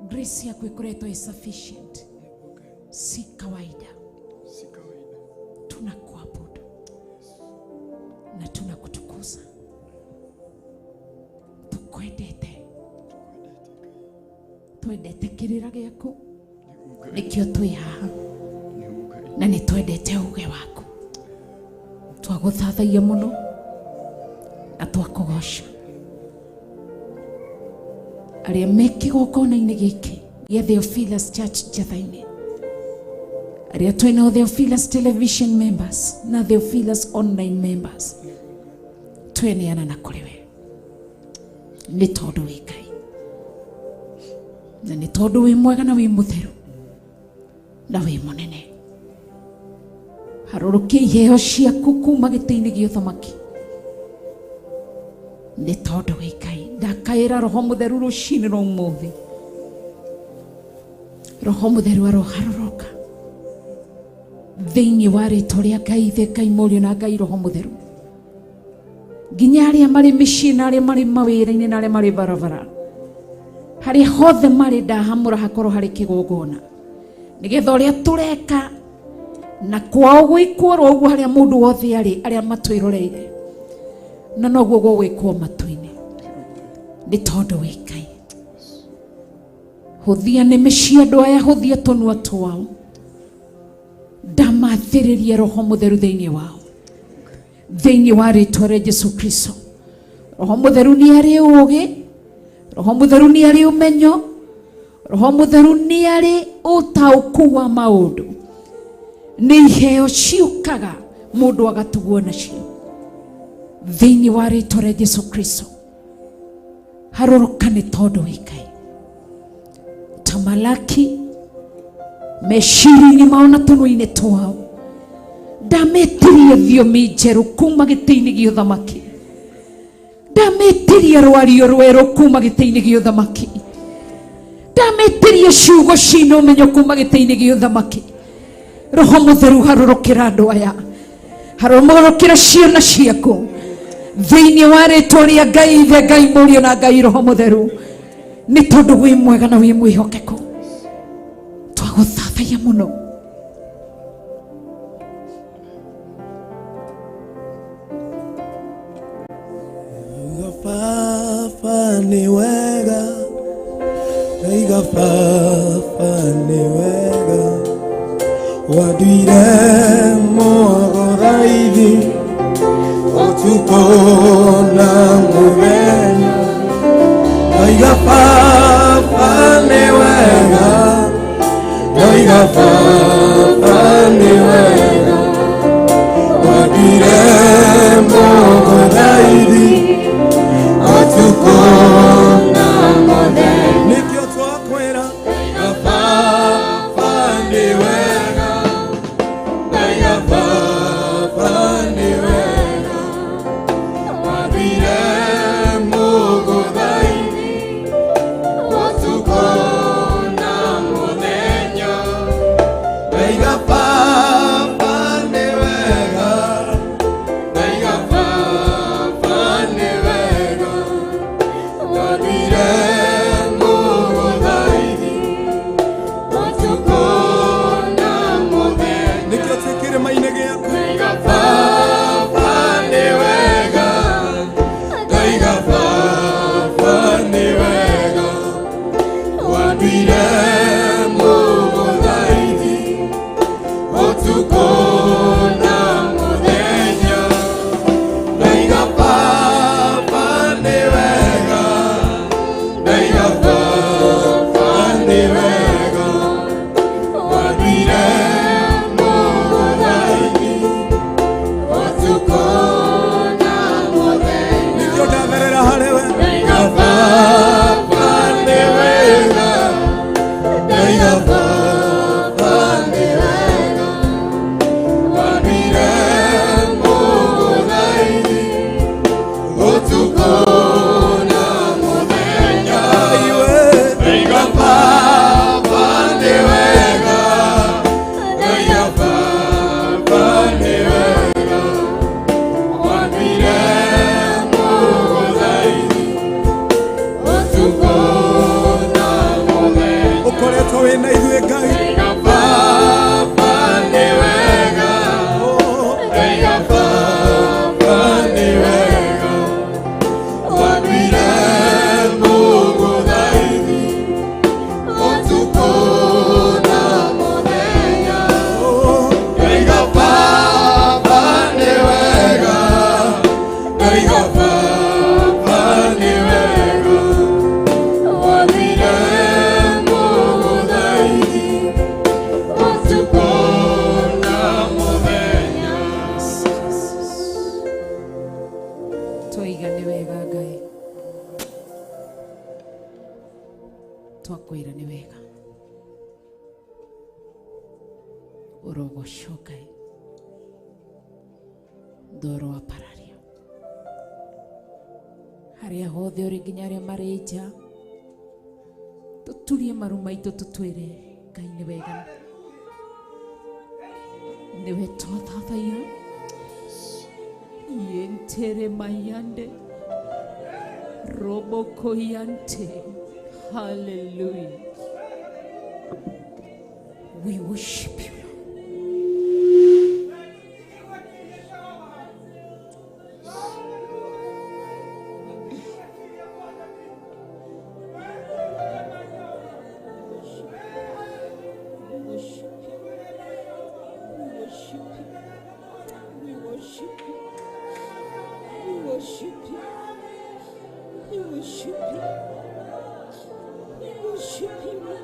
Grace yaku ĩkoretwo ĩ sufficient, si kawaida. Tunakuabudu na tunakutukuza, tukwendete, twendete kĩrĩra gĩaku, nĩkĩo twĩ haha, na nĩ twendete uge waku. Twagũthathaia mũno na twakũgoca. Arĩa me kĩgongona-inĩ gĩkĩ gĩa Theophilus Church Njatha-inĩ, arĩa twĩnao Theophilus Television members na Theophilus Online members, tweneana na kũrĩ we, nĩ tondũ wĩ Ngai, na nĩ tondũ wĩ mwega na wĩ mũtheru na wĩ mũnene. Harũrũkia iheo ciaku kuma gĩtĩ-inĩ gĩa ũthamaki, nĩ tondũ wĩ Ngai. Ndakaĩra Roho Mũtheru rũcinĩ rwa ũmũthĩ. Roho Mũtheru aroharũrũka thĩinĩ wa rĩtwa rĩa Ngai Ithe, Ngai Mũriũ na Ngai Roho Mũtheru, nginya arĩa marĩ mĩciĩ na arĩa marĩ mawĩra-inĩ na arĩa marĩ barabara, harĩa hothe marĩ, ndahamũra hakorwo harĩ kĩgongona, nĩgetha ũrĩa tũreka na kwao gwĩkwo oro ũguo harĩa mũndũ wothe arĩ, arĩa matwĩroreire, na noguo gũgwĩkwo matu-inĩ, nĩ tondũ wĩ Ngai. Hũthia nĩmĩ cia andũ aya, hũthia tũnua twao, ndamathĩrĩrie Roho Mũtheru thĩinĩ wao, thĩinĩ wa rĩtwa rĩa Jesu Kristo. Roho Mũtheru nĩ arĩ ũũgĩ, Roho Mũtheru nĩ arĩ ũmenyo, Roho Mũtheru nĩ arĩ ũtaũku wa maũndũ. Nĩ iheo ciũkaga mũndũ agatugwo nacio, thĩinĩ wa rĩtwa rĩa Jesu Kristo. Harũrũka nĩ tondũ wĩ Ngai. Tamalaki meciria-inĩ mao na tũnua-inĩ twao, ndametirie thiomi njerũ kuma gĩtĩ-inĩ gĩa ũthamaki, ndametirie rwario rwerũ kuma gĩtĩ-inĩ gĩa ũthamaki, ndametirie ciugo cina ũmenyo kuma gĩtĩ-inĩ gĩa ũthamaki. Roho Mũtheru, harũrũkĩra andũ aya, harũrũkĩra ciana ciaku thĩinĩ wa rĩtwa rĩa Ngai Ithe, Ngai Mũriũ na Ngai Roho Mũtheru, nĩ tondũ wĩ mwega na wĩ mwĩhokeku. Twagũthathaiya mũno. Baba nĩ wega, ndaiga baba nĩ wega, wanduire mũgũthaithi ũtukũ na mũthenya. Ndaiga baba nĩ wega, ndaiga baba nĩ wega, wanduire mũgũthaithi ũtukũ na mũthenya. Nĩkĩo twakwĩra ndaiga baba nĩ wega, ndaiga baba nĩ wega, wanduire mũgũthaithi ũtukũ na mũthenya. Ndaiga baba nĩ wega, ndaiga baba nĩ wega, wanduire mũgũthaithi ũtukũ na mũthenya. Nĩkĩo twĩ kĩrĩma-inĩ gĩaku. Ndaiga baba nĩ wega, ndaiga baba nĩ wega, wanduire mũgũthaithi ũtukũ na mũthenya. Ndaiga baba nĩ wega, ndaiga baba nĩ wega, wanduire mũgũthaithi ũtukũ na mũthenya. Nĩkĩo ndatherera harĩ we. Ndaiga baba nĩ wega, ndaiga baba nĩ wega, wanduire mũgũthaithi ũtukũ na mũthenya. Ndaiga baba nĩ wega, ndaiga baba nĩ wega, wanduire mũgũthaithi ũtukũ na mũthenya. Ũkoretwo wĩ na ithuĩ Ngai. Ndaiga baba nĩ wega, ndaiga baba nĩ wega, wanduire mũgũthaithi ũtukũ na mũthenya. Ndaiga baba nĩ wega, ndaiga baba nĩ wega, wanduire mũgũthaithi ũtukũ na mũthenya. Twaiga nĩ wega Ngai, twakwĩra nĩ wega, ũrogocwo Ngai, ndoro wa pararia harĩa hothe ũrĩ, nginya arĩa marĩ nja, tũturie maru maitũ tũtwĩre Ngai nĩ wega, nĩwe twathathaiya. Yentere mayande robokoyante. Hallelujah. We worship you, Lord. We worship you. We worship you. We worship you. We worship you. We worship you. We worship you, Lord.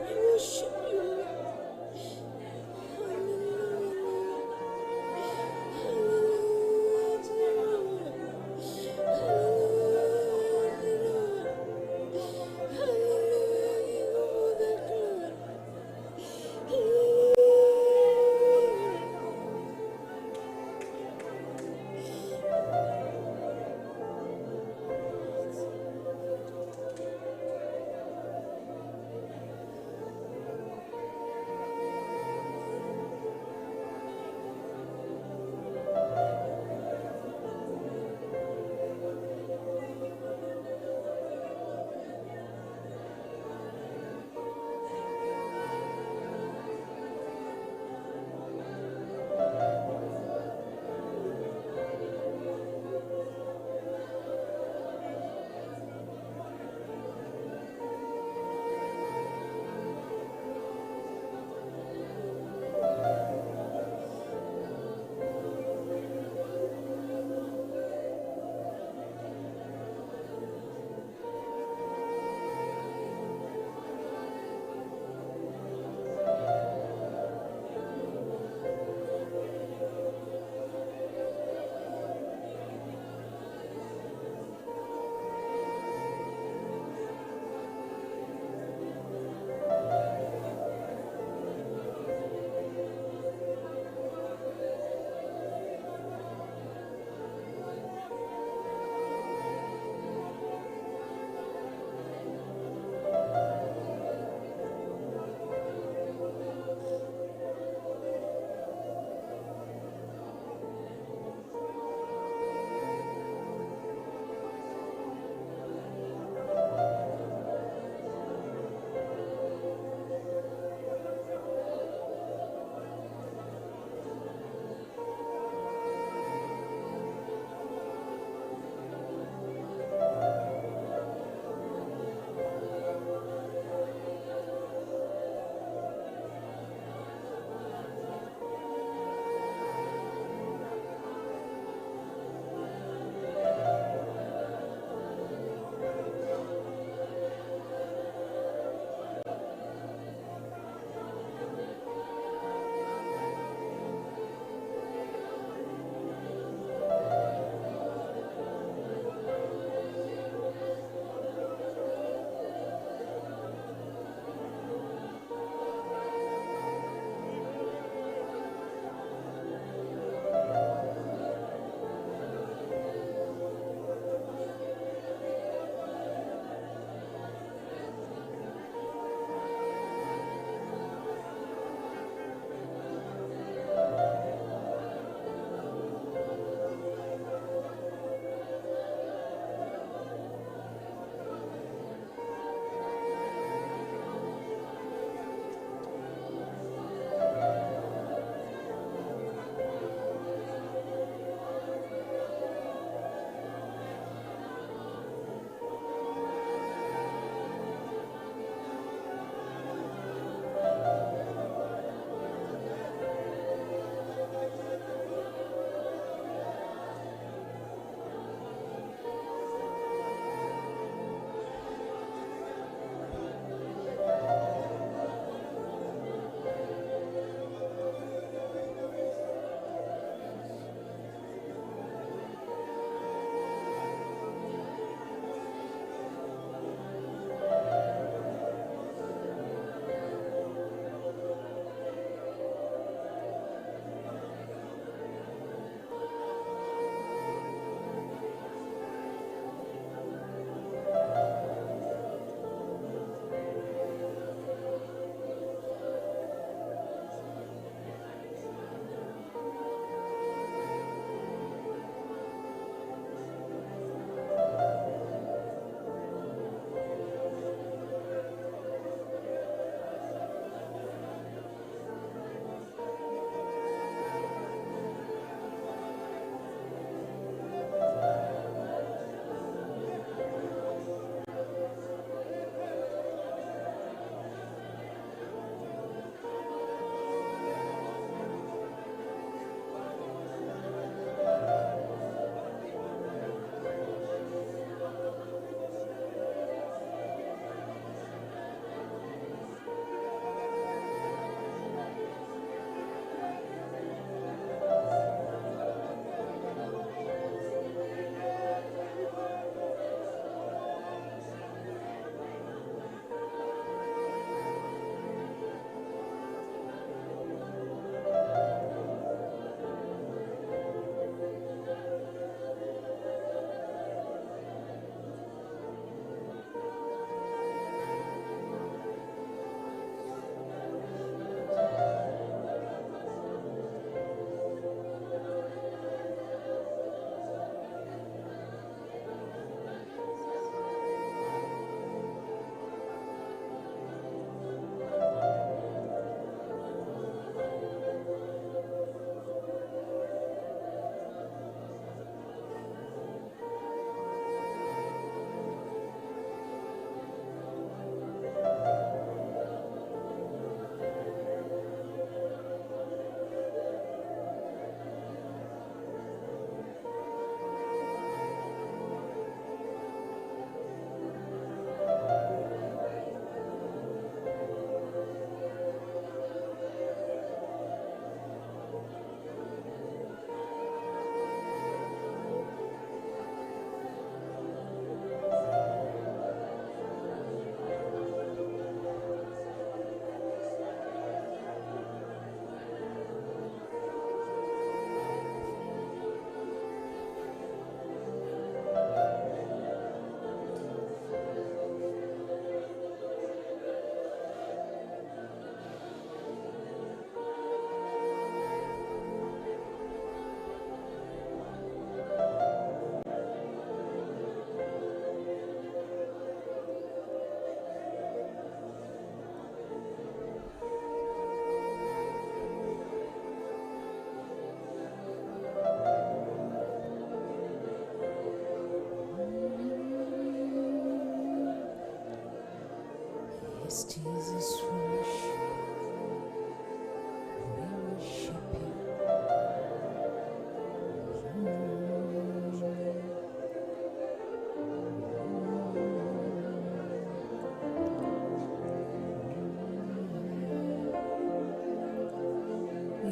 We worship you, Lord.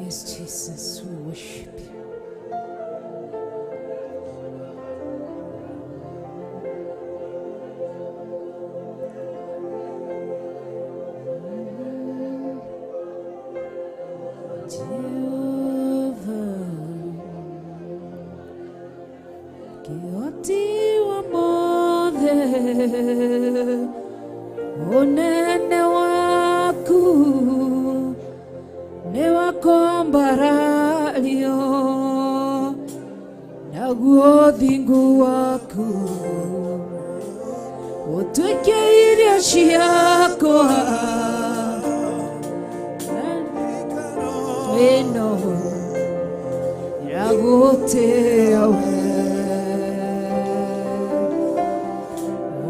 Yes, Jesus, we worship you. Jehovah, kĩhoti wa mothe, ũnene waku nĩ wa kwambarario, naguo ũthingu waku ũtuĩke irio ciakwa ĩno yagũtĩa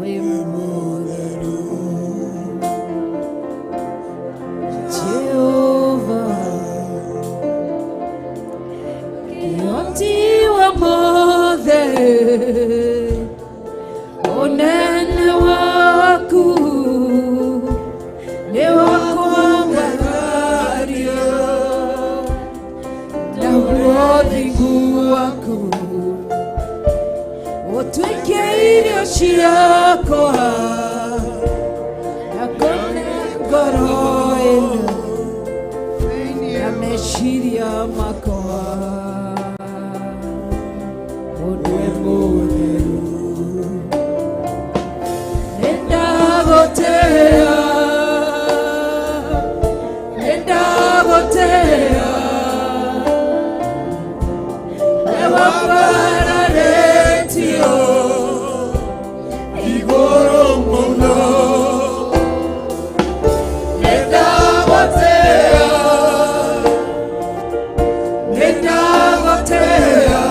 we wĩ mũtheru Jehova kĩhoti wa mothe ũnene waku nĩ wa kwambarario naguo ũthingu waku ũtuĩke irio ciakwa na kũne ngoro ĩno na meciria makwa ũndũ mũtheru nĩndagũtĩa nĩndagũtĩa nĩwambararetio igũrũ mũno nĩndagũtĩa nĩndagũtĩa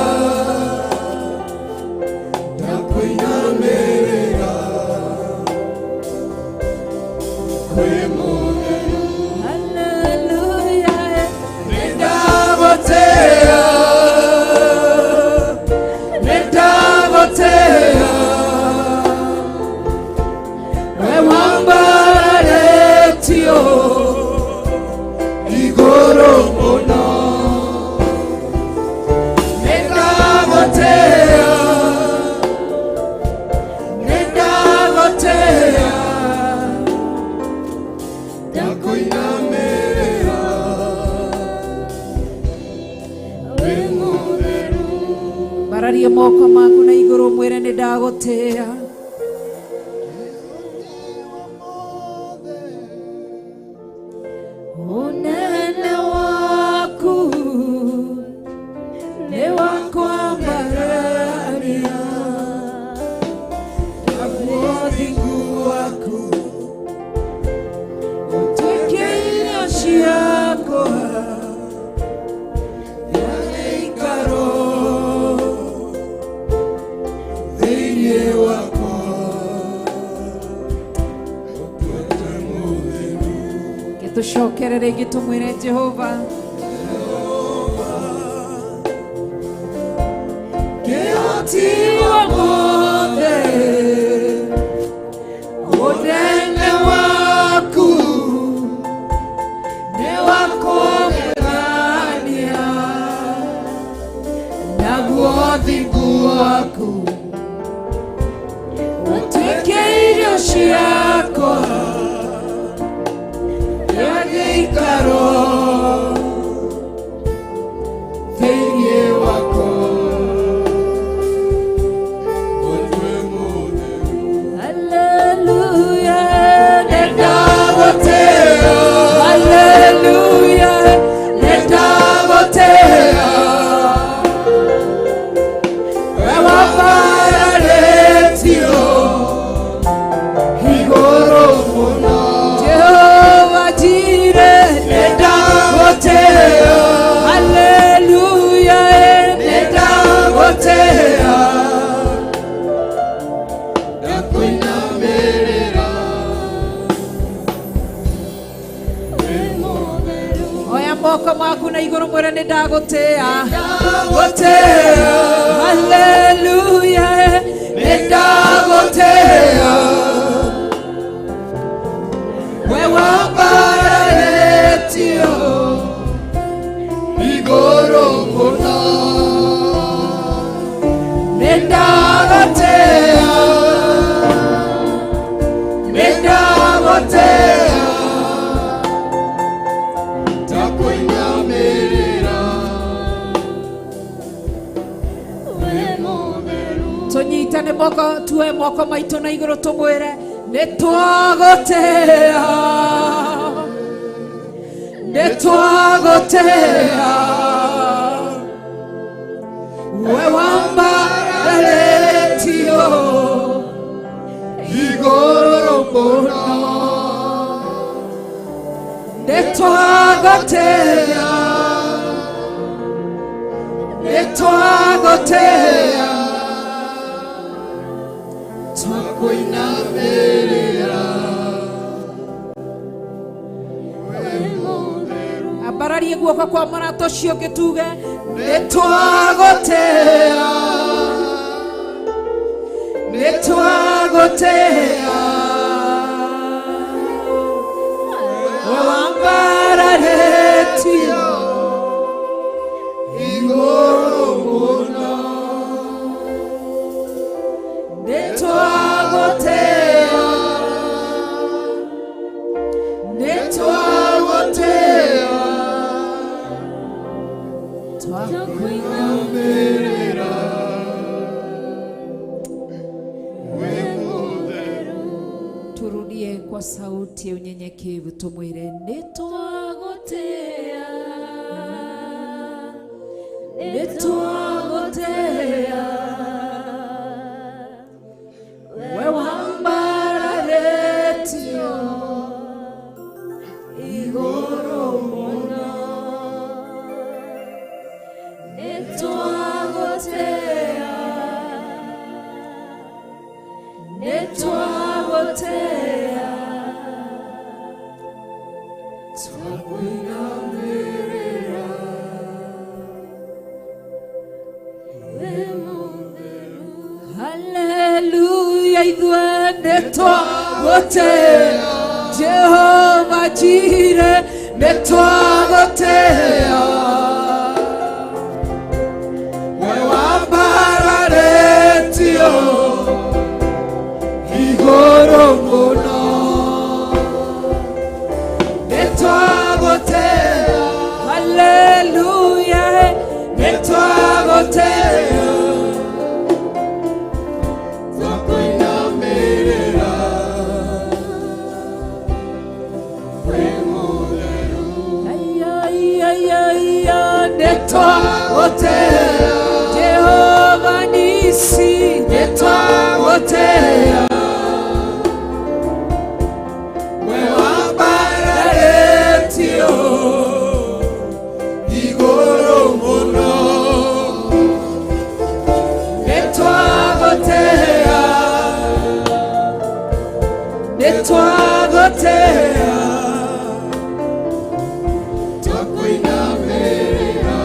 ndakũinamĩrĩra kwĩ mũtheru Hallelujah. nĩndagũtĩa nĩndagũtĩa we wambararetio igũrũ mũno nĩndagũtĩa nĩndagũtĩa ndakũinamĩrĩra wĩ mũtheru Mbararia moko maku na igũrũ mwĩre nĩ ndagũtĩa ũnene waku nĩ wa kwambararia naguo ũthingu waku ũtuĩke irio ciakwa ya gĩikaro thĩinĩ wakwa Gĩtũcokere rĩngĩ tũmwĩre Jehova kĩhoti wa mothe ũnene waku nĩ wa kũgegania naguo ũthingu waku ũtuĩke irio ciakwa ya gĩikaro thĩinĩ wakwa ũtue mũtheru Hallelujah. nĩndagũtĩa Hallelujah. nĩndagũtĩa we wambararetio igũrũ mũno Jehovah Jireh. nĩndagũtĩa Hallelujah. nĩndagũtĩa ndakũinamĩrĩra Oya moko maku na igũrũ mwĩre nĩ ndagũtĩa ndagũtĩa Hallelujah. nĩndagũtĩa we wambararetio Tuwe tuwe moko maitũ na igũrũ tũmwĩre nĩtwagũtĩĩa nĩtwagũtĩĩa we wambararĩtio igũrũ mũno nĩtwagũtĩĩa nĩtwagũtĩĩa twakuinamĩrĩra ambararie guoko kwa mũrata ũcio ũngĩ tuge nĩtwagũtĩĩa nĩtwagũtĩĩa we wambararĩtio igũrũ mũno nĩtwagũtĩĩa nĩtwagũtĩĩa twakuinamĩrĩra we mũtheru. Turudie kwa sauti ya unyenyekevu tumwire nĩtwagũtĩĩa nĩtwagũtĩĩa we wambararĩtio igũrũ mũno nĩtwagũtĩĩa nĩtwagũtĩĩa twakuinamĩrĩra we mũtheru. Haleluya ithuĩ nĩtwagũtĩĩa Jehova Jire nĩtwagũtĩĩa we wambararĩtio igũrũ mũno nĩtwagũtĩĩa Haleluya nĩtwagũtĩĩa twakuinamĩrĩra we mũtheru. Ay, nĩtwagũtĩĩa Jehova Nisi nĩtwagũtĩĩa we wambararĩtio igũrũ mũno nĩtwagũtĩĩa nĩtwagũtĩĩa twakuinamĩrĩra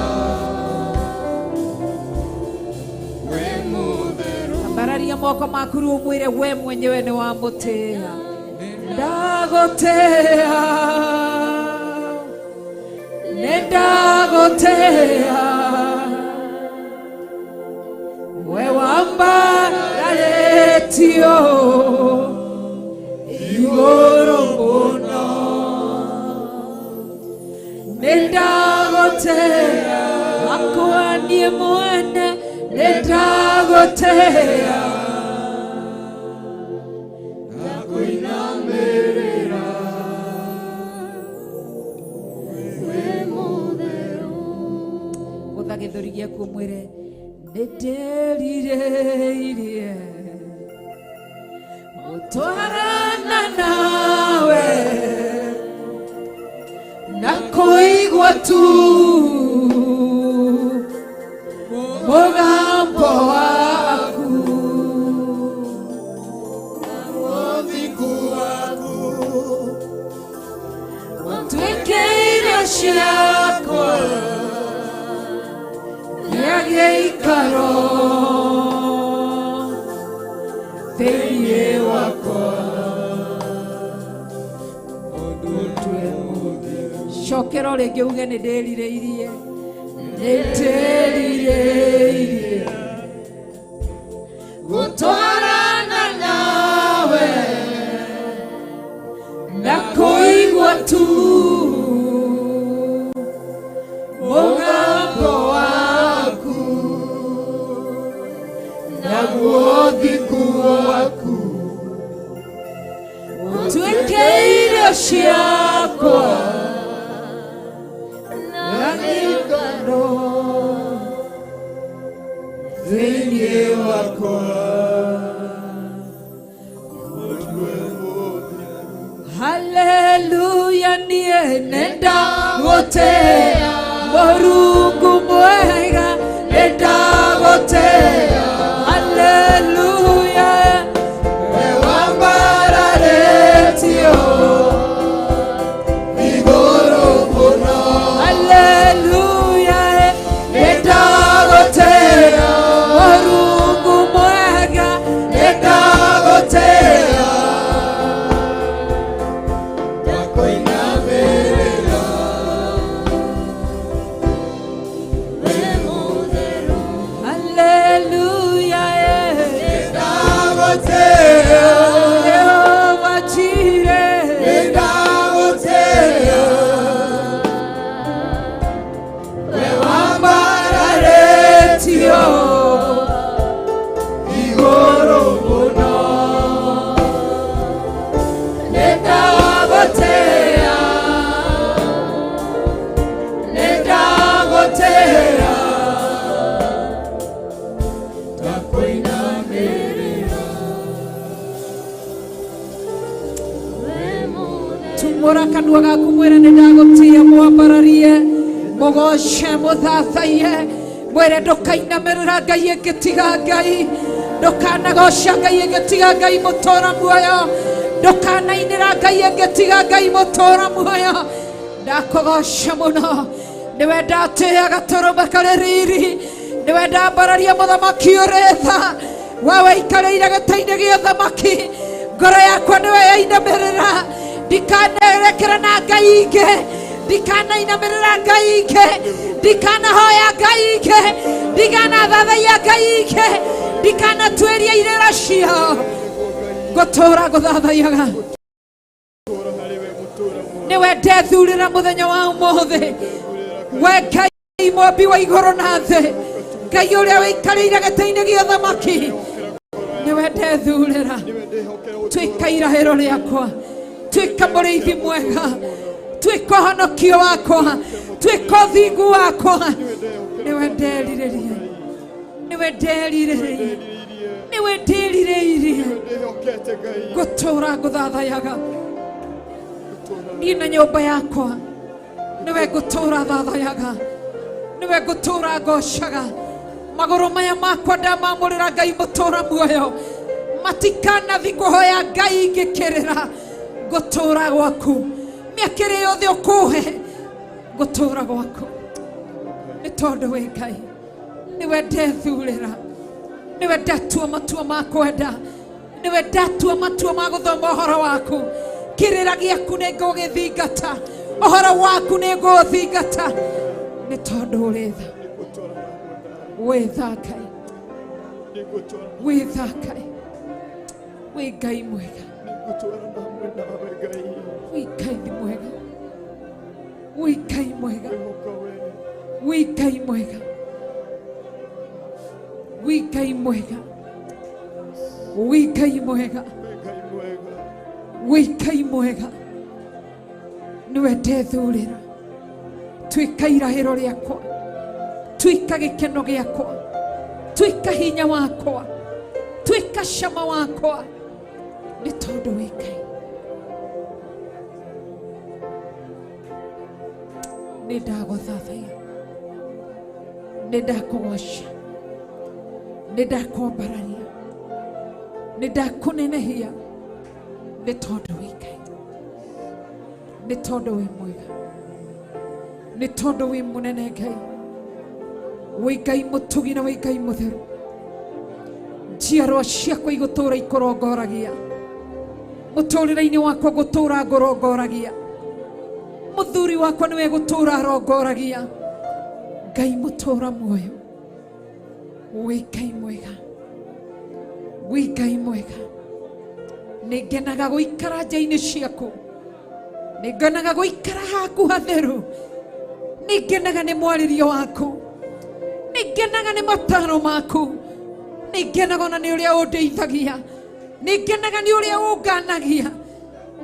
we mũtheru. Ambararia moko maku rĩu ũmwĩre we mwenyewe nĩ wamũtĩĩa ndagũtĩĩa nĩndagũtĩĩa we wambararĩtio igũrũ mũno nĩndagũtĩĩa akwa niĩ mwene nĩndagũtĩĩa Twakuinamĩrĩra we mũtheru. Gũtha gĩthũri gĩaku ũmwĩre nĩndĩrirĩirie gũtwarana nawe na kũigua tu mũgambo waku Ũthingu waku ũtuĩke irio ciakwa gĩa gĩikaro thĩinĩ wakwa ũndutue mũtheru. Cokera o rĩngĩ uge nĩndĩrirĩirie nĩndĩrirĩirie gũtwarana nawe na kũigua tu mũgambo waku naguo ũthingu waku Ũtuĩke irio ciakwa na gĩkeno thĩinĩ wakwa. Haleluya niĩ nĩndagũtĩĩa Mũrungu mwega nĩndagũtĩĩa Haleluya We wambararĩtio igũrũ mũno. Haleluya nĩndagũtĩĩa Mũrungu mwega nĩndagũtĩĩa Ndakũinamĩrĩra Haleluya Nĩndagũtĩĩa Jehova Jireh Nĩndagũtĩĩa We wambararĩtio igũrũ mũno. Nĩndagũtĩĩa Nĩndagũtĩĩa Ndakũinamĩrĩra tumũra kanua gaku mwĩre nĩndagũtĩĩa mwambararie mũgoce mũthathaiye mwĩre ndũkainamĩrĩra ngai ĩngĩ tiga ngai ndũkanagoca ngai ĩngĩ tiga ngai mũtũra muoyo ndũkanainĩra ngai ĩngĩ tiga ngai mũtũra muoyo ndakũgoca mũno nĩwe ndatĩĩa gatũrũme karĩ riri nĩwe ndambararia mũthamaki ũrĩ tha we wĩikarĩire gĩtĩ-inĩ gĩa ũthamaki ngoro yakwa nĩwe yainamĩrĩra ndikanerekera na ngai ingĩ ndikanainamĩrĩra ngai ingĩ ndikanahoya ngai ingĩ ndikanathathaiya ngai ingĩ ndikanatuĩria irĩra ciao ngũtũũra ngũthathaiyaga nĩwe ndethurĩra mũthenya wa ũmũthĩ we ngai mũmbi wa igũrũ na thĩ ngai ũrĩa wĩikarĩire gĩtĩ-inĩ gĩa ũthamaki nĩwe ndethurĩra tuĩka irahĩro rĩakwa tuĩka mũrĩithi mwega tuĩka ũhonokio wakwa tuĩka ũthingu wakwa nĩwe nderirĩria nĩwe nderirĩria nĩwe ndĩrirĩirie Ndĩhokete Ngai ngũtũũra ngũthathayaga niĩ na nyũmba yakwa nĩwe ngũtũũra thathayaga nĩwe ngũtũũra ngocaga magũrũ maya makwa ndamamũrĩra ngai mũtũũra muoyo matikanathi kũhoya ngai ngĩkĩrĩra ngũtũũra gwaku mĩaka ĩrĩa yothe ũkũhe ngũtũũra gwaku nĩ tondũ wĩ ngai nĩwe ndethurĩra nĩwe ndatua matua ma kwenda nĩwe ndatua matua ma gũthoma ũhoro waku kĩrĩra gĩaku nĩ ngũgĩthingata ũhoro waku nĩ ngũũthingata nĩ tondũ ũrĩ tha wĩ tha ngai wĩ tha ngai wĩ ngai mwega Nĩngũtwarana hamwe nawe Ngai wĩ ngai mwega wĩ ngai mwega Ngwĩhoka we wĩ ngai mwega wĩ ngai mwega wĩ ngai mwega We Ngai mwega wĩ ngai mwega nĩwe ndethurĩra tuĩka irahĩro rĩakwa tuĩka gĩkeno gĩakwa tuĩka hinya wakwa tuĩka cama wakwa nĩ tondũ wĩ ngai nĩ ndagũthathaiya nĩ ndakũgoca nĩ ndakwambararia nĩ ndakũnenehia nĩ tondũ wĩ ngai nĩ tondũ wĩ mwega nĩ tondũ wĩ mũnene ngai wĩ ngai mũtugi na wĩ ngai mũtheru njiarwa ciakwa igũtũũra ikũrongoragia mũtũũrĩre-inĩ wakwa ngũtũũra ngũrongoragia mũthuri wakwa nĩwe gũtũũra arongoragia ngai mũtũũra muoyo wĩ ngai mwega wĩ ngai mwega nĩ ngenaga gũikara nja-inĩ ciaku nĩ ngenaga gũikara haku hatheru nĩ ngenaga nĩ mwarĩrio waku nĩ ngenaga nĩ mataro maku Nĩ ngenaga ona nĩ ũrĩa ũndeithagia. Nĩ ngenaga nĩ ũrĩa ũnganagia.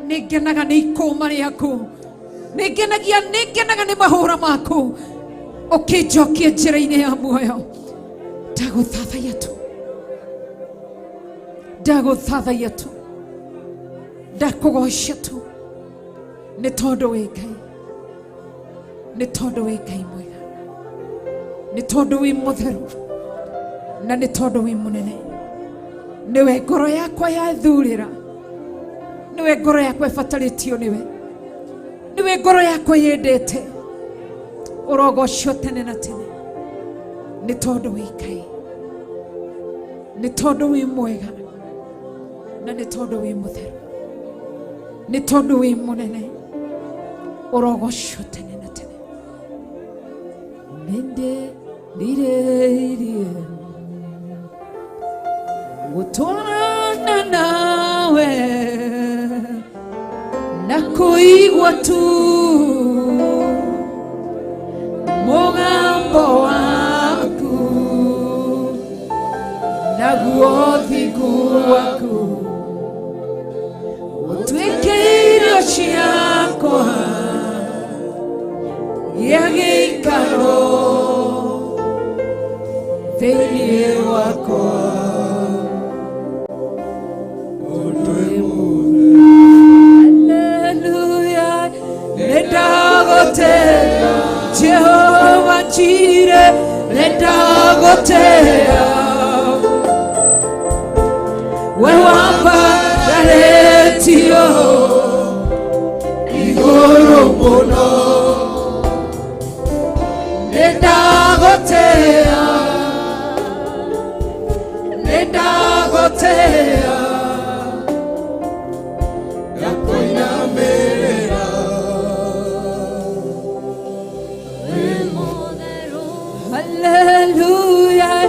Nĩ ngenaga nĩ ikũma rĩaku. Nĩ ngenaga nĩ mahũra maku. Ũkĩnjokia njĩra-inĩ ya muoyo. Ndagũthathaiya tu. Ndagũthathaiya tu. Ndakũgoca tu. Nĩ tondũ wĩ Ngai. Nĩ tondũ wĩ Ngai mwega. Nĩ tondũ wĩ mũtheru. Na nĩ tondũ wĩ mũnene. Nĩwe ngoro yakwa yathurĩra. Nĩwe ngoro yakwa ĩbatarĩtio nĩwe. Nĩwe ngoro yakwa yendete. Ũrogocwo tene na tene. Nĩ tondũ wĩ Ngai. Nĩ tondũ wĩ mwega. Na nĩ tondũ wĩ mũtheru. Nĩ tondũ wĩ mũnene. Ũrogocwo tene na tene. Nĩndĩ ndirĩirie gũtwarana nawe na kũigua tu mũgambo waku naguo thingu waku ũtuĩke irio ciakwa gĩa gĩikaro thĩinĩ wakwa. Hallelujah, nĩndagũtĩĩa Jehova Jireh, nĩndagũtĩĩa we wambararĩtio igũrũ mũno. Nĩndagũtĩĩa, nĩndagũtĩĩa Ndakũinamĩrĩra. Hallelujah,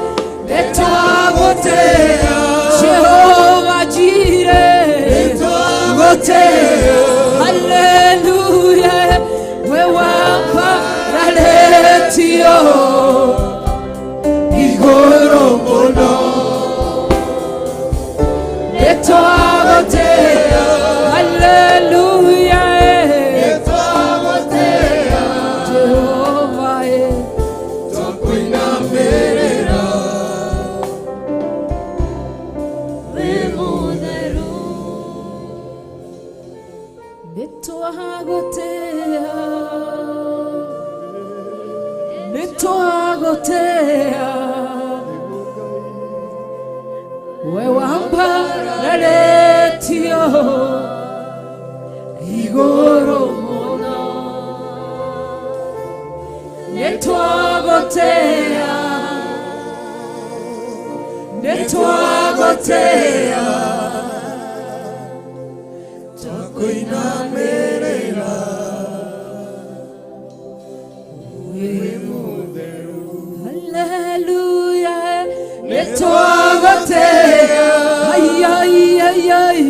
nĩtwagũtĩĩa Jehova Jireh, nĩtwagũtĩĩa. Hallelujah, we wambararĩtio igũrũ mũno. Nĩtwagũtĩĩa. Hallelujah, Nĩtwagũtĩĩa Jehova Twakũinamĩrĩra. Wĩ mũtheru. Nĩtwagũtĩĩa, nĩtwagũtĩĩa we wambararĩtio igũrũ mũno. Nĩtwagũtĩĩa, nĩtwagũtĩĩa Twakũinamĩrĩra. Wĩ mũtheru. Hallelujah, nĩtwagũtĩĩa. Ai, ai, ai, ai,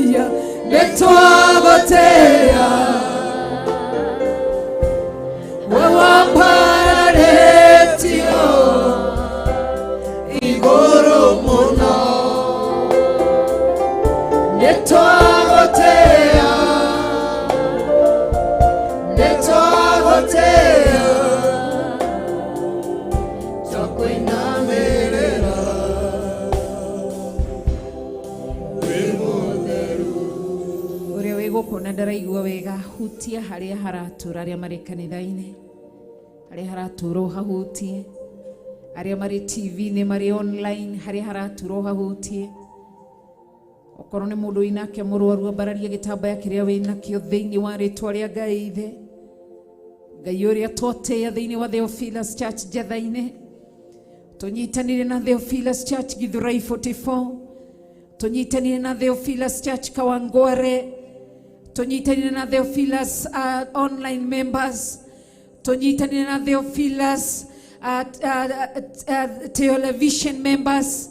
nĩtwagũtĩĩa we wambararĩtio igũrũ mũno. Nĩtwagũtĩĩa, nĩtwagũtĩĩa Twakũinamĩrĩra. Wĩ mũtheru. Ũrĩa wĩ gũkũ na ndaraigua wega, hutia harĩa haratũra arĩa marĩ kanitha-inĩ, harĩa haratũra ũhahutie, arĩa marĩ TV-inĩ, marĩ online, harĩa haratũra ũhahutie. Okorwo nĩ mũndũ wĩnake mũrwaru, ambararia gĩtambaya kĩrĩa wĩnakĩo thĩinĩ wa rĩtwa rĩa Ngai Ithe. Ngai ũrĩa twatĩĩa thĩinĩ wa Theophilus Church Njetha-inĩ, tũnyitanĩre na Theophilus Church Githurai 44, tũnyitanĩre na Theophilus Church Kawangware, tũnyitanĩre na Theophilus online members, tũnyitanĩre na Theophilus television members,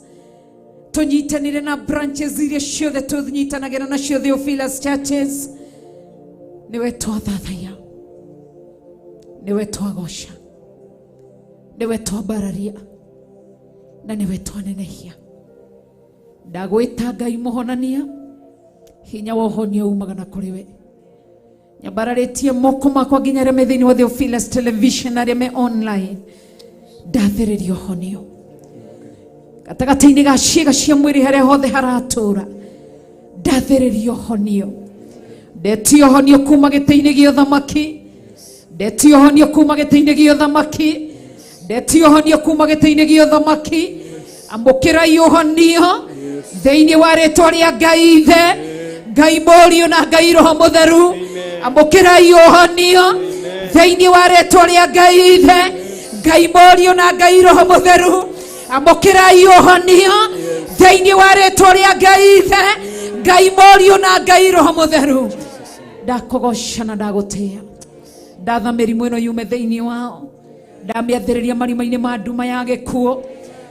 tũnyitanĩre na branches iria ciothe tũnyitanagĩra nacio Theophilus Churches. Nĩwe twathathaiya, nĩwe twagoca, nĩwe twambararia, na nĩwe twanenehia. Ndagwĩta Ngai mũhonania, hinya wa ũhonio umaga na kũrĩ we. Nyambararĩtie moko makwa nginya arĩa me thĩinĩ wa Theophilus Television, arĩa me online, ndathĩrĩria ũhonio gatagatĩ-inĩ ga ciĩga cia mwĩrĩ harĩa hothe haratũra, ndathĩrĩria ũhonio. Ndetia ũhonio kuma gĩtĩ-inĩ gĩa ũthamaki, ndetia ũhonio kuma gĩtĩ-inĩ gĩa ũthamaki, ndetia ũhonio kuma gĩtĩ-inĩ gĩa ũthamaki. Amũkĩrai ũhonio thĩinĩ wa rĩtwa rĩa Ngai Ithe, Ngai Mũriũ na Ngai Roho Mũtheru. Amũkĩrai ũhonio thĩinĩ wa rĩtwa rĩa Ngai Ithe, Ngai Mũriũ na Ngai Roho Mũtheru. Amũkĩrai ũhonio thĩinĩ wa rĩtwa rĩa Ngai Ithe, Ngai Mũriũ na Ngai Roho Mũtheru. Ndakũgoca na ndagũtĩĩa, ndatha mĩrimũ ĩno yume thĩinĩ wao, ndamĩathĩrĩria marima-inĩ ma nduma ya gĩkuũ,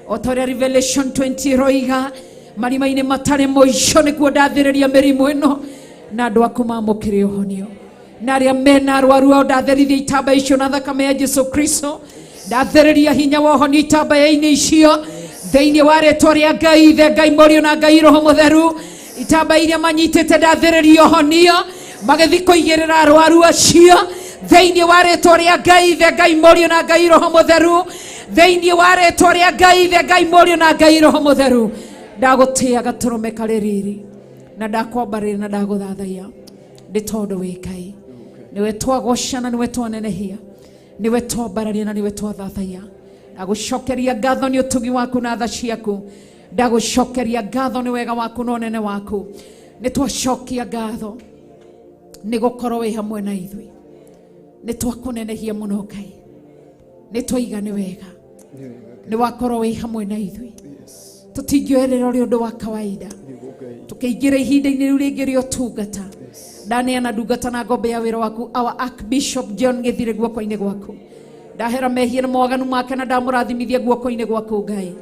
o ta ũrĩa Revelation 20 ĩroiga, marima-inĩ matarĩ mũico nĩkuo ndathĩrĩria mĩrimũ ĩno, na andũ aku mamũkĩre ũhonio. Na arĩa mena arwaru ao ndatherithia itambaya icio na thakame ya Jesu Kristo, ndathĩrĩria hinya wa ũhonio itambaya-inĩ icio thĩinĩ wa rĩtwa rĩa Ngai Ithe, Ngai Mũriũ na Ngai Roho Mũtheru. Itambaya iria manyitĩte ndathĩrĩria ũhonio magĩthiĩ kũigĩrĩra arwaru acio thĩinĩ wa rĩtwa rĩa Ngai Ithe, Ngai Mũriũ na Ngai Roho Mũtheru, thĩinĩ wa rĩtwa rĩa Ngai Ithe, Ngai Mũriũ na Ngai Roho Mũtheru. Ndagũtĩĩa gatũrũme karĩ riri, na ndakwambarĩria na ndagũthathaiya nĩ tondũ wĩ Ngai. Nĩwe twagocana, nĩwe twanenehia, nĩwe twambararia na nĩwe twathathaiya. Ndagũcokeria ngatho nĩ ũtugi waku na tha ciaku, ndagũcokeria ngatho nĩ wega waku na ũnene waku. Nĩ twacokia ngatho nĩ gũkorwo wĩ hamwe na ithuĩ, nĩ twakũnenehia mũno Ngai, nĩ twaiga nĩ wega nĩ wakorwo wĩ hamwe na ithuĩ. Tũtingĩoerera ũrĩ ũndũ wa kawaida tũkĩingĩra ihinda-inĩ rĩu rĩngĩ rĩa ũtungata. Ndaneana ndungata na ngombe ya wĩra waku our Archbishop John Gĩthire guoko-inĩ gwaku, ndahera mehia na mawaganu make na ndamũrathimithia guoko-inĩ gwaku Ngai.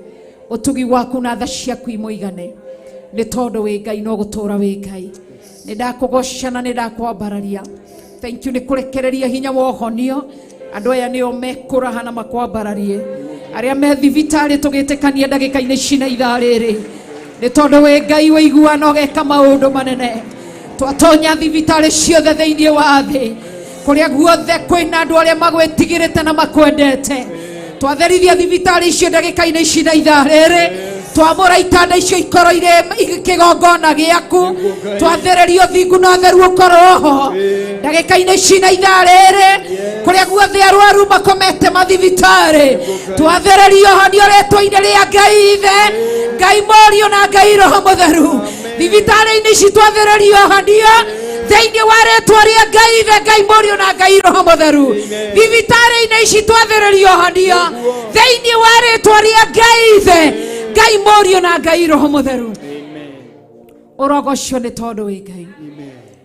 Ũtugi waku na tha ciaku imũigane, nĩ tondũ wĩ Ngai no gũtũra wĩ Ngai. Nĩ ndakũgoca na nĩ ndakwambararia. Thank you nĩ kũrekereria hinya wa ũhonio. Andũ aya nĩo mekũraha na makwambararie, arĩa me thibitarĩ tũgĩtĩkania ndagĩka-inĩ ici na ithaa rĩrĩ, nĩ tondũ wĩ Ngai wĩigua na ũgeka maũndũ manene. Twatonya thibitarĩ ciothe thĩinĩ wa thĩ, kũrĩa guothe kwĩna andũ arĩa magwĩtigĩrĩte na makwendete, twatherithia thibitarĩ icio ndagĩka-inĩ ici na ithaa rĩrĩ, twamũra itanda icio ikorwo irĩ kĩgongona gĩaku, twathereria ũthingu na ũtheru ũkorwo ho ndagĩka-inĩ ici na ithaa rĩrĩ, kũrĩa guothe arwaru makomete mathibitarĩ, twathereria ũhonio rĩtwa-inĩ rĩa Ngai Ithe, Ngai Mũriũ na Ngai Roho Mũtheru. Thibitarĩ-inĩ ici twathereria ũhonio thĩinĩ wa rĩtwa rĩa Ngai Ithe, Ngai Mũriũ na Ngai Roho Mũtheru. Thibitarĩ-inĩ ici twathereria ũhonio thĩinĩ wa rĩtwa rĩa Ngai Ithe, Ngai Mũriũ na Ngai Roho Mũtheru. Ũrogocio nĩ tondũ wĩ Ngai,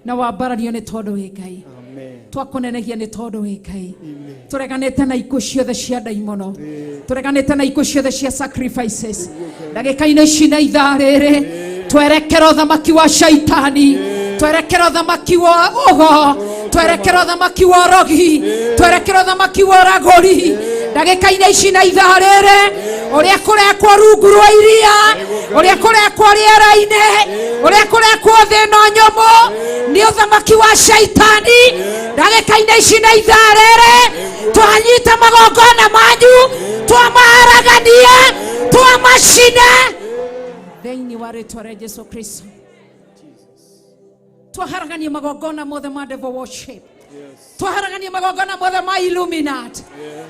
na wambarario nĩ tondũ wĩ Ngai, twakũnenehia nĩ tondũ wĩ Ngai. Tũreganĩte na ikuũ ciothe cia ndaimono, tũreganĩte na ikuũ ciothe cia sacrifices ndagĩka-inĩ ici na ithaa rĩrĩ. Twerekera ũthamaki wa shaitani, twerekera ũthamaki wa ũgo, twerekera ũthamaki wa ũrogi, twerekera ũthamaki wa ũragũri ndagĩka-inĩ ici na ithaa rĩrĩ, ũrĩa kũrekwo rungu rwa iria, ũrĩa kũrekwo rĩera-inĩ, ũrĩa kũrekwo thĩ ĩno nyũmũ, nĩ ũthamaki wa shaitani. Ndagĩka-inĩ ici na ithaa rĩrĩ twanyita magongona manyu, twamaharagania, twamacina thĩinĩ wa rĩtwa rĩa Jesu Kristo. Twaharagania magongona mothe ma devil worship, twaharagania magongona mothe ma Illuminati,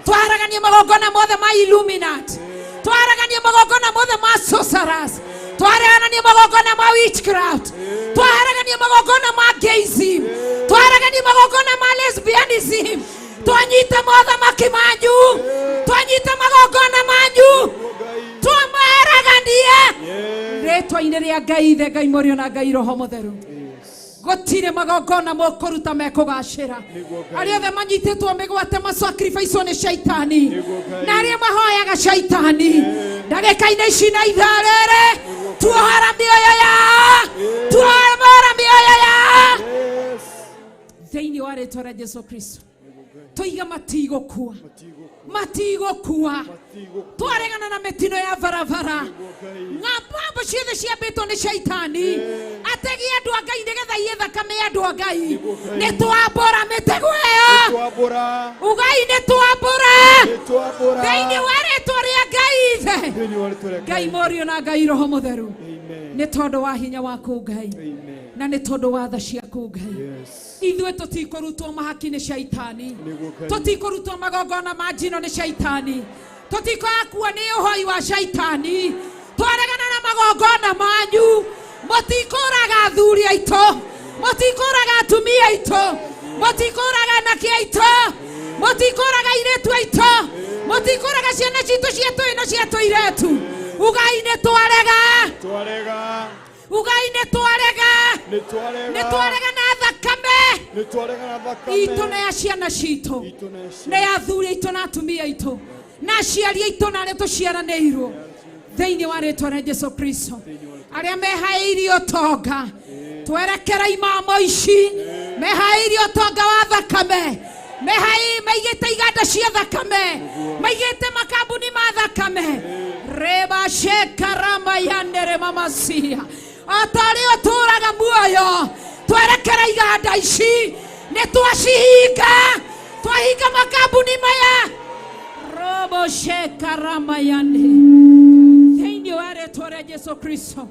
twaharagania magongona mothe ma Illuminati, twaharagania magongona mothe ma sorcerers, twaharagania magongona ma witchcraft, twaharagania magongona ma gayism, twaharagania magongona ma lesbianism. Twanyita mothamaki manyu, twanyita magongona manyu, twamaharagania rĩtwa-inĩ rĩa Ngai Ithe, Ngai Mũriũ na Ngai Roho Mũtheru. Gũtirĩ magongona mũkũruta mekũgacĩra. Arĩa othe manyitĩtwo mĩgwate masacrificewo nĩ shaitani na arĩa mahoyaga shaitani ndagĩka-inĩ ici na ithaa rĩrĩ, tuohora mĩoyo yao, tuohora mĩoyo yao thĩinĩ wa rĩtwa rĩa Jesu Kristo. Tuiga matigũkua. Matigũkua. Twaregana na mĩtino ya barabara. Ng'ambo ciothe ciambĩtwo nĩ shaitani. Ategi andũ a Ngai nĩgetha iye thakame ya andũ a Ngai. Nĩ twambũra mĩtego ĩyo. Ugai nĩ twambũra. Thĩinĩ wa rĩtwa rĩa Ngai Ithe. Ngai Mũriũ na Ngai Roho Mũtheru. Nĩ tondũ wa hinya waku Ngai. Na nĩ tondũ wa tha ciaku Ngai. Ithuĩ tũtikũrutwo mahaki nĩ shaitani. Tũtikũrutwo magongona ma njino nĩ shaitani. Tũtikoakua nĩ ũhoi wa shaitani. Twaregana na magongona manyu. Mũtikũraga athuri aitũ. Mũtikũraga atumia aitũ. Mũtikũraga anake aitũ. Mũtikũraga airĩtu aitũ. Mũtikũraga ciana citũ cia tũĩ na cia tũirĩtu. Ugai nĩ twarega. Ugai nĩ twarega. Nĩ twarega na thakame. Itũ na ya ciana citũ. Na ya athuri aitũ na atumia aitũ. Na aciari aitũ na arĩa tũciaranĩirwo. Thĩinĩ wa rĩtwa rĩa Jesu Kristo. Arĩa mehaĩirie ũtonga. Twerekera imamo ici. Mehaĩirie ũtonga wa thakame. Maigĩte iganda cia thakame. Maigĩte makambuni ma thakame. Reba shekarama yandere mamasia. Atarĩ ũtũraga muoyo. Twerekera iganda ici. Nĩ twacihinga. Twahinga makambuni maya. Robo shekarama yande. Thĩinĩ wa rĩtwa rĩa Jesu Kristo.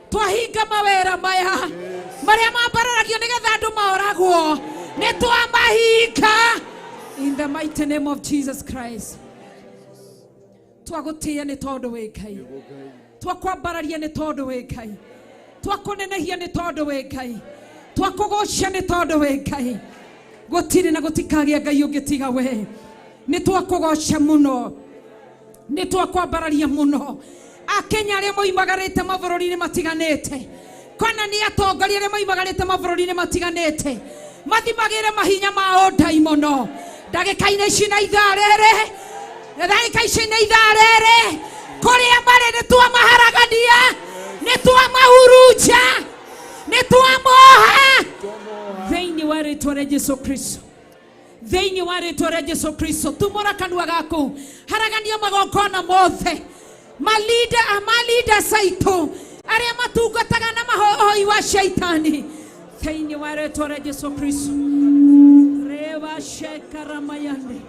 Twahinga mawĩra maya. Marĩa mambararagio nĩgetha andũ maoragwo. Nĩ twamahinga. In the mighty name of Jesus Christ. Twagũtĩĩa nĩ tondũ wĩ Ngai. Twakwambararia nĩ tondũ wĩ Ngai. Twakũnenehia nĩ tondũ wĩ Ngai. Twakũgocia nĩ tondũ wĩ Ngai. Gũtirĩ na gũtikagĩa Ngai ũngĩ tiga we. Nĩ twakũgoca mũno. Nĩ twakwambararia mũno. Akenya arĩa moimagarĩte mabũrũri-inĩ matiganĩte. Kana nĩ atongoria arĩa moimagarĩte mabũrũri-inĩ matiganĩte. Mathimagĩre mahinya ma ũndaimono. Ndagĩka-inĩ ici na ithaa rĩrĩ. Ndagĩka ici na ithaa rĩrĩ. Kũrĩa marĩ nĩ twamaharagania. Nĩ twamahurunja. Nĩ twamoha. Thĩinĩ wa rĩtwa rĩa Jesu Kristo. Thĩinĩ wa rĩtwa rĩa Jesu Kristo. Tumũra kanua gaku. Haragania magongona mothe. Malida saitũ. Arĩa matungataga na mahoi wa shaitani. Thĩinĩ wa rĩtwa rĩa Jesu Kristo. Rewa shekaramayande.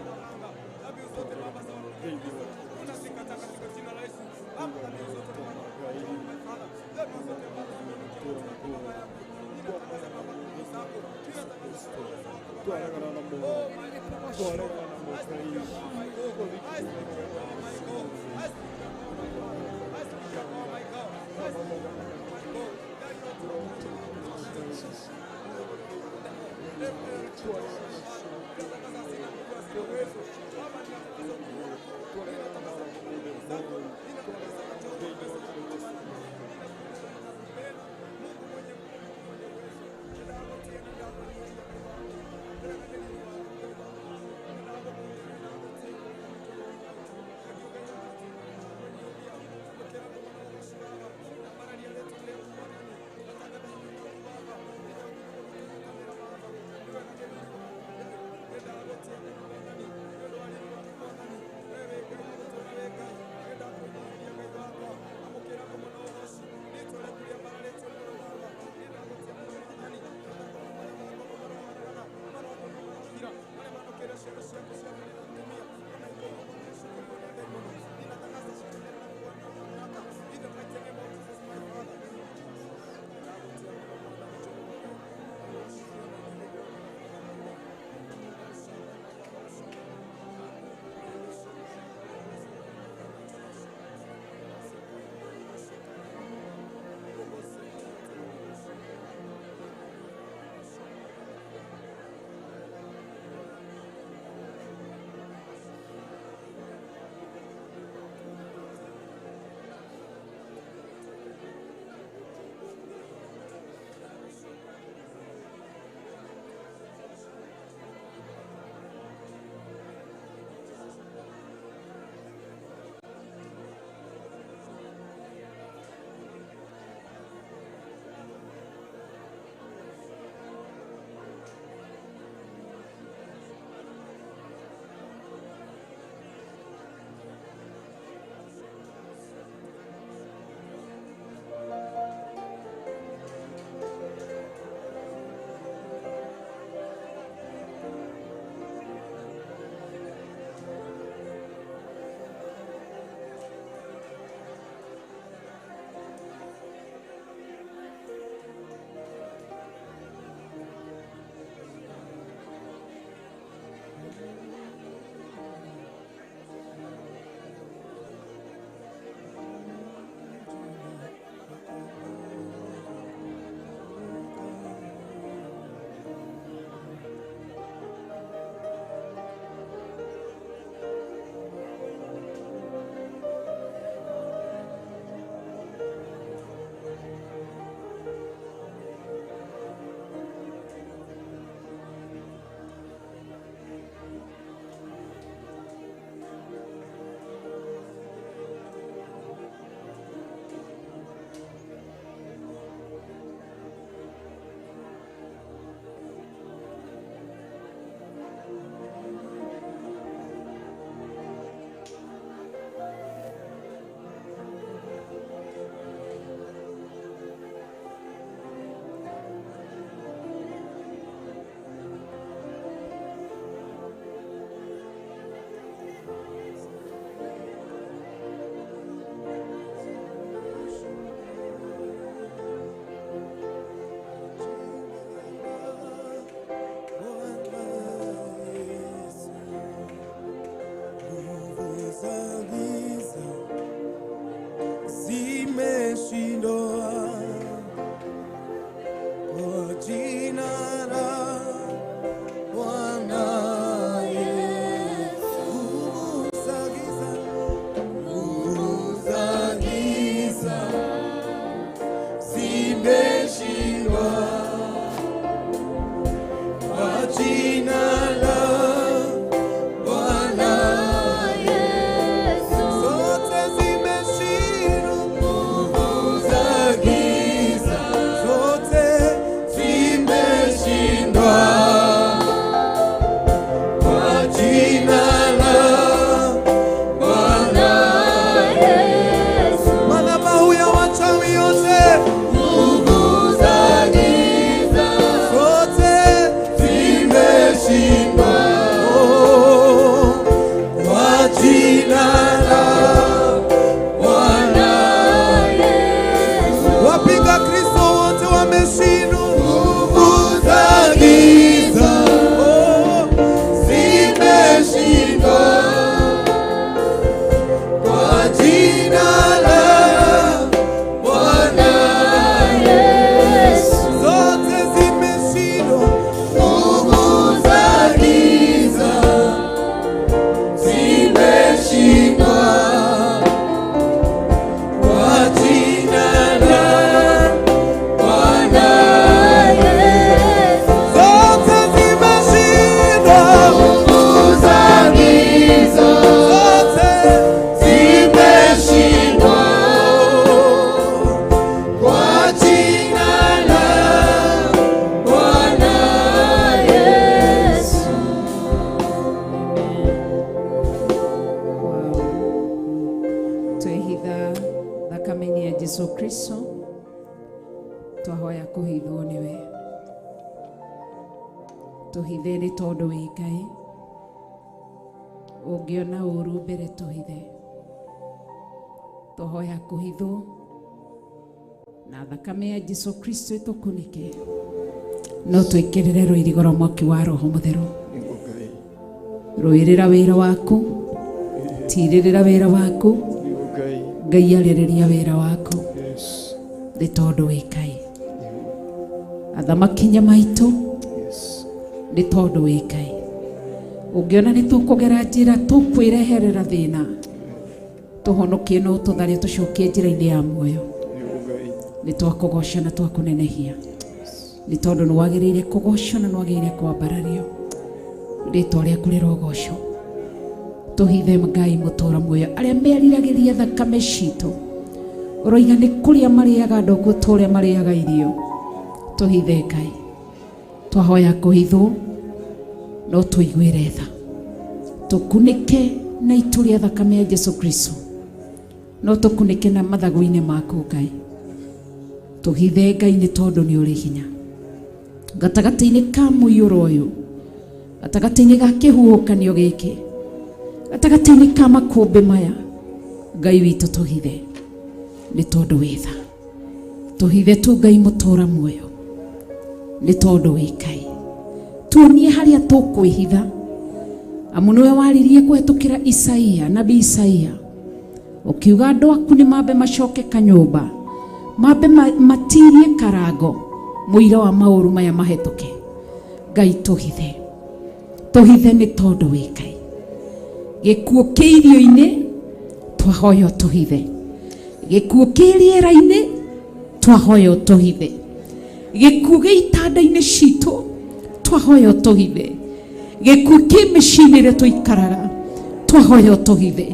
Jesu Kristo twahoya kũhithwo nĩwe tũhithe nĩ tondũ wĩ Ngai ũngĩona ũru mbere tũhithe twahoya kũhithwo na thakame ya Jesu Kristo ĩtũkunĩke no twĩkĩrĩre rũirigo rwa mwaki wa Roho Mũtheru rũĩrĩra wĩra waku tirĩrĩra wĩra waku Ngai arĩrĩria wĩra waku nĩ tondũ wĩ Ngai athamakinya maitũ nĩ tondũ wĩ Ngai ũngĩona nĩ tũkũgera njĩra tũkwĩreherera thĩna tũhonokie no tũtharie tũcokie njĩra-inĩ ya muoyo nĩ twakũgoca na twakũnenehia nĩ tondũ nĩ wagĩrĩire kũgocwo na nĩ wagĩrĩire kwambarario rĩtwa rĩaku rĩrogocwo tũhithe Ngai mũtũra muoyo arĩa meriragĩria thakame citũ ũroiga nĩ kũrĩa marĩaga andũ ta ũrĩa marĩaga irio tũhithe Ngai twahoya kũhithwo no tũiguĩre tha tũkunĩke na itu rĩa thakame ya Jesu Kristo no tũkunĩke na mathagu-inĩ maku Ngai tũhithe Ngai nĩ tondũ nĩ ũrĩ hinya gatagatĩ-inĩ ka mũiyũro ũyũ gatagatĩ-inĩ ga kĩhuhũkanio gĩkĩ gatagatĩ-inĩ ka makũmbĩ maya Ngai witũ tũhithe nĩ tondũ wĩ tha tũhithe tu Ngai mũtũra muoyo nĩ tondũ wĩ Ngai tuonie harĩa tũkwĩhitha amu nĩwe waririe kũhetũkĩra Isaia nabii Isaia ũkiuga andũ aku nĩ mambe macoke kanyũmba mambe matirie karango mũira wa maũru maya mahetũke Ngai tũhithe tũhithe nĩ tondũ wĩ Ngai gĩkuũ kĩ irio-inĩ twahoya tũhithe gĩkuũ kĩ rĩera-inĩ twahoya tũhithe gĩkuũ gĩ itanda-inĩ citũ twahoya tũhithe gĩkuũ kĩ mĩciĩ-inĩ ĩrĩa tũikaraga twahoya tũhithe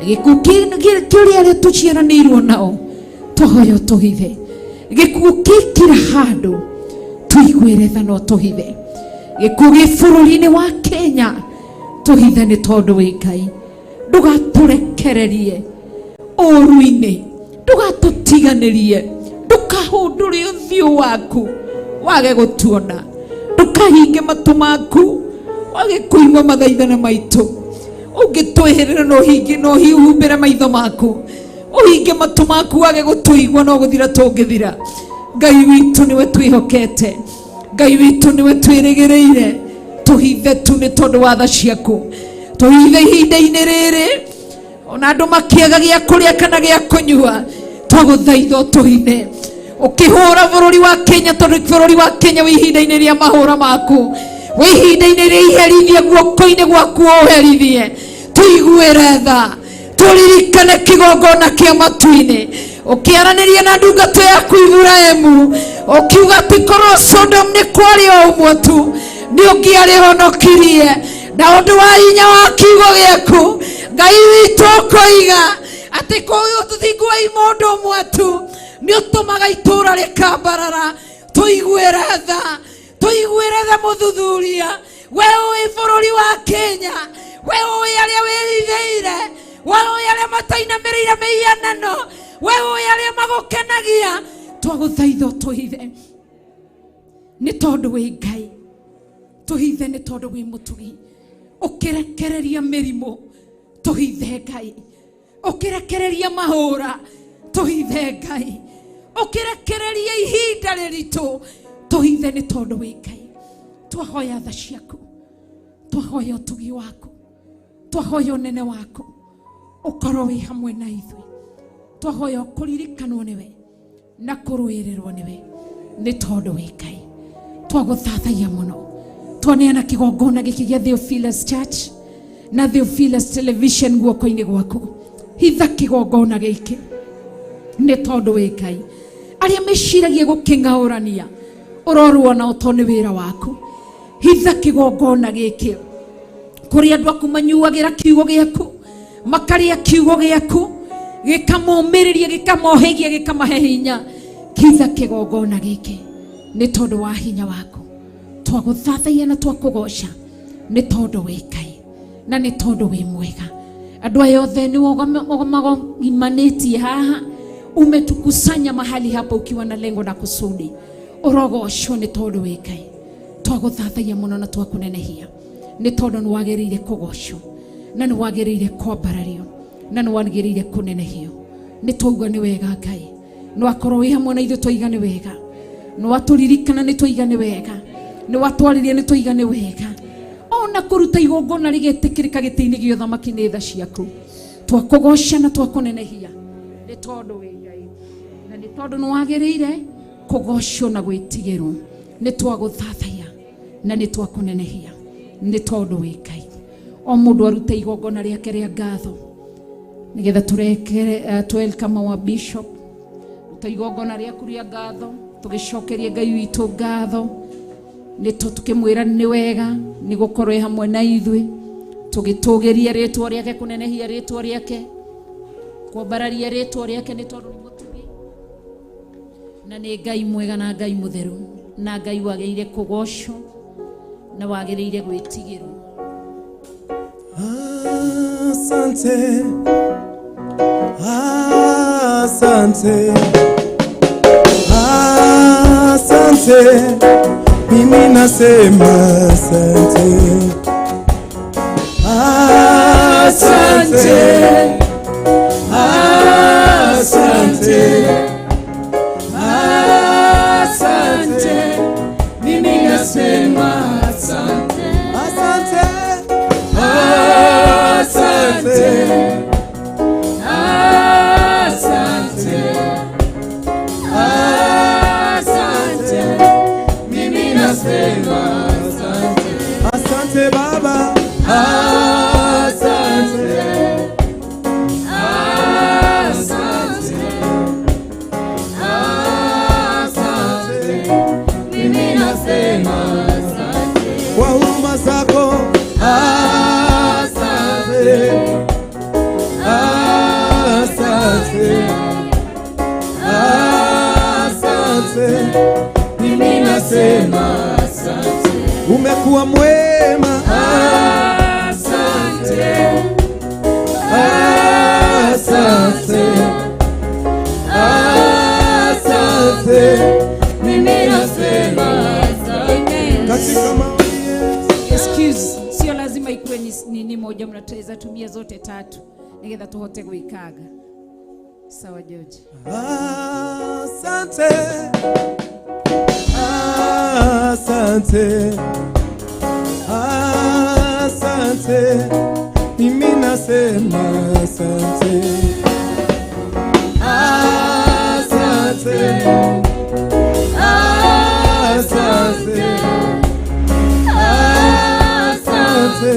gĩkuũ kĩ ũrĩa arĩa tũciaranĩirwo nao twahoya tũhithe gĩkuũ kĩ kila handũ tũiguĩre tha no tũhithe gĩkuũ gĩ bũrũri-inĩ wa Kenya tũhithe nĩ tondũ wĩ Ngai ndũgatũrekererie ũru-inĩ ndũgatũtiganĩrie ndũkahũndũre ũthiũ waku wage gũtuona ndũkahinge matũ maku wage kũigua mathaithana maitũ ũngĩtwĩhĩrĩra no ũhinge no ũhumbĩre maitho maku ũhinge matũ maku wage gũtũigua no gũthira tũngĩthira Ngai witũ nĩwe twĩhokete Ngai witũ nĩwe twĩrĩgĩrĩire tũhithe tu nĩ tondũ wa tha ciaku tũhithe ihinda-inĩ rĩrĩ ona andũ makĩaga gĩa kũrĩa kana gĩa kũnyua twagũthaitha ũtũhithe ũkĩhũra bũrũri wa Kenya tondũ bũrũri wa Kenya wĩ ihinda-inĩ rĩa mahũra maku wĩ ihinda-inĩ rĩa iherithia guoko-inĩ gwaku ũherithie tũiguĩre tha tũririkane kĩgongona kĩa matu-inĩ ũkĩaranĩria na ndungata yaku Iburahĩmu ũkiuga atĩ korwo Sodom nĩ kwarĩ o ũmwe tu nĩ ũngĩarĩhonokirie na ũndũ wa hinya wa kiugo gĩaku Ngai witũ ũkoiga atĩ ũthingu wa mũndũ ũmwe tu nĩ ũtũmaga itũũra rĩkambarara tũiguĩre tha tũiguĩre tha mũthuthuria we ũĩ bũrũri wa Kenya we ũĩ arĩa wĩrithĩire we ũĩ arĩa matainamĩrĩire mĩhianano we ũĩ arĩa magũkenagia twagũthaitha ũtũhithe nĩ tondũ wĩ Ngai tũhithe nĩ tondũ wĩ mũtugi ũkĩrekereria mĩrimũ tũhithe Ngai ũkĩrekereria mahũra tũhithe Ngai ũkĩrekereria ihinda rĩritũ tũhithe nĩ tondũ wĩ Ngai twahoya tha ciaku twahoya ũtugi waku twahoya ũnene waku ũkorwo wĩ hamwe na ithuĩ twahoya kũririkanwo nĩwe na kũrũĩrĩrwo nĩwe nĩ tondũ wĩ Ngai twagũthathaiya mũno twaneana kĩgongona gĩkĩ gĩa Theophilus Church na Theophilus Television guoko-inĩ gwaku hitha kĩgongona gĩkĩ nĩ tondũ wĩ Ngai arĩa meciragia gũkĩng'aũrania ũrorwo nao tondũ nĩ wĩra waku hitha kĩgongona gĩkĩ kũrĩ andũ aku manyuagĩra kiugo gĩaku makarĩa kiugo gĩaku gĩkamomĩrĩria gĩkamohĩgia gĩkamahe hinya hitha kĩgongona gĩkĩ nĩ tondũ wa hinya waku twagũthathaiya na twakũgoca nĩ tondũ wĩ Ngai na nĩ tondũ wĩ mwega andũ aya othe nĩ magoimanĩtie haha Umetukusanya mahali hapa ukiwa na lengo na kusudi. Ũrogocwo nĩ tondũ wĩ Ngai. Twagũthathaiya mũno na twakũnenehia nĩ tondũ nĩ wagĩrĩire kũgocwo na nĩ wagĩrĩire kwambarario na nĩ wagĩrĩire kũnenehio. Nĩ twauga nĩ wega Ngai, nĩ wakorwo wĩ hamwe na ithuĩ twaiga nĩ wega, nĩ watũririkana nĩ twaiga nĩ wega, nĩ watwarĩria nĩ twaiga nĩ wega. Ona kũruta igongona rĩgetĩkĩrĩka gĩtĩ-inĩ gĩa ũthamaki nĩ tha ciaku. Twakũgoca na twakũnenehia nĩ tondũ wĩ Ngai na nĩ tondũ nĩ wagĩrĩire kũgocwo na gwĩtigĩrwo. Nĩ twagũthathaiya na nĩ twakũnenehia nĩ tondũ wĩ Ngai. O mũndũ arute igongona rĩake rĩa ngatho nĩgetha tũrekere welcome our bishop. Ruta igongona rĩaku rĩa ngatho tũgĩcokerie Ngai witũ ngatho nĩ tũkĩmwĩra nĩ wega nĩ gũkorwo hamwe na ithuĩ, tũgĩtũgĩria rĩtwa rĩake, kũnenehia rĩtwa rĩake, kwambararia rĩtwa rĩake nĩ tondũ nĩ mũtugi na nĩ Ngai mwega na Ngai mũtheru na Ngai wagĩrĩire kũgocwo na wagĩrĩire gwĩtigĩrwo. Asante, asante, asante, mimi nasema asante. Asante, asante, asante, mimi nasema asante. Asante, asante, asante, asante, mimi nasema asante. Asante Baba, asante, asante, asante, mimi nasema asante. Kwa huruma zako asante, asante, asante, mimi nasema asante. Umekuwa mwema, asante, asante, asante, mimi nasema asante. Katika maombi. Excuse, sio lazima ikuwe ni moja, mnaweza tumia zote tatu nĩgetha tũhote gwĩkaga. Sawa George. Asante, asante, asante, mimi nasema asante. Asante, asante, asante,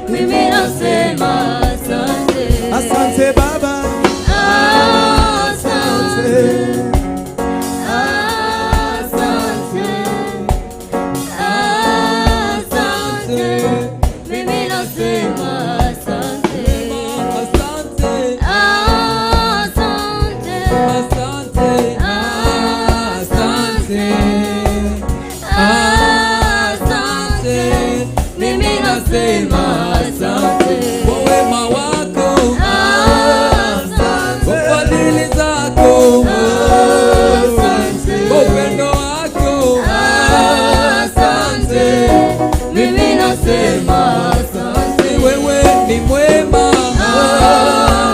mimi nasema asante. Asante Baba, asante, asante, asante, mimi nasema asante. Asante, asante, asante, asante, asante, mimi nasema asante. Kwa wema wako, asante, kwa fadhili zako, asante, kwa upendo wako, asante, mimi nasema asante. Wewe ni mwema,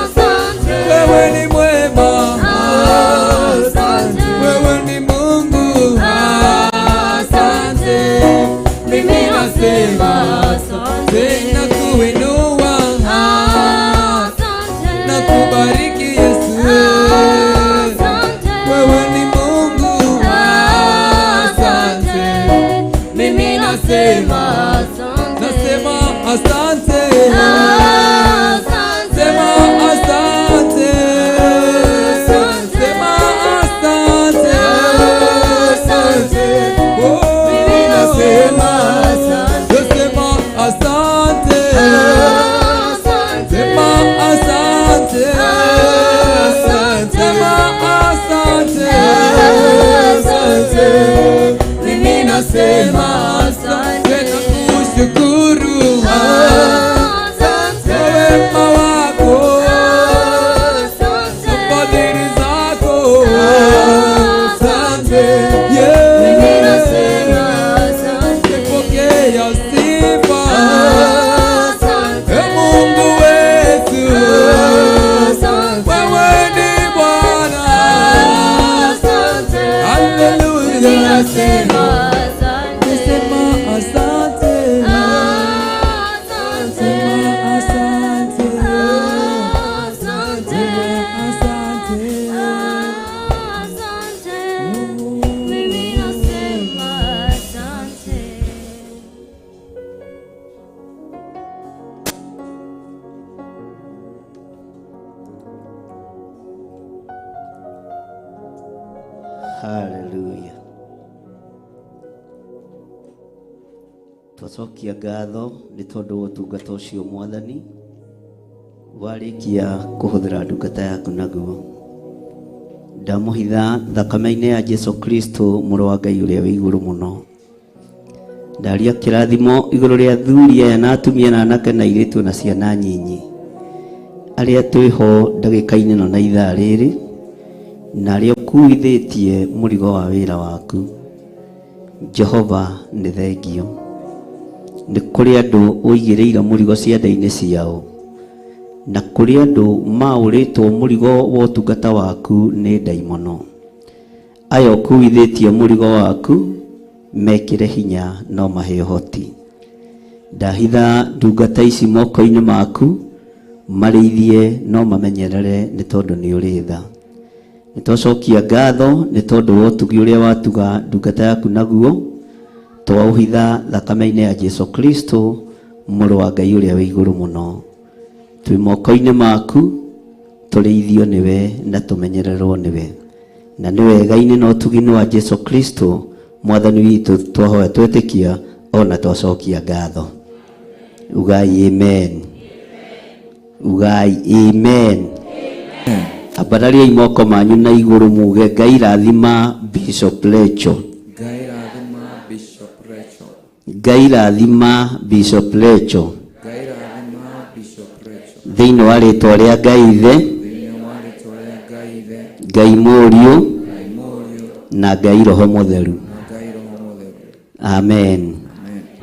asante, wewe ni mwema, asante, wewe ni Mungu, asante, mimi nasema asante. Nakuinua, asante, nakubariki Yesu, asante, wewe ni Mungu, asante, mimi nasema asante. Nasema asante, asante, sema asante, sema asante, asante, oh, mimi nasema asante. Sema asante, asante, sema asante, asante, sema asante, asante, mimi nasema asante. Nakushukuru Asante, kwa wema wako, asante, fadhili zako. Hallelujah. Twacokia ngatho nĩ tondũ wa ũtungata ũcio Mwathani warĩkia kũhũthĩra ndungata yaku naguo. Ndamũhitha thakame-inĩ ya Jesu Kristo mũrũ wa Ngai ũrĩa wĩ igũrũ mũno. Ndaria kĩrathimo igũrũ rĩa athuri aya na atumia na anake na airĩtu na ciana nyinyi arĩa twĩho ndagĩka-inĩ ĩno na ithaa rĩrĩ na arĩa ũkuithĩtie mũrigo wa wĩra waku. Jehova nĩ thengio nĩ kũrĩ andũ ũigĩrĩire mũrigo ciande-inĩ ciao na kũrĩ andũ maũrĩtwo mũrigo wa ũtungata waku nĩ ndaimono. Aya ũkuithĩtie mũrigo waku mekĩre hinya no mahe ũhoti. Ndahitha ndungata ici moko-inĩ maku marĩithie no mamenyerere nĩ tondũ nĩ ũrĩ tha. Nĩ twacokia ngatho nĩ tondũ wa ũtugi ũrĩa watuga ndungata yaku naguo twaũhitha thakame-inĩ ya Jesu Kristo mũrũ wa Ngai ũrĩa wĩ igũrũ mũno. Twĩ moko-inĩ maku tũrĩithio nĩwe na tũmenyererwo nĩwe na nĩ wega-inĩ na ũtugi-inĩ wa Jesu Kristo Mwathani witũ twahoya twetĩkia ona twacokia ngatho. Ugai amen. Ugai amen. Ambarariai moko manyu na igũrũ muge Ngai rathima Bishop Rachel. Ngai rathima Bishop Rachel. Ngai rathima Bishop Rachel. Ngai rathima Bishop Rachel. Thĩinĩ wa rĩtwa rĩa Ngai Ithe, Thĩinĩ wa rĩtwa rĩa Ngai Ithe, Ngai Mũriũ Ngai Mũriũ, na Ngai Roho Mũtheru. na Ngai Roho Mũtheru. Amen.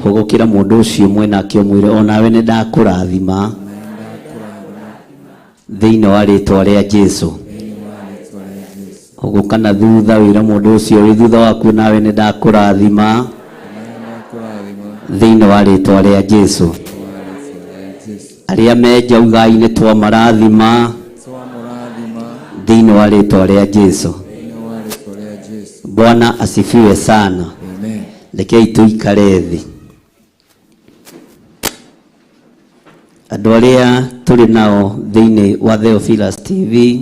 Hũgũkĩra mũndũ ũcio mwenake ũmwĩre onawe nĩ ndakũrathima thĩinĩ wa rĩtwa rĩa Jesu. Thĩinĩ wa rĩtwa rĩa Jesu. Hũgũka na thutha wĩre mũndũ ũcio wĩ thutha waku nawe nĩ ndakũrathima Ndakũrathima thĩinĩ wa rĩtwa rĩa Jesu. wa rĩtwa rĩa Jesu. Arĩa me njauga-inĩ twamarathima Twamũrathima thĩinĩ wa rĩtwa rĩa Jesu. thĩinĩ wa rĩtwa rĩa Jesu. Bwana asifiwe sana. Amen. Rekei tũikare thĩ. Andũ arĩa tũrĩ nao thĩinĩ wa Theophilus TV,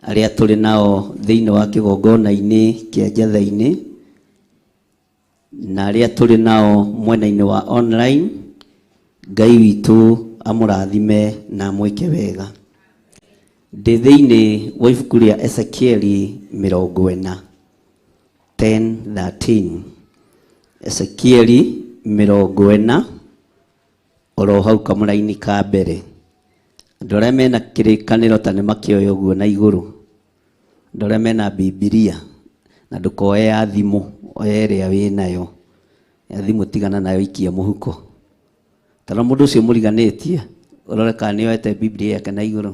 arĩa tũrĩ nao thĩinĩ wa kĩgongona-inĩ kĩa Njatha-inĩ, na arĩa tũrĩ nao mwena-inĩ wa online, Ngai witũ amũrathime na amwĩke wega. Ndĩ thĩinĩ wa ibuku rĩa Ezekieli 40 10:13. Ezekieli 40 oro hau kamũraini ka mbere. Andũ arĩa mena kĩrĩkanĩro ta nĩ makĩoya ũguo na igũrũ. Andũ arĩa mena Bibilia na ndũkoe ya thimũ, oya ĩrĩa wĩ nayo. Ya thimũ tigana nayo ikia mũhuko. Tara mũndũ ũcio mũriganĩtie ũrore kana nĩ oete Bibilia yake na igũrũ.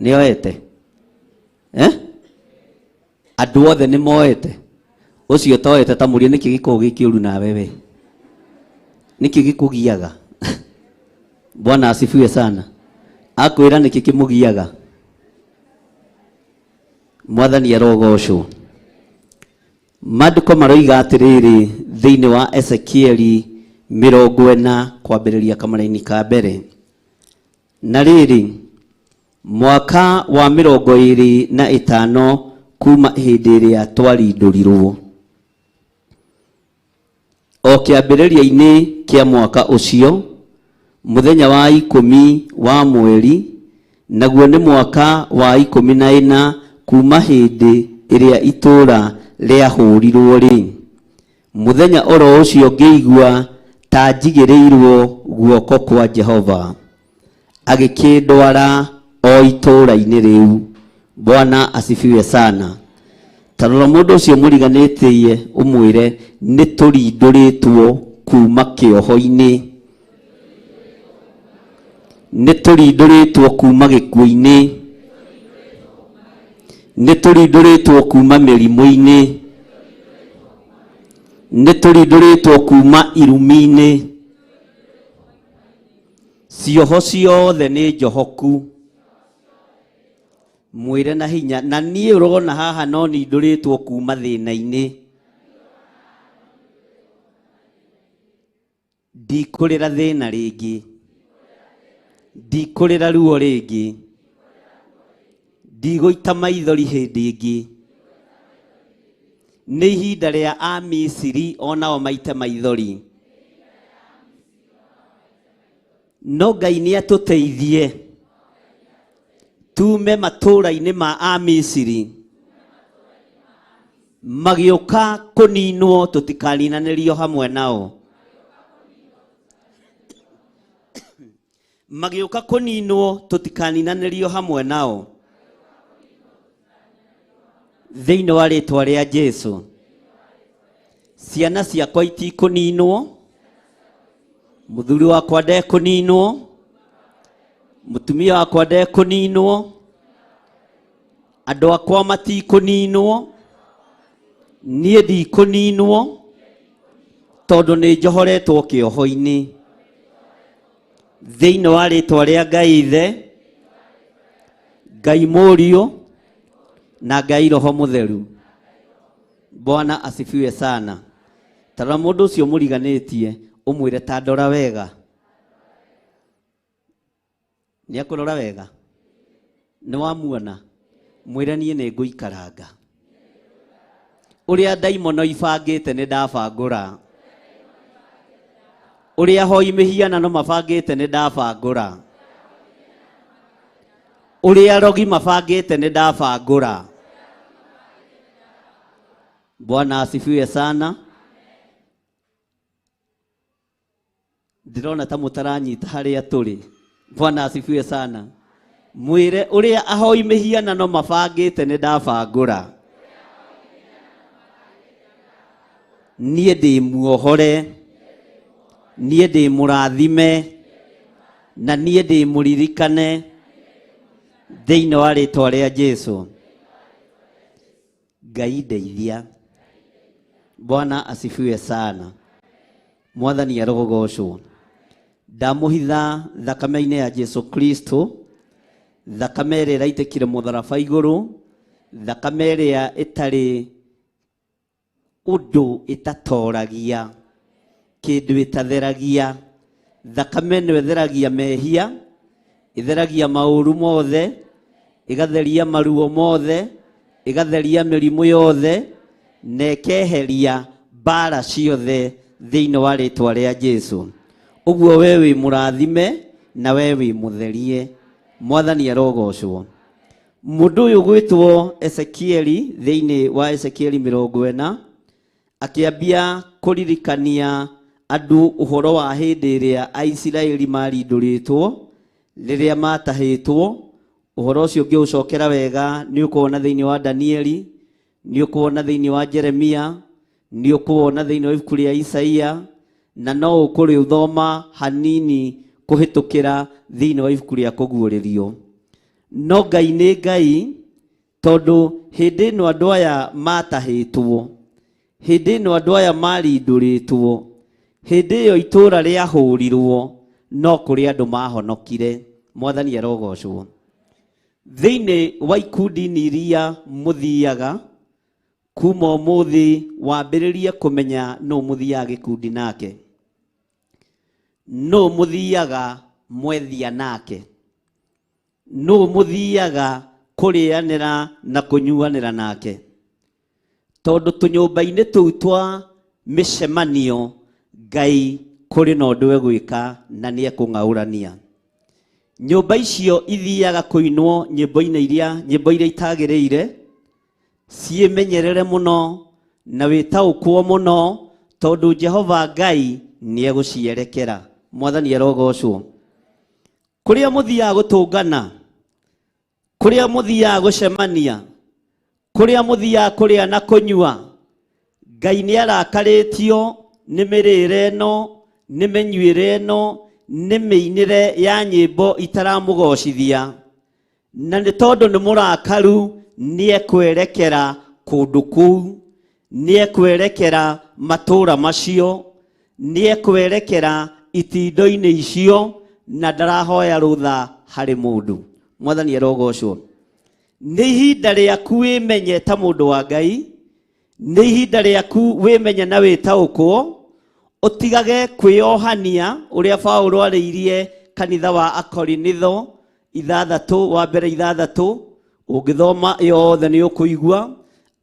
Nĩ oete? Eh? Andũ othe nĩ moete. Ũcio ũtoete ta mũrie nĩkĩ gĩkoragwo gĩ kĩũru nawe we? Nĩkĩ gĩkũgiaga? Bwana asifiwe sana. Akwĩra nĩkĩ kĩmũgiaga? Mwathani arogocwo. Maandĩko maroiga atĩrĩrĩ thĩinĩ wa Ezekieli 40 kwambĩrĩria kamũraini ka mbere. Na rĩrĩ, mwaka wa 25 kuma hĩndĩ ĩrĩa twarindũrirwo, o kĩambĩrĩria-inĩ kĩa mwaka ũcio, mũthenya wa 10 wa mweri, naguo nĩ mwaka wa 14 kuma hĩndĩ ĩrĩa itũũra rĩahũrirwo-rĩ, mũthenya oro ũcio ngĩigua ta njigĩrĩirwo guoko kwa Jehova, agĩkĩndwara o itũũra-inĩ rĩu. Bwana asifiwe sana. Ta rora mũndũ ũcio mũriganĩtie ũmwĩre nĩ tũrindũrĩtwo kuma kĩoho-inĩ, nĩ tũrindũrĩtwo kuma gĩkuũ-inĩ, nĩ tũrindũrĩtwo kuma mĩrimũ-inĩ, nĩ tũrindũrĩtwo kuma irumi-inĩ. Cioho ciothe nĩ njohoku. Mwĩre na hinya, na niĩ ũrona haha no nindũrĩtwo kuma thĩna-inĩ. Ndikũrĩra thĩna rĩngĩ, ndikũrĩra ruo rĩngĩ, ndigũita maithori hĩndĩ ĩngĩ. Nĩ ihinda rĩa Amisiri onao maite maithori. No Ngai nĩ atũteithie tume matũũra-inĩ ma Amisiri magĩũka kũninwo tũtikaninanĩrio hamwe nao. Magĩũka kũninwo tũtikaninanĩrio hamwe nao. Thĩinĩ wa rĩtwa rĩa Jesu. Ciana ciakwa itikũninwo, mũthuri wakwa ndekũninwo, mũtumia wakwa ndekũninwo, andũ akwa matikũninwo, niĩ ndikũninwo, tondũ nĩ njohoretwo kĩoho-inĩ. Thĩinĩ wa rĩtwa rĩa Ngai Ithe, Ngai Mũriũ na Ngai Roho Mũtheru. Bwana asifiwe sana. Tarora mũndũ ũcio mũriganĩtie ũmwĩre ta ndora wega. Nĩ akũrora wega? Nĩ wamuona? Mwĩre niĩ nĩ ngũikaranga. Ũrĩa ndaimono ibangĩte nĩ ndabangũra. Ũrĩa ahoi mĩhianano mabangĩte nĩ ndabangũra. Ũrĩa arogi mabangĩte nĩ ndabangũra. Bwana asifiwe sana. Ndĩrona ta mũtaranyita harĩa tũrĩ. Bwana asifiwe sana. Mwĩre ũrĩa ahoi mĩhianano mabangĩte nĩ ndabangũra. Niĩ ndĩ muohore, niĩ ndĩ mũrathime, na niĩ ndĩ mũririkane thĩinĩ wa rĩtwa rĩa Jesu. Ngai ndeithia. Bwana asifiwe sana. Mwathani arogocwo. Ndamũhitha thakame-inĩ ya Jesu Kristo, thakame ĩrĩa ĩraitĩkire mũtharaba igũrũ, thakame ĩrĩa ĩtarĩ ũndũ ĩtatoragia, kĩndũ ĩtatheragia. Thakame ĩno ĩtheragia mehia, ĩtheragia maũru mothe, ĩgatheria maruo mothe, ĩgatheria mĩrimũ yothe, na ĩkeheria mbara ciothe thĩinĩ wa rĩtwa rĩa Jesu. Ũguo we wĩ mũrathime na we wĩ mũtherie. Mwathani arogocwo. Mũndũ ũyũ gwĩtwo Ezekieli thĩinĩ wa Ezekieli 40 akĩambia kũririkania andũ ũhoro wa hĩndĩ ĩrĩa Aisiraeli marindũrĩtwo, rĩrĩa matahĩtwo. Ũhoro ũcio ũngĩũcokera wega nĩ ũkuona thĩinĩ wa Danieli, nĩ ũkuona thĩinĩ wa Jeremia, nĩ ũkuona thĩinĩ wa ibuku rĩa Isaia, na no ũkũrĩthoma hanini kũhĩtũkĩra thĩinĩ wa ibuku rĩa Kũguũrĩrio. No Ngai nĩ Ngai, tondũ hĩndĩ ĩno andũ aya matahĩtwo, hĩndĩ ĩno andũ aya marindũrĩtwo, hĩndĩ ĩyo itũũra rĩahũrirwo, no kũrĩ andũ mahonokire. Mwathani arogocwo. Thĩinĩ wa ikundi-inĩ iria mũthiaga, kuma ũmũthĩ wambĩrĩrie kũmenya nũ mũthiaga gĩkundi nake, nũ mũthiaga mwethia nake, nũ mũthiaga kũrĩanĩra na kũnyuanĩra nake. Tondũ tũnyũmba-inĩ tũu twa mĩcemanio Ngai kũrĩ na ũndũ egwĩka na nĩ ekũng'aũrania. Nyũmba icio ithiaga kũinwo nyĩmbo-inĩ iria nyĩmbo iria itagĩrĩire, ciĩmenyerere mũno na wĩtaũkwo mũno, tondũ Jehova Ngai nĩ egũcierekera. Mwathani arogocwo. Kũrĩa mũthiaga gũtũngana, kũrĩa mũthiaga gũcemania, kũrĩa mũthiaga kũrĩa na kũnyua, Ngai nĩ arakarĩtio nĩ mĩrĩre ĩno, nĩ mĩnyuĩre ĩno, nĩ mĩinĩre ya nyĩmbo itaramũgocithia. Na nĩ tondũ nĩ mũrakaru, nĩ ekwerekera kũndũ kũu, nĩ ekwerekera matũũra macio, nĩ ekwerekera itindo-inĩ icio, na ndarahoya rũtha harĩ mũndũ. Mwathani arogocwo. Nĩ ihinda rĩaku wĩmenye ta mũndũ wa Ngai, nĩ ihinda rĩaku wĩmenye na wĩtaũkwo, ũtigage kwĩyohania ũrĩa Paũlũ arĩirie kanitha wa Akorinitho 6 wa mbere 6, ũngĩthoma yothe nĩ ũkũigua.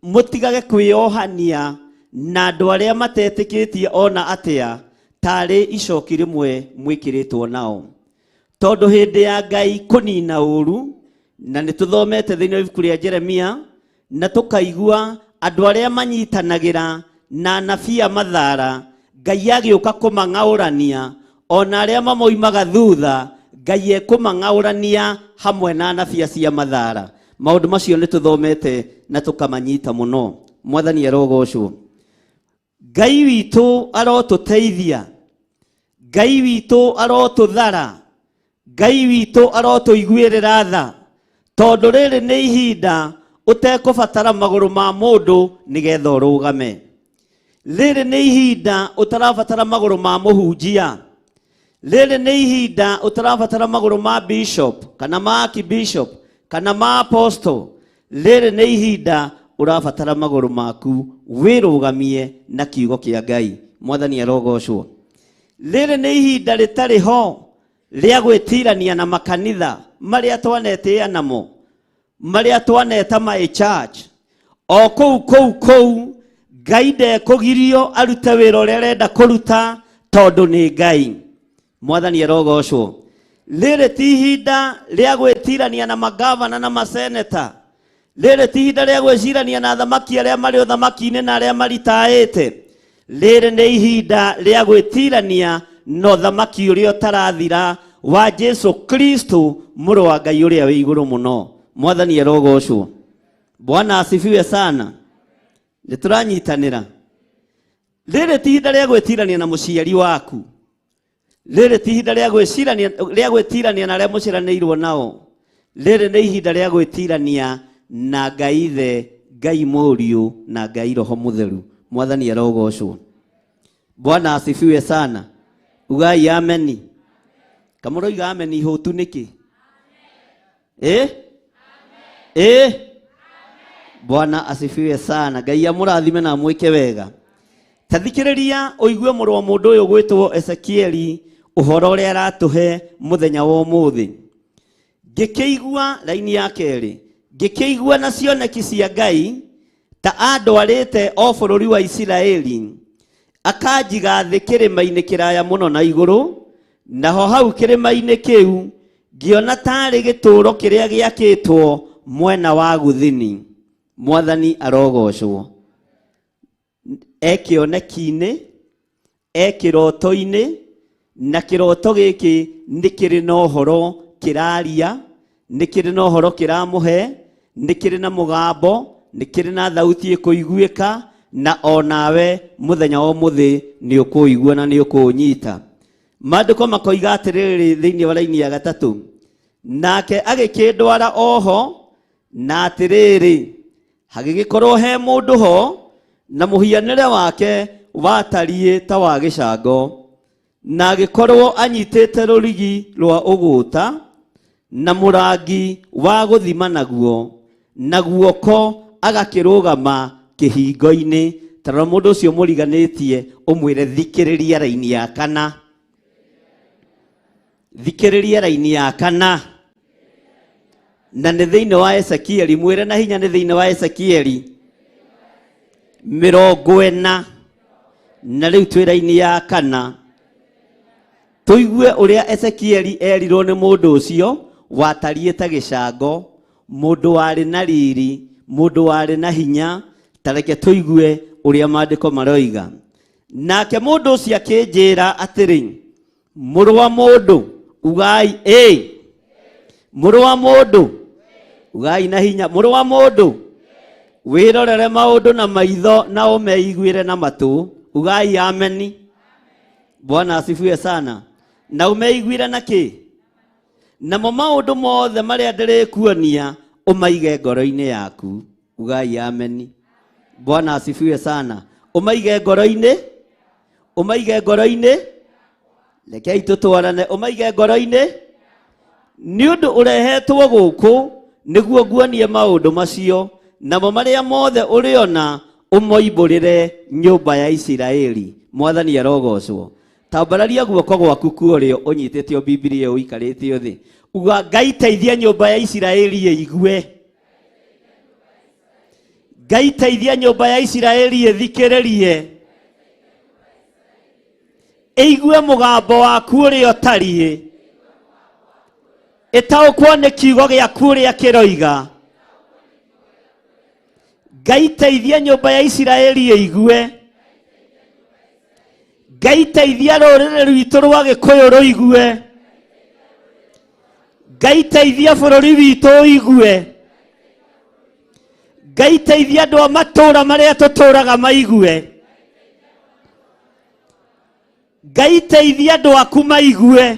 Mũtigage kwĩyohania na andũ arĩa matetĩkĩtie ona atĩa tarĩ icoki rĩmwe mwĩkĩrĩtwo nao. Tondũ hĩndĩ ya Ngai kũnina ũru, na nĩ tũthomete thĩinĩ wa ibuku rĩa Jeremia, na tũkaigua andũ arĩa manyitanagĩra na anabii a mathara, Ngai agĩũka kũmang'aũrania, ona arĩa mamoimaga thutha, Ngai ekũmang'aũrania hamwe na anabii acio a mathara. Maũndũ macio nĩ tũthomete na tũkamanyita mũno. Mwathani arogocwo. Ngai witũ arotũteithia. Ngai witũ arotũthara. Ngai witũ arotũiguĩrĩra tha. Tondũ rĩrĩ nĩ ihinda ũtekũbatara magũrũ ma mũndũ nĩgetha ũrũgame. Rĩrĩ nĩ ihinda ũtarabatara magũrũ ma mũhunjia. Rĩrĩ nĩ ihinda ũtarabatara magũrũ ma bishop kana ma archbishop kana ma apostle. Rĩrĩ nĩ ihinda ũrabatara magũrũ maku wĩrũgamie na kiugo kĩa Ngai. Mwathani arogocwo. Rĩrĩ nĩ ihinda rĩtarĩ ho rĩa gwĩtirania na makanitha marĩa twanetĩĩa namo, marĩa twaneta my church. O kũu kũu kũu Ngai ndekũgirio arute wĩra ũrĩa arenda kũruta tondũ nĩ Ngai. Mwathani arogocwo. Rĩrĩ ti ihinda rĩa gwĩtirania na magavana na maseneta. Rĩrĩ ti ihinda rĩa gwĩcirania na athamaki arĩa marĩ ũthamaki-inĩ na arĩa maritaĩte. Rĩrĩ nĩ ihinda rĩa gwĩtirania na ũthamaki ũrĩa ũtarathira wa Jesu Kristo mũrũ wa Ngai ũrĩa wĩ igũrũ mũno. Mwathani arogocwo. Bwana asifiwe sana. Nĩ tũranyitanĩra. Rĩrĩ ti ihinda rĩa gwĩtirania na mũciari waku. Rĩrĩ ti ihinda rĩa gwĩcirania, rĩa gwĩtirania na arĩa mũciaranĩirwo nao. Rĩrĩ nĩ ihinda rĩa gwĩtirania na Ngai Ithe, Ngai Mũriũ na Ngai Roho Mũtheru. Mwathani arogocwo. Bwana asifiwe sana. Ugai ameni. Kamũroiga ameni hũtu nĩkĩ? Bwana asifiwe sana. Ngai amũrathime na amwĩke wega. Ta thikĩrĩria ũigue mũrũ wa mũndũ ũyũ gwĩtwo Ezekieli ũhoro ũrĩa aratũhe mũthenya wa ũmũthĩ. Ngĩkĩigua raini ya kerĩ, ngĩkĩigua na cioneki cia Ngai ta andwarĩte o bũrũri wa Isiraeli, akanjiga thĩ kĩrĩma-inĩ kĩraya mũno na igũrũ, naho hau kĩrĩma-inĩ kĩu ngĩona tarĩ gĩtũũro kĩrĩa gĩakĩtwo mwena wa gũthini. Mwathani arogocwo. E kĩoneki-inĩ, e kĩroto-inĩ, na kĩroto gĩkĩ nĩ kĩrĩ na ũhoro kĩraria, nĩ kĩrĩ na ũhoro kĩramũhe, nĩ kĩrĩ na mũgambo, nĩ kĩrĩ na thauti ĩkũiguĩka, na onawe mũthenya wa ũmũthĩ nĩ ũkũigua na nĩ ũkũũnyita. Maandĩko makoiga atĩrĩrĩ thĩinĩ wa raini ya gatatũ, nake agĩkĩndwara oho, na atĩrĩrĩ, hagĩgĩkorwo he mũndũ ho, na mũhianĩre wake watariĩ ta wa gĩcango, na agĩkorwo anyitĩte rũrigi rwa ũgũta, na mũrangi wa gũthima naguo, na guoko agakĩrũgama kĩhingo-inĩ. Ta rora mũndũ ũcio mũriganĩtie ũmwĩre thikĩrĩria raini ya kana. Thikĩrĩria raini ya kana. Na nĩ thĩinĩ wa Ezekieli, mwĩre na hinya nĩ thĩinĩ wa Ezekieli 40, na rĩu twĩ raini ya kana. Tũigue ũrĩa Ezekieli erirwo nĩ mũndũ ũcio watariĩ ta gĩcango, mũndũ warĩ na riri, mũndũ warĩ na hinya. Ta reke tũigue ũrĩa maandĩko maroiga. Nake mũndũ ũcio akĩnjĩra atĩrĩ, mũrũ wa mũndũ, ugai ĩ. Mũrũ wa mũndũ, ugai na hinya. Mũrũ wa mũndũ, wĩrorere maũndũ na maitho na ũmeiguĩre na matũ. Ugai ameni. Bwana asifiwe sana. Na ũmeiguĩre na kĩ? Namo maũndũ mothe marĩa ndĩrĩkuonia ũmaige ngoro-inĩ yaku. Ugai ameni. Bwana asifiwe sana. Ũmaige ngoro-inĩ, ũmaige ngoro-inĩ. Rekei tũtwarane, ũmaige ngoro-inĩ. Nĩ ũndũ ũrehetwo gũkũ nĩguo nguonie maũndũ macio, namo marĩa mothe ũrĩona ũmoimbũrĩre nyũmba ya Isiraeli. Mwathani arogocwo. Tambararia guoko gwaku kuorĩo ũnyitĩte o Bibilia ũikarĩte thĩ. Uga Ngai teithia nyũmba ya Isiraeli ĩigue. Ngai teithia nyũmba ya Isiraeli ĩthikĩrĩrie, ĩigue mũgambo waku ũrĩa ũtariĩ, ĩtaũkwo nĩ kiugo gĩaku ũrĩa kĩroiga. Ngai teithia nyũmba ya Isiraeli ĩigue. Ngai teithia rũrĩrĩ rwitũ rwa Gĩkũyũ rũigue. Ngai teithia bũrũri witũ ũigue. Ngai teithia andũ a matũũra marĩa tũtũũraga maigue. Ngai teithia andũ aku maigue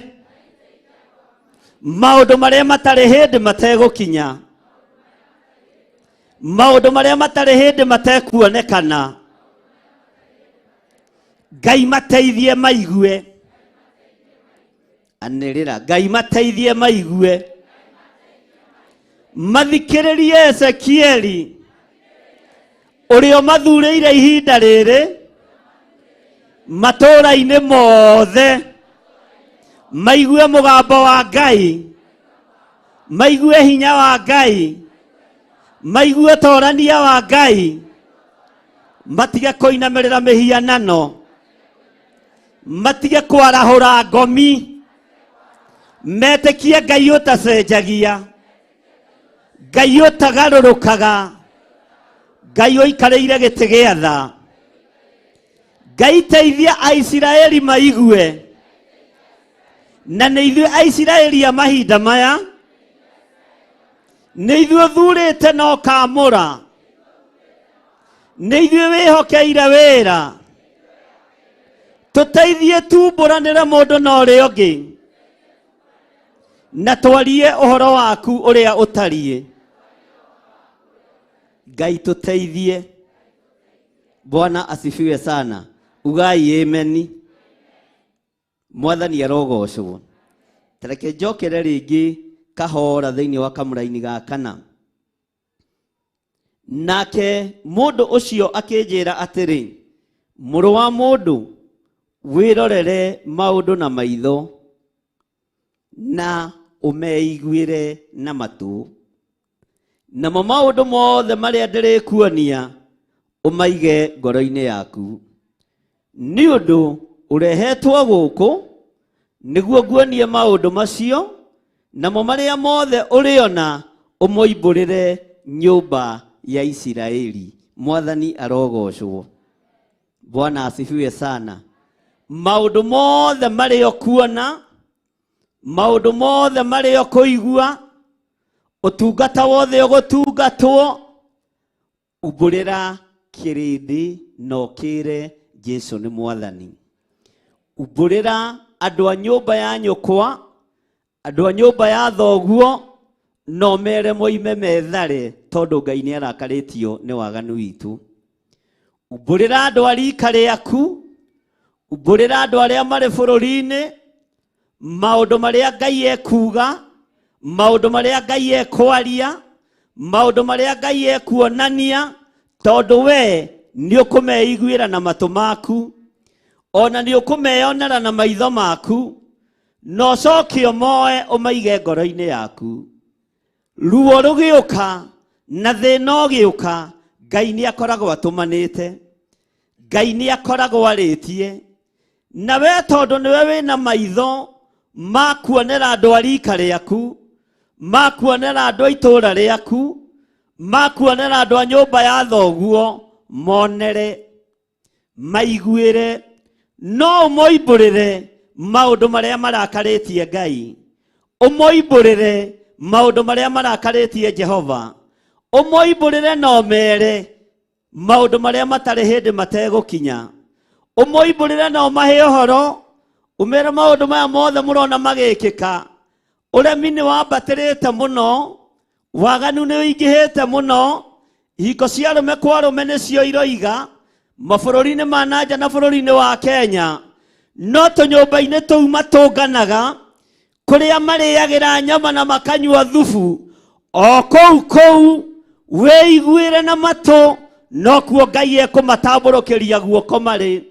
maũndũ marĩa matarĩ hĩndĩ mategũkinya, maũndũ marĩa matarĩ hĩndĩ matekuonekana. Ngai mateithie maigue. Anĩrĩra, Ngai mateithie maigue, mathikĩrĩrie Ezekieli ũrĩa ũmathurĩire ihinda rĩrĩ matũũra-inĩ mothe, maigue mũgambo wa Ngai, maigue hinya wa Ngai, maigue ũtorania wa Ngai, matige kũinamĩrĩra mĩhianano, matige kwarahũra ngomi, metĩkie Ngai ũtacenjagia, Ngai ũtagarũrũkaga, Ngai ũikarĩire gĩtĩ gĩa tha. Ngai teithia Aisiraeli maigue, na nĩ ithuĩ Aisiraeli a mahinda maya, nĩ ithuĩ ũthurĩte na ũkamũra, nĩ ithuĩ wĩhokeire wĩra. Tũteithie tumbũranĩre mũndũ na ũrĩa ũngĩ, na twarie ũhoro waku ũrĩa ũtariĩ. Ngai tũteithie. Bwana asifiwe sana. Ugai ameni. Mwathani arogocwo. Tareke njokere rĩngĩ kahora thĩinĩ wa kamũraini ga kana. Nake mũndũ ũcio akĩnjĩra atĩrĩ, mũrũ wa mũndũ, wĩrorere maũndũ na maitho na ũmeiguĩre na matũ, namo maũndũ mothe marĩa ndĩrĩkuonia ũmaige ngoro-inĩ yaku, nĩ ũndũ ũrehetwo gũkũ nĩguo nguonie maũndũ macio, namo marĩa mothe ũrĩona ũmoimbũrĩre nyũmba ya Isiraeli. Mwathani arogocwo. Bwana asifiwe sana. Maũndũ mothe marĩa ũkuona, maũndũ mothe marĩa ũkũigua, ũtungata wothe ũgũtungatwo, umbũrĩra kĩrĩndĩ na ũkĩre Jesu nĩ Mwathani. Umbũrĩra andũ a nyũmba ya nyũkwa, andũ a nyũmba ya thoguo, no mere moime methare, tondũ Ngai nĩ arakarĩtio nĩ waganu witũ. Umbũrĩra andũ a rika rĩaku, umbũrĩra andũ arĩa marĩ bũrũri-inĩ, maũndũ marĩa Ngai ekuuga, maũndũ marĩa Ngai ekwaria, maũndũ marĩa Ngai ekuonania, tondũ we nĩ ũkũmeiguĩra na matũ maku, ona nĩ ũkũmeyonera na maitho maku, na ũcoke ũmoe ũmaige ngoro-inĩ yaku. Ruo rũgĩũka na thĩna ũgĩũka, Ngai nĩ akoragwo atũmanĩte, Ngai nĩ akoragwo arĩtie, na we tondũ nĩwe wĩna maitho ma kuonera andũ a rika rĩaku, ma kuonera andũ a itũũra rĩaku, ma kuonera andũ a nyũmba ya thoguo, monere, maiguĩre, no ũmoimbũrĩre maũndũ marĩa marakarĩtie Ngai, ũmoimbũrĩre maũndũ marĩa marakarĩtie Jehova, ũmoimbũrĩre na ũmere maũndũ marĩa matarĩ hĩndĩ mategũkinya, ũmoimbũrĩre na ũmahe ũhoro, ũmere maũndũ maya mothe mũrona magĩkĩka. Ũremi nĩ wambatĩrĩte mũno, waganu nĩ ũingĩhĩte mũno, ihingo cia arũme kwa arũme nĩcio iroiga mabũrũri-inĩ ma na nja na bũrũri-inĩ wa Kenya, no tũnyũmba-inĩ tũu matũnganaga kũrĩa marĩagĩra nyama na makanyua thubu, o kũu kũu wĩiguĩre na matũ, nokuo Ngai ekũmatambũrũkĩria guoko marĩ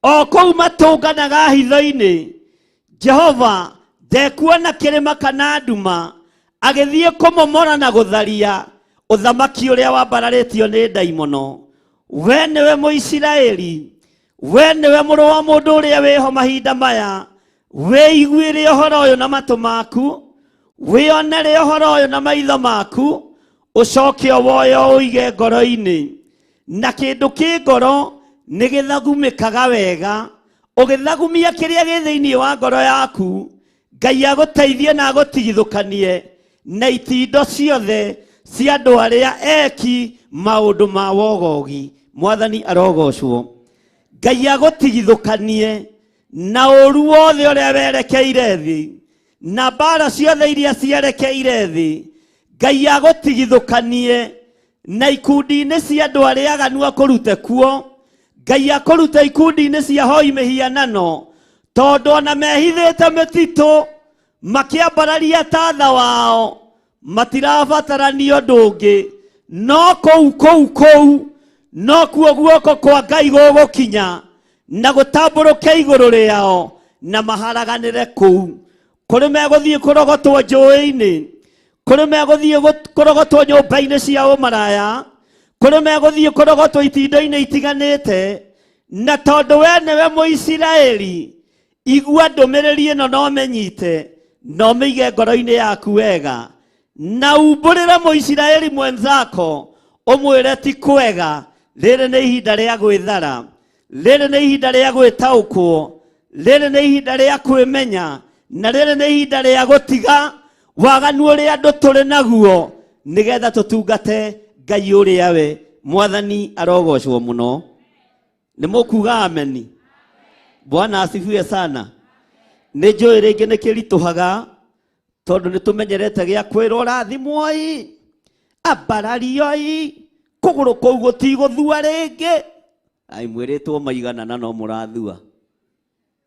o kũu matũnganaga hitho-inĩ. Jehova ndekuona kĩrĩma kana nduma agĩthiĩ kũmomora na gũtharia. Ũthamaki ũrĩa wambararĩtio nĩ ndaimono. We nĩwe Mũisiraeli, we nĩwe mũrũ wa mũndũ ũrĩa wĩho mahinda maya. Wĩiguĩre ũhoro ũyũ na matũ maku, wĩonere ũhoro ũyũ na maitho maku, ũcoke ũwoye ũige ngoro-inĩ. Na kĩndũ kĩ ngoro nĩ gĩthagumĩkaga wega. Ũgĩthagumia kĩrĩa gĩ thĩinĩ wa ngoro yaku, Ngai agũteithie na agũtigithũkanie na itindo ciothe cia andũ arĩa eki maũndũ ma wogogi. Mwathani arogocwo. Ngai agũtigithũkanie na ũru wothe ũrĩa werekeire thĩ, na mbara ciothe iria cierekeire thĩ. Ngai agũtigithũkanie na ikundi-inĩ cia andũ arĩa aganu akũrute kuo. Ngai akũrute ikundi-inĩ cia hoi mĩhianano, tondũ ona mehithĩte mĩtitũ makĩambararia tatha wao, matirabatarania ũndũ ũngĩ, no kũu kũu kũu nokuo guoko kwa Ngai gũgũkinya na gũtambũrũke igũrũ rĩao, na maharaganĩre kũu. Kũrĩ megũthiĩ kũrogotwo njũĩ-inĩ, kũrĩ megũthiĩ kũrogotwo nyũmba-inĩ cia ũmaraya, kũrĩ megũthiĩ kũrogotwo itindo-inĩ itiganĩte. Na tondũ we nĩwe Mũisiraeli, igua ndũmĩrĩri ĩno na ũmĩnyite na ũmĩige ngoro-inĩ yaku wega, na umbũrĩre Mũisiraeli mwenzako, ũmwĩre ti kwega. Rĩrĩ nĩ ihinda rĩa gwĩthara, rĩrĩ nĩ ihinda rĩa gwĩtaũkwo, rĩrĩ nĩ ihinda rĩa kwĩmenya, na rĩrĩ nĩ ihinda rĩa gũtiga waganu ũrĩa andũ tũrĩ naguo, nĩgetha tũtungate Ngai ũrĩa we. Mwathani arogocwo mũno. Nĩ mũkuga ameni? Bwana asifiwe sana. Nĩ njũĩ rĩngĩ nĩ kĩritũhaga, tondũ nĩ tũmenyerete gĩa kwĩrwo rathimwoi, ambararioi, kũgũrũ kũu gũtigũthua rĩngĩ. Ai, mwĩrĩtwo maigana na no mũrathua.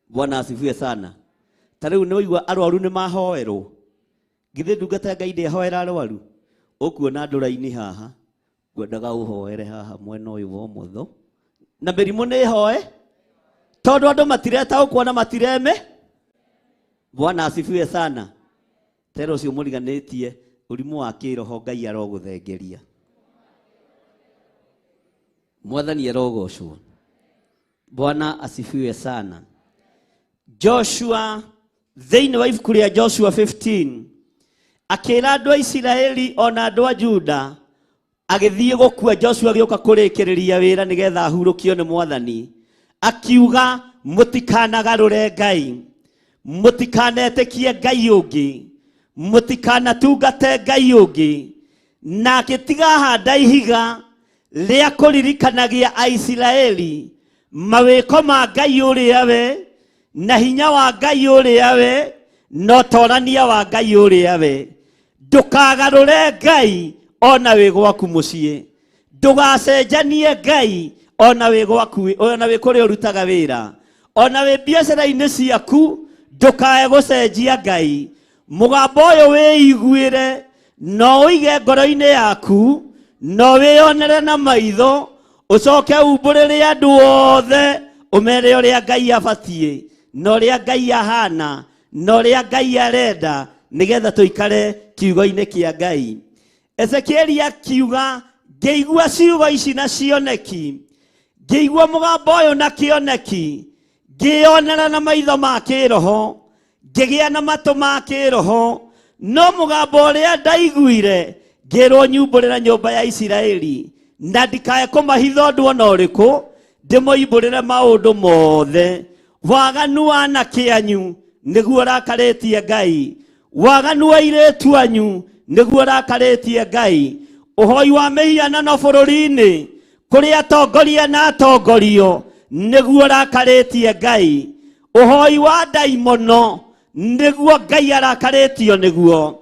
Bwana asifiwe sana. Ta rĩu nĩ waigua arwaru nĩ mahoerwo. Githĩ ndungata ya Ngai ndĩhoera arwaru? Ũkuona andũ raini haha, ngwendaga ũhoere haha mwena ũyũ wa ũmotho, na mĩrimũ nĩ ĩhoe, tondũ andũ matiretaũkwo na matireme. Bwana asifiwe sana. Tera ũcio mũriganĩtie ũrimũ wa kĩroho, Ngai arogũthengeria. Mwathani arogocwo. Bwana asifiwe sana. Joshua, thĩinĩ wa ibuku rĩa Joshua 15, akĩra andũ a Isiraeli ona andũ a Juda, agĩthiĩ gũkua. Joshua agĩũka kũrĩkĩrĩria wĩra nĩgetha ahurũkio nĩ Mwathani, akiuga mũtikanagarũre Ngai, mũtikanetĩkie Ngai ũngĩ, mũtikanatungate Ngai ũngĩ. Na agĩtiga handa ihiga rĩa kũririkanagia Aisiraeli mawĩko ma Ngai ũrĩa we, na hinya wa Ngai ũrĩa we, na ũtorania wa Ngai ũrĩa we. Ndũkagarũre Ngai ona wĩ gwaku mũciĩ, ndũgacenjanie Ngai ona wĩ gwaku, ona wĩ kũrĩa ũrutaga wĩra, ona wĩ biacara-inĩ ciaku, ndũkae gũcenjia Ngai. Mũgambo ũyũ wĩiguĩre, no ũige ngoro-inĩ yaku, no wĩyonere na maitho, ũcoke umbũrĩre andũ othe, ũmere ũrĩa Ngai abatiĩ, na ũrĩa Ngai ahana, na ũrĩa Ngai arenda, nĩgetha tũikare kiugo-inĩ kĩa Ngai. Ezekieli akiuga, ngĩigua ciugo ici na cioneki, ngĩigua mũgambo ũyũ na kĩoneki, ngĩyonera na maitho ma kĩroho, ngĩgĩa na matũ ma kĩroho, no mũgambo ũrĩa ndaiguire ngĩrwo nyumbũrĩra nyũmba ya Isiraeli, na ndikae kũmahitha ũndũ ona ũrĩkũ, ndĩmoimbũrĩre maũndũ mothe. Waganu wa anake anyu nĩguo ũrakarĩtie Ngai, waganu wa airĩtu anyu nĩguo ũrakarĩtie Ngai, ũhoi wa mĩhianano bũrũri-inĩ kũrĩ atongoria na atongorio nĩguo ũrakarĩtie Ngai, ũhoi wa ndaimono nĩguo Ngai arakarĩtio nĩguo,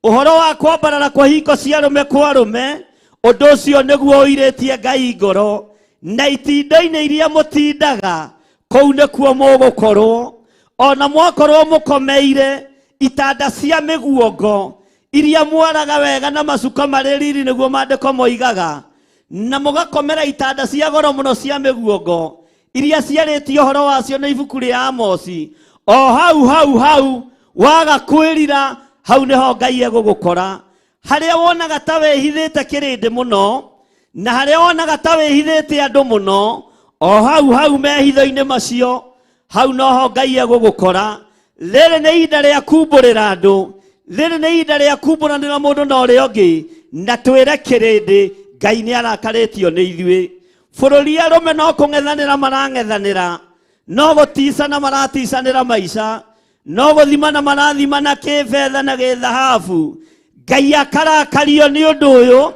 ũhoro wa kwambarara kwa hingo cia arũme kwa arũme, ũndũ ũcio nĩguo ũirĩtie Ngai ngoro, na itindo-inĩ iria mũtindaga kũu nĩkuo mũgũkorwo, ona mwakorwo mũkomeire itanda cia mĩguongo iria mwaraga wega na macuka marĩ riri, nĩguo maandĩko moigaga, na mũgakomera itanda cia goro mũno cia mĩguongo iria ciarĩtie ũhoro wacio nĩ ibuku rĩa Amosi. O hau hau hau waga kwĩrira, hau nĩho Ngai egũgũkora. Harĩa wonaga ta wĩhithĩte kĩrĩndĩ mũno na harĩa wonaga ta wĩhithĩte andũ mũno, o hau hau mehitho-inĩ macio hau noho Ngai egũgũkora. Rĩrĩ nĩ ihinda rĩa kumbũrĩra andũ, rĩrĩ nĩ ihinda rĩa kumbũranĩra mũndũ na ũrĩa ũngĩ, na twĩre kĩrĩndĩ Ngai nĩ arakarĩtio nĩ ithuĩ. Bũrũri arũme no kũng'ethanĩra marang'ethanĩra, no gũticana maraticanĩra maica, no gũthimana marathimana kĩbetha na gĩthahabu. Ngai akarakario nĩ ũndũ ũyũ.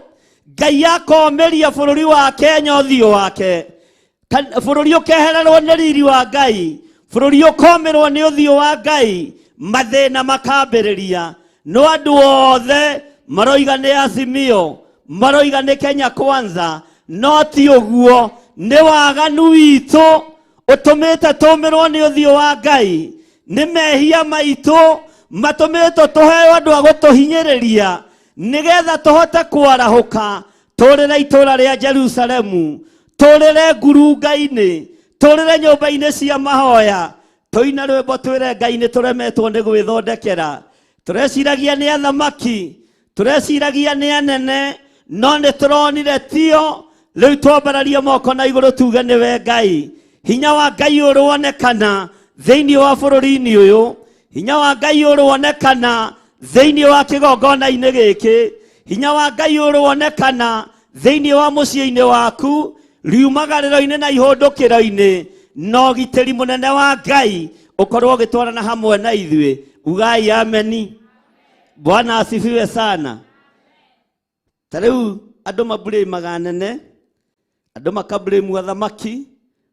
Ngai akomĩria bũrũri wa Kenya ũthiũ wake. Bũrũri ũkehererwo nĩ riri wa Ngai, bũrũri ũkomĩrwo nĩ ũthiũ wa Ngai, mathĩna makambĩrĩria. No andũ othe maroiga nĩ Azimio, maroiga nĩ Kenya Kwanza, no ti ũguo. Nĩ waganu witũ ũtũmĩte tũmĩrwo nĩ ũthiũ wa Ngai, nĩ mehia maitũ matũmĩtwo tũheo andũ a gũtũhinyĩrĩria nĩgetha tũhote kwarahũka, tũrĩre itũũra rĩa Jerusalemu, tũrĩre ngurunga-inĩ, tũrĩre nyũmba-inĩ cia mahoya, tũine rwĩmbo twĩre Ngai nĩ tũremetwo nĩ gwĩthondekera. Tũreciragia nĩ athamaki, tũreciragia nĩ anene, no nĩ tũronire tio. Rĩu twambararie moko na igũrũ tuge nĩwe Ngai. Hinya wa Ngai ũronekana thĩinĩ wa bũrũri-inĩ ũyũ, hinya wa Ngai ũronekana thĩinĩ wa kĩgongona-inĩ gĩkĩ, hinya wa Ngai ũronekana thĩinĩ wa mũciĩ-inĩ waku, riumagarĩro-inĩ na ihũndũkĩro-inĩ, na ũgitĩri mũnene wa Ngai ũkorwo ũgĩtwarana hamwe na ithuĩ. Ugai ameni. Bwana asifiwe sana. Ta rĩu andũ maburĩmaga nene, andũ makaburĩmu athamaki,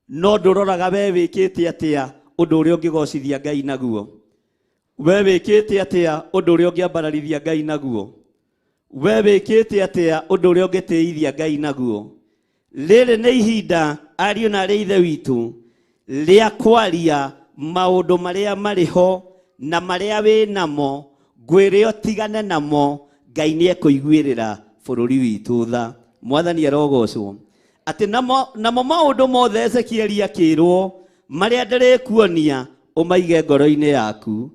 no ndũroraga we wĩkĩte atĩa ũndũ ũrĩa ũngĩgocithia Ngai naguo. We wĩkĩte atĩa ũndũ ũrĩa ũngĩambararithia Ngai naguo. We wĩkĩte atĩa ũndũ ũrĩa ũngĩtĩithia Ngai naguo. Rĩrĩ nĩ ihinda ariũ na arĩ ithe witũ rĩa kwaria maũndũ marĩa marĩ ho na marĩa wĩ namo, ngwĩre ũtigane namo. Ngai nĩ ekũiguĩrĩra bũrũri witũ tha. Mwathani arogocwo. Atĩ namo maũndũ mothe Ezekieli akĩrwo marĩa ndĩrĩkuonia ũmaige ngoro-inĩ yaku,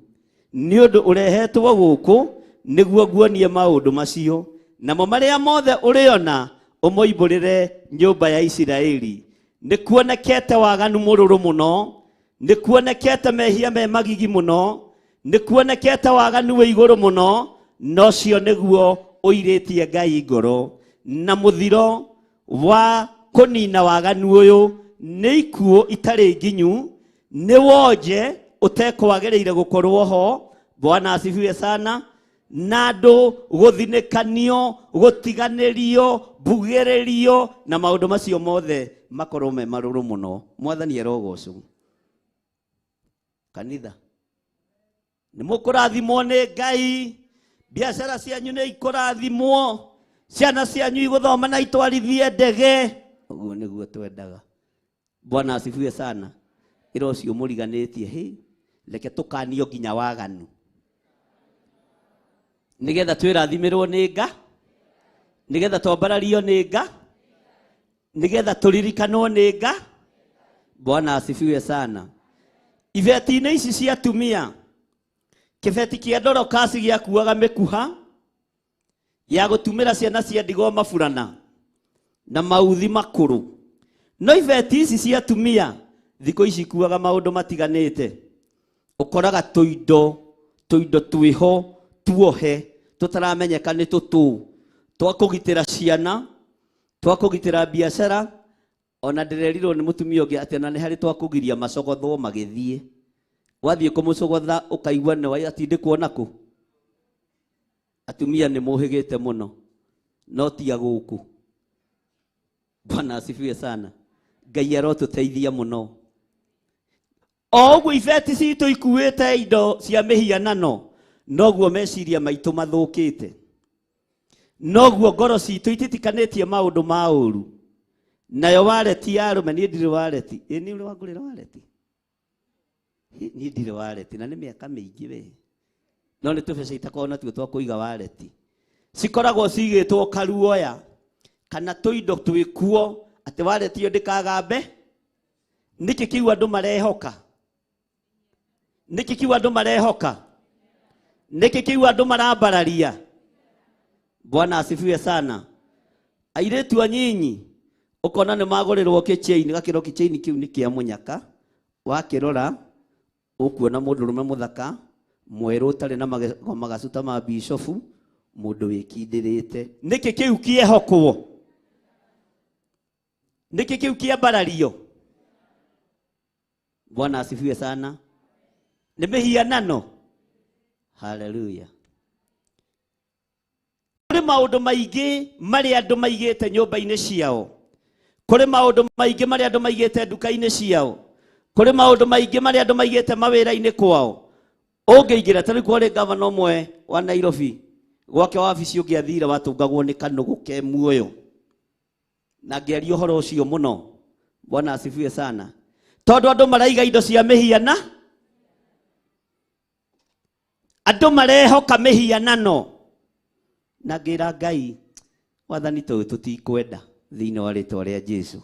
nĩ ũndũ ũrehetwo gũkũ nĩguo nguonie maũndũ macio. Namo marĩa mothe ũrĩona ũmoimbũrĩre nyũmba ya Isiraeli. Nĩ kuonekete waganu mũrũrũ mũno, nĩ kuonekete mehia me magigi mũno, nĩ kuonekete waganu wĩ igũrũ mũno, na ũcio nĩguo ũirĩtie Ngai ngoro. Na mũthiro wa kũnina waganu ũyũ nĩ ikuũ itarĩ nginyu, nĩ wonje ũtekwagĩrĩire gũkorwo ho. Bwana asifiwe sana. Na andũ gũthinĩkanio, gũtiganĩrio, mbugĩrĩrio, na maũndũ macio mothe makorwo me marũrũ mũno. Mwathani arogocwo. Kanitha, nĩ mũkũrathimwo nĩ Ngai, biacara cianyu nĩ ikũrathimwo, ciana cianyu igũthoma na itwarithie ndege. Ũguo nĩguo twendaga. Bwana asifiwe sana. Ĩra ũcio mũriganĩtie, hĩ, reke tũkanio nginya waganu nĩgetha twĩrathimĩrwo nĩ nga, nĩgetha twambarario nĩ nga, nĩgetha tũririkanwo nĩ nga. Bwana asifiwe sana. Ibeti-inĩ ici cia atumia, kĩbeti kĩa Dorokasi gĩakuaga mĩkuha ya gũtumĩra ciana cia ndigwa maburana na mauthi makũrũ. No ibeti ici cia atumia thikũ ici ikuaga maũndũ matiganĩte. Ũkoraga tũindo twĩho tuohe tũtaramenyeka nĩ tũtũ, twa kũgitĩra ciana, twa kũgitĩra biacara. Ona ndĩrerirwo nĩ mũtumia ũngĩ atĩ ona nĩ harĩ twa kũgiria macogothwo magĩthiĩ. Wathiĩ kũmũcogotha ũkaigua nĩ atindĩkwo nakũ. Atumia nĩ mũhĩgĩte mũno, no ti a gũkũ. Bwana asifiwe sana. Ngai arotũteithia mũno. O ũguo ibeti citũ ikuĩte indo cia mĩhianano, noguo meciria maitũ mathũkĩte, noguo ngoro citũ ititikanĩtie maũndũ ma ũru. Nayo wareti ya arũme, niĩ ndirĩ wareti. Ĩ nĩ ũrĩ wangũrĩra wareti? Niĩ ndirĩ wareti na nĩ mĩaka mĩingĩ we. No nĩ tũbeca itakoragwo natuo twa kũiga wareti. Cikoragwo cigĩtwo karuoya kana tũindo twĩkuo atĩ wareti ĩyo ndĩkagambe. Nĩkĩ kĩu andũ marehoka? Nĩkĩ kĩu andũ marehoka? Nĩkĩ kĩu andũ marambararia? Bwana asifiwe sana. Airĩtu anyinyi ũkona nĩ magũrĩrwo kĩchain, gakĩrwo kĩchain kĩu nĩ kĩa mũnyaka, wakĩrora ũkuona mũndũrũme mũthaka mwerũ ũtarĩ na magego magacu ta ma bishofu, mũndũ wĩkindĩrĩte. Nĩkĩ kĩu kĩehokwo? Nĩkĩ kĩu kĩambarario? Bwana asifiwe sana. Nĩ mĩhianano. Haleluya. Kũrĩ maũndũ maingĩ marĩa andũ maigĩte nyũmba-inĩ ciao, kũrĩ maũndũ maingĩ marĩa andũ maigĩte nduka-inĩ ciao, kũrĩ maũndũ maingĩ marĩa andũ maigĩte mawĩra-inĩ kwao. Ũngĩingĩra ta rĩu kwarĩ gavana ũmwe wa Nairobi, gwake wabici ũngĩathire watũngagwo nĩ kanũgũ ke muoyo, na ngĩaria ũhoro ũcio mũno. Bwana asifiwe sana. Tondũ andũ maraiga indo cia mĩhiana, andũ marehoka mĩhianano, na ngĩra Ngai, wathani tũyũ tũtikwenda thĩinĩ wa rĩtwa rĩa Jesu.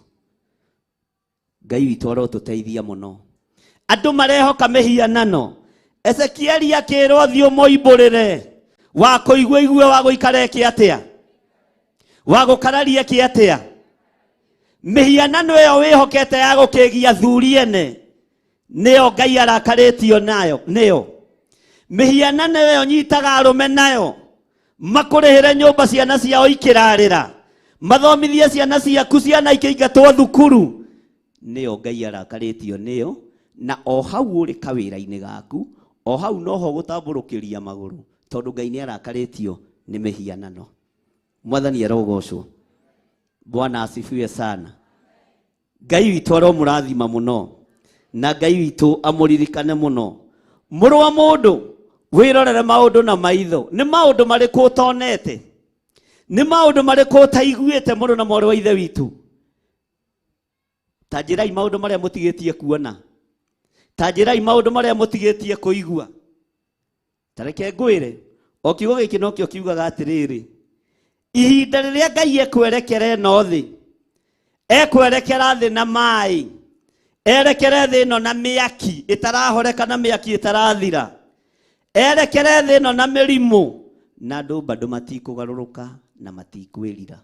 Ngai witũ arotũteithia mũno. Andũ marehoka mĩhianano. Ezekieli akĩrwo thiĩ ũmoimbũrĩre, wa kũigua igue, wa gũikara eke atĩa, wa gũkararia eke atĩa. Mĩhianano ĩyo wĩhokete ya gũkĩgia thuri ene, nĩyo Ngai arakarĩtio nayo, nĩyo mĩhianano ĩyo nyitaga arũme nayo, makũrĩhĩre nyũmba ciana ciao ikĩrarĩra, mathomithie ciana ciaku ciana ikĩingatwo thukuru, nĩyo Ngai arakarĩtio nĩyo. Na o hau ũrĩ kawĩra-inĩ gaku, o hau noho gũtambũrũkĩria magũrũ, tondũ Ngai nĩ arakarĩtio nĩ mĩhianano. Mwathani arogocwo. Bwana asifiwe sana. Ngai witũ aromũrathima mũno, na Ngai witũ amũririkane mũno. Mũrũ wa mũndũ, wĩrorere maũndũ na maitho. Nĩ maũndũ marĩkũ ũtonete? Nĩ maũndũ marĩkũ ũtaiguĩte mũrũ na mwarĩ wa ithe witũ? Ta njĩrai maũndũ marĩa mũtigĩtie kuona, ta njĩrai maũndũ marĩa mũtigĩtie kũigua. Ta reke ngwĩre, o kiugo gĩkĩ nokĩo kiugaga atĩrĩrĩ, ihinda rĩrĩa Ngai ekwerekera ĩno thĩ, ekwerekera thĩ na maĩ, erekere thĩ ĩno na mĩaki ĩtarahoreka na mĩaki ĩtarathira, erekere thĩ ĩno na mĩrimũ, na andũ bado matikũgarũrũka na matikwĩrira.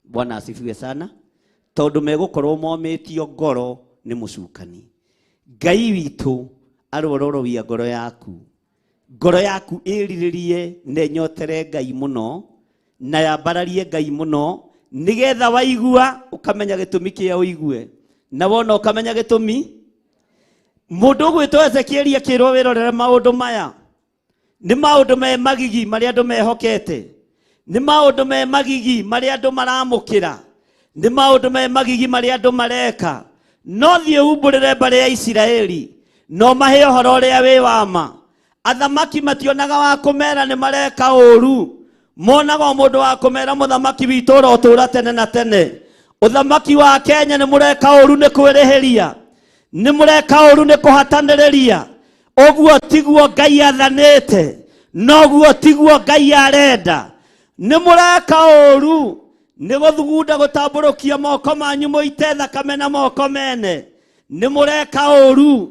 Bwana asifiwe sana. Tondũ megũkorwo momĩtio ngoro nĩ mũcukani. Ngai witũ arororowia ngoro yaku, ngoro yaku ĩrirĩrie na ĩnyotere Ngai mũno, na yambararie Ngai mũno, nĩgetha waigua ũkamenya gĩtũmi kĩa ũigue, na wona ũkamenya gĩtũmi. Mũndũ ũgwĩtwo Ezekieli akĩrwo wĩrorere maũndũ maya, nĩ maũndũ me magigi marĩa andũ mehokete, nĩ maũndũ me magigi marĩa andũ maramũkĩra, nĩ maũndũ me magigi marĩa andũ mareka. No thiĩ umbũrĩre mbarĩ ya Isiraeli, no mahe ũhoro ũrĩa wĩ wa ma. Athamaki mationaga wa kũmera nĩ mareka ũru, monaga o mũndũ wa kũmera mũthamaki witũ ũrotũra tene na tene. Ũthamaki wa Kenya nĩ mũreka ũru nĩ kwĩrĩhĩria, nĩ mũreka ũru nĩ kũhatanĩrĩria. Ũguo tiguo Ngai athanĩte, noguo tiguo Ngai arenda. Nĩ mũreka ũru nĩ gũthugunda gũtambũrũkia moko manyu mũite thakame na moko mene. Nĩ mũreka ũru.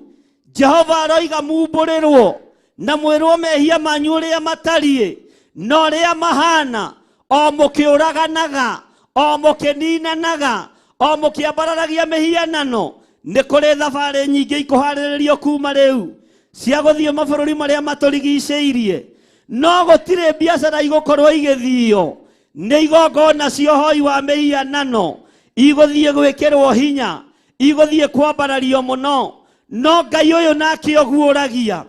Jehova aroiga mumbũrĩrwo na mwĩrwo mehia manyu ũrĩa matariĩ na ũrĩa mahana, o mũkĩũraganaga, o mũkĩninanaga, o mũkĩambararagia mĩhianano. Nĩ kũrĩ thabarĩ nyingĩ ikũharĩrĩrio kuma rĩu cia gũthiĩ mabũrũri marĩa matũrigicĩirie, no gũtirĩ biacara igũkorwo igĩthio nĩ igongona cia ũhoi wa mĩhianano igũthiĩ gwĩkĩrwo hinya, igũthiĩ kwambarario mũno. No Ngai ũyũ nake ũguũragia,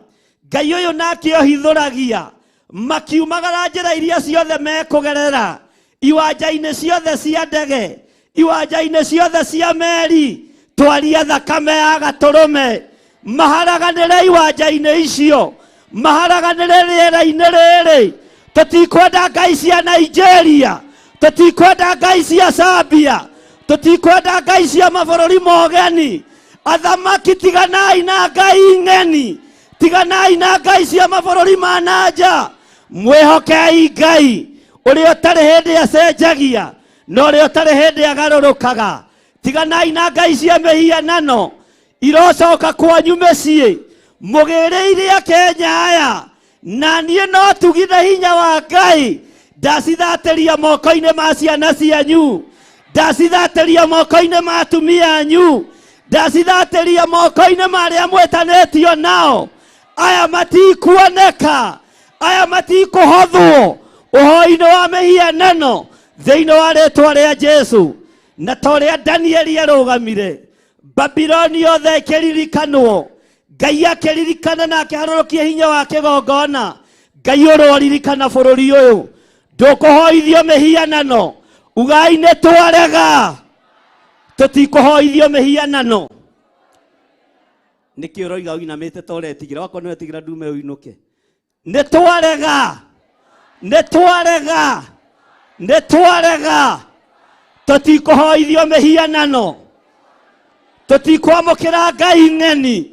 Ngai ũyũ nake ũhithũragia, makiumagara njĩra iria ciothe mekũgerera, iwanja-inĩ ciothe cia ndege, iwanja-inĩ ciothe cia meri, twaria thakame ya gatũrũme, maharaganĩre iwanja-inĩ icio, maharaganĩre rĩera-inĩ rĩrĩ. Tũtikwenda ngai cia Nigeria, tũtikwenda ngai cia Zambia, tũtikwenda ngai cia mabũrũri mogeni. Athamaki tiganai na ngai ng'eni, tiganai na ngai cia mabũrũri ma na nja, mwĩhokei Ngai ũrĩa ũtarĩ hĩndĩ acenjagia na ũrĩa ũtarĩ hĩndĩ agarũrũkaga. Tiganai na ngai cia mĩhianano irocoka kwanyu mĩciĩ, mũgĩrĩire Kenya aya. Na niĩ no tugithe hinya wa Ngai. Ndacithatĩria moko-inĩ ma ciana cianyu, ndacithatĩria moko-inĩ ma atumia anyu, ndacithatĩria moko-inĩ ma arĩa mwĩtanĩtio nao. Aya matikuoneka, aya matikũhothwo ũhoro-inĩ wa mĩhianano thĩinĩ wa rĩtwa rĩa Jesu. Na ta ũrĩa Danieli arũgamire Babiloni yothe ĩkĩririkanwo, Ngai akĩririkana na akĩharũrũkia hinya wa kĩgongona. Ngai ũroririkana bũrũri ũyũ, ndũkũhoithio mĩhianano. Ugai nĩ twarega, tũtikũhoithio mĩhianano. Nĩkĩ ũroiga ũinamĩte ta ũretigĩra? Wakorwo nĩ wetigĩra ndume ũinũke. Nĩ twarega, nĩ twarega, nĩ twarega, tũtikũhoithio mĩhianano, tũtikwamũkĩra Ngai ng'eni,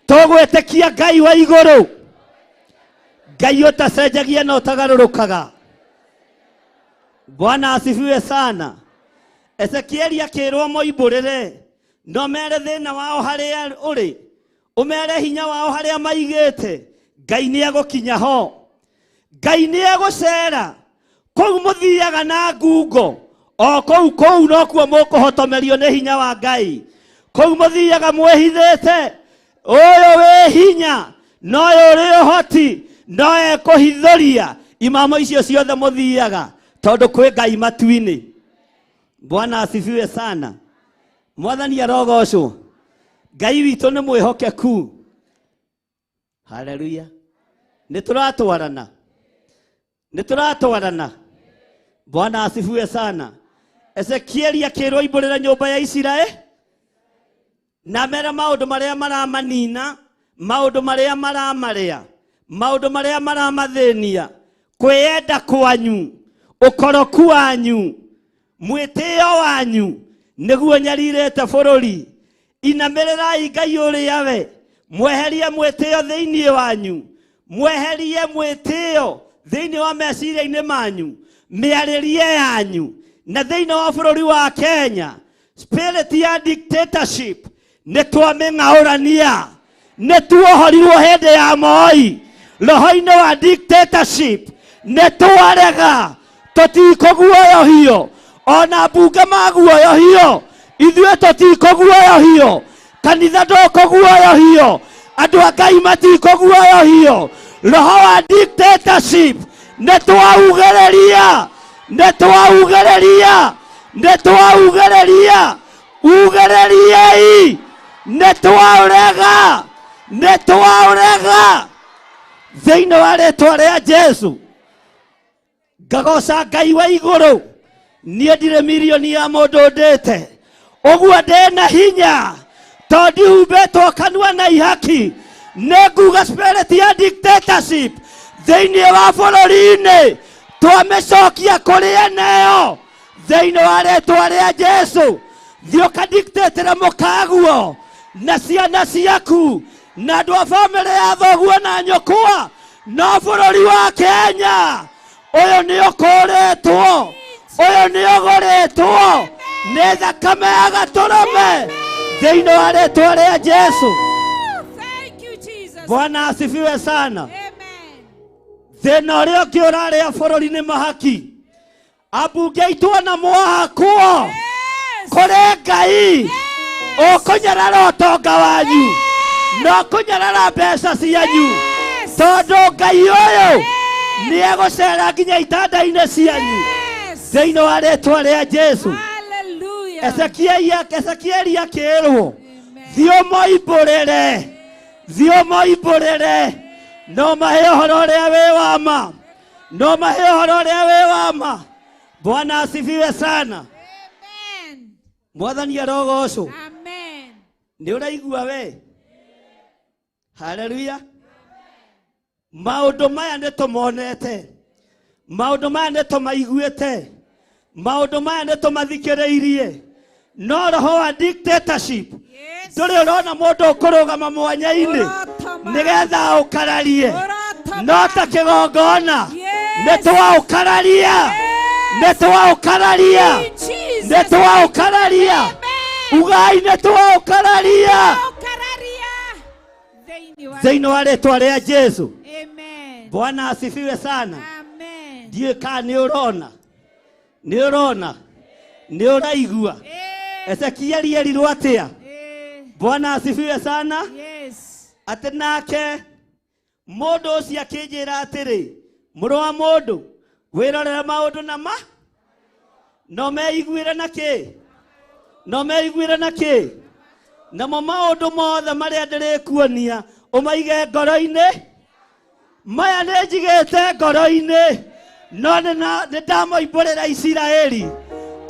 tũgwĩtĩkia Ngai wa igũrũ, Ngai ũtacenjagia na ũtagarũrũkaga. Bwana asifiwe sana. Ezekieli akĩrwo moimbũrĩre, no mere thĩna wao harĩa ũrĩ, ũmere hinya wao harĩa maigĩte. Ngai nĩ egũkinya ho, Ngai nĩ egũcera kũu mũthiaga na ngungo, o kũu kũu nokuo mũkũhotomerio nĩ hinya wa Ngai. Kũu mũthiaga mwĩhithĩte, ũyũ wĩ hinya na ũyũ ũrĩ ũhoti no ekũhithũria imamo icio ciothe mũthiaga, tondũ kwĩ Ngai matu-inĩ. Bwana asifiwe sana. Mwathani arogocwo. Ngai witũ nĩ mwĩhokeku. Haleluya. Nĩ tũratwarana, nĩ tũratwarana. Bwana asifiwe sana. Ezekieli akĩrwo imbũrĩra nyũmba ya Isiraeli na mere maũndũ marĩa maramanina, maũndũ marĩa maramarĩa, maũndũ marĩa maramathĩnia, kwĩyenda kwanyu, ũkoroku wanyu, mwĩtĩo wanyu nĩguo nyarirĩte bũrũri. Inamĩrĩrai Ngai ũrĩa we, mweherie mwĩtĩo thĩinĩ wanyu, mweherie mwĩtĩo thĩinĩ wa meciria-inĩ manyu, mĩarĩrie yanyu, na thĩinĩ wa bũrũri wa Kenya. Spirit ya dictatorship nĩ twamĩng'aũrania, nĩ tuohorirwo hĩndĩ ya Moi. Roho-inĩ wa dictatorship nĩ twarega, tũtikũguoyohio, ona mbunge maguoyohio, ithuĩ tũtikũguoyohio, kanitha ndũkũguoyohio, andũ a Ngai matikũguoyohio. Roho wa dictatorship nĩ twaugĩrĩria, nĩ twaugĩrĩria, nĩ twaugĩrĩria. Ugĩrĩriei, nĩ twaũrega, nĩ twaũrega thĩinĩ wa rĩtwa rĩa Jesu. Ngagoca Ngai wa igũrũ, niĩ ndirĩ mirioni ya mũndũ ndĩte, ũguo ndĩna hinya tondũ ndihumbĩtwo kanua na ihaki. Nĩ nguga spirit ya dictatorship thĩinĩ wa bũrũri-inĩ twamĩcokia kũrĩ eneo thĩinĩ wa rĩtwa rĩa Jesu. Thiĩ ũkadictatĩre mũkaguo na ciana ciaku na andũ a bamĩrĩ ya thoguo na nyũkwa, no bũrũri wa Kenya ũyũ nĩ ũkũrĩtwo, ũyũ nĩ ũgũrĩtwo nĩ thakame ya gatũrũme thĩinĩ wa rĩtwa rĩa Jesu. Bwana asifiwe sana. Thĩna ũrĩa ũngĩ ũrarĩa bũrũri nĩ mahaki. Ambunge aitũ ona mwahakwo kũrĩ Ngai, ũkũnyarara ũtonga wanyu na ũkũnyarara mbeca cianyu, tondũ Ngai ũyũ nĩ egũcera nginya itanda-inĩ cianyu thĩinĩ wa rĩtwa rĩa Jesu. Ezekieli akĩrwo thiĩ ũmoimbũrĩre, thiĩ ũmoimbũrĩre, no mahe ũhoro ũrĩa wĩ wa ma, no mahe ũhoro ũrĩa wĩ wa ma. Bwana asifiwe sana. Mwathani arogocwo. Nĩ ũraigua we? Haleluya. Maũndũ maya nĩ tũmonete, maũndũ maya nĩ tũmaiguĩte, maũndũ maya nĩ tũmathikĩrĩirie, no roho wa dictatorship ndũrĩ ũrona mũndũ ũkũrũgama mwanya-inĩ nĩgetha ũkararie, no ta kĩgongona nĩ twaũkararia, nĩ twaũkararia, nĩ twaũkararia. Ugai nĩ twaũkararia thĩinĩ wa rĩtwa rĩa Jesu. Bwana asifiwe sana. Ndiũĩ kana nĩ ũrona, nĩ ũrona, nĩ ũraigua. Ezekieli erirwo atĩa? Bwana asifiwe sana. Yes. Atĩ nake mũndũ ũcio akĩnjĩra atĩrĩ, mũrũ wa mũndũ, wĩrorere maũndũ na ma no meiguĩre na kĩ, no meiguĩre na kĩ, namo maũndũ mothe marĩa ndĩrĩkuonia ũmaige ngoro-inĩ. Maya nĩ njigĩte ngoro-inĩ, no nĩ ndamoimbũrĩra Isiraeli.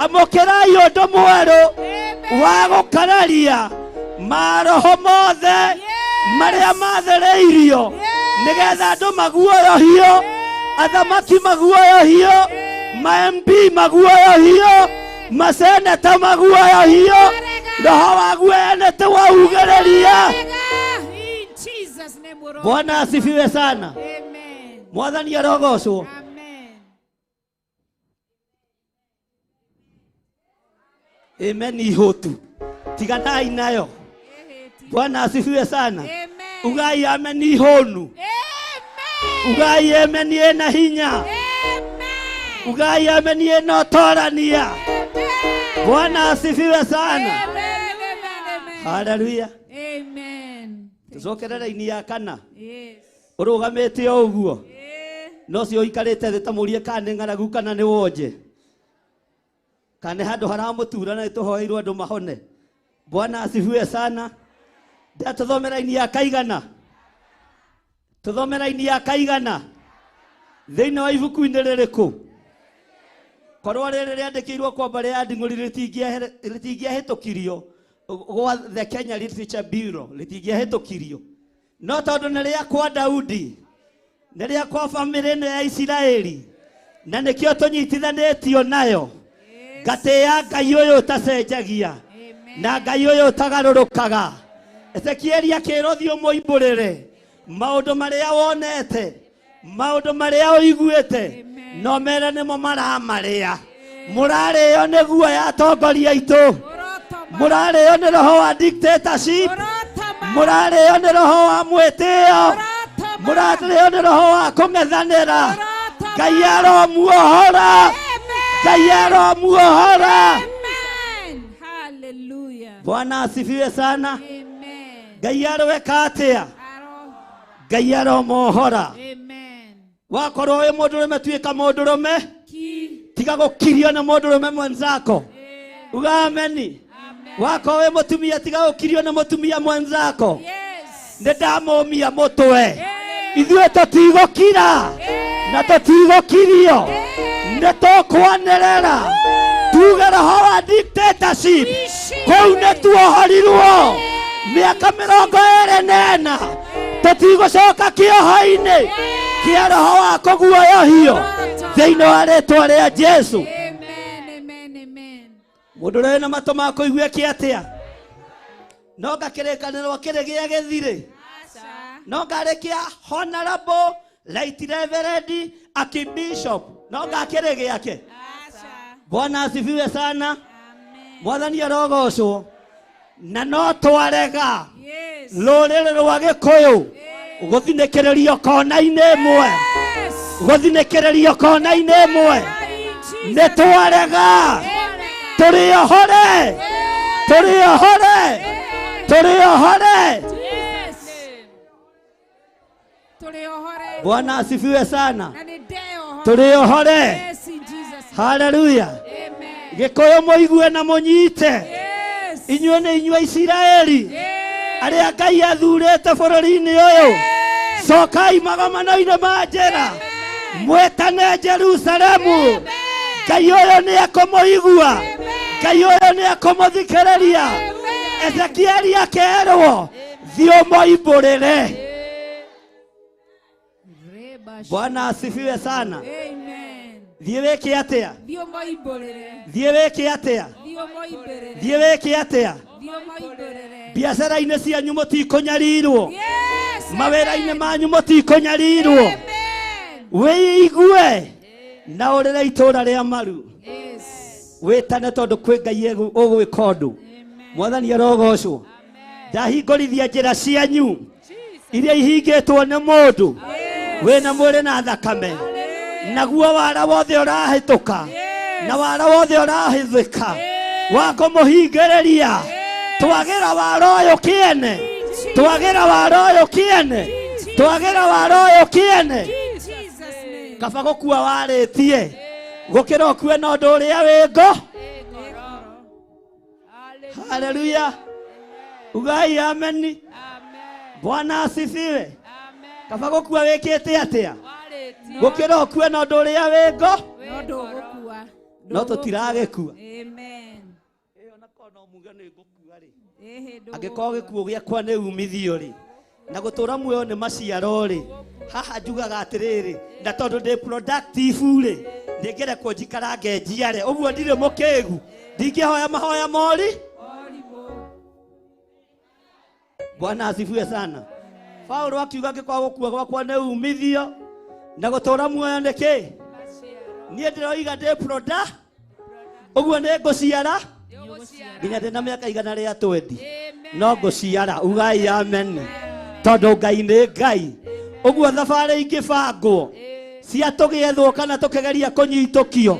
Amũkĩrai ũndũ mwerũ wa gũkararia maroho mothe marĩa mathereirio, nĩgetha andũ maguoyohio, athamaki maguoyohio, ma MP maguoyohio, maseneta maguoyohio, roho wa guoya nĩ waugĩrĩria. In Jesus name we Bwana asifiwe sana. Amen. Mwathani arogocwo. Amen. Amen ihotu. Tiganai nayo. Bwana asifiwe sana. Amen. Ugai amen ihonu. Amen. Ugai amen ena hinya. Amen. Ugai amen ena ũtorania. Amen. Bwana asifiwe sana. Amen. Amen. Haleluya. Amen. Tucokerere raini ya kana. Yes. Ũrũgamĩte o ũguo. Eh. No cio ũikarĩte thĩ ta mũrie kana nĩ ng'aragu kana nĩ wonje. Kana nĩ handũ haramũtura na nĩtũhoeirwo andũ mahone. Bwana asifiwe sana. Ndatũthome raini ya kaigana. Tũthome raini ya kaigana. Thĩinĩ wa ibuku-inĩ rĩrĩkũ? Korwo rĩrĩ rĩandĩkĩirwo kwa mbarĩ ya Nding'ũri rĩtingĩahĩtũkirio gwa the Kenya Literature Bureau, rĩtingĩahĩtũkirio. No tondũ nĩ rĩa kwa Daudi, nĩ rĩa kwa bamĩrĩ ĩno ya Isiraeli, na nĩkĩo tũnyitithanĩtio nayo. Ngatĩĩa Ngai ũyũ ũtacenjagia na Ngai ũyũ ũtagarũrũkaga. Ezekieli akĩrwo thiĩ ũmũimbũrĩre maũndũ marĩa wonete, maũndũ marĩa ũiguĩte, no mere nĩmo maramarĩa. Mũrarĩo nĩ guoya atongoria aitũ, mũrarĩo nĩ roho wa dictatorship, mũrarĩo nĩ roho wa mwĩtĩo, mũrarĩo nĩ roho wa kũng'ethanĩra. Ngai aromuohora, Ngai aromuohora. Amen. Hallelujah. Bwana asifiwe sana. Amen. Ngai aroweka atĩa? Aro. Ngai aromohora. Amen. Wakorwo wĩ mũndũrũme tuĩka mũndũrũme, Ki. tiga gũkirio nĩ mũndũrũme mwenzako. Uga ameni. Wakorwo wĩ mũtumia tiga gũkirio nĩ mũtumia mwenzako. Yes. Nĩ ndamũmia mũtwe. Ithuĩ tũtigũkira na tũtigũkirio, nĩ tũkwanĩrĩra tuge roho wa dictatorship kũu nĩ tuohorirwo mĩaka 24, tũtigũcoka kĩoho-inĩ kĩa roho wa kũguoyohio thĩinĩ wa rĩtwa rĩa Jesu. Amen. Amen. Amen. Mũndũ ũrĩa wĩna matũ ma kũigua eke atĩa? No ngakĩrĩkanĩrwo kĩrĩ gĩa gĩthirĩ, no ngarĩ kĩa honorable right reverend archbishop, no ngakĩrĩ gĩake. Bwana asifiwe sana. Mwathani arogocwo. Na no twarega Yes. rũrĩrĩ rwa Gĩkũyũ gũthinĩkĩrĩrio kona-inĩ ĩmwe, gũthinĩkĩrĩrio kona-inĩ ĩmwe. Nĩ twarega, tũrĩohore, tũrĩohore, tũrĩohore. Yes. Tũrĩohore. Bwana asifiwe sana. Na nĩ ndeohora. Tũrĩohore. Yes, in Jesus name. Haleluya. Amen. Gĩkũyũ mũigue na mũnyite. Yes. Inyuĩ nĩ inyuĩ Isiraeli Yes. arĩa Ngai athurĩte bũrũri-inĩ ũyũ. Cokai magomano-inĩ ma njĩra, mwĩtane Jerusalemu. Ngai ũyũ nĩ ekũmũigua, Ngai ũyũ nĩ ekũmũthikĩrĩria. Ezekieli akerwo thiĩ ũmoimbũrĩre. Bwana asifiwe sana. Amen. Thiĩ wĩke atĩa? Thiĩ ũmoimbũrĩre. Thiĩ wĩke atĩa? Thiĩ ũmoimbũrĩre. Thiĩ wĩke atĩa? Thiĩ ũmoimbũrĩre. Biacara-inĩ cianyu mũtikũnyarirwo, Yes. mawĩra-inĩ manyu mũtikũnyarirwo. Amen. Wĩigue na ũrĩre itũũra rĩa maru. Yes. Wĩtane tondũ kwĩ Ngai ũgwĩka ũndũ. Mwathani arogocwo. Ndahingũrithia njĩra cianyu iria ihingĩtwo nĩ mũndũ wĩna mwĩrĩ na thakame. Naguo wara wothe ũrahĩtũka na wara wothe ũrahĩthĩka wa kũmũhingĩrĩria twagĩra wara ũyũ kĩene twagĩra wara ũyũ kĩene twagĩra wara ũyũ kĩene kaba gũkua warĩtie gũkĩra ũkue na ũndũ ũrĩa wĩ ngo. Haleluya. Ugai ameni. Bwana asifiwe. Kaba gũkua wĩkĩte atĩa gũkĩra ũkue na ũndũ ũrĩa wĩ ngo No ndũgũkua. no tũtiragĩkua. Amen. No muge nĩ ngũkua rĩ Ĩhĩ ndũgũkua. angĩkorwo gĩkuũ gĩakwa nĩ umithio rĩ na gũtũra muoyo nĩ maciaro rĩ haha njugaga atĩrĩrĩ na tondũ ndĩ productive rĩ ndĩngĩrekwo njikarange njiare ũguo ndirĩ mũkĩgu ndingĩhoya mahoya mori. Bwana asifiwe sana. Paulo akiuga angĩkorwo gũkua gwakwa nĩ umithio na gũtũra muoyo nĩ kĩ niĩ ndĩroiga ndĩ product ũguo nĩ ngũciara nginya ndĩ na mĩaka 120 no ngũciara. Ugai amen. Tondũ Ngai nĩ Ngai. Ũguo thabarĩ ingĩbangwo cia tũgĩethwo kana tũkĩgeria kũnyitũkio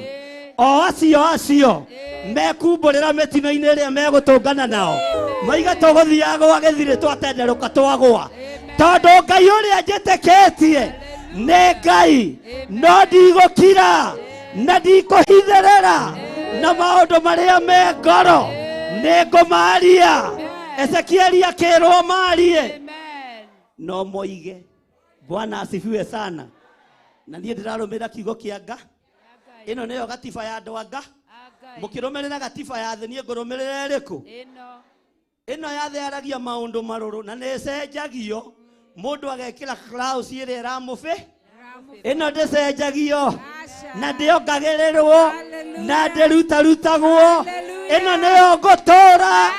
o acio acio mekumbũrĩra mĩtino-inĩ ĩrĩa megũtũngana nao maiga tũgũthiaga gwa gĩthirĩ twatenderũka twagũa tondũ Ngai ũrĩa njĩtĩkĩtie nĩ Ngai no ndigũkira na ndikũhitherera na maũndũ marĩa me ngoro nĩ ngũmaria. Ezekieli akĩrwo marie no moige. Bwana asifiwe sana. Na niĩ ndĩrarũmĩrĩra kiugo kĩa Nga ĩno nĩyo gatiba ya andũ a Nga. Mũkĩrũmĩrĩra gatiba ya thĩ niĩ ngũrũmĩrĩra ĩrĩkũ? Ĩno ya thĩ yaragia maũndũ marũrũ na nĩ ĩcenjagio mũndũ agekĩra clause ĩrĩa ĩramũbĩ ĩno ndĩcenjagio na ndĩongagĩrĩrwo na ndĩrutarutagwo ĩno nĩyo ngũtũra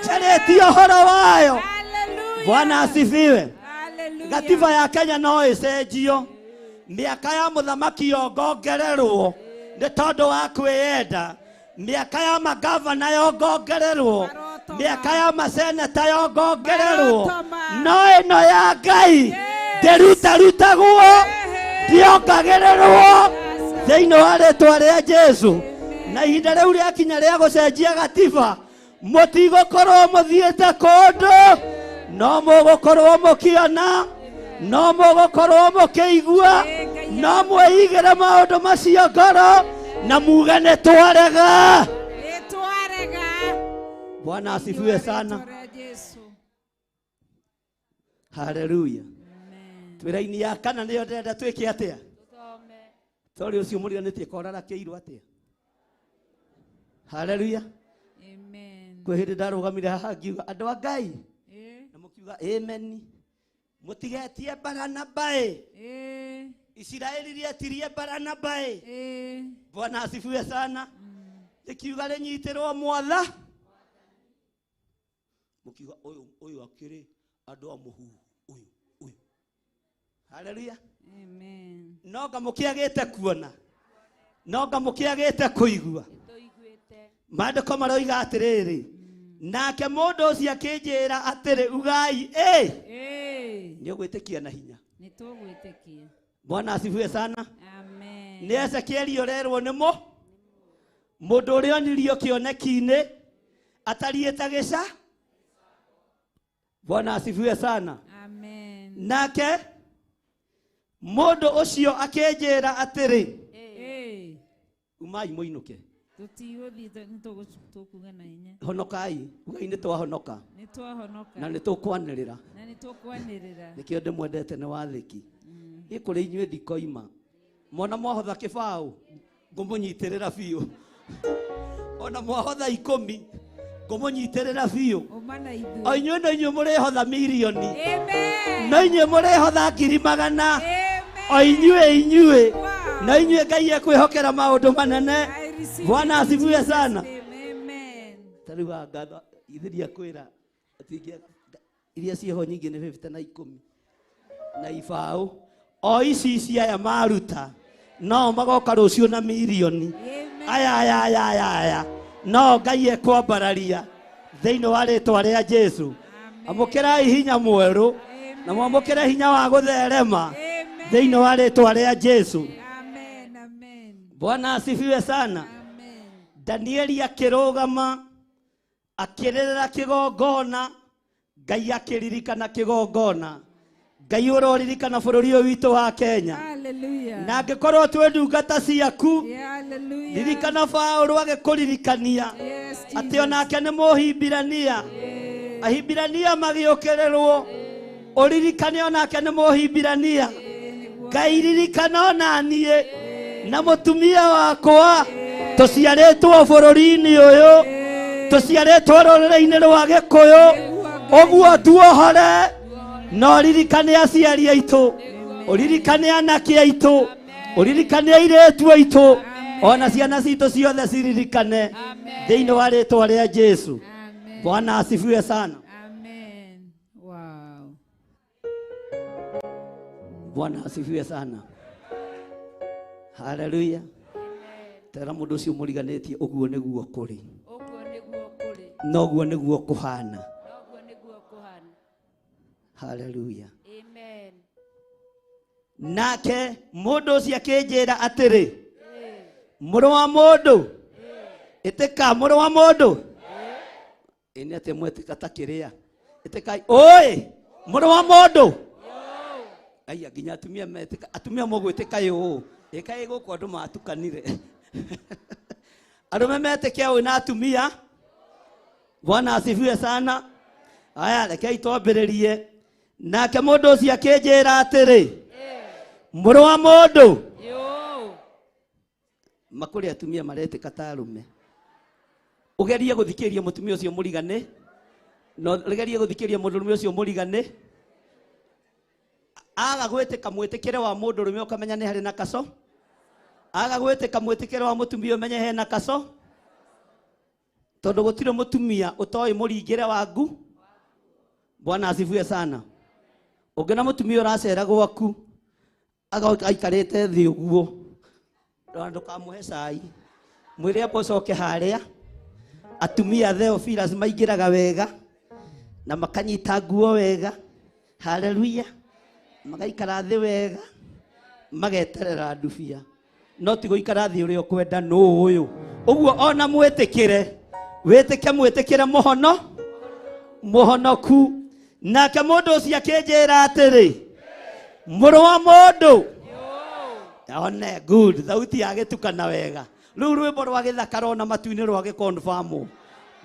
njarĩtie ũhoro wayo. Bwana asifiwe. Gatiba ya Kenya no ĩcenjio mĩaka ya mũthamaki yongongererwo nĩ tondũ wa kwĩyenda mĩaka ya magavana yongongererwo mĩaka ya maseneta yongongererwo no ĩno ya Ngai ndĩrutarutagwo ndĩongagĩrĩrwo thĩinĩ wa rĩtwa rĩa Jesu. Na ihinda rĩu rĩakinya rĩa gũcenjia gatiba mũtigũkorwo mũthiĩte kũndũ no mũgũkorwo mũkĩona no mũgũkorwo mũkĩigua no mwĩigĩre maũndũ macio ngoro na muge nĩ twarega. Bwana asifiwe sana. Haleluya. Twĩra-inĩ ya kana nĩyo ndĩrenda twĩke atĩa tondũ ũcio mũriganĩtie korarakĩirwo atĩa. Haleluya. Kwĩ hĩndĩ ndarũgamire haha ngiuga andũ a Ngai na mũkiuga amen mũtigetie Baranabai. Isiraeli rĩetirie Baranabai. Bwana asifiwe sana. Rĩkiuga rĩnyitĩrwo mwatha mũkiuga ũyũ ũyũ akĩrĩ andũ a mũhuhu ũyũ ũyũ. Haleluya. Amen. No nga mũkĩagĩte kuona no nga mũkĩagĩte kũigua. Maandĩko maroiga atĩrĩrĩ nake mũndũ ũcio akĩnjĩra atĩrĩ ugai ĩ nĩ ũgwĩtĩkia na hinya. Nĩ tũgwĩtĩkia. Bwana asifiwe sana. Amen. Nĩ Ezekieli ũrerwo nĩ mũndũ ũrĩa onirio kĩoneki-inĩ atariĩ ta gĩca. Bwana asifiwe sana. Amen. Nake mũndũ ũcio akĩnjĩra atĩrĩ umai mũinũke Tũtigũthiĩ nĩ tũkuga na hinya. honokai ugai nĩ twahonoka Nĩ twahonoka na nĩ tũkwanĩrĩra na nĩ tũkwanĩrĩra. Nĩkĩo ndĩmwendete nĩ wathĩki. Niĩ kũrĩ inyuĩ ndikoima mona mwahotha kĩbaũ ngũmũnyitĩrĩra biũ ona mwahotha 10 ngũmũnyitĩrĩra biũ Uma na ithuĩ. o inyuĩ no inyuĩ mũrĩhotha mirioni Amen. no inyuĩ mũrĩhotha 100,000 o inyuĩ inyuĩ no inyuĩ Ngai ekwĩhokera maũndũ manene. Bwana asifiwe sana. Amen. Ta rĩu ngatho ithiria kwĩra atingĩ iria ciĩho nyingĩ nĩ 50 na 10 na ibaũ o ici ici aya maruta no magoka rũciũ na mirioni aya aya aya aya aya no Ngai ekwambararia thĩinĩ wa rĩtwa rĩa Jesu. Amũkĩrai hinya mwerũ na mwamũkĩre hinya wa gũtherema thĩinĩ wa rĩtwa rĩa Jesu. Bwana asifiwe sana. Danieli akĩrũgama akĩrĩrĩra kĩgongona, Ngai akĩririkana kĩgongona. Ngai ũroririkana bũrũri ũyũ witũ wa Kenya. Hallelujah. Na angĩkorwo twĩ ndungata ciaku, Yeah, hallelujah. ririkana Paũlũ agĩkũririkania Yes, atĩ Jesus. onake nĩ Mũhibirania. Ahibirania magĩũkĩrĩrwo, ũririkane onake nĩ Mũhibirania. Ngai ririkana ona niĩ na mũtumia wakwa tũciarĩtwo bũrũri-inĩ ũyũ, tũciarĩtwo rũrĩrĩ-inĩ rwa Gĩkũyũ, ũguo tuohore na ũririkane aciari aitũ, ũririkane anake aitũ, ũririkane airĩtu aitũ, ona ciana citũ ciothe ciririkane thĩinĩ wa rĩtwa rĩa Jesu. Bwana asifiwe sana. Amen. Wow. Bwana asifiwe sana. Haleluya. Tera mũndũ ũcio mũriganĩtie ũguo nĩguo kũrĩ, Ũguo nĩguo kũrĩ, noguo nĩguo kũhana. noguo nĩguo kũhana. Haleluya. Amen. Nake mũndũ ũcio akĩnjĩra atĩrĩ, mũrũ wa mũndũ, ĩtĩka mũrũ wa mũndũ. Ĩ nĩ atĩa mwetĩka ta kĩrĩa? Ĩtĩkai, ũĩ mũrũ wa mũndũ. Aya nginya atumia metĩka, atumia mũgwĩtĩka yũũ. Ĩkaĩ gũkũ andũ matukanire. Arũme metĩke ũũ na atumia. Bwana asifiwe sana. Aya rekei twambĩrĩrie. Nake mũndũ ũcio akĩnjĩra atĩrĩ, mũrũ wa mũndũ. Makũrĩ atumia maretĩka ta arũme. Ũgerie gũthikĩrĩria mũtumia ũcio mũrigane, na ũgerie gũthikĩrĩria mũndũrũme ũcio mũrigane. Aga gwĩtĩka mwĩtĩkĩre wa mũndũrũme ũkamenya nĩ harĩ na kaco. Aga gwĩtĩka mwĩtĩkĩre wa mũtumia ũmenye hena kaco. Tondũ gũtirĩ mũtumia ũtoĩ mũringĩre wa ngu. Bwana asifiwe sana. Ũngĩona mũtumia ũracera gwaku agoka aikarĩte thĩ ũguo, ndũkamũhe cai, mwĩre amba ũcoke harĩa. Atumia Theophilus maingĩraga wega na makanyita nguo wega. Haleluya. Magaikara thĩ wega, mageterera ndubia, no ti gũikara thĩ ũrĩa ũkwenda nũ ũyũ. Ũguo ona mwĩtĩkĩre, wĩtĩke mwĩtĩkĩre mũhono mũhonoku. Nake mũndũ ũcio akĩnjĩra atĩrĩ, mũrũ wa mũndũ. One good, thauti yagĩtukana wega. Rĩu rwĩmbo rwa gĩthaka rona matu-inĩ rwa gĩkonfamwo.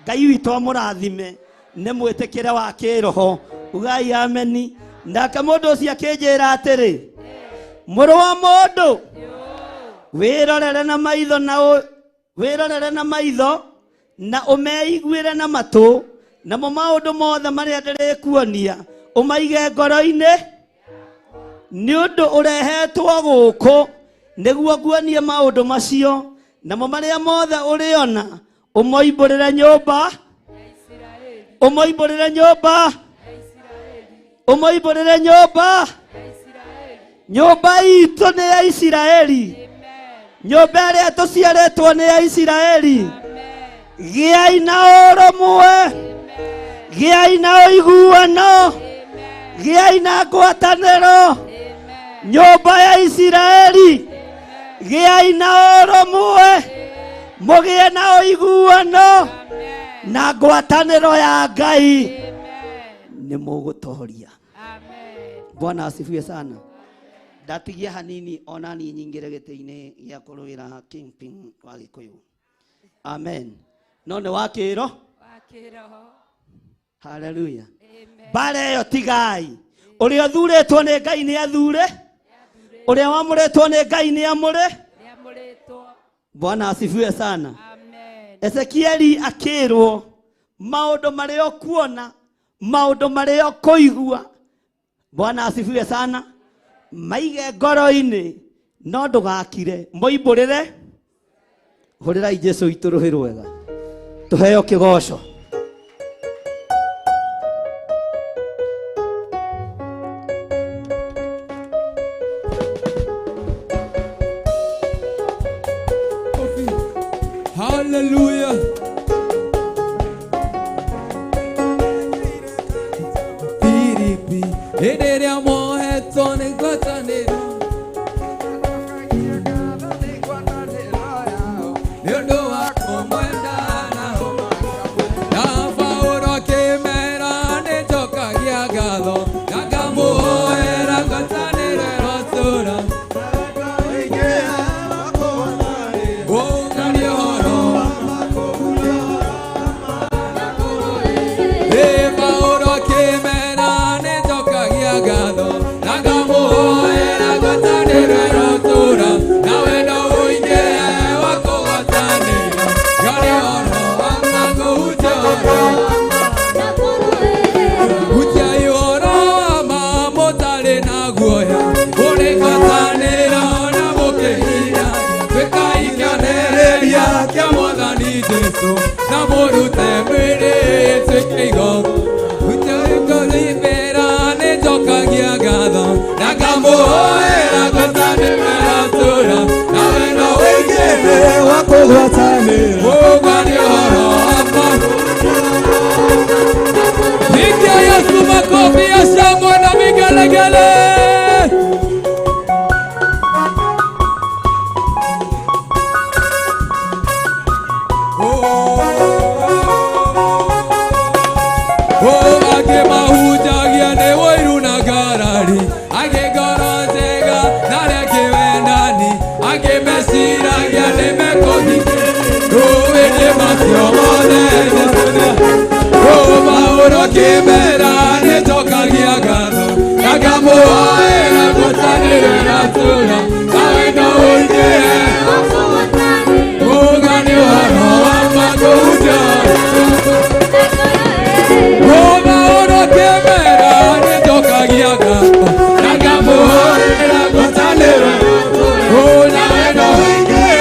Ngai witũ amũrathime nĩ mwĩtĩkĩre wa kĩroho. Ugai ameni. Nake mũndũ ũcio akĩnjĩra atĩrĩ, mũrũ wa mũndũ, wĩrorere na maitho na wĩrorere na maitho na ũmeiguĩre na matũ, namo maũndũ mothe marĩa ndĩrĩkuonia ũmaige ngoro-inĩ, nĩ ũndũ ũrehetwo gũkũ nĩguo nguonie maũndũ macio, namo marĩa mothe ũrĩona ũmoimbũrĩre nyũmba, ũmoimbũrĩre nyũmba, ũmoimbũrĩre nyũmba. Nyũmba itũ nĩ ya Isiraeli, nyũmba ĩrĩa tũciarĩtwo nĩ ya Isiraeli. Gĩai na ũrũmwe, gĩai na ũiguano, gĩai na ngwatanĩro. Nyũmba ya Isiraeli, gĩai na ũrũmwe, mũgĩe na ũiguano na ngwatanĩro ya Ngai, nĩ mũgũtoria. Bwana asifiwe sana. Ndatigia hanini ona niĩ nyingĩre gĩtĩ-inĩ gĩa kũrũĩra kingpin wa Gĩkũyũ. Amen. No nĩ wa kĩro? Wa kĩroho. Haleluya. Mbara ĩyo tigai. Ũrĩa ũthurĩtwo nĩ Ngai nĩ athure, ũrĩa wamũrĩtwo nĩ Ngai nĩ amũre. Bwana asifiwe sana. Ezekieli akĩrwo maũndũ marĩa ũkuona, maũndũ marĩa ũkũigua. Bwana asifiwe sana. Maige ngoro-inĩ no ndũgakire, moimbũrĩre. Hũrĩrai Jesu witũ rũhĩ rwega, tũheo kĩgoco. Hallelujah. Piripi, ederia mohetwo nĩ ngwatanĩro. macio mothe Jesũ nĩ maũndũ kĩmera nĩnjokagia ngatho na ngamũhoera ngwatanĩro na tũra na wendo ũingĩhe uga nĩ ũhoro wa ma kũhunjia maũndũ kĩmera nĩnjokagia ngatho na ngamũhoera ngwatanĩro na wendo ũingĩhe.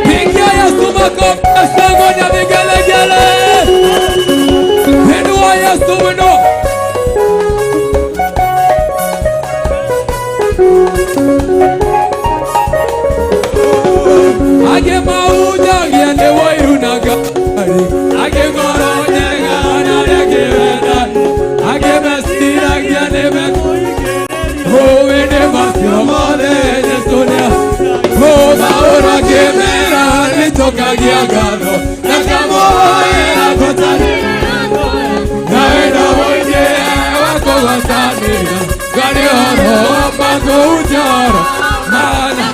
Pigia Yesu makofi ya shangwe na vigelegele. Inua Yesu, inua. Age maujagia nĩ wũiru na ngari, age ngoro njega na arĩa kĩwenda, age meciragia nĩ mekũingĩrĩria. Ũĩ nĩ macio mothe Jesũ nĩ maũndũ kĩmera nĩnjokagia ngatho na ngamũhoera ngwatanĩro na wendo mũingĩ wa kũgwatanĩra ngarĩ ũhoro wa ma kũhunjia ũhoro mana.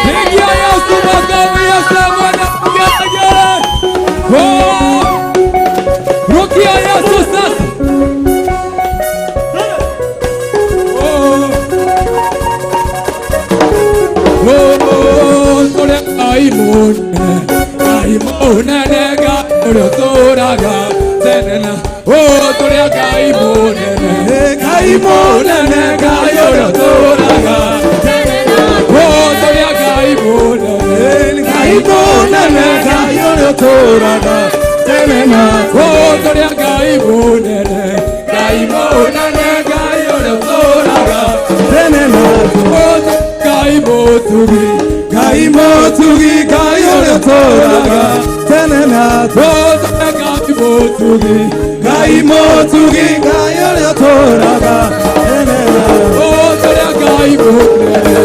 Pigia Yesu makofi ya shangwe na vigelegele. Oh, rukia Yesu sasa. Oh, oh, tũrĩ Ngai mũnene, Ngai mũnene, Ngai ũrĩa ũtũũraga tene na oh, tũrĩ Ngai mũnene, Ngai mũnene, Ngai ũrĩa ũtũũraga oh, tũrĩ Ngai mũnene, Ngai mũnene, Ngai ũrĩa ũtũũraga tene na oh, tũrĩ Ngai mũnene, Ngai mũnene, Ngai ũrĩa ũtũũraga tene na oh, Ngai mũtugi, Ngai mũtugi, Ngai ũrĩa ũtũũraga tene na oh, Ngai mũtugi, Ngai mũtugi, Ngai ũrĩa ũtũũraga tene na oh, Ngai mũnene,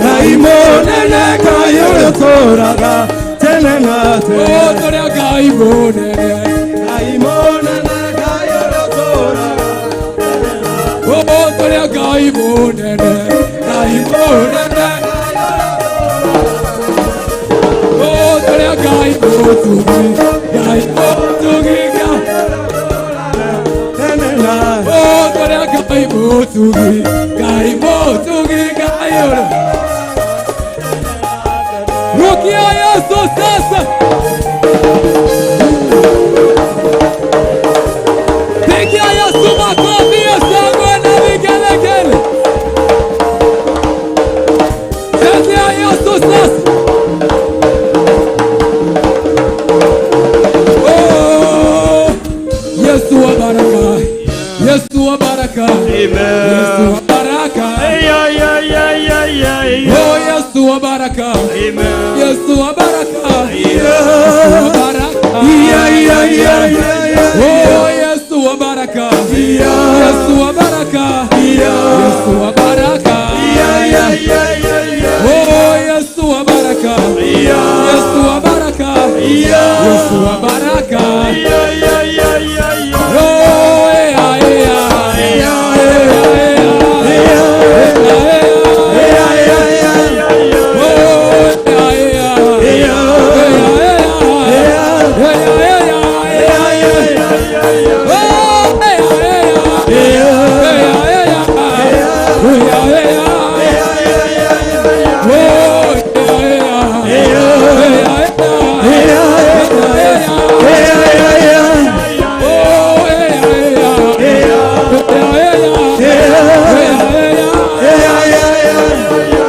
Ngai mũnene, Ngai ũrĩa ũtũũraga tene na tene oh, Ngai mũnene, Ngai mũnene, Ngai ũrĩa ũtũũraga tene na oh, Ngai mũnene, Ngai mũnene, oh, Ngai mũtugi, Ngai mũtugi, tene na oh, Ngai mũtugi, Ngai mũtugi, Ngai ũrĩa. Rukia Yesu sasa. Pigia Yesu makofi ya shangwe na vigelegele. Chezea Yesu sasa. Oh, Yesu wa baraka, Yesu wa baraka, Yesu wa baraka. Oh, Yesu wa baraka, Yesu wa baraka, Yesu wa baraka. Oh, Yesu wa baraka, Yesu wa baraka, Yesu wa baraka. Oh, Yesu wa baraka, Yesu wa baraka, Yesu wa baraka. Oh, yeah, yeah, yeah,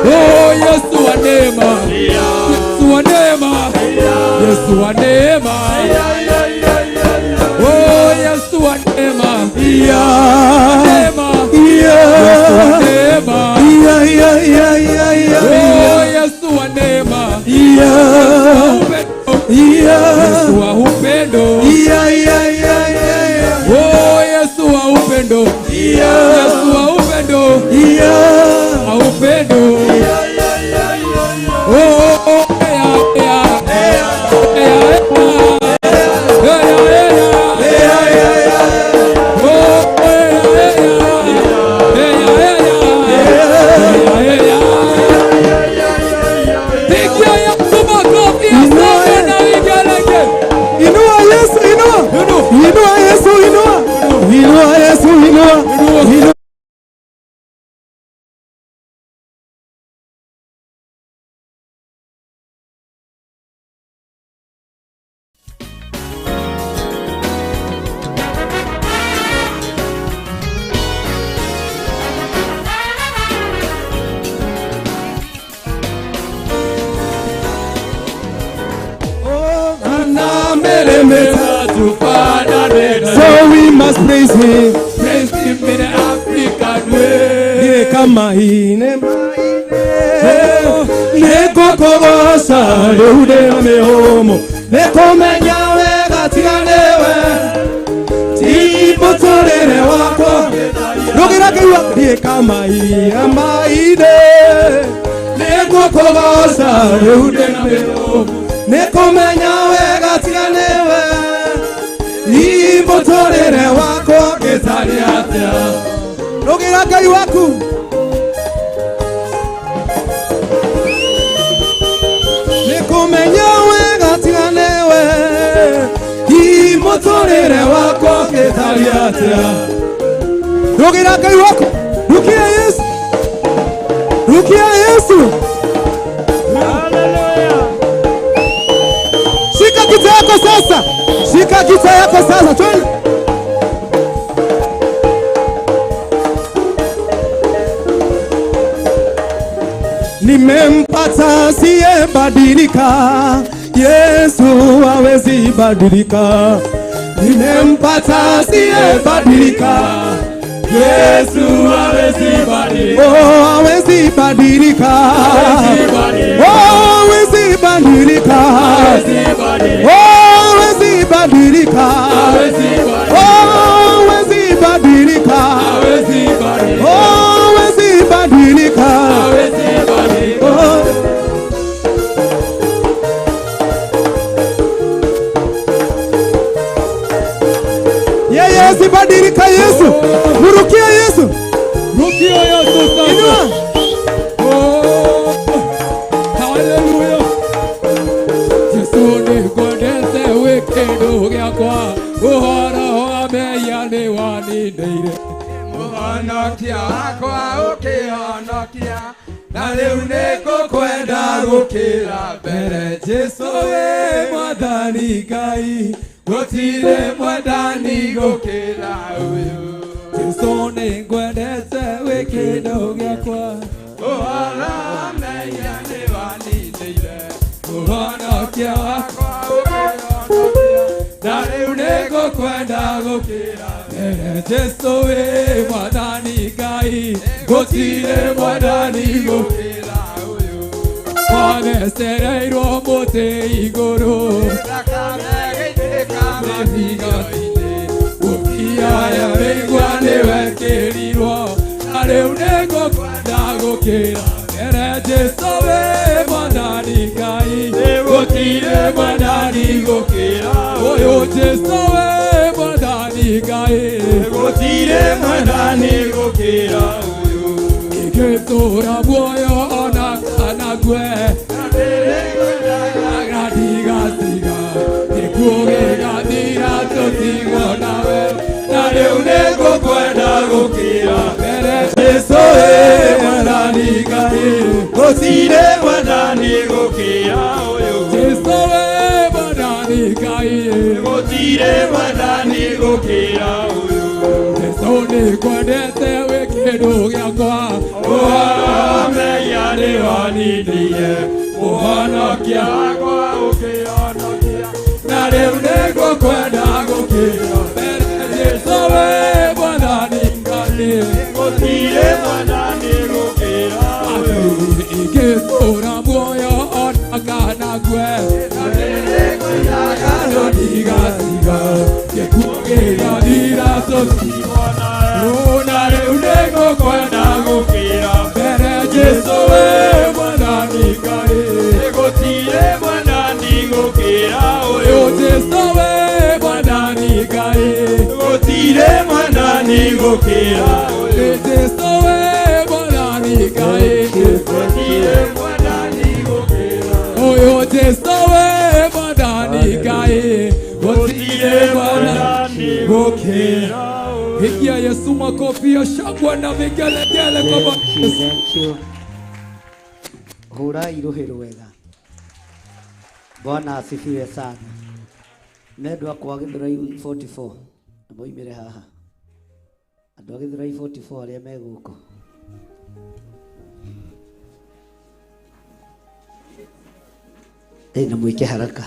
Oh, Yesu wa neema, Yesu wa neema, Yesu wa neema. Oh, Yesu wa neema, neema, Yesu wa neema. Oh, Yesu wa neema, Yesu wa upendo, Oh, Yesu wa upendo, Yesu wa upendo, wa upendo. Oh, oh, yeah, yeah, yeah, yeah, yeah, yeah. Oh, yeah, yeah, yeah, yeah, yeah, yeah. Just praise him. Praise him in the African way. Kama ine nĩngũkũgooca rĩu ndĩ na mĩhũmũ nĩkũmenya wega tiga nĩwe ti mũtũrĩre wakwa rũgĩra kĩigua thiĩ kamaira maine nĩngũkũgooca rĩu ndĩ na mĩhũmũ nĩkũmenya wega tiga nĩwe ti mũtũrĩre wakwa gĩtarĩ atĩa rũgĩra Ngai waku. Kumenya wega tiga nĩwe i mũtũrĩre wakwa gĩtarĩ atĩa rũgĩra Ngai waku rukia Yesu rukia Yesu. Haleluya. Shika gita yako sasa, shika gita yako sasa, twende. Nimempata asiyebadilika, Yesu hawezi badilika. Nimempata asiyebadilika, Yesu hawezi badilika. Oh, hawezi badilika. Oh, hawezi badilika. Oh, hawezi badilika. Oh, hawezi badilika. Oh, hawezi badilika. Oh. Yeye sibadilika Yesu. Murukia Yesu. Rukia Yesu sasa. Inua. Oh. Hallelujah. Yesu nĩngwendete wĩ kĩndũ gĩakwa ũhoro wa mehia nĩwanindĩire Mũhonokia wakwa ũkĩhonokia na rĩu nĩngũkwenda gũkĩra mbere Jesũ wĩ Mwathani Ngai gũtirĩ mwendani gũkĩra ũyũ Jesũ nĩngwendete wĩ kĩndũ gĩakwa ũhoro wa mehia nĩwanindĩire Mũhonokia wakwa ũkĩhonokia na rĩu nĩngũkwenda gũkĩra mbere Jesũ wĩ Mwathani Ngai gũtirĩ mwendani gũkĩra ũyũ Wathecereirwo mũtĩ igũrũ thakame ĩgaitĩka mĩthiga-inĩ gũkia ya mĩigua nĩwekĩrirwo na rĩu nĩngũkwenda gũkĩra mbere Jesũ wĩ Mwathani Ngai gũtirĩ mwendani gũkĩra ũyũ Jesũ wĩ Mwathani Ngai gũtirĩ mwendani gũkĩra ũyũ ingĩtũũra muoyo ona kana ngue ndigatiga gĩkuũ gĩgathira tũtigwo nawe na rĩu nĩngũkwenda gũkĩra mbere Jesũ wĩ Mwathani Ngai gũtirĩ mwendani gũkĩra ũyũ Jesũ wĩ Mwathani Ngai gũtirĩ mwendani gũkĩra ũyũ Jesũ nĩngwendete wĩ kĩndũ gĩakwa ũhoro wa mehia nĩwanindĩire Mũhonokia wakwa ũkĩhonokia na rĩu nĩngũkwenda gũkĩra mbere Jesũ wĩ Mwathani Ngai gũtirĩ mwendani gũkĩra ũyũ ingĩtũũra muoyo ona kana ngue ndigatiga gĩkuũ gĩgathira tũtigwo nawe na rĩu nĩngũkwenda gũkĩra mbere Jesũ wĩ Mwathani Ngai gũtirĩ mwendani gũkĩra ũyũ Jesũ wĩ Mwathani Ngai gũtirĩ mwendani gũkĩra ũyũ Jesũ wĩ Mwathani Ngai gũtirĩ mwendani gũkĩra ũyũ Jesũ wĩ Mwathani Ngai gũtirĩ mwendani gũkĩra. Pigia Yesu makofi ya shangwe na vigelegele kwa Bwana. Thank you. Hura iruhi rwega. Bwana asifiwe sana. Nĩ akwa Githurai 44 na moimire haha. Andũ a Githurai 44 arĩa me gũkũ. Na mwike haraka.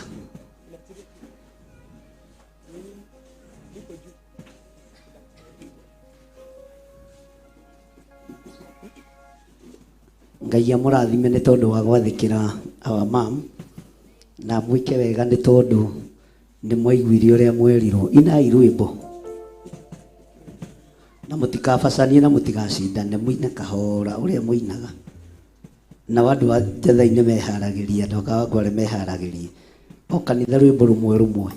Ngai amũrathime nĩ tondũ wa gwathĩkĩra our mom na mwĩke wega nĩ tondũ nĩ mwaiguire ũrĩa mwerirwo. Inai rwĩmbo na mũtikabacanie na mũtigacindane, mũine kahora ũrĩa mũinaga. Na andũ a Njatha-inĩ meharagĩria, andũ a Kawangware meharagĩria o kanitha rwĩmbo rũmwe rũmwe,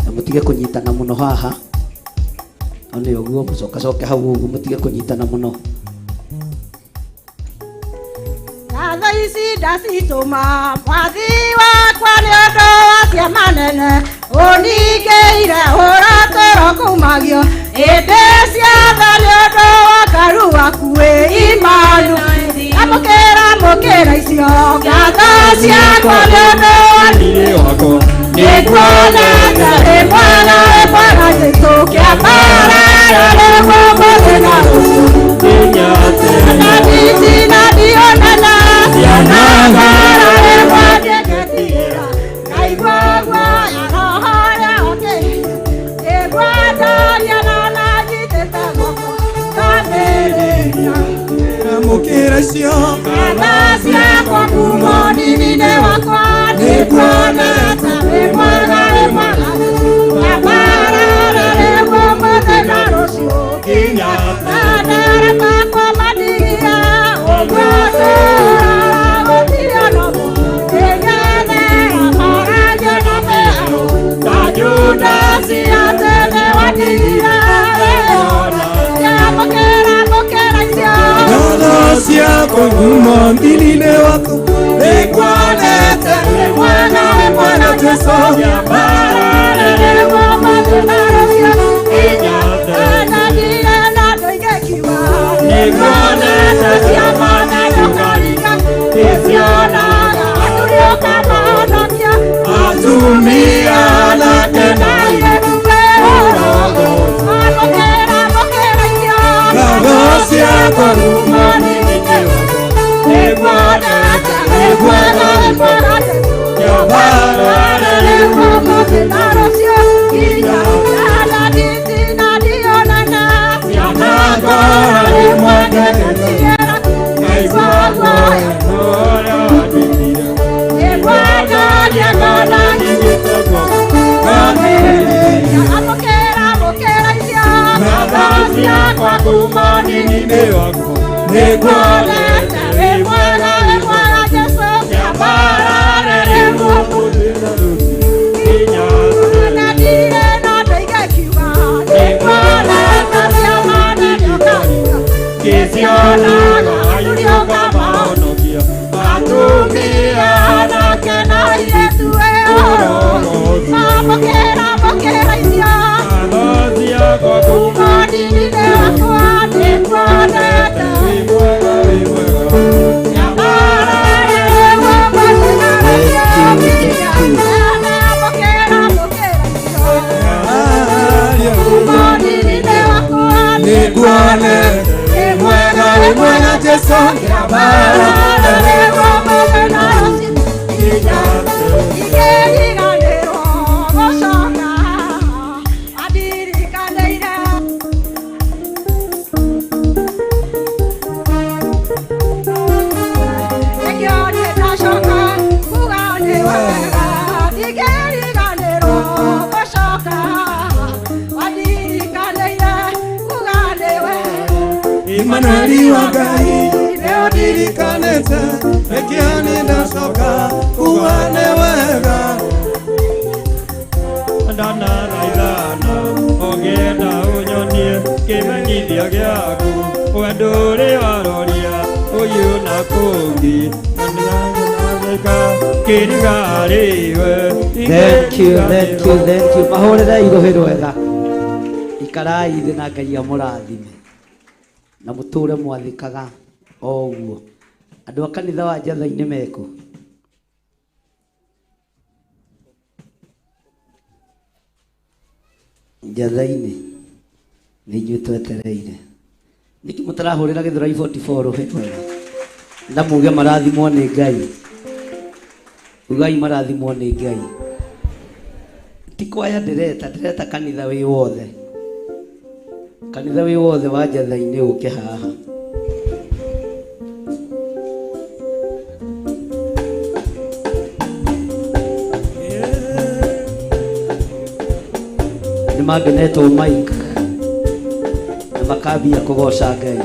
na mũtige kũnyitana mũno haha. Nĩ ũguo mũcokacoke hau ũguo, mũtige kũnyitana mũno. Ngatho ici ndacitũma mwathi wakwa nĩ ũndũ wa ciama nene ũningĩire ũratũrwo kumagio ĩndĩ ciothe nĩ ũndũ wa karu waku wĩ Imanu. Amũkĩra mũkĩra icio ngatho ciakwa nĩ ũndũ wa Riri wakwa nĩkuonete wĩ mwega wĩ mwega Jesũ kĩambarara nĩguo mũthenya ũcio na nditina ndionana ciana ngoro rĩmwe ndĩgetigĩra ngaigua guoya roho ũrĩa ũkĩrire ngĩgua ndaria na nanyitĩte guoko ngambĩrĩria Amũkĩra icio ngatho ciakwa kuma ũnini-inĩ wakwa nĩkuonete wĩ mwega wĩ mwega kĩambarara nĩguo mũthenya rũciũ nginya tene makwa mandigia ũguo tũraga gũtirĩ ona ũmwe ngĩng'ethera marangio na mĩharũ ta Judasi atĩ nĩwandigire amũkĩra mũkĩra icio ngatho ciakwa kuma ũnini-inĩ wakwa nĩkuonete wĩ mwega wĩ mwega Jesũ kĩambarara nĩguo mũthenya rũciũ nginya tene ndirĩ na ndoige kiuga nĩkuonete ciama nene ũkaringa nĩcionaga athuri ũkamahonokia atumia anake na airĩtu amũkĩra mũkĩra icio ngatho ciakwa kuma ũnini-inĩ wakwa nĩkuonete wĩ mwega wĩ mwega Jesũ kĩambarara nĩguo mũthenya rũciũ nginya tene nditina ndionana ciana ngoro rĩmwe ngĩgetigĩra ngaigua guoya ngĩgua ndaria ngona nyitĩte guoko ngambĩrĩria amũkĩra mũkĩra icio ngatho ciakwa kuma ũnini-inĩ wakwa nĩkuonete wĩ mwega wĩ mwega Jesũ kĩambarara nĩguo mũthenya rũciũ na ndirĩ na ndoige kiuga nĩkuonete ciama nene ũkaringa nĩcionaga athuri ũkamahonokia atumia anake na airĩtu amũkĩra mũkĩra icio ngatho ciakwa kuma ũnini-inĩ wakwa nĩkuonete wĩ mwega wĩ mwega kĩambarara nĩguo mũthenya rũciũ nginya tene amũkĩra mũkĩra icio kuma ũnini-inĩ wakwa nĩkuonete wĩ mwega wĩ mwega Jesũ kĩambarara nĩguo mũthenya rũciũ nginya ingĩriganĩrwo gũcoka andirikanĩire nĩkĩo niĩ ndacoka kuga nĩ wega ndingĩriganĩrwo gũcoka andirikanĩire kuga nĩ wega Imanueli wa Ngai nĩũndirikanĩte nĩkĩo niĩ ndacoka kuga nĩ wega ndanathaithana ũngĩenda ũnyonie kĩmenyithia gĩaku wendo ũrĩ waroria ũyũ na kũngĩ na kĩrigarĩwe Thank you, thank you, thank you. Mahũrĩre irũhĩ rwega. Ikarai thĩ na Ngai amũrathime na mũtũre mwathĩkaga o ũguo. Andũ a kanitha wa Njatha-inĩ mekũ? Njatha-inĩ nĩ inyuĩ twetereire. Nĩkĩ mũtarahũrĩra Gĩthũrai 44 rũhĩ rwega na muge marathimwo nĩ Ngai? Ugai marathimwo nĩ Ngai. Ti kwaya ndĩreta, ndĩreta kanitha wĩ wothe. Kanitha wĩ wothe wa Njatha-inĩ ũke haha. mangĩnetwo mic na makambia kũgoca Ngai.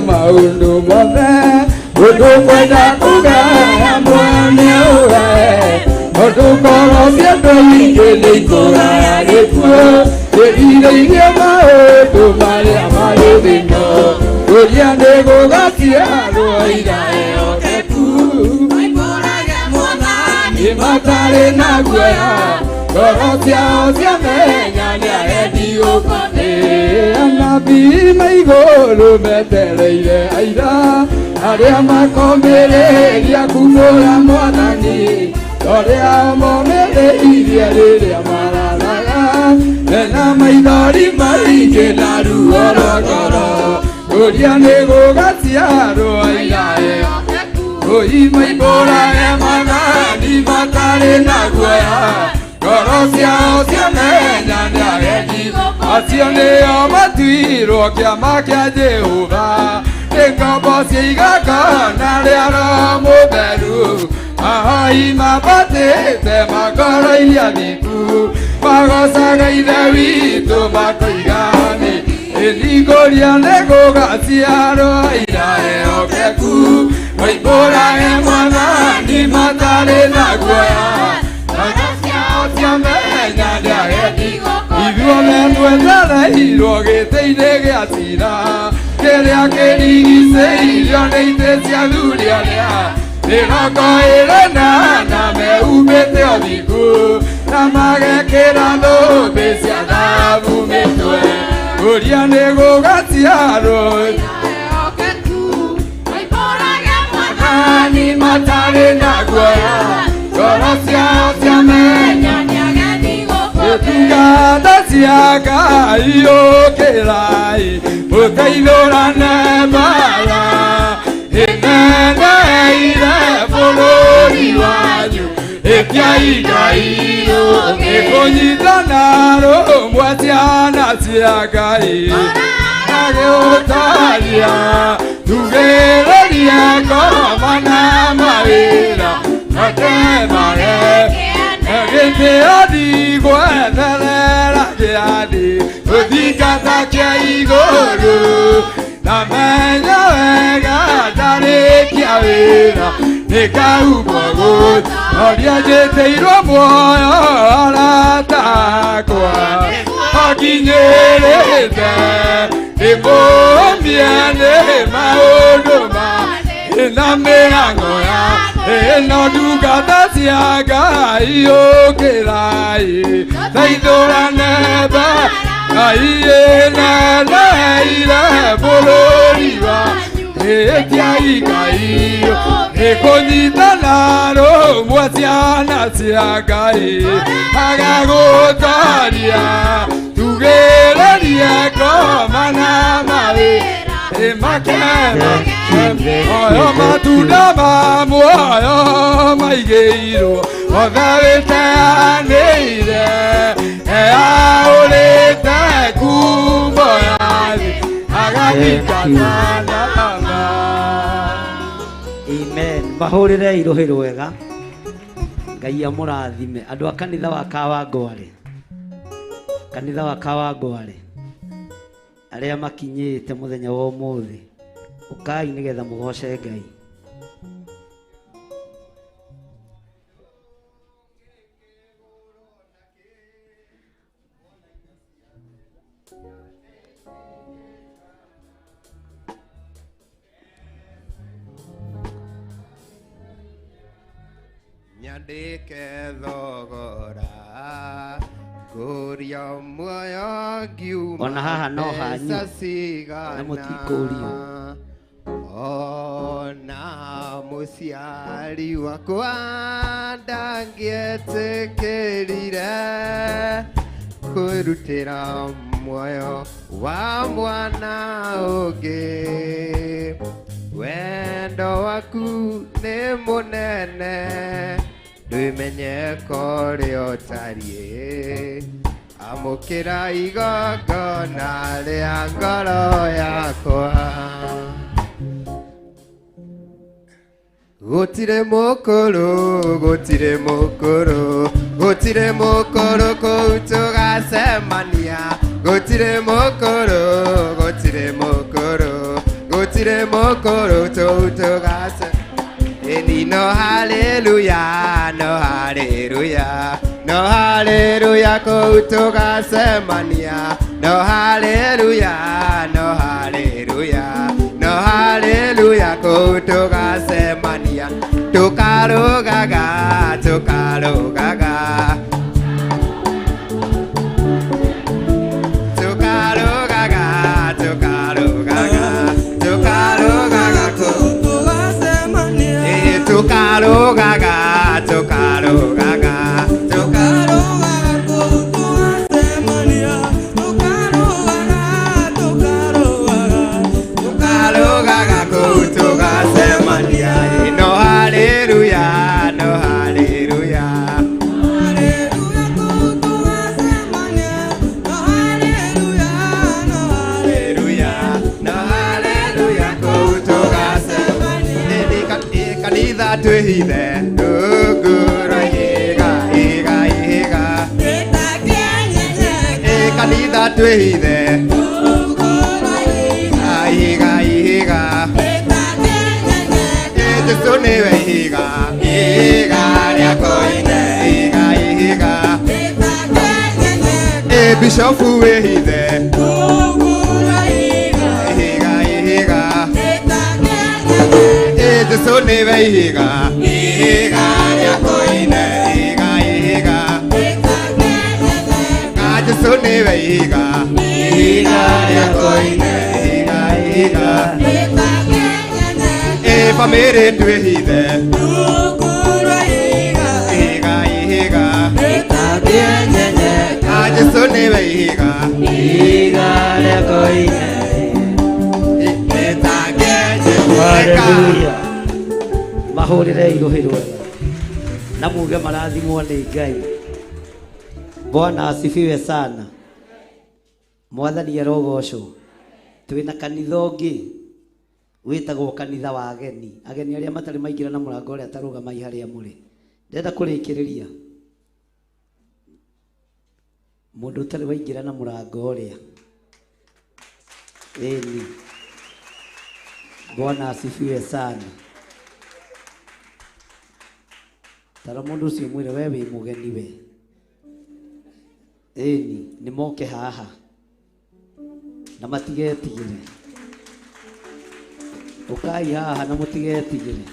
Maundu mothe undu kwenda kugaya mwana ugae undu ngoro cia andũ aingĩ nĩ ikũgaya gĩkuũ ĩrirĩirie maũndũ marĩa marĩ thĩno ũrĩa nĩ gũgaciarwo ira ehokeku nĩ matarĩ na guoya ngoro ciao ciamenya nĩ agendi gũkũ thĩ. Anabii maigũrũ metereire aira arĩa makomĩrĩria kumũra mwathani ũrĩa momĩrĩirie rĩrĩa marathaga mena maithori maingĩ na ruo rwa ngoro ũrĩa nĩ gũgaciarwo aira ehokeku oi maimbũrage mwathani matarĩ na guoya ngoro ciao ciamenya nĩ agendi acio nĩo matuirwo kĩama kĩa Jehova nĩ ngombo cia igongona rĩa Roho Mũtheru ahoi mabatĩte makoro iria thingu magocaga Ithe witũ makoiga nĩ ĩthingũria nĩ gũgaciarwo aira ehokeku maimbũrage mwathani matarĩ na guoya ngoro ciao ciamenya nĩ agendi ithuothe twetereirwo gĩtĩ-inĩ gĩa cira kĩrĩa kĩrigicĩirio nĩ itĩ cia athuri arĩa mĩrongo ĩrĩ na ana mehumbĩte ũthingu na magekĩra thũmbĩ cia thahabu mĩtwe ũrĩa nĩ gũgaciarwo mwathani matarĩ na guoya ngoro ciao ciamenya Tungata cia Ngai ũkĩrai mũteithũrane mbara ĩneneire bũrũri wanyu ĩtiai Ngai ĩkũnyitana rũmwe ciana cia Ngai agĩũtaria tugĩrĩrie ngoma na mawĩra matemage gĩtĩathi gwetherera gĩathi gũthingata kĩa igũrũ na menya wega ndarĩkia wĩra nĩkaumwo gũthoria njĩtĩirwo muoyo arata akwa akinyĩrĩte ndĩmũmie nĩ maũndũ ma ĩna mĩhang'o ya ĩno ndungata cia Ngai ũkĩrai teithũrane mbara Ngai ĩneneire bũrũri wanyu ĩtiai Ngai ĩkũnyitana rũmwe ciana cia Ngai agagũtaria tugĩrĩrie ngoma na mawĩra ĩmakena oyo matunda ma muoyo maigĩirwo othe wĩteanĩire eaũrĩte ngumo ya thĩ agathikana nama. Amen. Mahũrĩre irũhĩ rwega Ngai amũrathime andũ a kanitha wa Kawangware kanitha wa Kawangware arĩa makinyĩte mũthenya wa ũmũthĩ ũkai nĩgetha mũgoce Ngai. Nyandĩke thogora ngũria muoyo ngiuma ona haha no hanyu mbeca cigana na mũtikũrio ona mũciari wakwa ndangĩetĩkĩrire kwĩrutĩra muoyo wa mwana ũngĩ. Wendo waku nĩ mũnene, ndwĩmenyeka ũrĩa ũtariĩ. Amũkĩra igongona rĩa ngoro yakwa. Gũtirĩ mũkũrũ, gũtirĩ mũkũrũ, gũtirĩ mũkũrũ kũu tũgacemania. Gũtirĩ mũkũrũ, gũtirĩ mũkũrũ, gũtirĩ mũkũrũ tũu tũgacemania. Ĩni no haleluya, no haleluya, no haleluya kũu tũgacemania. No haleluya, no haleluya, no haleluya kũu tũgacemania. Tũkarũgaga, tũkarũgaga, tũkarũgaga, tũkarũgaga, tũkarũgaga kũu tũgacemania. Ĩ, tũkarũgaga, tũkarũgaga, Tũkarũgaga kũu tũgacemania. Tũkarũgaga, tũkarũgaga, tũkarũgaga kũu tũgacemania. Ĩ, no haleluya, no haleluya. Haleluya kũu tũgacemania. No haleluya, no Haleluya, no haleluya kũu tũgacemania. Ĩ, ĩ, kanitha twĩhithe rungu rwa ihiga, ihiga, ihiga. Ĩ, kanitha twĩhithe ihiga, ihiga. Ĩ, Jesũ nĩwe ihiga, ihiga rĩa koine, ihiga, ihiga. Ĩ, bishofu wĩhithe ihiga, ihiga. Ĩ, Jesũ nĩwe ihiga, ihiga rĩa koine, ihiga, ihiga. Ka Jesũ nĩwe ihiga, ihiga rĩa koine, ihiga, ihiga. Ĩ, bamĩrĩ twĩhithe ihiga, ihiga. Ka Jesũ nĩwe ihiga, Ihiga rĩa koine. Ĩtangĩnyenyeka. Haleluya. Mahũrĩre rũhĩ rwega na muge marathimwo nĩ Ngai. Bwana asifiwe sana. Mwathani arogocwo. Twĩna kanitha ũngĩ wĩtagwo kanitha wa ageni. Ageni arĩa matarĩ maingĩra na mũrango ũrĩa tarũgamai harĩa mũrĩ. Ndĩrenda kũrĩkĩrĩria mũndũ ũtarĩ waingĩra na mũrango ũrĩa. Ĩni. Bwana asifiwe sana. Tara mũndũ ũcio mwĩre we wĩ mũgeni we. Ĩni, nĩ moke haha na matigetigĩre. Ũkai haha na mũtigetigĩre.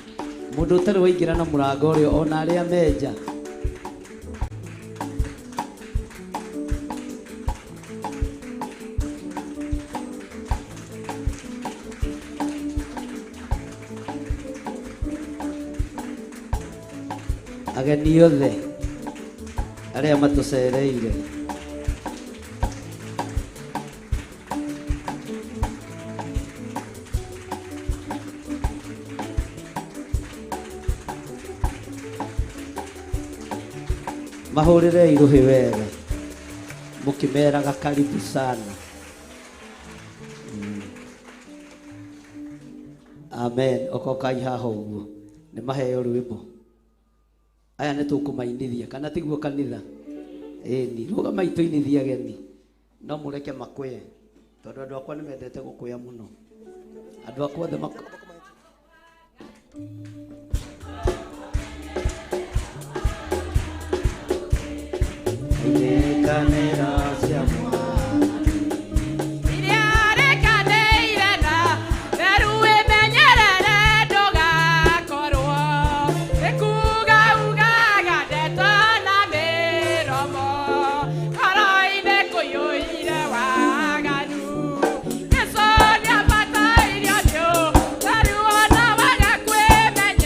Mũndũ ũtarĩ waingĩra na mũrango ũrĩa ona arĩa menja. Ageni othe arĩa matũcereire. Mahũrĩrei rũhĩ wega mũkĩmeraga karibu sana. Amen. Okokai haha ũguo nĩ maheo rwĩmbo. Aya nĩ tũkũmainithia kana tiguo kanitha? Ĩni, rũgamai tũinithie ageni. No mũreke makwĩe tondũ andũ akwa nĩ mendete gũkwĩa mũno. Andũ akwa othe mak Irĩkanĩro cia Iria rĩkanĩire na theru wĩmenyerere ndũgakorwo ĩkuga ugaga ndeto na mĩromo ngoro-inĩ kũiyũire waganu. Jesũ nĩabatairio nĩ ũtheru ona waga kwĩmenya.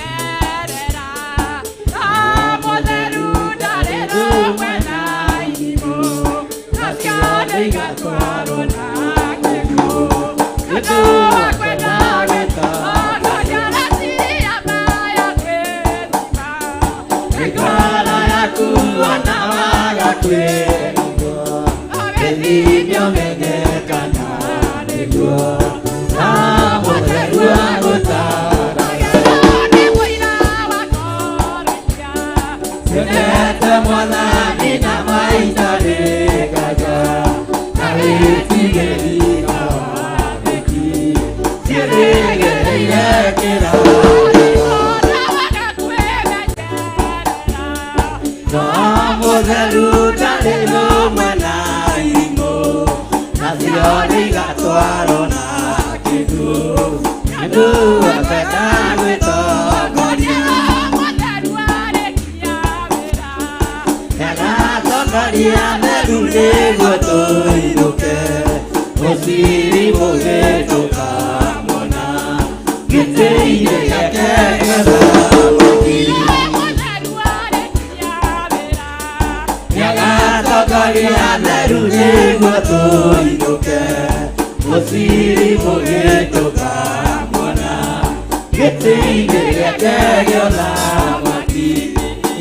Gĩtĩ-inĩ gĩake kĩa ũthamaki.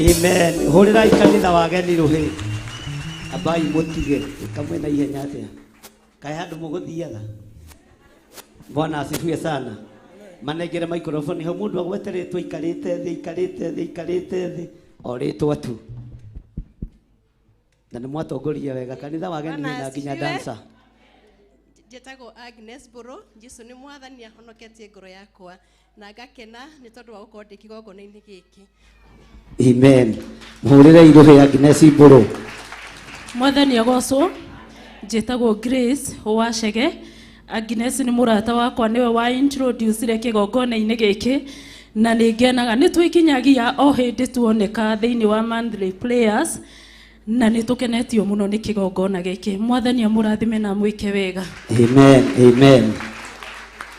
Amen. Hũrĩrai kanitha wa ageni rũhĩ. Ambai mũtige kamwe na ihenya atĩa. Kaĩ handũ mũgũthiaga. Bwana asifiwe sana. Manengere microphone hau mũndũ agwete rĩtwa ikarĩte thĩ ikarĩte thĩ ikarĩte thĩ o rĩtwa tu. Na nĩ mwatongoria wega kanitha wa ageni Bwana na nginya asifiwe. dancer. Njĩtagwo Agnes Mbũrũ. Jesu nĩ mwathani ahonoketie ngoro yakwa na ngakena nĩ tondũ wa gũkorwo ndĩ kĩgongona-inĩ gĩkĩ. Amen. Mũhũrĩre irũhĩ Agnes Mbũrũ. Mwathani agocwo. Njĩtagwo Grace Wachege. Agnes nĩ mũrata wakwa, nĩwe wa introducire kĩgongona-inĩ gĩkĩ na nĩ ngenaga nĩ twĩkinyagia o hĩndĩ tuoneka thĩinĩ wa monthly players na nĩ tũkenetio mũno nĩ kĩgongona gĩkĩ. Mwathani amũrathime na amwĩke wega. Amen. Amen.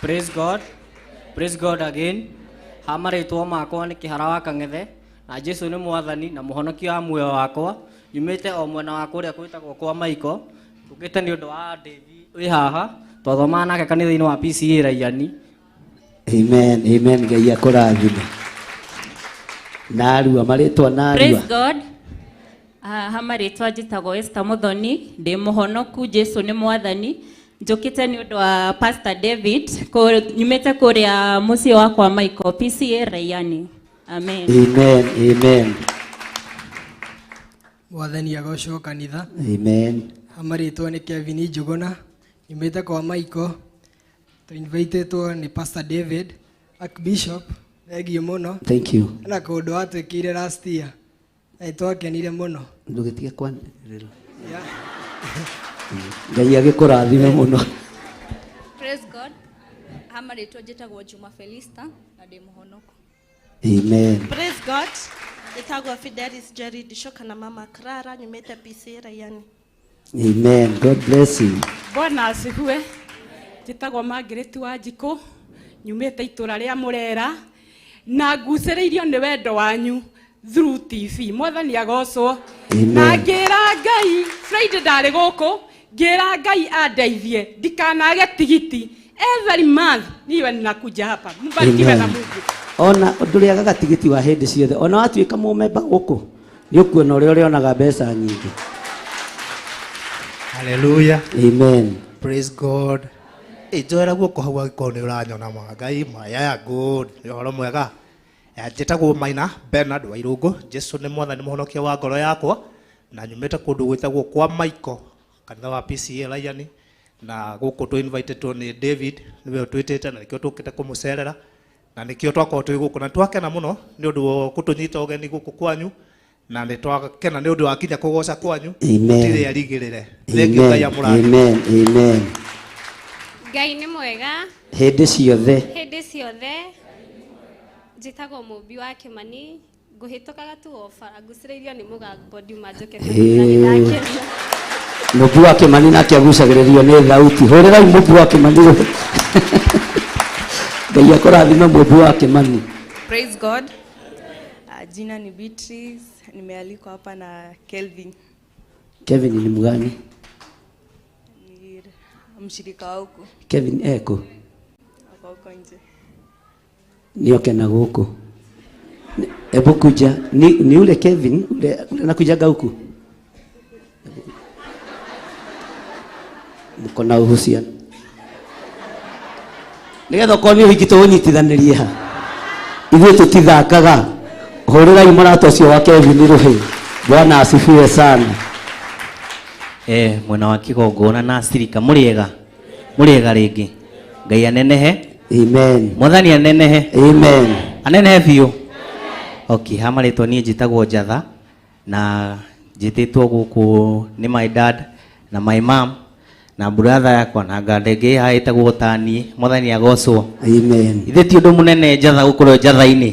Praise God. Praise God again. Ha marĩtwa makwa nĩ Kĩhara wa Kang'ethe na Jesu nĩ mwathani na mũhonokia wa muoyo wakwa. Nyumĩte o mwena wa kũrĩa gwĩtagwo kwa Maiko. Tũkĩte nĩ ũndũ wa David wĩ haha. Twathomaga nake kanitha-inĩ wa PCA Raiani. Amen. Amen. Ngai akũrathime. Narua marĩtwa narua. Praise God. Ha marĩtwa njĩtagwo Esther Muthoni, ndĩ mũhonoku, Jesu nĩ mwathani. Njũkĩte nĩ ũndũ wa Pastor David, nyumĩte kũrĩa mũciĩ wakwa Michael, PCA Raiani. Amen. Amen. Amen. Mwathani agocwo kanitha. Amen. Amarĩtwo nĩ Kevin Njuguna, nyumĩte kwa Michael. Tũinvitĩtwo nĩ Pastor David, Archbishop, thengiũ mũno. Thank you. Na kũndũ watwĩkĩire last year. Na nĩtwakenire mũno. Ndũgĩtige kwanĩrĩra. Yeah. Ngai agĩkũrathime mũno. Praise God. Ha marĩtwa njĩtagwo Juma Felista na ndĩ mũhonoku. Amen. Praise God. Njĩtagwo Fidelis Jerry Ndicoka na mama Clara nyumĩte PC Raiani. Amen. God bless you. Bwana asifiwe. Njĩtagwo Margaret Wanjikũ, nyumĩte itũra rĩa Mũrera na ngucĩrĩirio nĩ wendo wanyu through TV. Mwathani agocwo. Na ngĩra Ngai, Friday ndarĩ gũkũ, ngĩra Ngai andeithie ndikanage tigiti. Every month niwe ninakuja hapa. Mbarikiwe na Amen. Mungu. Ona ndũrĩagaga tigiti wa hĩndĩ ciothe. Ona watuĩka mũmemba gũkũ, nĩ ũkuona ũrĩa ũrĩonaga mbeca nyingĩ. Hallelujah. Amen. Praise God. Njoera guoko hau angĩkorwo nĩ ũranyona ma Ngai ma yeah, good. Nĩ ũhoro mwega. Njĩtagwo Maina Bernard Wairũngũ. Jesu nĩ mwathani mũhonokia wa ngoro yakwa na nyumĩte kũndũ gwĩtagwo kwa Michael kanitha wa PCA Raiani na gũkũ tũ invitedwo nĩ David nĩwe ũtwĩtĩte na nĩkĩo tũkĩte kũmũcerera na nĩkĩo twakorwo twĩ gũkũ na twakena mũno nĩ ũndũ wa kũtũnyita ũgeni gũkũ kwanyu na nĩ twakena nĩ ũndũ wa kinya kũgoca kwanyu. Amen. Gũtirĩ erigĩrĩre. Thengiũ Ngai Amen. amũrathime. Amen. Amen. Ngai nĩ mwega Hĩndĩ ciothe. hĩndĩ ciothe. Njĩtagwo Mũmbi wa Kĩmani, ngũhĩtũkaga tu o bara, ngucĩrĩirio nĩ mũgambo ndiuma njũke kanitha nĩ ndakena. Mũmbi wa Kĩmani nake agucagĩrĩrio nĩ thauti. Hũrĩrai Mũmbi wa Kĩmani rũhĩ. Ngai akũrathime Mũmbi wa Kĩmani. Praise God. Jina ni Beatrice, nimealikwa hapa na Kelvin. Kevin ni mgani? Ni mshirika wa huku. Kevin eko Ako huko nje. nioke na gũkũ. Ebu kuja ni ule Kevin ule anakujaga huku. Mko na uhusiano. Nigetha okorwo nĩ ũhiki tũũnyitithanĩrie ha. Ithuĩ tũtithakaga. Hũrĩrai mũrata ũcio wa Kevin rũhĩ. Bwana asifiwe sana. Mwena wa kĩgongona na acirika mũrĩega. Mũrĩega rĩngĩ. Ngai anenehe. Amen. Mwathani anenehe. Amen. Anenehe biũ. Okay, ha marĩtwa niĩ njĩtagwo Njatha na njĩtĩtwo gũkũ nĩ my dad na my mom na brother yakwa na nganda ĩngĩ haha ĩtagwo taniĩ. Mwathani agocwo. Amen. Ithe ti ũndũ mũnene Njatha gũkorwo Njatha-inĩ.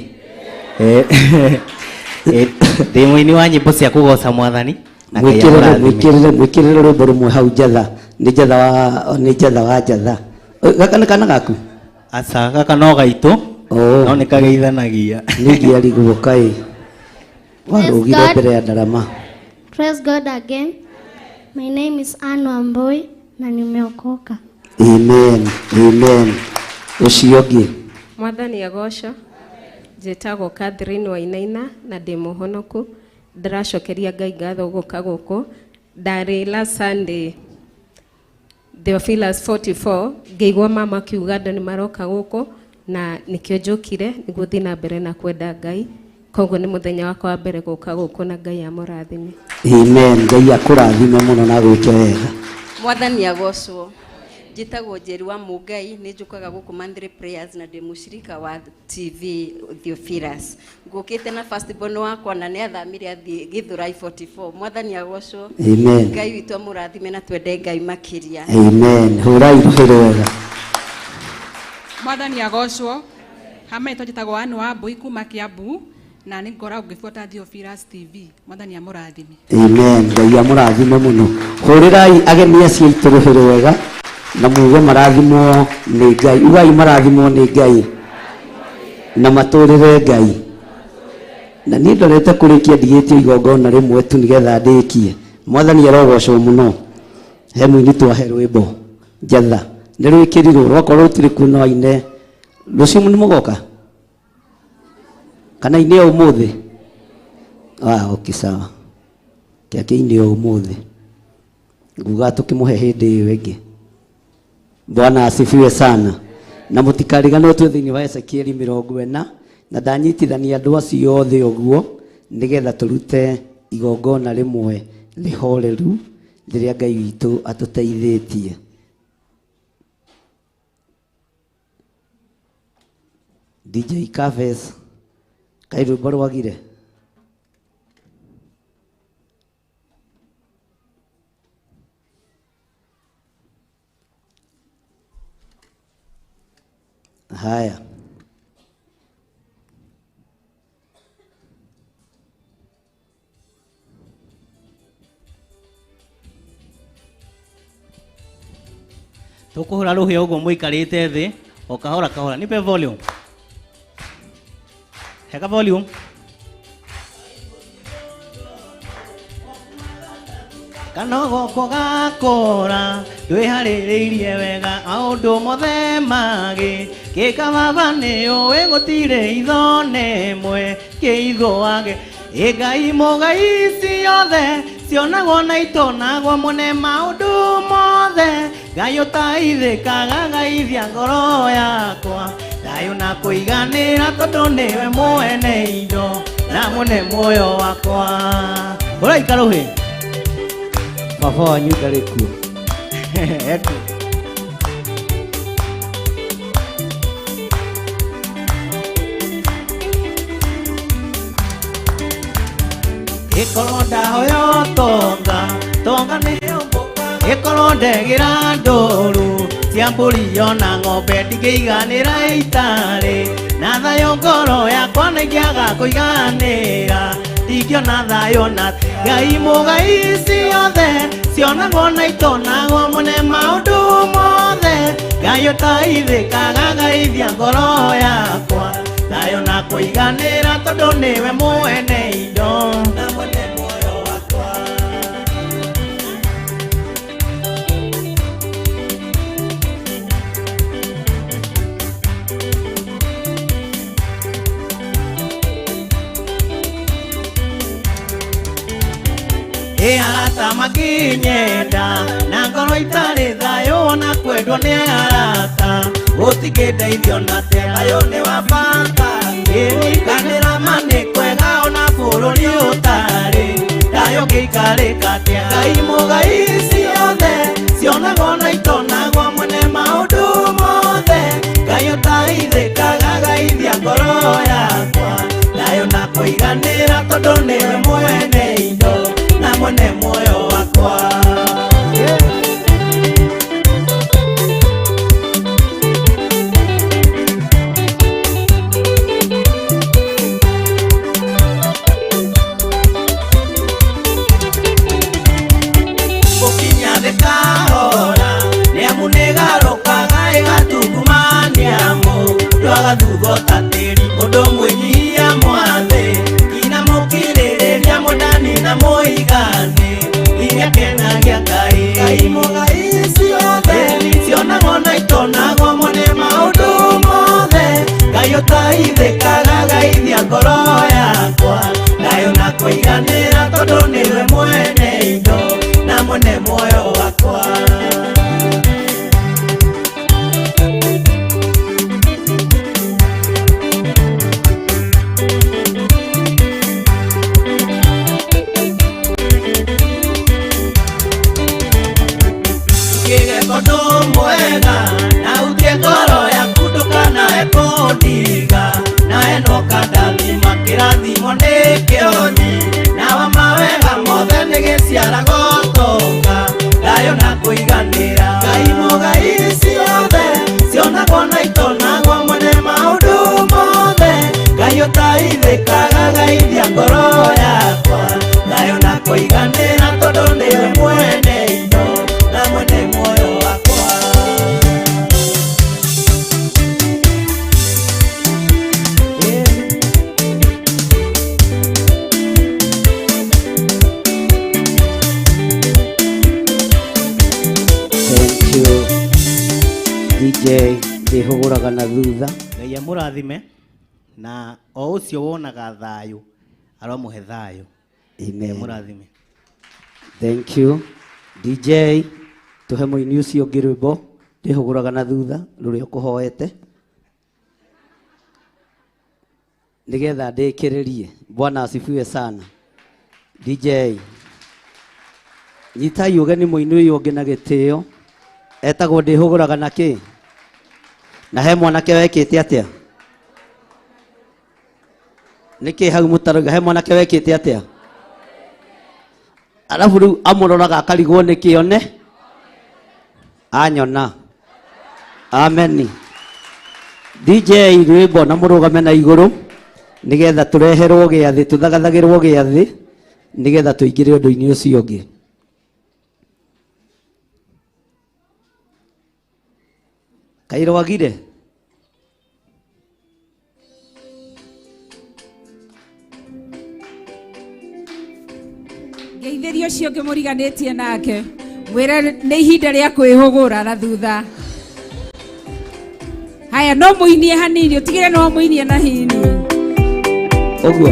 Ndĩ mũini wa nyĩmbo cia kũgoca Mwathani na Ngai amũrathime. Mwĩkĩrĩre rwĩmbo rũmwe hau Njatha. Nĩ Njatha wa, nĩ Njatha wa Njatha. Gaka nĩ kana gaku? Aca, gaka no gaitũ. No nĩ kageithanagia. Nĩ ingĩarigwo kaĩ. Warũgire God. mbere ya ndarama. Praise God again. My name is Anne Wambui na nimeokoka. Amen. Amen. Ũcio ũngĩ. Mwathani agocwo. Njĩtagwo Catherine Wainaina na ndĩ mũhonoku. Ndĩracokeria Ngai ngatho gũka gũkũ. Ndarĩ last Sunday Theophilus 44 ngĩigua mama akiuga andũ nĩ maroka gũkũ na nĩkĩo njũkire nĩguo thiĩ na mbere na kwenda Ngai. Koguo nĩ mũthenya wakwa wa mbere gũka gũkũ na Ngai amũrathime. Amen. Ngai akũrathime mũno na gwĩke wega. Mwathani agocwo. Njĩtagwo Njeri wa Mũngai, nĩ njũkaga gũkũ Monthly Prayers na ndĩ mũcirika wa TV Theophilus. Ngũkĩte na first born wakwa na nĩ athamire athiĩ Gĩthũrai 44. Mwathani agocwo. Amen. Ngai witũ amũrathime na twende Ngai makĩria. Amen. Hũrai rũhĩ rwega. Mwathani agocwo. Hama ĩtwa njĩtagwo Anne wa Mbui kuma Kiambu na nĩ ngoragwo ngĩbuata Theophilus TV. Mwathani amũrathime. Amen. Ngai amũrathime mũno. Hũrĩrai ageni acio aitũ rũhĩ rwega na muge marathimwo nĩ Ngai. Ugai marathimwo nĩ Ngai na matũrĩre Ngai. Na niĩ ndorete kũrĩkia ndigĩtie igongona rĩmwe tu nĩgetha ndĩkie. Mwathani arogocwo mũno. He mũini twahe rwĩmbo njatha nĩ rwĩkĩrirwo rwakorwo rũtirĩ kuo no aine. Rũciũ nĩ mũgoka kana ine o ũmũthĩ? Ah, okay, sawa. Kĩake ine o ũmũthĩ. Nguga tũkĩmũhe hĩndĩ ĩyo ĩngĩ. Bwana asifiwe sana. Na mũtikariganĩrwo twĩ thĩinĩ wa Ezekieli 40 na ndanyitithania andũ acio othe ũguo nĩgetha tũrute igongona rĩmwe rĩhoreru rĩrĩa Ngai witũ atũteithĩtie. DJ Cafes kaĩ rwĩmbo rwagire? Haya. Tukuhura ruhi uguo muikarite thi o kahora kahora. Nipe volume. Heka volume. Kana goko gakora ndwiharĩrĩirie wega maũndũ mothe mangĩ kĩka baba nĩ ũĩ gũtirĩ itho nĩmwe kĩithũage ĩ Ngai mũgai ciothe cionagwo na itonagwo mũne maũndũ mothe Ngai ũtaithĩkaga gaithia ngoro yakwa thayũ na kũiganĩra tondũ nĩwe mwene indo na mũne muoyo wakwa. Ũraika rũhĩ. Baba wanyu ndarĩ kuo. Eku. Ĩkorwo ndahoya tonga tonga nĩyo ĩkorwo ndegĩra ndũru cia mbũri ona ng'ombe ndingĩiganĩra itarĩ na thayũ ngoro yakwa nĩngĩaga kũiganĩra ndingĩona thayũ na Ngai mũgai ciothe cionagwo na itonagwo mũne maũndũ mothe Ngai ũtaithĩkaga gaithia ngoro yakwa thayũ na kũiganĩra tondũ nĩwe mwene indo na mwene muoyo wakwa. Ĩ arata makĩnyenda na ngoro itarĩ thayũ ona kwendwo nĩ arata gũtingĩndeithio na atĩa thayũ nĩ wa bata ĩnyitanĩra ma nĩ kwega ona bũrũri ũtarĩ thayũ ngĩikarĩka atĩa Ngai mũgai ciothe cionagwo na itonagwo mwene maũndũ mothe Ngai ũtaithĩkaga gaithia ngoro yakwa thayũ na kũiganĩra tondũ nĩwe mwene indo na mwene muoyo wakwa. Gũkinya thĩ kahora nĩ amu nĩgarũkaga ĩgatungumania mũndũ agathutha ta tĩri mũndũ mwĩnyihia mwathĩ nginya mũkirĩrĩria mũndani na mũigani iria kenagia Ngai. Ngai mũgai ciothe cionagwo na itonagwo mũne maũndũ mothe Ngai Ũtaithĩkaga gaithia ngoro yakwa thayũ na kũiganĩra tondũ nĩwe mwene indo na mwene muoyo wakwa. Kĩgeko mwega na utie ngoro yaku ndũkanae kũndiga na enoka ndathima kĩrathimo nĩ kĩonyi na wa mawega mothe nĩ gĩciarago tonga thayũ na kũiganĩra. Ngai mũgai ciothe cionagwo na itonagwo mwene maũndũ mothe Ngai ũtaithĩkaga gaithia ngoro yakwa thayũ na kũiganĩra tondũ nĩwe mwene indo na mwene muoyo wakwa. Thank you DJ ndĩhũgũraga na thutha. Ngai amũrathime na o ũcio wonaga thayũ aromũhe thayũ. Amen. Amũrathime. Thank you DJ, tuhe mũini ũcio ũngĩ rwĩmbo ndĩhũgũraga na thutha rũrĩa ũkũhoete nĩgetha ndĩkĩrĩrie. Bwana asifiwe sana. DJ nyitai ũgeni mũini ũyũ ũngĩ na gĩtĩo etagwo ndĩhũgũraga na kĩ na he mwanake wekĩte atĩa nĩkĩ hau mũtarauga he mwanake wekĩte atĩa arabu rĩu amũroraga akarigwo nĩkĩ one anyona. Ameni. DJ rwĩmbo na mũrũgame na igũrũ nĩgetha tũreherwo gĩathĩ tũthagathagĩrwo gĩathĩ nĩgetha tũingĩre ũndũ-inĩ ũcio ũngĩ. Kairwagire ngeithĩria ũcio ũngĩ mũriganĩtie nake mwĩre nĩ ihinda rĩa kwĩhũgũra na thutha. Haya no mũinie hanini ũtigĩre no mũinie na hini ũguo.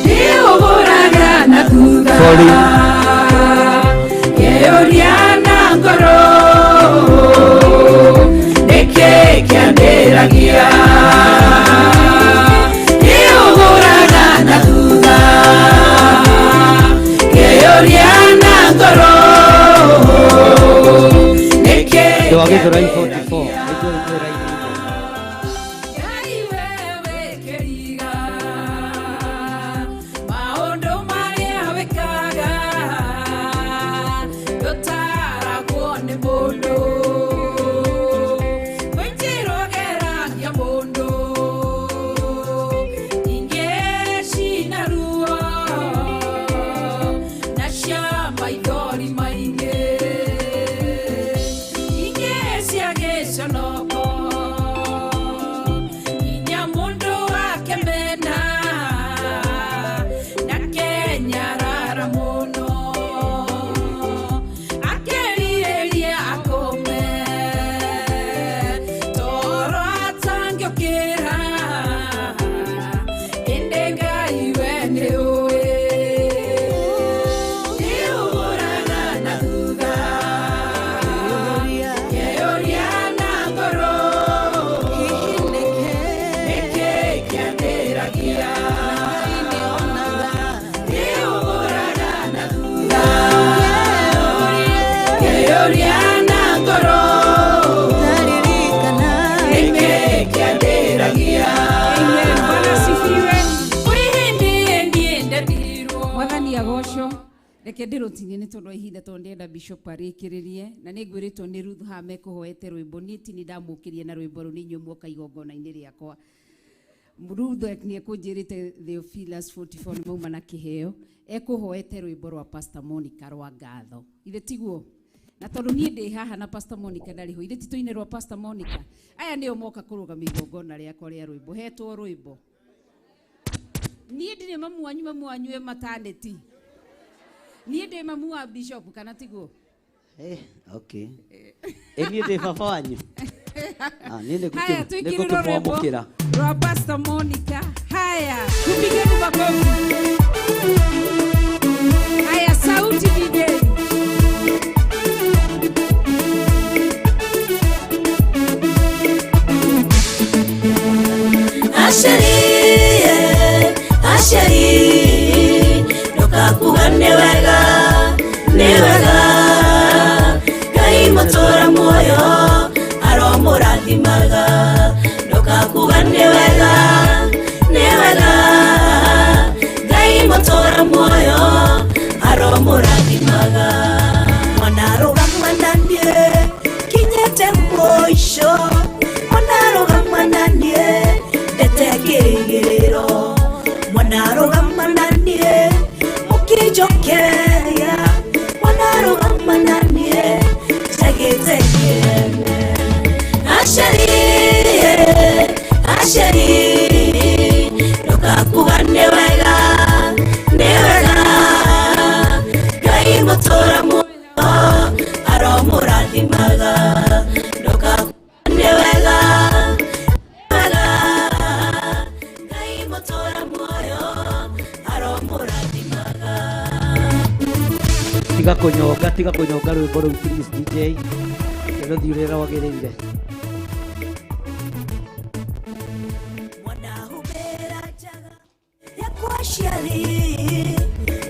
Ndĩhũgũraga na thutha ngeyũria na ngoro nĩkĩ kĩandĩragia. Ndĩhũgũraga na thutha ngeyũria na ngoro nĩkĩ Andũ a Gĩthũrai 44 Ngai wewe kĩriga maũndũ marĩa wĩkaga ndũtaragwo nĩ mũndũ kwĩ njĩra ũgeragia mũndũ ingĩ cina ruo na cia maithori maingĩ ingĩ cia gĩconoko inya mũndũ akemena na kenyarara mũno akerirĩria akome toro atangĩũkĩra ĩndĩ Ngai we nĩũĩ. Ndĩhũgũraga na thutha ngeyũria na ngoro nĩkĩ kĩandĩragia. Ndĩhũgũraga na thutha ngeyũria na ngoro nĩkĩ kĩandĩragia. Amen. Bwana asifiwe. Kũrĩ hĩndĩ niĩ ndetirwo. Mwathani agocwo. Reke ndĩrũtinie nĩ tondũ wa ihinda tondũ ndĩrenda bishop arĩkĩrĩrie na nĩ ngwĩrĩtwo nĩ Ruth haha mekũhoete rwĩmbo niĩ ti nĩ ndamũkĩrie na rwĩmbo rũu nĩ inyuĩ muoka igongona-inĩ rĩakwa. Ruth nĩ ekũnjĩrĩte Theophilus 44 nĩ mauma na kĩheo ekũhoete rwĩmbo rwa Pastor Monica rwa ngatho ithe tiguo na tondũ niĩ ndĩ haha na Pastor Monica ndarĩ ho ithe ti tũine rwa Pastor Monica aya nĩo moka kũrũgamia igongona rĩakwa rĩa rwĩmbo hetwo rwĩmbo niĩ ndirĩ mamu wanyu e maternity niĩ ndĩ mamu wa bishop kana tiguo Okay. Ĩ niĩ ndĩ baba wanyu. Ah, niĩ Haya, tuikiriro rwimbo nĩngũkĩmwamũkĩra. rwa Pastor Monica. Haya, tupigeni makofi. Haya, sauti DJ. Aciari, aciari, ndukakuga nĩ wega, nĩ wega. Ngai mũtũũra muoyo aromũrathimaga. Ndukakuga nĩ wega, nĩ wega. Ngai mũtũũra muoyo aromũrathimaga. Mwana rũgama na niĩ kinyĩte mũico, mwana rũgama na niĩ ndete kĩrĩgĩrĩro, mwana rũgama na niĩ mũkĩnjokeria, mwana rũgama na niĩ njagĩte kĩene. Aciari, aciari, ndũkakuga nĩ wega, nĩ wega. Ngai mũtũũra muoyo aromũrathimaga. Ndũkakuga nĩ wega, wega. Ngai mũtũũra muoyo aromũrathimaga. Tiga kũnyonga, tiga kũnyonga rwĩmbo rũu please DJ. Rũthiĩ ũrĩa rwagĩrĩire. Mwanahumbĩra njaga yakwa aciari,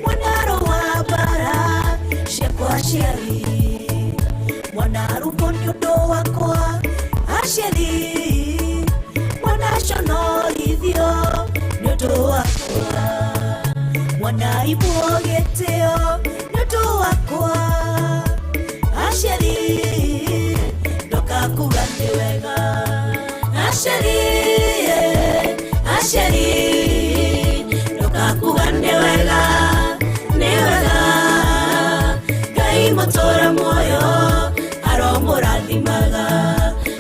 mwanarũa mbara ciakwa aciari, mwanarumwo nĩ ũndũ wakwa aciari, mwanaconorithio nĩ ũndũ wakwa, mwanaimwo gĩtĩo nĩ ũndũ wakwa aciari, ndokakuga nĩ wega aciari, aciari, ndokakuga nĩ wega, nĩ wega. Ngai mũtũũra muoyo aromũrathimaga.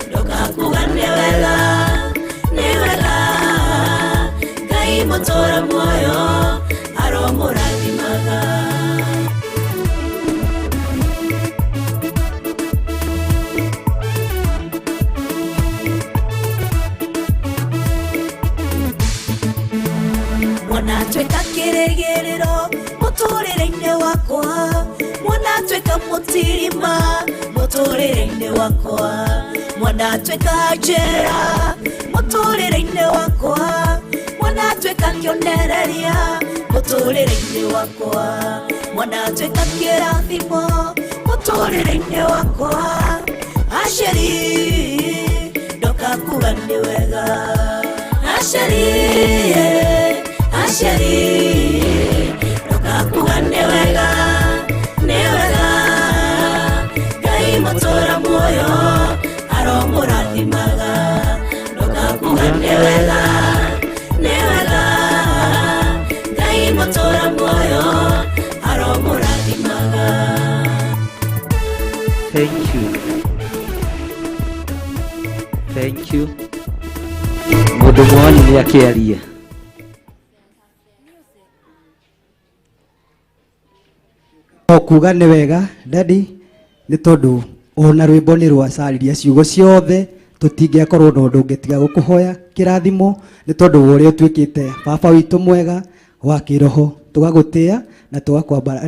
Ndokakuga nĩ wega, nĩ wega. Ngai mũtũũra muoyo aromũrathimaga. Mwana atuĩka kĩrĩgĩrĩro mũtũrĩre-inĩ wakwa, mwana atuĩka mũtirima mũtũrĩre-inĩ wakwa, mwana atuĩka njĩra mũtũrĩre-inĩ wakwa, mwana atuĩka kĩonereria mũtũrĩre-inĩ wakwa, mwana atuĩka kĩrathimo mũtũrĩre-inĩ wakwa. Aciari, ndokakuga nĩ wega. Aciari, aciari, ndokakuga nĩ wega, nĩ wega. Ngai mũtũũra muoyo aromũrathimaga. Ndokakuga nĩ wega, nĩ wega. Ngai mũtũũra muoyo aromũrathimaga. Thank you. Thank you. Mũndũ mwanyu nĩ akĩarie. O kuga nĩ wega dadi nĩ tondũ ona rwĩmbo nĩ rwacaririe ciugo ciothe tũtingĩakorwo na ũndũ ũngĩ tiga gũkũhoya kĩrathimo nĩ tondũ wa ũrĩa ũtuĩkĩte baba witũ mwega wa kĩroho tũgagũtĩa na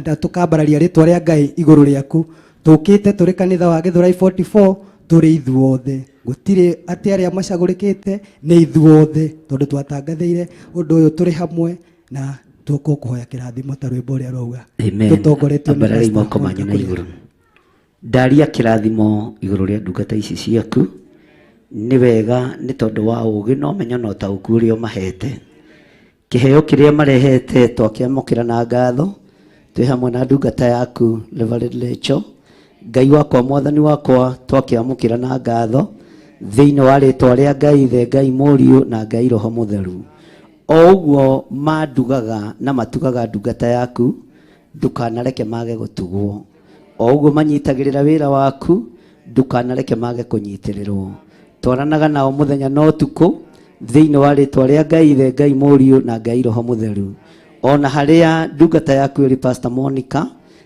na tũkambararia rĩtwa rĩa Ngai igũrũ rĩaku. Tũkĩte tũrĩ kanitha wa Gĩthũrai 44 tũrĩ ithuothe, gũtirĩ atĩ arĩa macagũrĩkĩte, nĩ ithuothe tondũ twatangathĩire ũndũ ũyũ tũrĩ hamwe na tũkũkũhoya kĩrathimo ta rwĩmbo ũrĩa rwauga. Amen. Tũtongoretio nĩ Ambararai Pastor moko manyu na Monica igũrũ. Ndaria kĩrathimo igũrũ rĩa ndungata ici ciaku. Nĩ wega nĩ tondũ wa ũũgĩ na ũmenyo na ũtaũku ũrĩa ũmahete. Kĩheo kĩrĩa marehete twakĩamũkĩra na ngatho. Twĩ hamwe na ndungata yaku Reverend Rachel. Ngai wakwa mwathani wakwa twakĩamũkĩra na ngatho thĩinĩ wa rĩtwa rĩa Ngai Ithe, Ngai Mũriũ na Ngai Roho Mũtheru. O ũguo mandugaga na matugaga ndungata yaku, ndũkanareke mage gũtugwo. O ũguo manyitagĩrĩra wĩra waku, ndũkanareke mage kũnyitĩrĩrwo. Twaranaga nao mũthenya na ũtukũ thĩinĩ wa rĩtwa rĩa Ngai Ithe, Ngai Mũriũ na Ngai Roho Mũtheru. Ona harĩa ndungata yaku ĩrĩ Pastor Monica,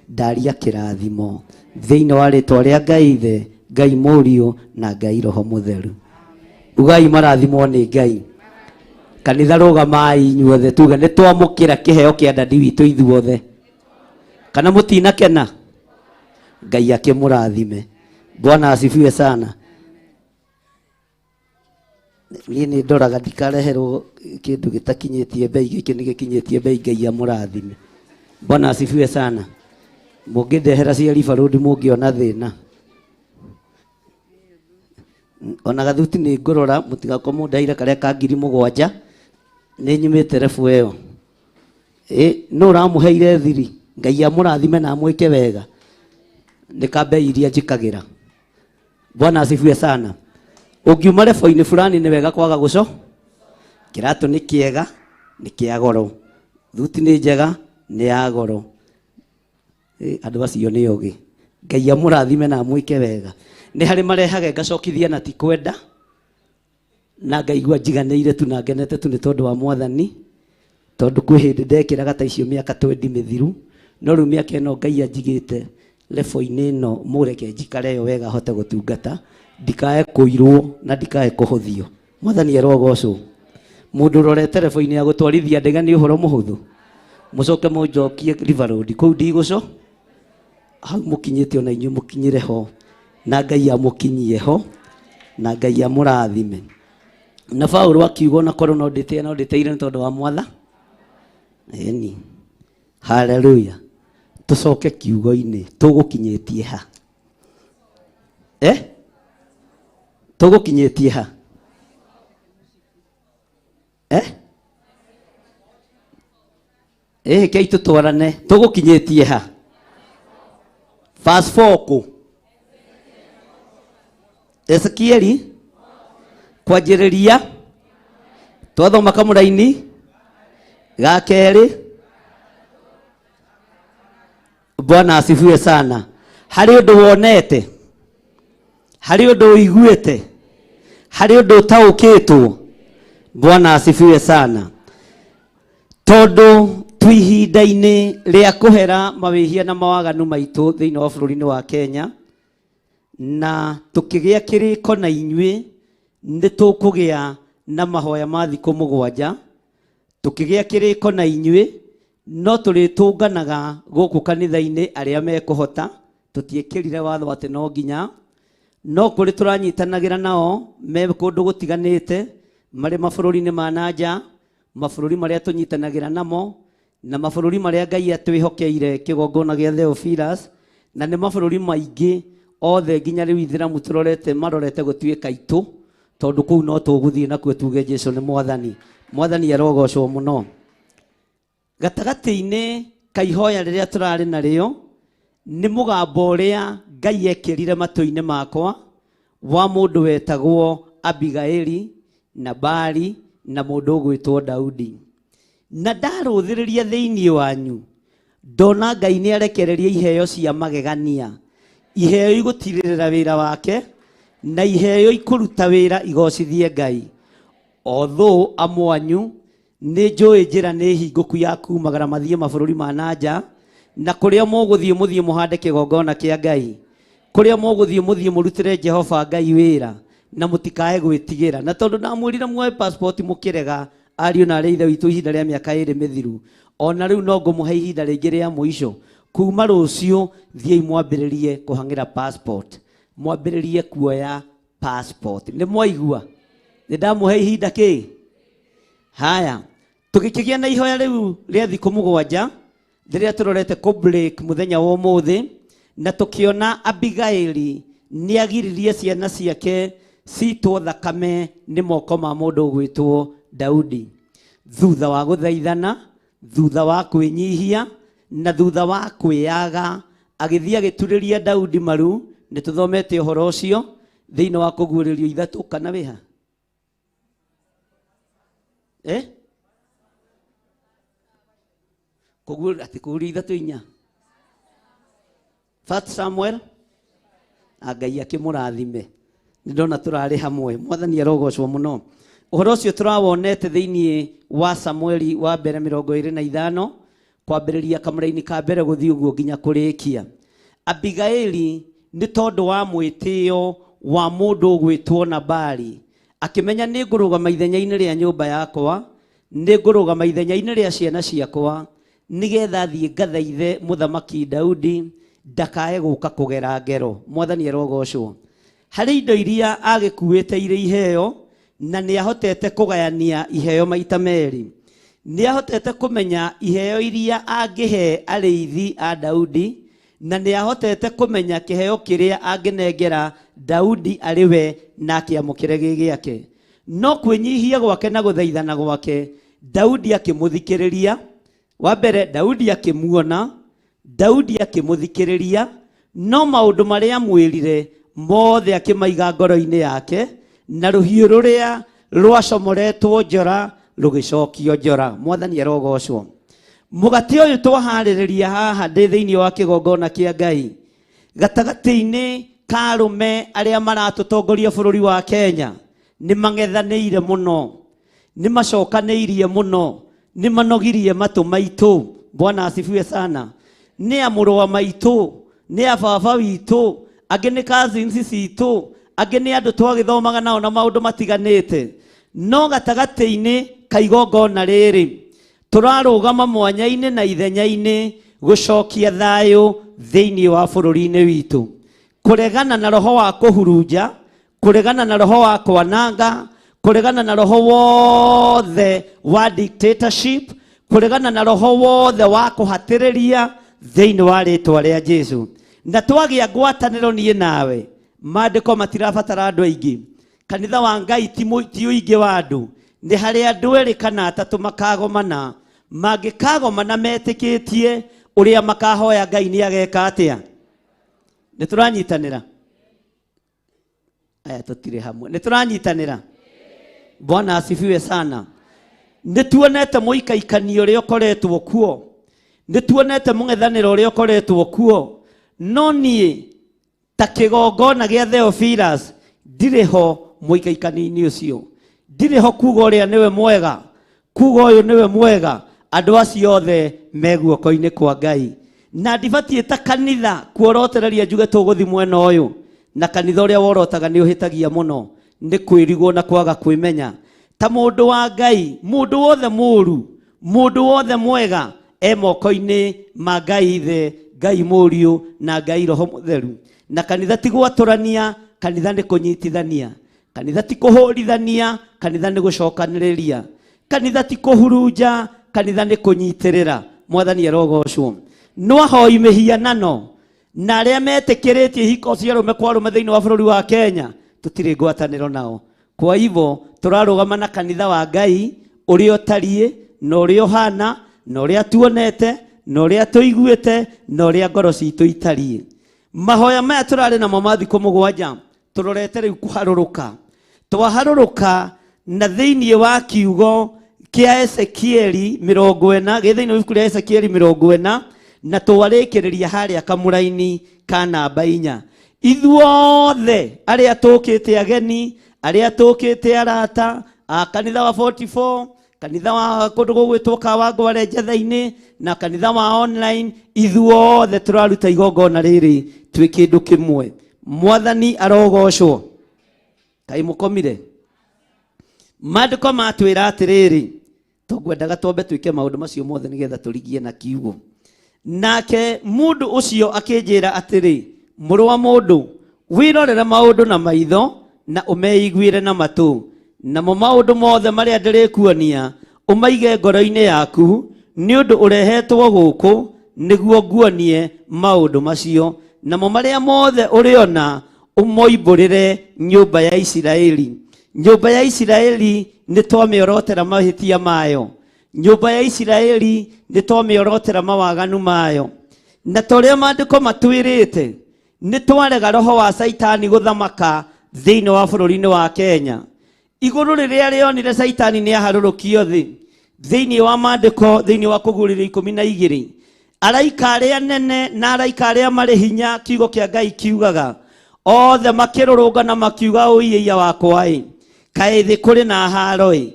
Ndaria kĩrathimo thĩinĩ wa rĩtwa rĩa Ngai Ithe, Ngai Mũriũ na Ngai Roho Mũtheru. Ugai marathimwo nĩ Ngai. Kanitha rũgamai inyuothe tuge nĩ twamũkĩra kĩheo kĩa dadi witũ ithuothe. Kana mũtinakena? Ngai akĩmũrathime. Bwana asifiwe sana. Niĩ nĩ ndoraga ndikareherwo kĩndũ gĩtakinyĩtie bei, gĩkĩ nĩ gĩkinyĩtie bei. Ngai amũrathime. Bwana asifiwe sana. Mũngĩndehera cia River Road mũngĩona thĩna. Ona gathuti nĩ ngũrora mũtigakorwo mũndeheire karĩa ka 7,000 nĩ nyumĩte rebu ĩyo. Nũ ũramũheire thiri? Ngai amũrathime na amwĩke wega. Nĩ ka bei iria njĩkagĩra. Bwana asifiwe sana. Ũngiuma rebo-inĩ fulani nĩ wega kwaga gũco. Kĩratũ nĩ kĩega, nĩ kĩa goro. Thuti nĩ njega, nĩ ya goro. Andũ acio nĩ ogĩ. Ngai amũrathime na amwĩke wega. Nĩ harĩ marehage ngacokithia na ti kwenda, na ngaigua njiganĩire tu na ngenete tu nĩ tondũ wa Mwathani, tondũ kwĩ hĩndĩ ndekĩraga ta icio mĩaka 20 mĩthiru, no rĩu mĩaka ĩno Ngai anjigĩte lebo-inĩ ĩno, mũreke njikare ĩyo wega hote gũtungata, ndikae kũirwo na ndikae kũhũthio. Mwathani arogocwo. Mũndũ ũrorete lebo-inĩ ya gũtwarithia ndege nĩ ũhoro mũhũthũ. Mũcoke mũnjokie River Road kũu ndigũco, hau mũkinyĩte ona inyuĩ mũkinyĩre ho, na Ngai amũkinyie ho, na Ngai amũrathime. Na Paũlũ akiuga ona korwo no ndĩtĩe, no ndĩtĩire nĩ tondũ wa Mwatha. Ĩni. Haleluya. Tũcoke kiugo-inĩ, tũgũkinyĩtie ha? Tũgũkinyĩtie ha? Kei tũtwarane, tũgũkinyĩtie ha? Verse 4 kũ? Ezekieli kwanjĩrĩria twathoma kamũraini ga kerĩ. Bwana asifiwe sana. Harĩ ũndũ wonete, harĩ ũndũ ũiguĩte, harĩ ũndũ ũtaũkĩtwo. Bwana asifiwe sana. Tondũ twĩ ihinda-inĩ rĩa kũhera mawĩhia na mawaganu maitũ thĩinĩ wa bũrũri-inĩ wa Kenya, na tũkĩgĩa kĩrĩko na inyuĩ nĩ tũkũgĩa na mahoya ma thikũ 7. Tũkĩgĩa kĩrĩko na inyuĩ no tũrĩtũnganaga gũkũ kanitha-inĩ arĩa mekũhota. Tũtiĩkĩrire watho atĩ no nginya, no kũrĩ tũranyitanagĩra nao me kũndũ gũtiganĩte, marĩ mabũrũri-inĩ ma na nja, mabũrũri marĩa tũnyitanagĩra namo, na mabũrũri marĩa Ngai atwĩhokeire kĩgongona gĩa Theophilus, na nĩ mabũrũri maingĩ othe nginya rĩu ithĩramu tũrorete, marorete gũtuĩka itũ, tondũ kũu no tũgũthiĩ nakuo tuge Jesũ nĩ Mwathani. Mwathani arogocwo mũno. Gatagatĩ-inĩ ka ihoya rĩrĩa tũrarĩ narĩo, nĩ mũgambo ũrĩa Ngai ekĩrire matũ-inĩ makwa wa mũndũ wetagwo Abigaili, Nabali na mũndũ ũgwĩtwo Daudi. Na ndarũthĩrĩria thĩinĩ wanyu, ndona Ngai nĩ arekereria iheo cia magegania, iheo igũtirĩrĩra wĩra wake, na iheo ikũruta wĩra igocithie Ngai. Although amwanyu nĩ njũĩ njĩra nĩ hingũku ya kumagara mathiĩ mabũrũri ma na nja, na kũrĩa mũgũthiĩ mũthiĩ mũhande kĩgongona kĩa Ngai, kũrĩa mũgũthiĩ mũthiĩ mũrutĩre Jehova Ngai wĩra, na mũtikae gwĩtigĩra. Na tondũ ndamwĩrire muoe passport mũkĩrega, ariũ na arĩ ithe witũ ihinda rĩa mĩaka 2 mĩthiru, ona rĩu no ngũmũhe ihinda rĩngĩ rĩa mũico. Kuma rũciũ thiĩi mwambĩrĩrie kũhang'ĩra passport, mwambĩrĩrie kuoya passport. Nĩ mwaigua? Nĩ ndamũhe ihinda kĩ? Haya, tũgĩkĩgĩa na ihoya rĩu rĩa thikũ 7 rĩrĩa tũrorete kũ break mũthenya wa ũmũthĩ, na tũkĩona Abigaili nĩ agiririe ciana ciake citwo thakame nĩ moko ma mũndũ ũgwĩtwo Daudi. Thutha wa gũthaithana, thutha wa kwĩnyihia, na thutha wa kwĩyaga, agĩthiĩ agĩturĩria Daudi maru. Nĩ tũthomete ũhoro ũcio thĩinĩ wa kũguũrĩrio 3 kana wĩha? Kũguũrĩrio atĩ kũguũrĩrio 3 4. First Samuel, Ngai akĩmũrathime. Nĩ ndona tũrarĩ hamwe. Mwathani arogocwo mũno. Ũhoro ũcio tũrawonete thĩinĩ wa Samueli wa mbere 25, Kwambĩrĩria kamũraini ka mbere gũthiĩ ũguo nginya kũrĩkia. Abigaili nĩ tondũ wa mwĩtĩo wa mũndũ ũgwĩtwo Nabali, akĩmenya nĩ ngũrũgama ithenya-inĩ rĩa nyũmba yakwa, nĩ ngũrũgama ithenya-inĩ rĩa ciana ciakwa, nĩgetha thiĩ ngathaithe mũthamaki Daudi ndakae gũka kũgera ngero. Mwathani arogocwo. Harĩ indo iria agĩkuĩte irĩ iheo, na nĩ ahotete kũgayania iheo maita merĩ. Nĩ ahotete kũmenya iheo iria angĩhe arĩithi a Daudi, na nĩ ahotete kũmenya kĩheo kĩrĩa angĩnengera Daudi arĩ we na akĩamũkĩre gĩ gĩake. No kwĩnyihia gwake na gũthaithana gwake, Daudi akĩmũthikĩrĩria. Wa mbere Daudi akĩmuona, Daudi akĩmũthikĩrĩria, no maũndũ marĩa amwĩrire mothe akĩmaiga ngoro-inĩ yake, na rũhiũ rũrĩa rwacomoretwo njora rũgĩcokio njora. Mwathani arogocwo. Mũgate ũyũ twaharĩrĩria haha ndĩ thĩinĩ wa kĩgongona kĩa Ngai, gatagatĩ-inĩ ka arũme arĩa maratũtongoria bũrũri wa Kenya, nĩ mang'ethanĩire mũno, nĩ macokanĩirie mũno, nĩ manogirie matũ maitũ. Bwana asifiwe sana. Nĩ a mũrũ wa maitũ, nĩ a baba witũ, angĩ nĩ cousins citũ, angĩ nĩ andũ twagĩthomaga nao na maũndũ matiganĩte. No gatagatĩ-inĩ ka igongona rĩrĩ, tũrarũgama mwanya-inĩ na ithenya-inĩ gũcokia thayũ thĩinĩ wa bũrũri-inĩ witũ, kũregana na roho wa kũhurunja, kũregana na roho wa kwananga, kũregana na roho wothe wa dictatorship, kũregana na roho wothe wa kũhatĩrĩria thĩinĩ wa rĩtwa rĩa Jesu. Na twagĩa ngwatanĩro niĩ nawe, maandĩko matirabatara andũ aingĩ. Kanitha wa Ngai ti ũingĩ wa andũ, nĩ harĩ andũ erĩ kana atatũ makagomana. Mangĩkagomana metĩkĩtie ũrĩa makahoya Ngai nĩ ageka atĩa? Nĩ tũranyitanĩra? Aya tũtirĩ hamwe. Nĩ tũranyitanĩra? Bwana asifiwe sana. Nĩ tuonete mũikaikanio ũrĩa ũkoretwo kuo, nĩ tuonete mũng'ethanĩro ũrĩa ũkoretwo kuo, no niĩ ta kĩgongona gĩa Theophilus ndirĩ ho mũikaikani-inĩ ũcio, ndirĩ ho kuga ũrĩa nĩwe mwega, kuga ũyũ nĩwe mwega. Andũ acio othe me guoko-inĩ kwa Ngai, na ndibatiĩ ta kanitha kuorotereria njuge tũgũthi mwena ũyũ, na kanitha ũrĩa worotaga nĩ ũhĩtagia mũno, nĩ kwĩrigwo na kwaga kwĩmenya. Ta mũndũ wa Ngai, mũndũ wothe mũũru, mũndũ wothe mwega e moko-inĩ ma Ngai Ithe, Ngai Mũriũ na Ngai Roho Mũtheru. Na kanitha ti gwatũrania, kanitha nĩ kũnyitithania, kanitha ti kũhũrithania, kanitha nĩ gũcokanĩrĩria, kanitha ti kũhurunja, kanitha nĩ kũnyitĩrĩra. Mwathani arogocwo. No ahoi mĩhianano na arĩa metĩkĩrĩtie ihiko cia arũme kwa arũme thĩinĩ wa bũrũri wa Kenya, tũtirĩ ngwatanĩro nao. Kwa hivyo tũrarũgama na kanitha wa Ngai ũrĩa ũtariĩ na ũrĩa ũhana na ũrĩa tuonete na ũrĩa tũiguĩte na ũrĩa ngoro citũ itariĩ. Mahoya maya tũrarĩ namo ma thikũ mũgwanja tũrorete rĩu kũharũrũka. Twaharũrũka na thĩinĩ wa kiugo kĩa Ezekieli 40, gĩ thĩinĩ wa ibuku rĩa Ezekieli 40, na twarĩkĩrĩria harĩa kamũraini ka namba 4. Ithuothe arĩa tũkĩte ageni, arĩa tũkĩte arata a kanitha wa 44, kanitha wa kũndũ gũgwĩtwo Kawangware Njetha-inĩ, na kanitha wa online, ithuothe tũraruta igongona rĩrĩ twĩ kĩndũ kĩmwe. Mwathani arogocwo. Kaĩ mũkomire? Maandĩko matwĩra atĩrĩrĩ, tũngwendaga twambe twĩke maũndũ macio mothe nĩgetha tũrigie na kiugo. Nake mũndũ ũcio akĩnjĩra atĩrĩ, mũrũ wa mũndũ, wĩrorere maũndũ na maitho na ũmeiguĩre na matũ, namo maũndũ mothe marĩa ndĩrĩkuonia ũmaige ngoro-inĩ yaku, nĩ ũndũ ũrehetwo gũkũ nĩguo nguonie maũndũ macio, namo marĩa mothe ũrĩona ũmoimbũrĩre nyũmba ya Isiraeli. Nyũmba ya Isiraeli nĩ twamĩorotera mahĩtia mayo, nyũmba ya Isiraeli nĩ twamĩorotera mawaganu mayo, na ta ũrĩa maandĩko matwĩrĩte, nĩ twarega roho wa Caitani gũthamaka thĩinĩ wa bũrũri-inĩ wa Kenya. Igũrũ rĩrĩa rĩonire Caitani nĩ aharũrũkio thĩ, thĩinĩ wa maandĩko, thĩinĩ wa kũguũrĩrio 12, araika arĩa nene na araika arĩa marĩ hinya, kiugo kĩa Ngai kiugaga othe makĩrũrũnga na makiuga, ũiĩia wakwa ĩ, kaĩ thĩ kũrĩ na haro ĩ,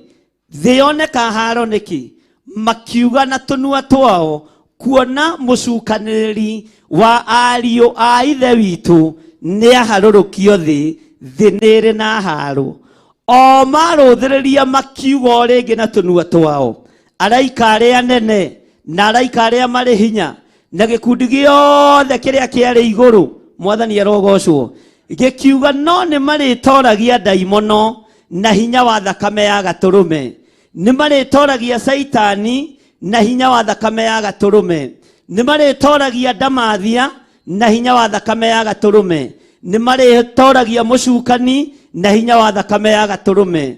thĩ yoneka haro nĩkĩ? Makiuga na tũnua twao Kuona mũcukanĩrĩri wa ariũ a ithe witũ nĩ aharũrũkio thĩ, thĩ nĩ ĩrĩ na haro. O marũthĩrĩria makiuga o rĩngĩ na tũnua twao, araika arĩa anene na araika arĩa marĩ hinya na gĩkundi gĩothe kĩrĩa kĩarĩ igũrũ, Mwathani arogocwo, gĩkiuga no nĩ marĩtoragia ndaimono na hinya wa thakame ya gatũrũme, nĩ marĩtoragia Caitani na hinya wa thakame ya gatũrũme, nĩ marĩtoragia ndamathia na hinya wa thakame ya gatũrũme, nĩ marĩtoragia mũcukani na hinya wa thakame ya gatũrũme.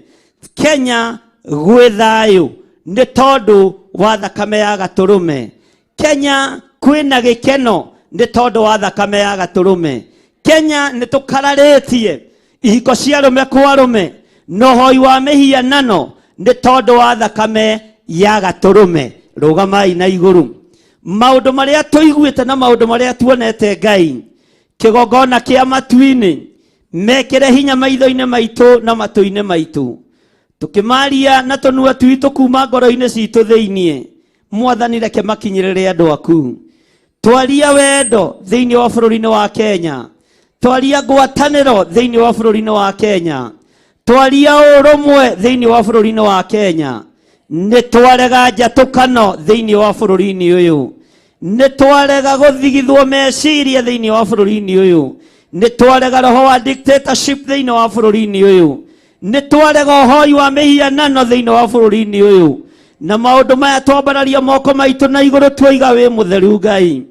Kenya gwĩ thayũ nĩ tondũ wa thakame ya gatũrũme. Kenya kwĩna gĩkeno nĩ tondũ wa thakame ya gatũrũme. Kenya nĩ tũkararĩtie ihiko cia arũme kwa arũme na ũhoi wa mĩhianano nĩ tondũ wa thakame ya gatũrũme. Rũgamai na igũrũ. Maũndũ marĩa tũiguĩte na maũndũ marĩa tuonete Ngai, kĩgongona kĩa matu-inĩ, mekĩre hinya maitho-inĩ maitũ na matũ-inĩ maitũ, tũkĩmaria na tũnua twitũ kuma ngoro-inĩ citũ thĩiniĩ. Mwathani, reke makinyĩrĩre andũ aku. Twaria wendo thĩinĩ wa bũrũri-inĩ wa Kenya, twaria ngwatanĩro thĩinĩ wa bũrũri-inĩ wa Kenya, twaria ũrũmwe thĩinĩ wa bũrũri-inĩ wa Kenya. Nĩ twarega njatũkano thĩinĩ wa bũrũri-inĩ ũyũ, nĩ twarega gũthigithwo meciria thĩinĩ wa bũrũri-inĩ ũyũ, nĩ twarega roho wa dictatorship thĩinĩ wa bũrũri-inĩ ũyũ, nĩ twarega ũhoi wa mĩhianano thĩinĩ wa bũrũri-inĩ ũyũ. Na maũndũ maya twambararia moko maitũ na igũrũ, tuoiga wĩ mũtheru Ngai,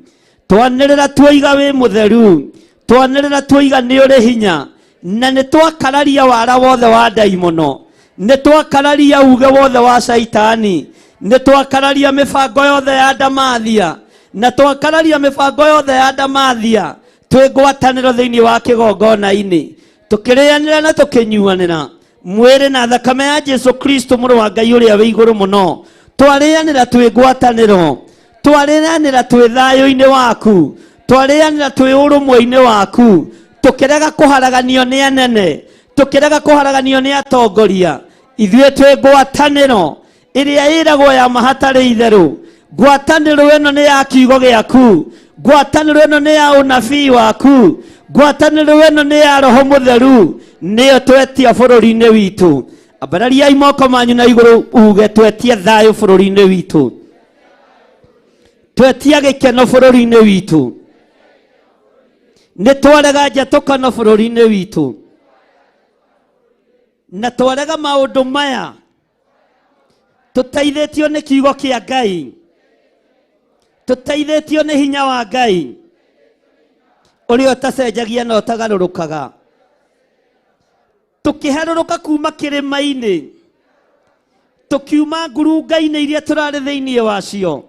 twanĩrĩra tuoiga wĩ mũtheru, twanĩrĩra tuoiga nĩ ũrĩ hinya, na nĩ twakararia wara wothe wa ndaimono, nĩ twakararia uge wothe wa Caitani, nĩ twakararia mĩbango yothe ya ndamathia, na twakararia mĩbango yothe ya ndamathia twĩ ngwatanĩro thĩinĩ wa kĩgongona-inĩ, tũkĩrĩanĩra na tũkĩnyuanĩra mwĩrĩ na thakame ya Jesu Kristo mũrũ wa Ngai ũrĩa wĩ igũrũ mũno. Twarĩanĩra twĩ ngwatanĩro, twarĩanĩra twĩ thayũ-inĩ waku, twarĩanĩra twĩ ũrũmwe-inĩ waku, tũkĩrega kũharaganio nĩ anene, tũkĩrega kũharaganio nĩ atongoria. Ithuĩ twĩ ngwatanĩro ĩrĩa ĩragwo ya mahatarĩ itherũ. Ngwatanĩro ĩno nĩ ya kiugo gĩaku, ngwatanĩro ĩno nĩ ya ũnabii waku, ngwatanĩro ĩno nĩ ya Roho Mũtheru, nĩyo twetia bũrũri-inĩ witũ. Ambarariai moko manyu na igũrũ uge twetia thayũ bũrũri-inĩ witũ, twetia gĩkeno bũrũri-inĩ witũ, nĩ twarega njatũkano bũrũri-inĩ witũ, na twarega maũndũ maya tũteithĩtio nĩ kiugo kĩa Ngai, tũteithĩtio nĩ hinya wa Ngai ũrĩa ũtacenjagia na ũtagarũrũkaga. Tũkĩharũrũka kuma kĩrĩma-inĩ, tũkiuma ngurunga-inĩ iria tũrarĩ thĩinĩ wacio,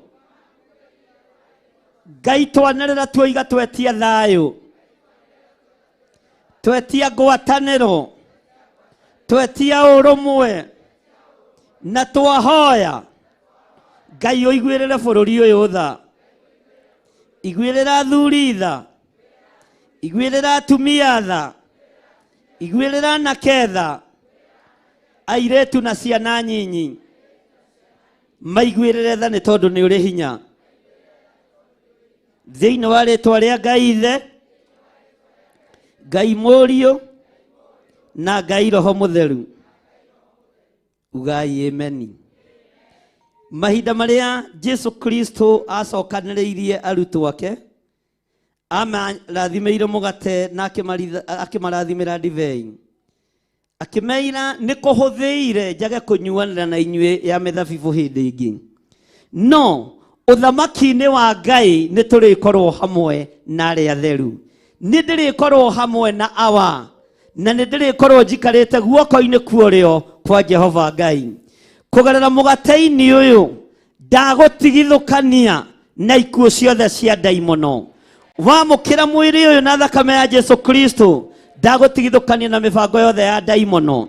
Ngai twanĩrĩra tuoiga twetia thayũ, twetia ngwatanĩro, twetia ũrũmwe, na twahoya Ngai ũiguĩrĩre bũrũri ũyũ tha, iguĩrĩra athuri tha, iguĩrĩra atumia tha, iguĩrĩra anake tha, airĩtu na ciana nyinyi, maiguĩrĩre tha nĩ tondũ nĩ ũrĩ hinya. Thĩinĩ wa rĩtwa rĩa Ngai Ithe, Ngai Mũriũ na Ngai Roho Mũtheru, ugai ameni. Mahinda marĩa Jesu Kristo acokanĩrĩirie arutwo ake, amarathimĩire mũgate na akĩmarathimĩra ndibei, akĩmeira nĩ kũhũthĩire njage kũnyuanĩra na inyuĩ ya mĩthabibũ hĩndĩ ĩngĩ, no ũthamaki-inĩ wa Ngai nĩ tũrĩkorwo hamwe na arĩa atheru. Nĩ ndĩrĩkorwo hamwe na awa, na nĩ ndĩrĩkorwo njikarĩte guoko-inĩ kwa ũrĩo kwa Jehova Ngai. Kũgerera mũgate-inĩ ũyũ ndagũtigithũkania na ikuũ ciothe cia ndaimono. Wamũkĩra mwĩrĩ ũyũ na thakame ya Jesu Kristo, ndagũtigithũkania na mĩbango yothe ya ndaimono,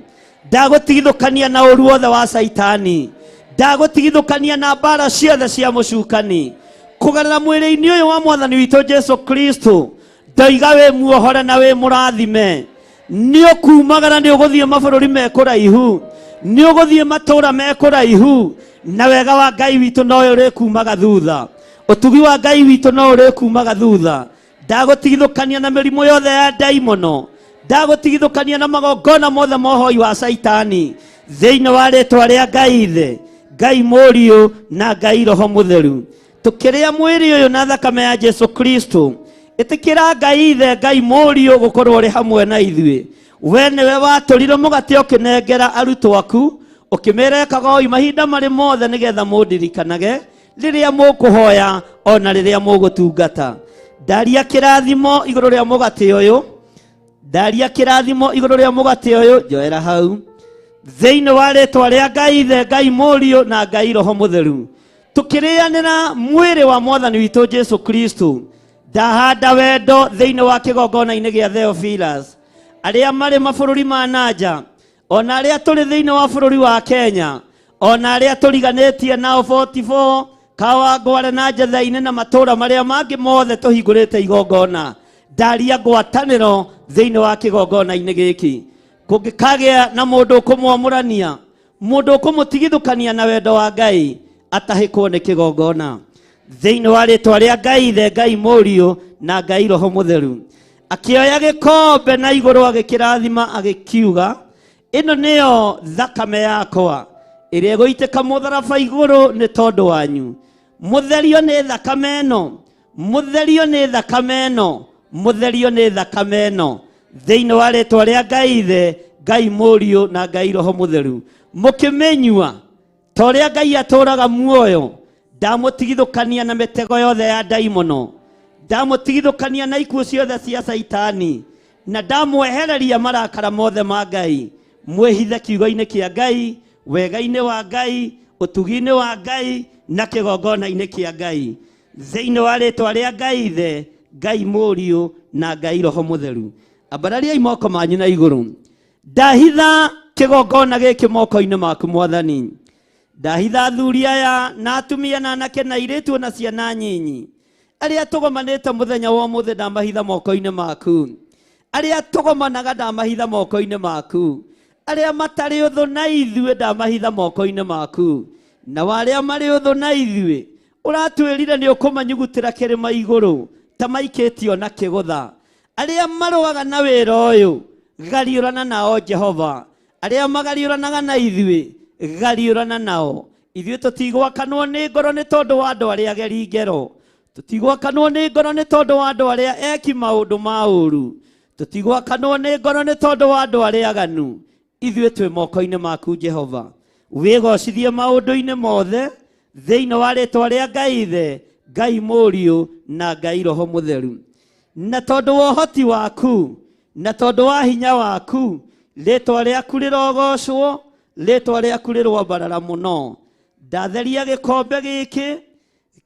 ndagũtigithũkania na ũru wothe wa Caitani, ndagũtigithũkania na mbara ciothe cia mũcukani. Kũgerera mwĩrĩ-inĩ ũyũ wa Mwathani witũ Jesu Kristo, ndoiga wĩ muohore na wĩ mũrathime. Nĩ ũkumagara, nĩ ũgũthiĩ mabũrũri me kũraihu, nĩ ũgũthiĩ matũũra me kũraihu, na wega wa Ngai witũ no ũrĩkumaga thutha. Ũtugi wa Ngai witũ no ũrĩkumaga thutha. Ndagũtigithũkania na mĩrimũ yothe ya ndaimono, ndagũtigithũkania na magongona mothe ma ũhoi wa Caitani, thĩinĩ wa rĩtwa rĩa Ngai Ithe, Ngai Mũriũ na Ngai Roho Mũtheru. Tũkĩrĩa mwĩrĩ ũyũ na thakame ya Jesu Kristo, ĩtĩkĩra Ngai Ithe, Ngai Mũriũ gũkorwo ũrĩ hamwe na ithuĩ. We nĩwe watũrire mũgate ũkĩnengera arutwo aku, ũkĩmera ĩkaga ũũ mahinda marĩ mothe nĩgetha mũndirikanage rĩrĩa mũkũhoya ona rĩrĩa mũgũtungata. Ndaria kĩrathimo igũrũ rĩa mũgate ũyũ, ndaria kĩrathimo igũrũ rĩa mũgate ũyũ, njoera hau, thĩinĩ wa rĩtwa rĩa Ngai Ithe, Ngai Mũriũ na Ngai Roho Mũtheru. Tũkĩrĩanĩra mwĩrĩ wa Mwathani witũ Jesu Kristo, ndahanda wendo thĩinĩ wa kĩgongona-inĩ gĩa Theophilus, arĩa marĩ mabũrũri ma nanja, ona arĩa tũrĩ thĩinĩ wa bũrũri wa Kenya, ona arĩa tũriganĩtie nao 44 Kawangware na Njetha-inĩ na matũũra marĩa mangĩ mothe tũhingũrĩte igongona. Ndaria ngwatanĩro thĩinĩ wa kĩgongona-inĩ gĩkĩ. Kũngĩkagĩa na mũndũ ũkũmwamũrania, mũndũ ũkũmũtigithũkania na wendo wa Ngai, atahĩkwo nĩ kĩgongona. Thĩinĩ wa rĩtwa rĩa Ngai Ithe, Ngai Mũriũ na Ngai Roho Mũtheru. Akĩoya gĩkombe na igũrũ agĩkĩrathima agĩkiuga, ĩno nĩyo thakame yakwa ĩrĩa ĩgũitĩka mũtharaba igũrũ nĩ tondũ wanyu. Mũtherio nĩ thakame ĩno, mũtherio nĩ thakame ĩno, mũtherio nĩ thakame ĩno, thĩinĩ wa rĩtwa rĩa Ngai Ithe, Ngai Mũriũ na Ngai Roho Mũtheru. Mũkĩmĩnyua ta ũrĩa Ngai atũũraga muoyo, ndamũtigithũkania na mĩtego yothe ya ndaimono, ndamũtigithũkania na ikuũ ciothe cia Caitani, na ndamwehereria marakara mothe ma Ngai. Mwĩhithe kiugo-inĩ kĩa Ngai, wega-inĩ wa Ngai, ũtugi-inĩ wa Ngai na kĩgongona-inĩ kĩa Ngai, thĩinĩ wa rĩtwa rĩa Ngai Ithe, Ngai Mũriũ na Ngai Roho Mũtheru. Ambarariai moko manyu na igũrũ. Ndahitha kĩgongona gĩkĩ moko-inĩ maku Mwathani. Ndahitha athuri aya na atumia na anake na airĩtu na ciana nyinyi arĩa tũgomanĩte mũthenya wa ũmũthĩ, ndamahitha moko-inĩ maku. Arĩa tũgomanaga ndamahitha moko-inĩ maku. Arĩa matarĩ ũthũ na ithuĩ ndamahitha moko-inĩ maku. Na arĩa marĩ ũthũ na ithuĩ ũratwĩrire nĩ ũkũmanyugutĩra kĩrĩma igũrũ ta maikĩtio na kĩgũtha. Arĩa marũaga na wĩra ũyũ gariũrana nao Jehova. Arĩa magariũranaga na ithuĩ gariũrana nao. Ithuĩ tũtigwakanwo nĩ ngoro nĩ tondũ wa andũ arĩa ageri ngero, tũtigwakanwo nĩ ngoro nĩ tondũ wa andũ arĩa eki maũndũ ma ũũru, tũtigwakanwo nĩ ngoro nĩ tondũ wa andũ arĩa aganu. Ithuĩ twĩ moko-inĩ maku Jehova. Wĩgocithie maũndũ-inĩ mothe thĩinĩ wa rĩtwa rĩa Ngai Ithe, Ngai Mũriũ na Ngai Roho Mũtheru. Na tondũ wa ũhoti waku na tondũ wa hinya waku, rĩtwa rĩaku rĩrogocwo, rĩtwa rĩaku rĩrwambarara mũno. Ndatheria gĩkombe gĩkĩ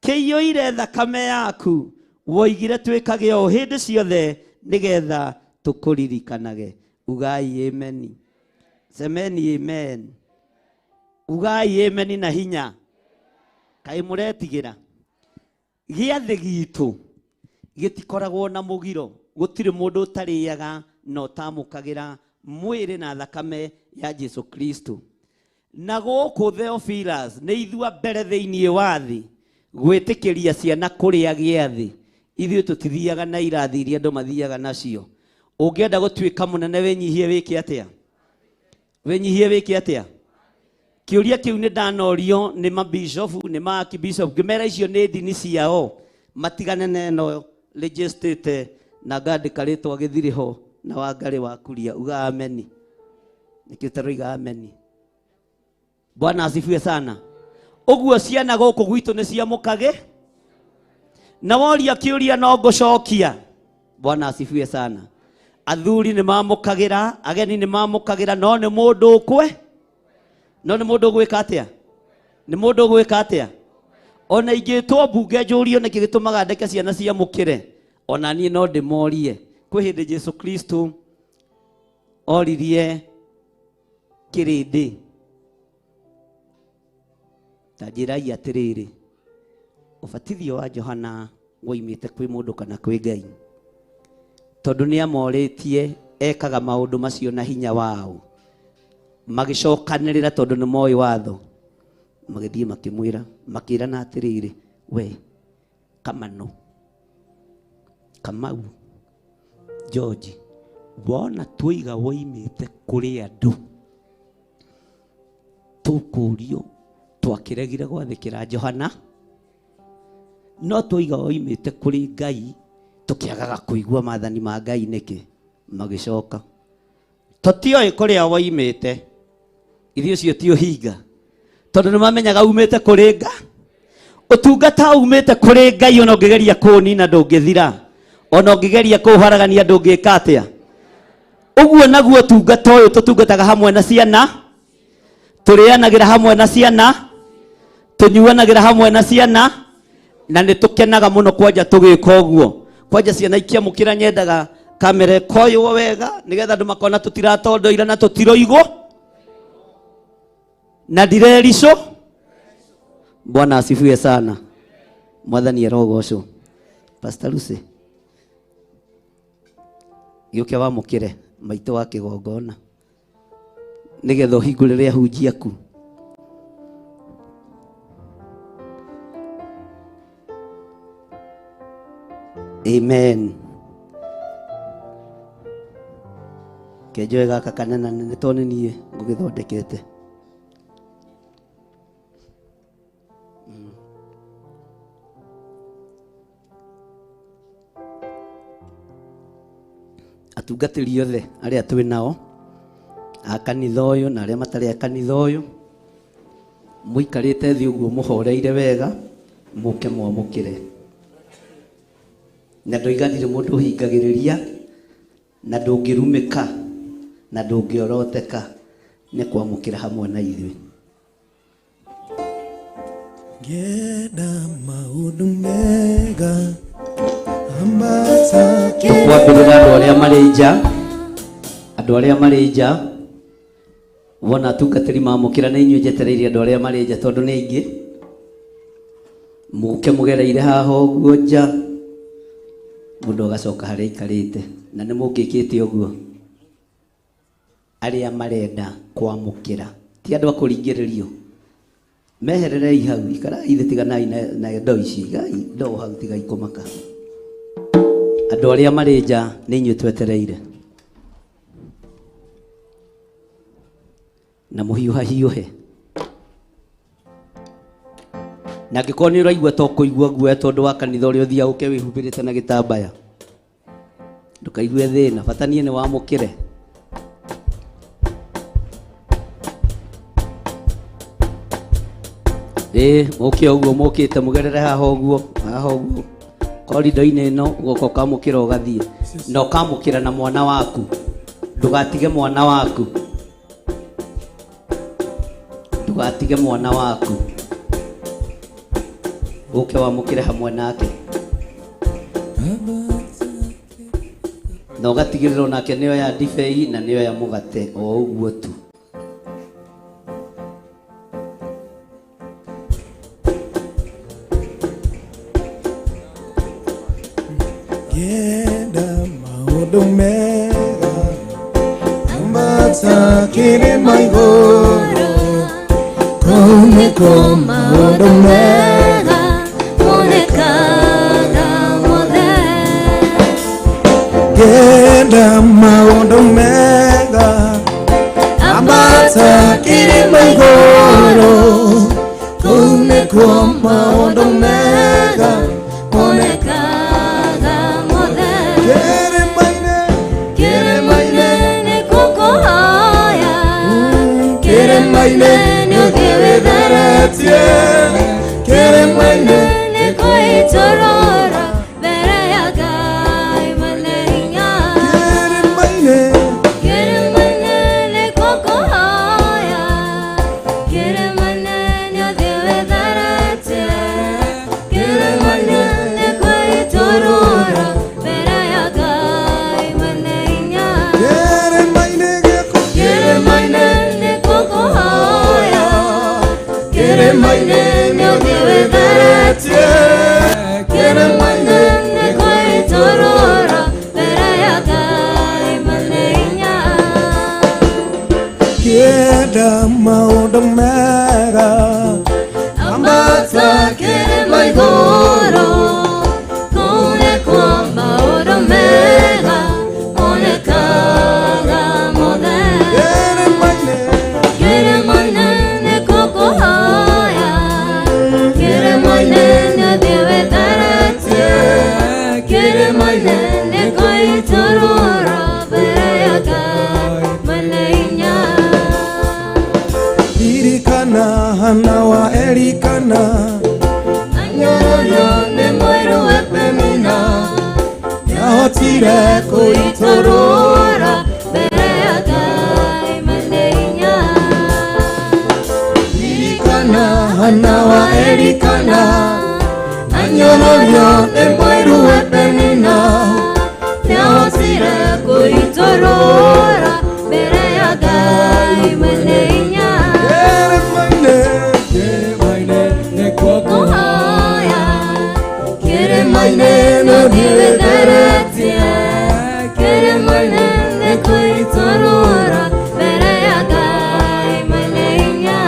kĩiyũire thakame yaku, woigire twĩkage ũũ hĩndĩ ciothe nĩgetha tũkũririkanage. Ugai ameni. Semeni amen. Ugai ameni na hinya. Kaĩ mũretigĩra? Gĩathĩ gitũ gĩtikoragwo na mũgiro, gũtirĩ mũndũ ũtarĩaga na ũtamũkagĩra mwĩrĩ na thakame ya Jesu Kristo. Na gũkũ Theophilus nĩ ithua mbere thĩinĩ wa thĩ gwĩtĩkĩria ciana kũrĩa gĩathĩ. Ithuĩ tũtithiaga na irathi iria andũ mathiaga nacio. Ũngĩenda gũtuĩka mũnene wĩnyihie wĩke atĩa? Wĩnyihie wĩke atĩa? Kĩũria kĩu nĩ ndanorio nĩ mabishofu, nĩ maarchbishop, ngĩmera icio nĩ ndini ciao, matigane na ĩno registrĩte na ngandĩka rĩtwa gĩthirĩ ho na Wangarĩ wa Kuria. Uga ameni. Nĩkĩo ũtaroiga ameni? Bwana asifiwe sana. Ũguo ciana gũkũ gwitũ nĩ ciamũkagĩ na woria kĩũria no ngũcokia. Bwana asifiwe sana. Athuri nĩ mamũkagĩra, ageni nĩ mamũkagĩra, no nĩ mũndũ ũkwe, no nĩ mũndũ ũgwĩka atĩa? Nĩ mũndũ ũgwĩka atĩa? Ona ingĩtwo mbunge njũrio nĩkĩ gĩtũmaga ndeke ciana ciamũkĩre, ona niĩ no ndĩmorie. Kwĩ hĩndĩ Jesu Kristo oririe kĩrĩndĩ, ta njĩrai atĩrĩrĩ, ũbatithio wa Johana woimĩte kwĩ mũndũ kana kwĩ Ngai? Tondũ nĩ amorĩtie ekaga maũndũ macio na hinya wao. Magĩcokanĩrĩra tondũ nĩ moĩ watho, magĩthiĩ makĩmwĩra, makĩrana atĩrĩrĩ, we Kamano, Kamau, George, wona twiga woimite kuri andu tukurio twakiregire gwathikira Johana, no twiga woimite kuri Ngai tukiagaga kuigua maathani ma Ngai niki magicoka tutioĩ kuria woimite ithuĩ ũcio ti ũhinga tondu nĩmamenyaga umĩte kũrĩ Ngai. Ũtungata umĩte kũrĩ Ngai ona ũngĩgeria kũũnina ndũngĩthira, ona ũngĩgeria kũũharagania ndũngĩka atĩa. Ũguo naguo ũtungata ũyũ tũtungataga hamwe na ciana, tũrĩanagĩra hamwe na ciana, tũnyuanagĩra hamwe na ciana, na nĩ tũkenaga mũno kwanja tũgĩka ũguo. Kwanja ciana ikiamũkĩra nyendaga kamera ĩkoywo wega nĩgetha andũ makona tũtiratondoira na tũtiroigwo na ndirericwo. Bwana asifiwe sana. Mwathani arogocwo. Pastor Lucy, gĩũke wamũkĩre maitũ wa kĩgongona nĩgetha ũhingũrĩre ahunjia aku. Amen. Kenjoe gaka kanene nĩ tondũ nĩ niĩ ngũgĩthondekete. Atungatĩri othe arĩa twĩ nao a kanitha ũyũ na arĩa matarĩ a kanitha ũyũ, mũikarĩte thĩ ũguo mũhoreire wega, mũke mwamũkĩre. Na ndoiganire mũndũ ũhingagĩrĩria na ndũngĩrumĩka na ndũngĩoroteka nĩ kwamũkĩra hamwe na ithuĩ. Ngenda maũndũ mega ambata. Tũkwambĩrĩra andũ arĩa marĩ nja, andũ arĩa marĩ nja wona atungatĩri mamũkĩra na inyuĩ njetereire andũ arĩa marĩ nja tondũ nĩ aingĩ. Mũke mũgereire haha ũguo nja, mũndũ agacoka harĩa aikarĩte, na nĩ mũngĩkĩte ũguo. Arĩa marenda kwamũkĩra ti andũ a kũringĩrĩrio, mehererei hau, ikarai thĩ, tiganai na ndoo ici, igai ndoo hau, tigai kũmaka. Andũ arĩa marĩ nja nĩ inyuĩ twetereire, na mũhiũhahiũhe. Na angĩkorwo nĩ ũraigua to kũigua guoya tondũ wa kanitha ũrĩa ũthiaga ũke wĩhumbĩrĩte na gĩtambaya, ndũkaigue thĩna, bata niĩ nĩ wamũkĩre. Ĩĩ, mũke ũguo mũkĩte mũgerere haha ũguo, haha ũguo korido-inĩ ĩno, ũgoka ũkamũkĩra ũgathiĩ, na ũkamũkĩra na mwana waku. Ndũgatige mwana waku, ndũgatige mwana waku, ũke wamũkĩre hamwe nake, na ũgatigĩrĩra onake nĩoya ndibei na nĩoya mũgate o ũguo tu. Ngenda maũndũ mega ambata kĩrĩma igũrũ, kũu nĩkuo maũndũ mega monekaga mothe. Ngenda maũndũ mega ambata kĩrĩma igũrũ, kũu nĩkuo maũndũ mega monekaga mothe. Kĩrĩma-inĩ, Kĩrĩma-inĩ nĩkuo kũhoya, kĩrĩma-inĩ nĩ ũthiĩ wĩtheretie, kĩrĩma-inĩ nĩkuo itũrũra mbere ya Ngai mwene hinya. Kĩrĩma-inĩ, Kĩrĩma-inĩ nĩkuo kũhoya, kĩrĩma-inĩ nĩ ũthiĩ wĩtheretie, kĩrĩma-inĩ nĩkuo itũrũra mbere ya Ngai mwene hinya. Kĩrĩma-inĩ gĩkũ, Kĩrĩma-inĩ nĩkuo kũhoya, kĩrĩma-inĩ nĩ ũthiĩ wĩtheretie, kĩrĩma-inĩ nĩkuo itũrũra mbere ya Ngai mwene hinya. Ngenda maũndũ mega ambata kĩrĩma igũrũ, Hana wa Elikana Anyororio nĩ mũiru we Penina Nĩahotire kũitũrũra mbere ya Ngai mwene hinya. Ririkana Hana wa Elikana Anyororio nĩ mũiru we Penina Nĩahotire kũitũrũra mbere ya Ngai mwene hinya. Kĩrĩma-inĩ nĩkuo Kũhoya Kĩrĩma-inĩ nĩthiĩ wĩtheretie Kĩrĩma-inĩ nĩkũitũrũra mbere ya Ngai mwene hinya.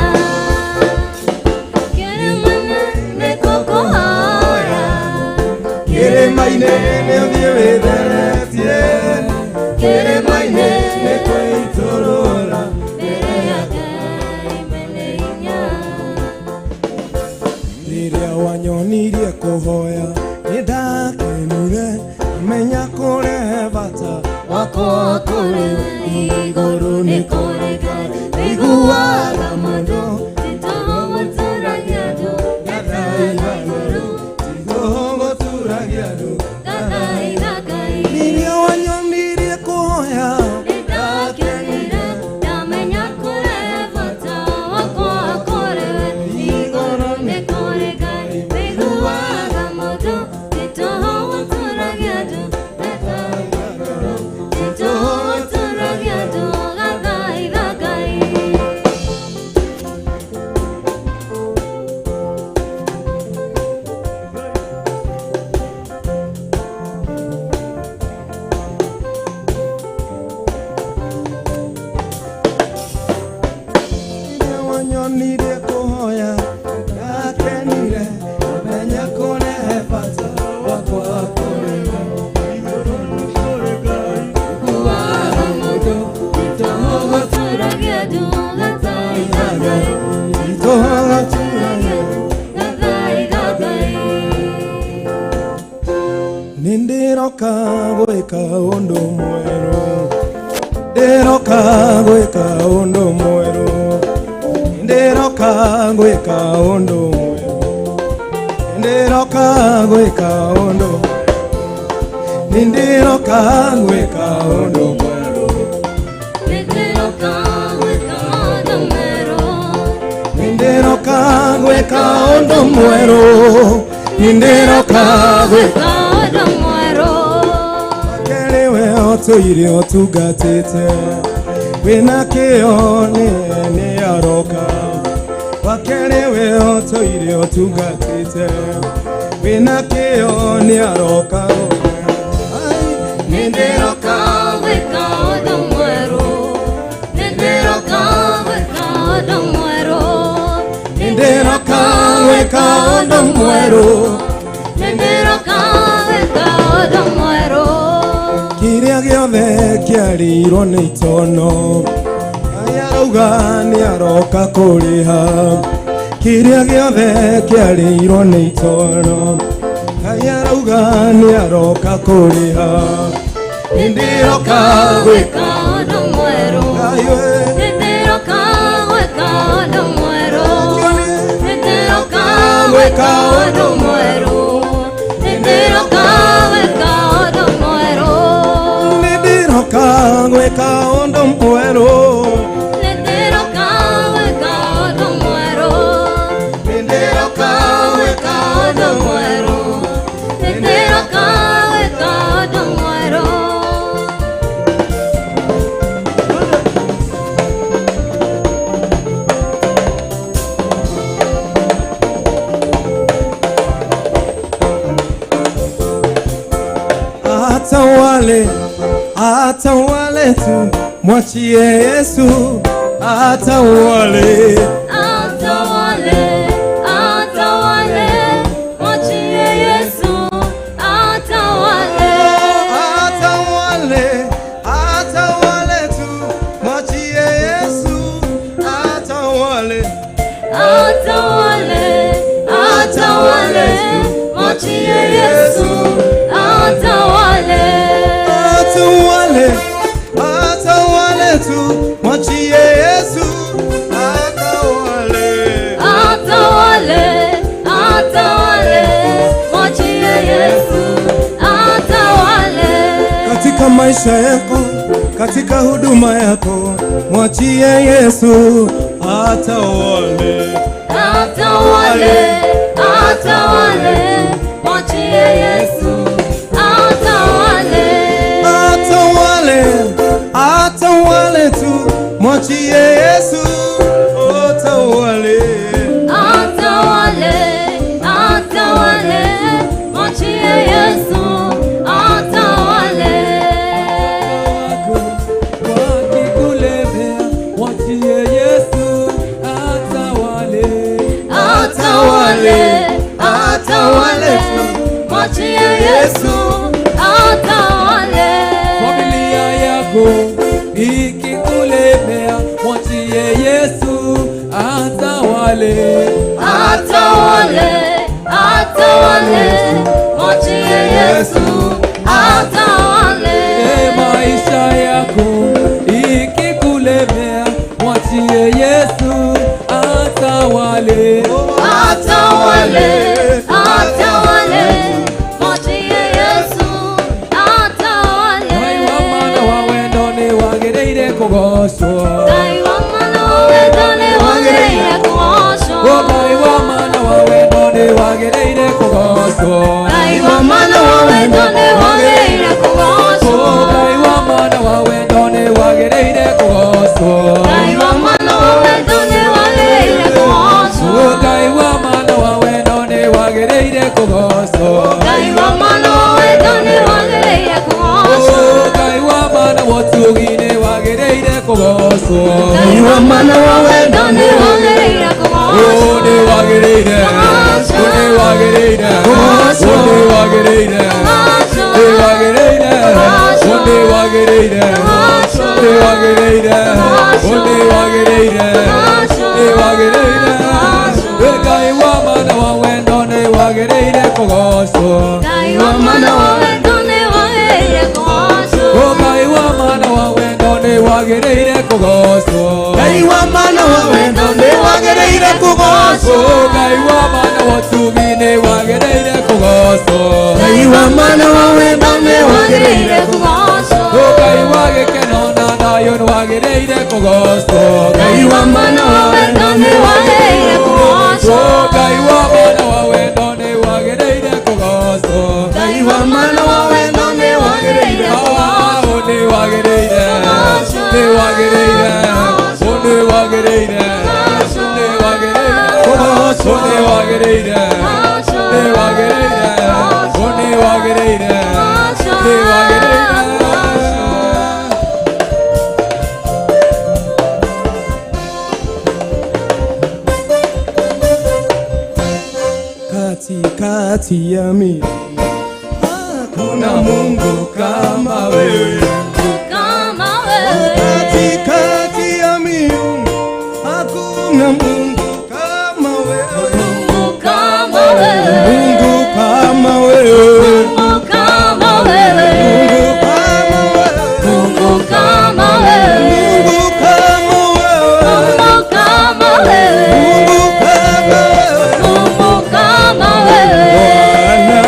Kĩrĩma-inĩ nĩkuo kũhoya Kĩrĩma-inĩ nĩũthiĩ wĩtheretie Kĩrĩma-inĩ nĩkũitũrũra mbere ya Ngai mwene hinya. Rĩrĩa wanyonirie kũhoya nĩndakenire menya kũrehe bata wakwa kũrĩ igũrũ nĩ kũrĩ Ngai ũiguaga mũndũ Titũgũtũragia andũ Gathaitha igũrũ titũgũtũragia andũ Gathaitha Ngai. Rĩrĩa wanyonirie kũhoya Nĩndakenire ndamenya kũrehe bata wakwa kũrĩ we igũrũ nĩ kũrĩ Ngai ũiguaga mũndũ titũgũtũragia andũ titũgũtũragia andũ Gathaitha Ngai. Rĩrĩa wanyonirie kũhoya ndakenire menya kũrehe bata wakwa kũrĩ we igũrũ nĩ kũrĩ Ngai ũiguaga mũndũ Titũgũtũragia andũ Gathaitha Ngai. titũgũtũragia Gathaitha Ngai. Nĩndĩroka gwĩka ũndũ mwerũ Ndĩroka gwĩka ũndũ mwerũ Ndĩroka gwĩka ũndũ mwerũ Ndĩroka gwĩka ũndũ Nĩndĩroka gwĩka ũndũ mwerũ Nĩndĩroka gwĩka ũndũ mwerũ Nĩndĩroka gwĩka ũndũ mwerũ Nĩndĩroka gwĩka ũndũ mwerũ Kerĩ we ũtũire ũtungatĩte wĩna kĩo nĩ aroka Wakerĩ we ũtũire ũtungatĩte wĩna kĩo nĩ aroka Nĩndĩroka gwĩka ũndũ mwerũ Nĩndĩroka gwĩka ũndũ mwerũ Nĩndĩroka gwĩka ũndũ mwerũ Nĩndĩroka gwĩka ũndũ mwerũ Kĩrĩa gĩothe kĩarĩirwo nĩ itono Ngai arauga nĩ aroka kũrĩha Kĩrĩa gĩothe kĩarĩirwo nĩ itono Ngai arauga nĩ aroka kũrĩha Nĩndĩroka gwĩka gwĩka ũndũ mwerũ Ngai we Nĩndĩroka gwĩka ũndũ mwerũ Nĩndĩroka gwĩka gwĩka ũndũ mwerũ Nĩndĩroka gwĩka ũndũ mwerũ Nĩndĩroka gwĩka ũndũ mwerũ Nĩndĩroka gwĩka ũndũ mwerũ Nĩndĩroka gwĩka ũndũ mwerũ Nĩndĩroka gwĩka ũndũ mwerũ Atawale tu, mwachie Yesu atawale. Atawale, atawale, mwachie Yesu atawale. Atawale, atawale tu, mwachie Yesu atawale. Atawale, atawale, mwachie Yesu atawale. Atawale, atawale tu, mwachie Yesu atawale. maisha yako, katika huduma yako, mwachie Yesu atawale. Atawale, atawale, mwachie Yesu atawale. Atawale, atawale tu, mwachie Yesu atawale. Atawale, atawale, mwachie Yesu atawale. Wakikulemea, mwachie Yesu atawale. Atawale, atawale, mwachie Yesu atawale. Familia yako ikikulemea, mwachie Yesu atawale. Atawale, atawale, mwachie Yesu atawale. Maisha yako ikikulemea, mwachie Yesu atawale. Atawale, atawale, mwachie Yesu atawale. Ngai wa mana wa wendo nĩ wagĩrĩire kũgocwo. Ngai wa mana wa wendo nĩ wagĩrĩire kũgocwo. Ngai wa mana wa wendo nĩ wagĩrĩire kũgocwo. Ngai wa mana wa wendo nĩ wagĩrĩire kũgocwo. Ngai wa mana wa wendo nĩ wagĩrĩire kũgocwo. Ngai wa mana wa wendo nĩ wagĩrĩire kũgocwo. Ngai wa mana wa wendo nĩ wagĩrĩire kũgocwo. Ngai wa mana wa wendo nĩ wagĩrĩire kũgocwo. Ngai wa mana wa ũtugi nĩ wagĩrĩire kũgocwo. Ngai wa mana wa wendo nĩ wagĩrĩire kũgocwo. Nĩ wagĩrĩire, nĩ wagĩrĩire, nĩ wagĩrĩire, nĩ wagĩrĩire, nĩ wagĩrĩire, nĩ wagĩrĩire, nĩ wagĩrĩire, nĩ wagĩrĩire. Ngai wa mana wa wendo nĩ wagĩrĩire kũgocwo. Ngai wa mana wa wendo nĩ wagĩrĩire kũgocwo. Ngai wa mana wa wendo nĩ wagĩrĩire kũgocwo. Ngai wa mana wa wendo nĩ wagĩrĩire kũgocwo. Ngai wa mana wa ũtugi nĩ wagĩrĩire kũgocwo. Ngai wa mana wa wendo nĩ wagĩrĩire kũgocwo. Ngai wa gĩkeno na thayũ nĩ wagĩrĩire kũgocwo. Ngai wa mana wa wendo nĩ wagĩrĩire kũgocwo. Ngai wa mana wa wendo nĩ wagĩrĩire kũgocwo. Ngai wa mana wa wendo nĩ wagĩrĩire kũgocwo. Nĩ wagĩrĩire, nĩ wagĩrĩire, nĩ wagĩrĩire, nĩ wagĩrĩire, nĩ wagĩrĩire, nĩ wagĩrĩire, nĩ wagĩrĩire, nĩ wagĩrĩire. Katikati ya mimi hakuna Mungu kama wewe. Kama wewe. Katikati ya miungu hakuna Mungu kama wewe. Mungu kama wewe. Mungu kama wewe. Mungu kama wewe. Mungu kama wewe. Mungu kama wewe. Mungu kama wewe. Mungu kama wewe. Mungu kama wewe. Bwana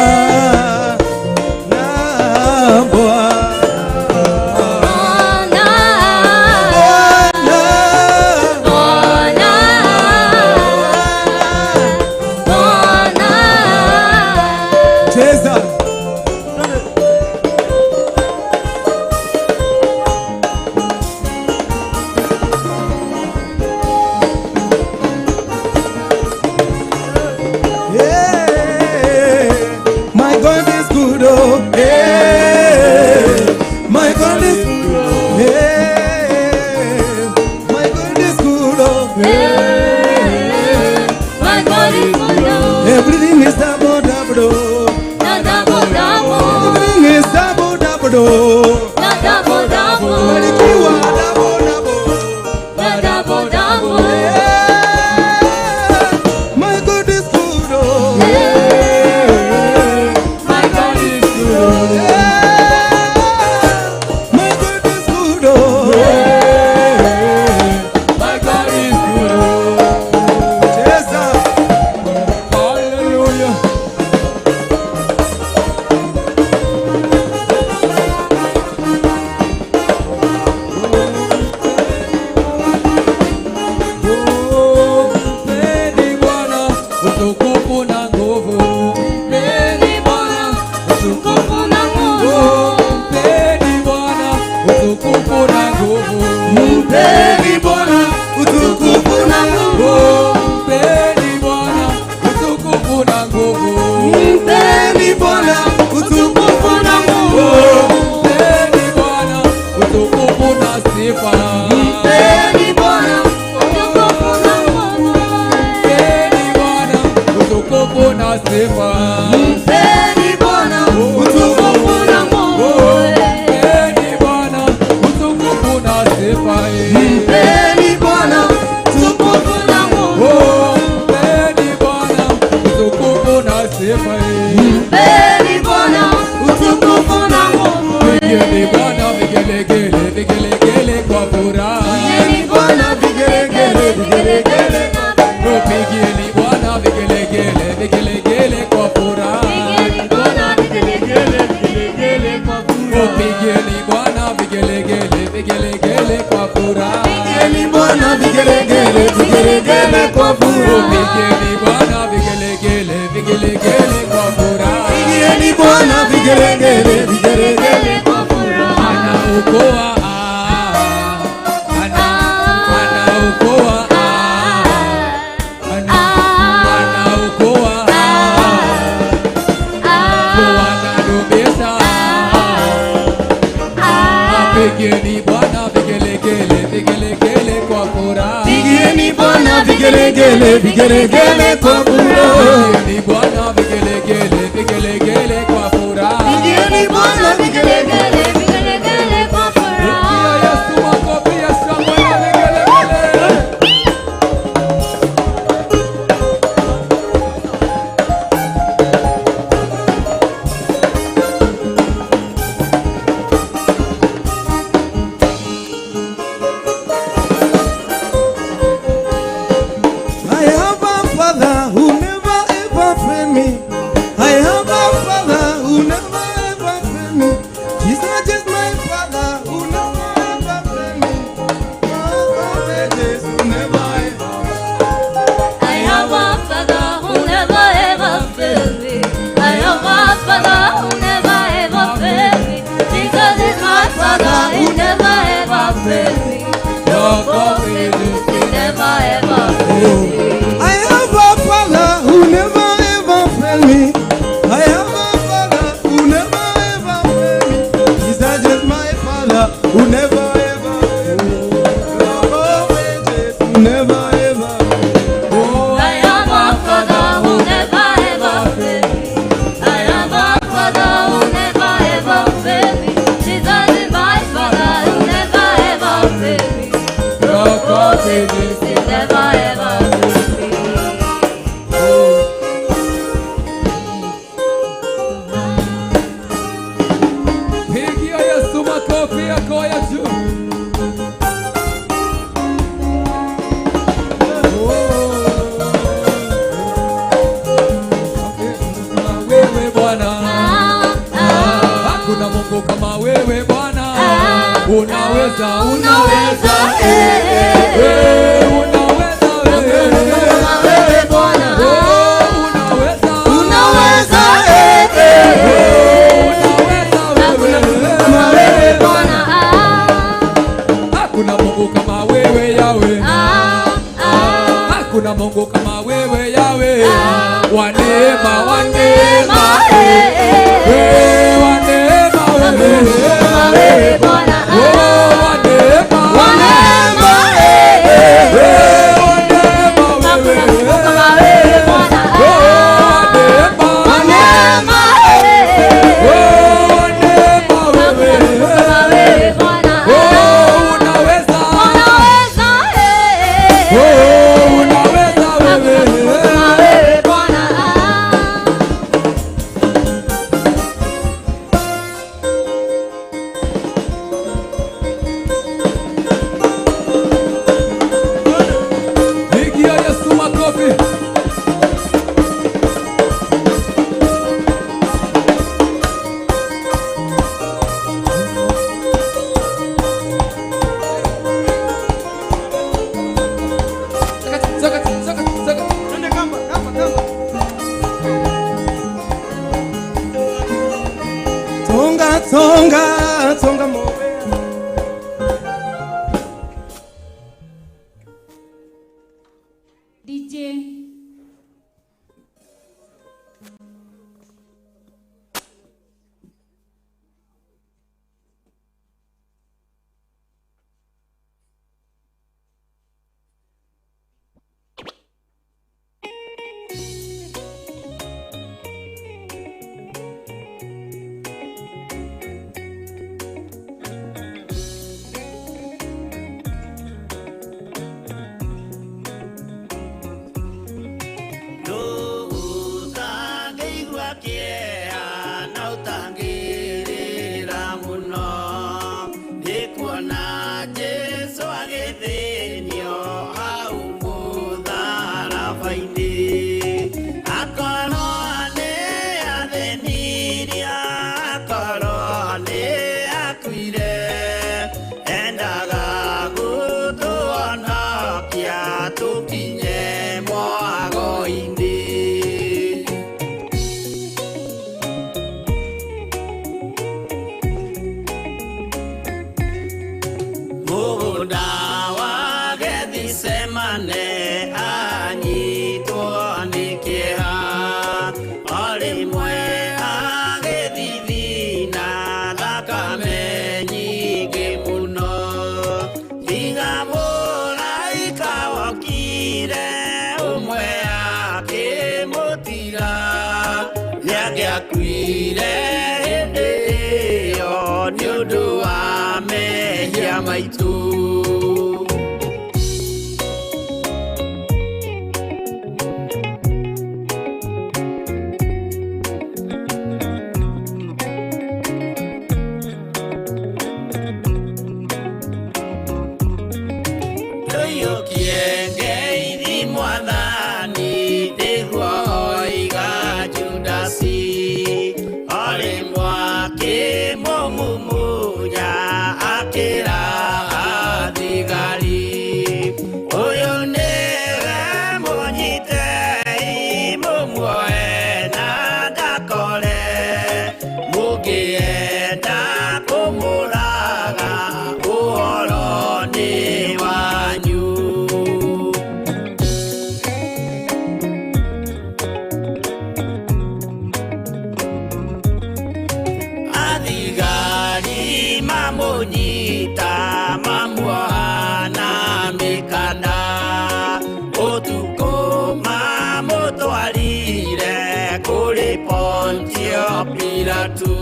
na Bwana. Bwana vigelegele, vigelegele kwa furaha. Pigieni Bwana vigelegele, vigelegele kwa furaha. Pigieni Bwana vigelegele, vigelegele kwa furaha. Anaokoa, anaokoa, anaokoa, anadumisha. Pigieni Bwana vigelegele, vigelegele kwa furaha. Pigieni Bwana vigelegele, vigelegele kwa furaha. Pigieni Bwana vigelegele, vigelegele kwa furaha. Pigieni Bwana vigelegele, vigelegele kwa furaha. Pigia Yesu makofi ya shangwe na vigelegele. I have a father who never ever failed me. I have a father who never ever failed me. Jesus is my father who never ever failed me. Oh, Jesus who never ever. I have a father who never ever failed me. I have a father who never ever failed me. Jesus is my father, he never ever failed me. No confidence, he never ever failed me. I have a father who never ever failed me. I have a father who never ever failed me. Jesus is my father who never ever failed me. Oh, Jesus who never ever. I have a father who never ever failed me. I have a father who never ever failed me. Jesus is my father who never ever failed me. No confidence, he never ever failed me. Pigia Yesu makofi yako ya juu. Wewe Bwana, hakuna Mungu kama wewe Bwana. Unaweza, unaweza, unaweza wewe Bwana. Unaweza, unaweza, Kama wewe Bwana. Hakuna Mungu kama wewe Yahweh. Hakuna Mungu kama wewe Yahweh. Wa neema, wa neema, wa neema wewe Bwana. Wa neema, wa neema, wa neema wewe. Kama wewe Bwana. Wa neema, wa neema, wa neema wewe. Kama wewe Bwana. Unaweza, Unaweza, unaweza wewe. kama wewe Bwana. Pigia Yesu makofi. Saka, saka, saka. Twende kamba, kamba, kamba. Songa, songa, songa moyo. DJ Tiga mũraika wokire ũmwe akĩmũtiga, nĩangĩakuire hĩndĩ ĩyo nĩ ũndũ wa mehia maitũ. Ndũiyũkie ngeithi Mwathani, nĩguo oiga Judasi, o rĩmwe akĩmũmumunya akĩra athigari, ũyũ nĩwe mũnyitei mũmuoe na ndakore, mũngĩenda kũmũraga ũhoro nĩ wanyu. Athigari mamũnyita mamuoha na mĩkanda, ũtukũ mamũtwarire kũrĩ Pontio Pilatu,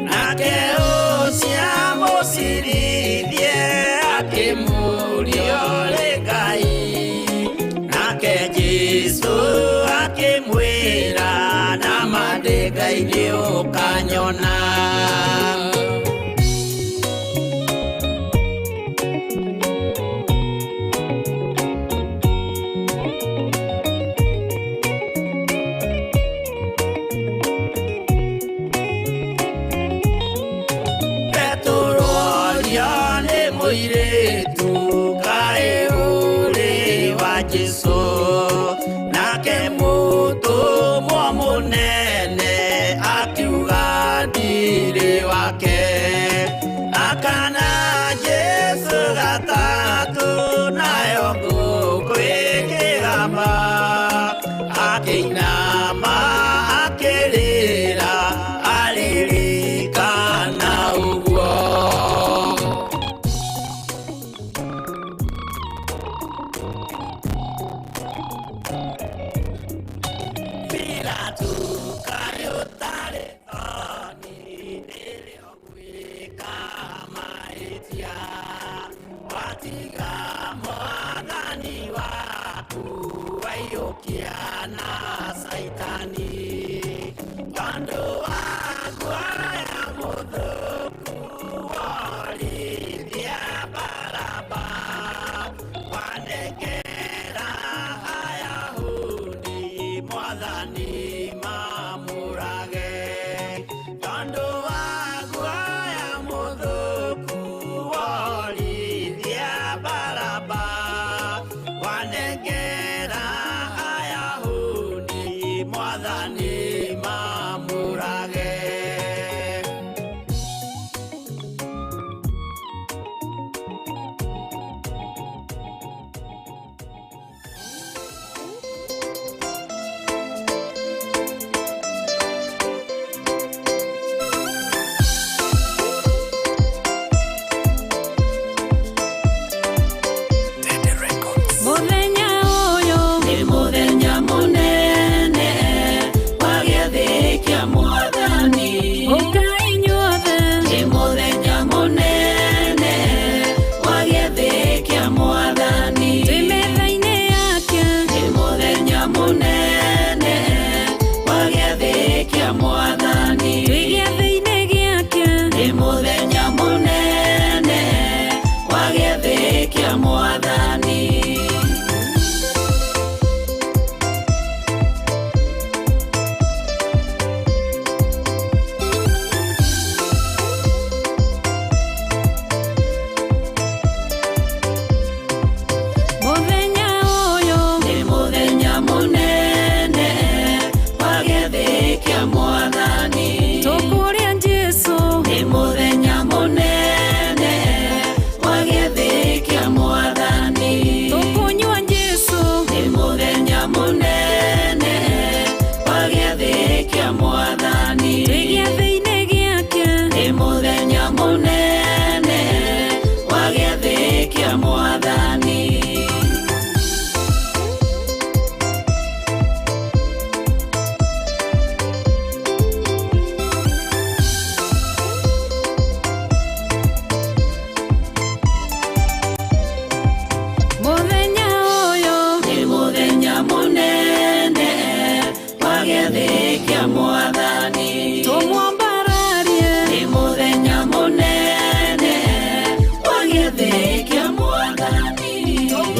nake ũcio amũcirithie akĩmũũria ũrĩ Ngai, nake Jesũ akĩmwĩra na ma ndĩ Ngai nĩũkanyona. Petero orio nĩ mũirĩtu kaĩ ũrĩ wa Jesũ, nake mũtũmwo mũnene akiuga ndirĩ wake, akana Jesũ gatatũ nayo ngũkũ ĩkĩgamba, akĩinama akĩrĩra aririkana ũguo. Pilatu kaĩ ũtarĩ thoni rĩrĩa ũgwĩka mahĩtia, watiga Mwathani waku waiyũkia na Caitani, tondũ wa guoya mũthũku worithia Baraba, wanengera Ayahudi Mwathani mamũrage, tondũ wa guoya mũthũku worithia Baraba, wanengera Ayahudi Mwathani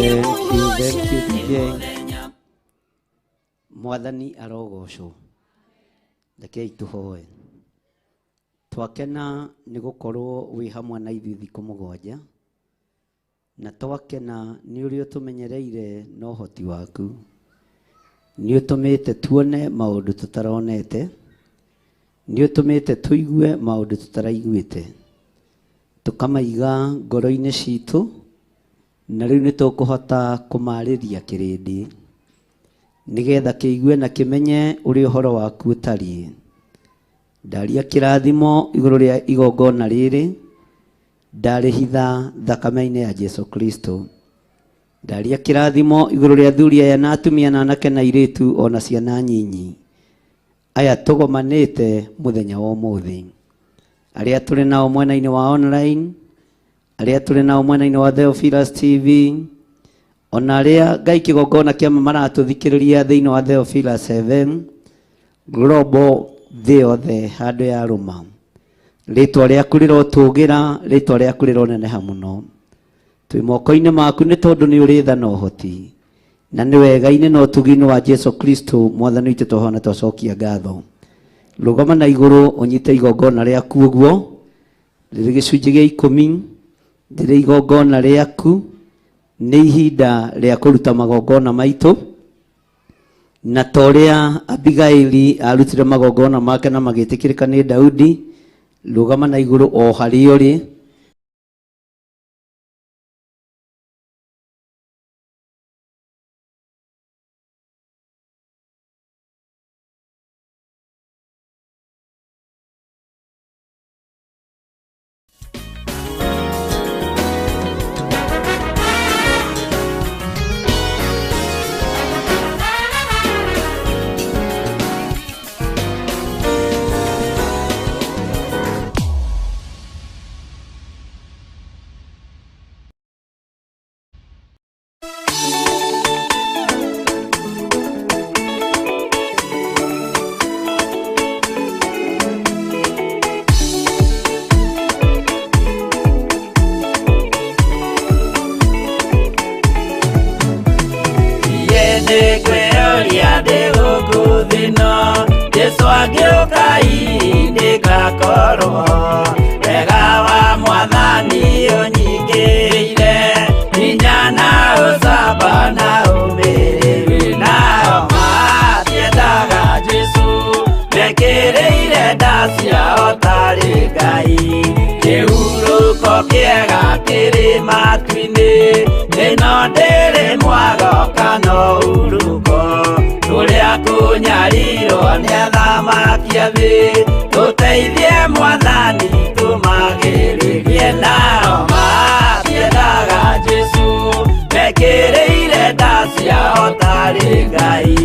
Thank you, thank you, DJ. Mwathani arogocwo. Rekei tũhoe. Twakena nĩ gũkorwo wĩ hamwe na ithuĩ thikũ 7, na twakena nĩ ũrĩa ũtũmenyereire na ũhoti waku. Nĩ ũtũmĩte tuone maũndũ tũtaronete, nĩ ũtũmĩte tũigue maũndũ tũtaraiguĩte, tũkamaiga ngoro-inĩ citũ, na rĩu nĩ tũkũhota kũmarĩria kĩrĩndĩ nĩgetha kĩigue na kĩmenye ũrĩa ũhoro waku ũtariĩ. Ndaria kĩrathimo igũrũ rĩa igongona rĩrĩ, ndarĩhitha thakame-inĩ ya Jesu Kristo. Ndaria kĩrathimo igũrũ rĩa athuri aya na atumia na anake na airĩtu ona ciana nyinyi aya tũgomanĩte mũthenya wa ũmũthĩ, arĩa tũrĩ nao mwena-inĩ wa online, arĩa tũrĩ nao mwena-inĩ wa Theophilus TV, ona arĩa Ngai kĩgongona kĩa maratũthikĩrĩria thĩinĩ wa Theophilus 7 Global thĩ yothe handũ ya rũma. Rĩtwa rĩaku rĩrotũgĩra, rĩtwa rĩaku rĩroneneha mũno. Twĩ moko-inĩ maku nĩ tondũ nĩ ũrĩ tha na ũhoti, na nĩ wega-inĩ na ũtugi-inĩ wa Jesu Kristo mwathani witũ twahona twacokia ngatho. Rũgama na igũrũ ũnyite igongona rĩaku ũguo, rĩrĩ gĩcunjĩ gĩa 10, rĩrĩ igongona rĩaku, nĩ ihinda rĩa kũruta magongona maitũ, na ta ũrĩa Abigaili arutire magongona make na magĩtĩkĩrĩka nĩ Daudi. Rũgama na igũrũ o harĩa ũrĩ. Jesu angĩũka ndĩgakorwo wega wa mwathani ũnyingĩrĩire, hinya na ũcamba na ũmĩrĩru, nao matiendaga Jesu mekĩrĩire nda ciao tarĩ Ngai. Kĩhurũko kĩega kĩrĩ matu-inĩ, ĩno ndĩrĩ mwago kana ũhurũko, kũrĩa kũnyarirwo nĩ athamaki a thĩ, tũteithie mwathani tũmagĩrĩrie, nao matiendaga Jesu mekĩrĩire nda ciao tarĩ Ngai.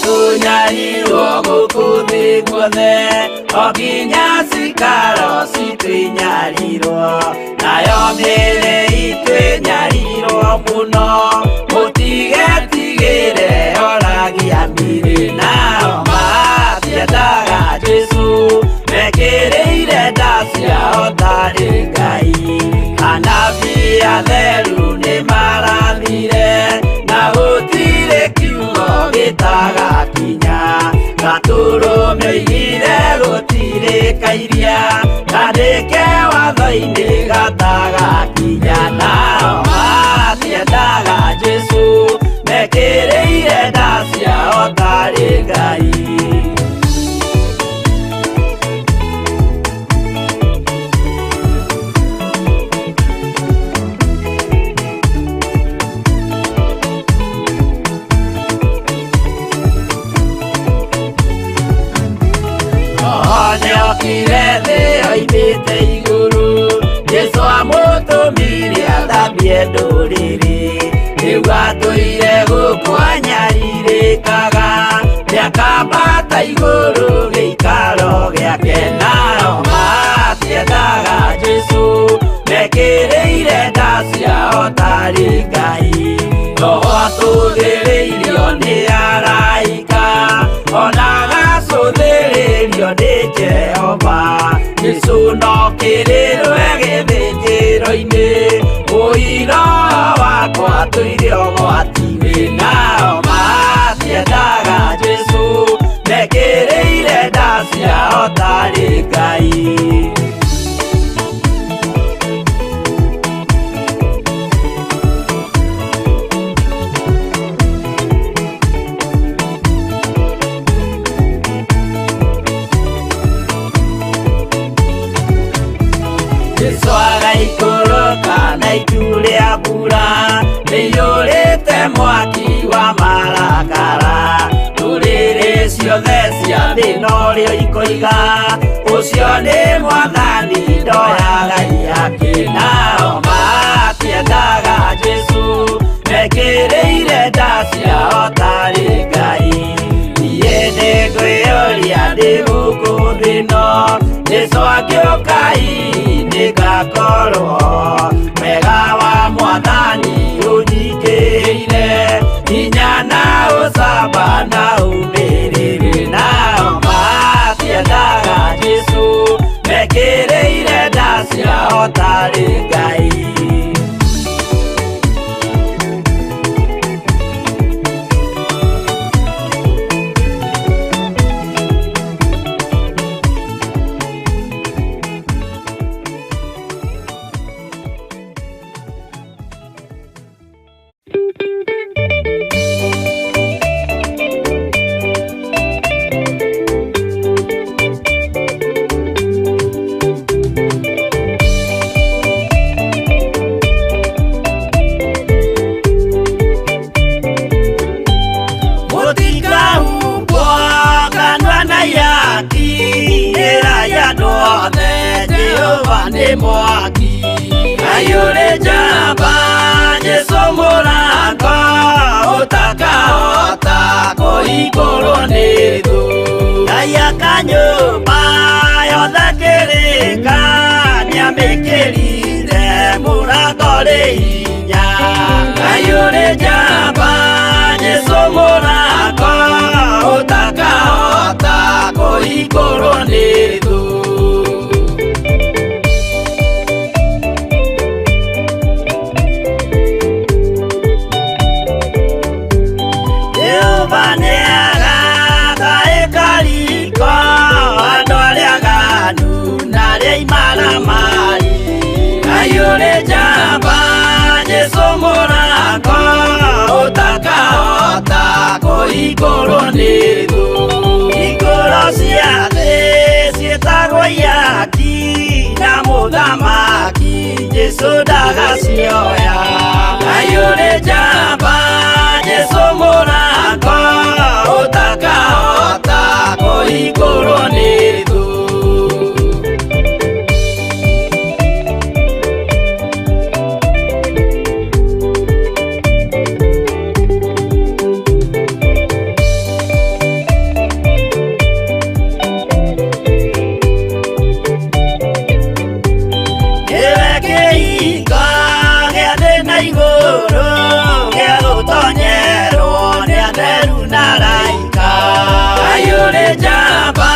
Kũnyarirwo gũkũ thĩ guothe, o nginya cikaro citũ inyarirwo, nayo mĩĩrĩ itũ ĩnyarirwo mũno, mũtigetigĩre oragia mĩĩrĩ, nao matiendaga Jesu mekĩrĩire nda ciao tarĩ Ngai. Anabii atheru nĩmarathire, na gũtirĩ kiugo gĩtagakinya, gatũrũme oigire gũtirĩ kairia, kandĩke watho-inĩ gatagakinya, nao matiendaga Jesu mekĩrĩire nda ciao tarĩ Ngai. Nĩokire thĩ oimĩte igũrũ, Jesu amũtũmire athambie ndũrĩrĩ, rĩu atũire gũkũ anyarirĩkaga, nĩakambata igũrũ gĩikaro gĩake, nao matiendaga Jesu mekĩrĩire nda ciao tarĩ Ngai. Roho atũthĩrĩirio nĩ araika, ona agacũthĩrĩrio nĩ Jehova. Jesũ no kĩrĩrwe gĩthĩnjĩro-inĩ, ũira wakwa tũire ũgwati-inĩ. Nao matiendaga Jesũ, mekĩrĩire nda ciao tarĩ Ngai. Jesũ agaikũrũka na itu rĩa mbura rĩiyũrĩte mwaki wa marakara. Ndũrĩrĩ ciothe cia thĩ norĩo ikoiga, ũcio nĩ Mwathani ndoyaga ihaki. Nao matiendaga Jesũ, mekĩrĩire nda ciao tarĩ Ngai. Niĩ nĩngwĩyũria ndĩ gũkũ thĩ ĩno, Jesũ angĩũka hihi nĩngakorwo. Wega wa Mwathani ũnyingĩrĩire, hinya na ũcamba na ũmĩrĩru. Nao matiendaga Jesũ, mekĩrĩire nda ciao tarĩ Ngai. Nĩ mwaki aiyũrĩ njamba, Jesũ mũrango ũtakahota kũhingũrwo nĩ thũ. Ngai akanyũmba yothe kĩrĩka, nĩamĩkĩrire mũrango rĩ hinya. Aiyũrĩ njamba, Jesũ mũrango ũtakahota kũhingũrwo nĩ thũ. Aiyũrĩ njamba, Jesũ mũrango ũtakahota kũhingũrwo nĩ thũ. Hingũro cia thĩ ciĩtagwo ihaki, na mũthamaki Jesũ ndagacioya. Aiyũrĩ njamba, Jesũ mũrango ũtakahota kũhingũrwo nĩ thũ. Aiyũrĩ njamba,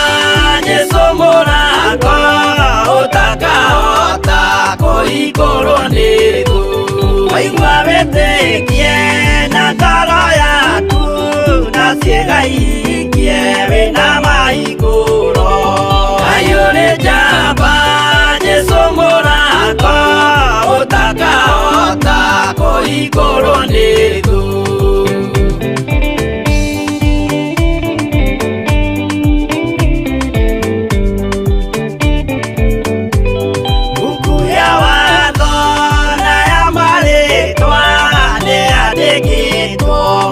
Jesũ mũrango ũtakahota kũhingũrwo nĩ thũ. Waigua wĩtĩkie na ngoro yaku, na ciĩga ihingie wĩna mahingũro. Aiyũrĩ njamba, Jesũ mũrango ũtakahota kũhingũrwo nĩ thũ.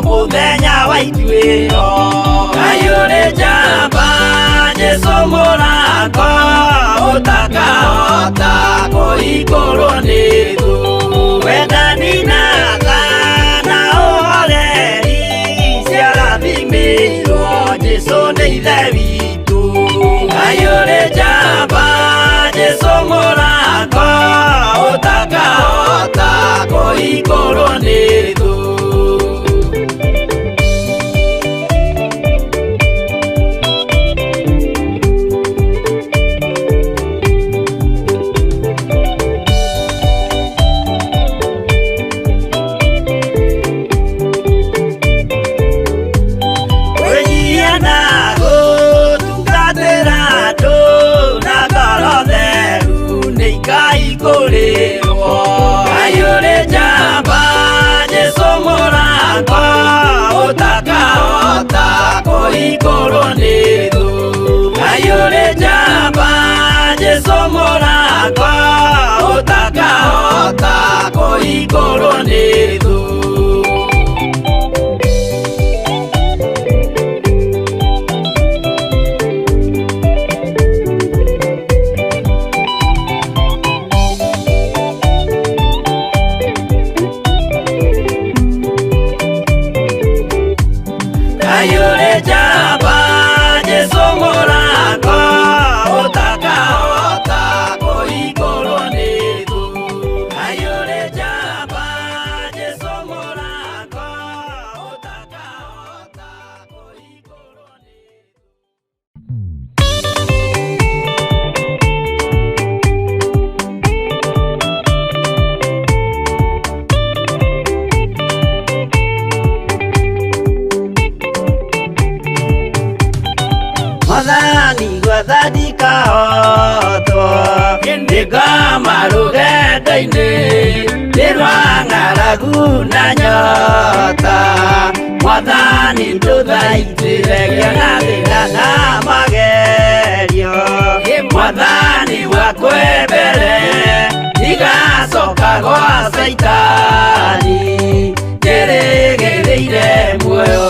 Mũthenya wa ituĩro. Aiyũrĩ njamba, Jesũ mũrango ũtakahota kũhingũrwo nĩ thũ. Wendani na tha na ũhoreri ciarathimĩirwo Jesũ nĩ Ithe witũ. Aiyũrĩ njamba, Jesũ mũrango ũtakahota kũhingũrwo nĩ thũ. Kwĩnyihia na gũtungatĩra andũ na ngoro theru nĩ ikaihingũrĩrwo. Ngai ũrĩ njamba, Jesũ mũrakwa, ũtakahota kũhingũrwo nĩ thũ. Ngai ũrĩ njamba, Jesũ mũrakwa, ũtakahota kũhingũrwo nĩ thũ. Ngai ũrĩ njamba, Jesũ mũrakwa, ũtakahota kũhingũrwo nĩ thũ. Ngai ũrĩ njamba, Jesũ mũrakwa, ũtakahota kũhingũrwo nĩ thũ. Mwathani gwetha ndikahotwo, nĩngoma rũgendo-inĩ, nĩ rwa ng'aragu na nyota. Mwathani ndũthaitĩre ngĩona thĩna na magerio. Mwathani wakwe mbere, ndigacoka gwa Caitani, njĩrĩgĩrĩire muoyo.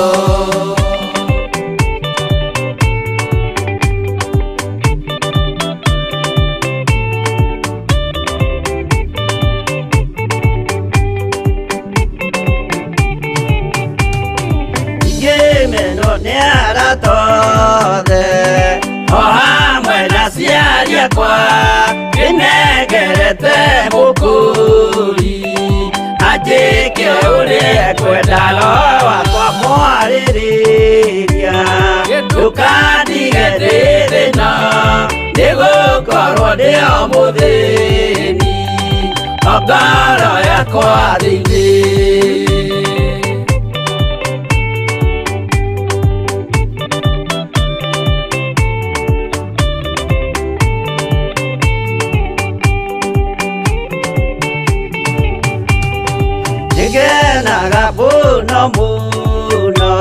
Ngĩmenwo nĩ arata othe, o hamwe na aciari akwa, ndĩnengerete mũkũri, anjĩke ũrĩa ekwenda, roho wakwa mwarĩrĩria. Ndũkandige ndĩ thĩna, nĩgũkorwo ndĩ o mũthĩni, o ngoro yakwa thĩinĩ. Nĩngenaga mũno mũno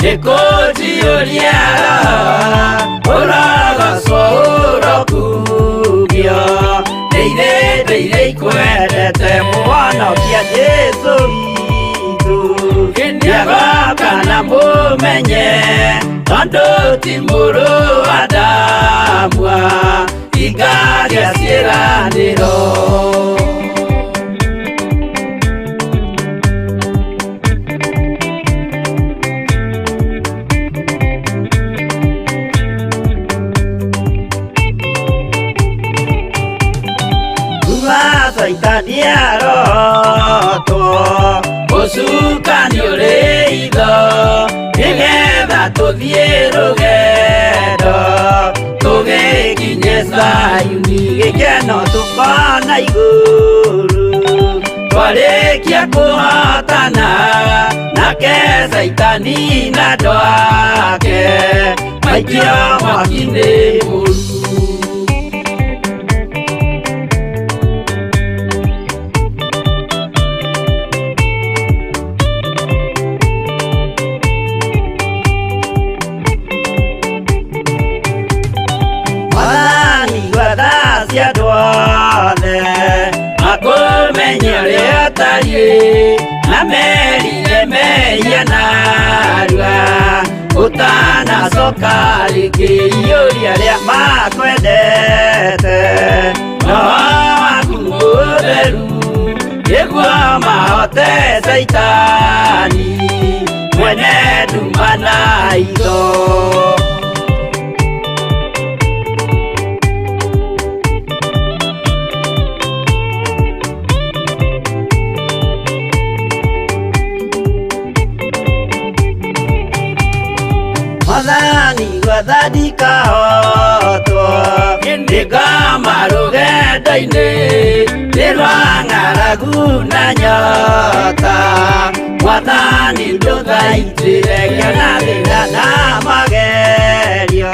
nĩkũnjiyũria roho, ũrogocwo ũrokugio, ndĩire ndĩire ikwendete mũhonokia Jesũ witũ. Nĩagoka na mũmenye, tondũ ti mũrũ wa Adamu, ingagĩa ciĩranĩro. Kuma Caitani arotwo, ũcukani ũrĩ itho, nĩgetha tũthiĩ rũgendo, tũgĩkinye Zayuni, gĩkeno tũkona igũrũ. Twarĩkia kũhotana, nake Caitani na andũ ake, maikio mwaki-inĩ mũru. Mwathani gwetha cia andũ othe, makũmenye ũrĩa ũtariĩ, na merire mehia narua, ũtanacoka rĩngĩ iyũria arĩa makwendete. Roho waku mũtheru, nĩguo mahote Caitani, mwene nduma na itho. Mwathani gwetha ndikahotwo Nĩngoma rũgendo-inĩ Nĩ rwa ng'aragu na nyota Mwathani ndũthaitĩre ngĩona thĩna na magerio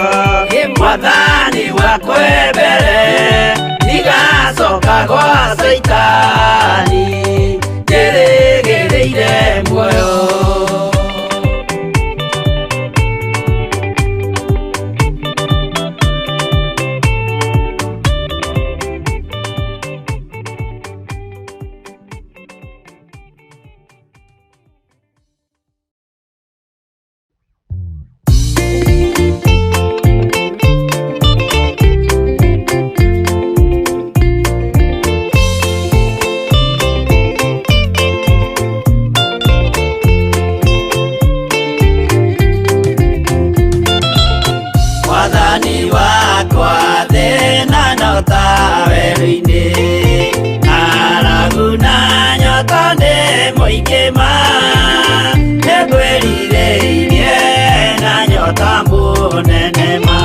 Mwathani wakwa mbere ndigacoka gwa Caitani Njĩrĩgĩrĩire muoyo. Mwathani wakwa thĩna no ta werũ-inĩ ng'aragu na nyota nĩ mũingĩ ma nĩngwĩrirĩirie na nyota mũnene ma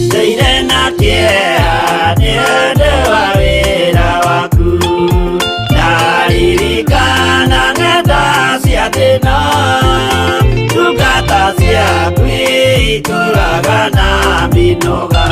ndũire na kĩeha nĩ ũndũ wa wĩra waku ndaririkana ng'enda cia thĩna ndungata ciaku itũraga na mĩnoga.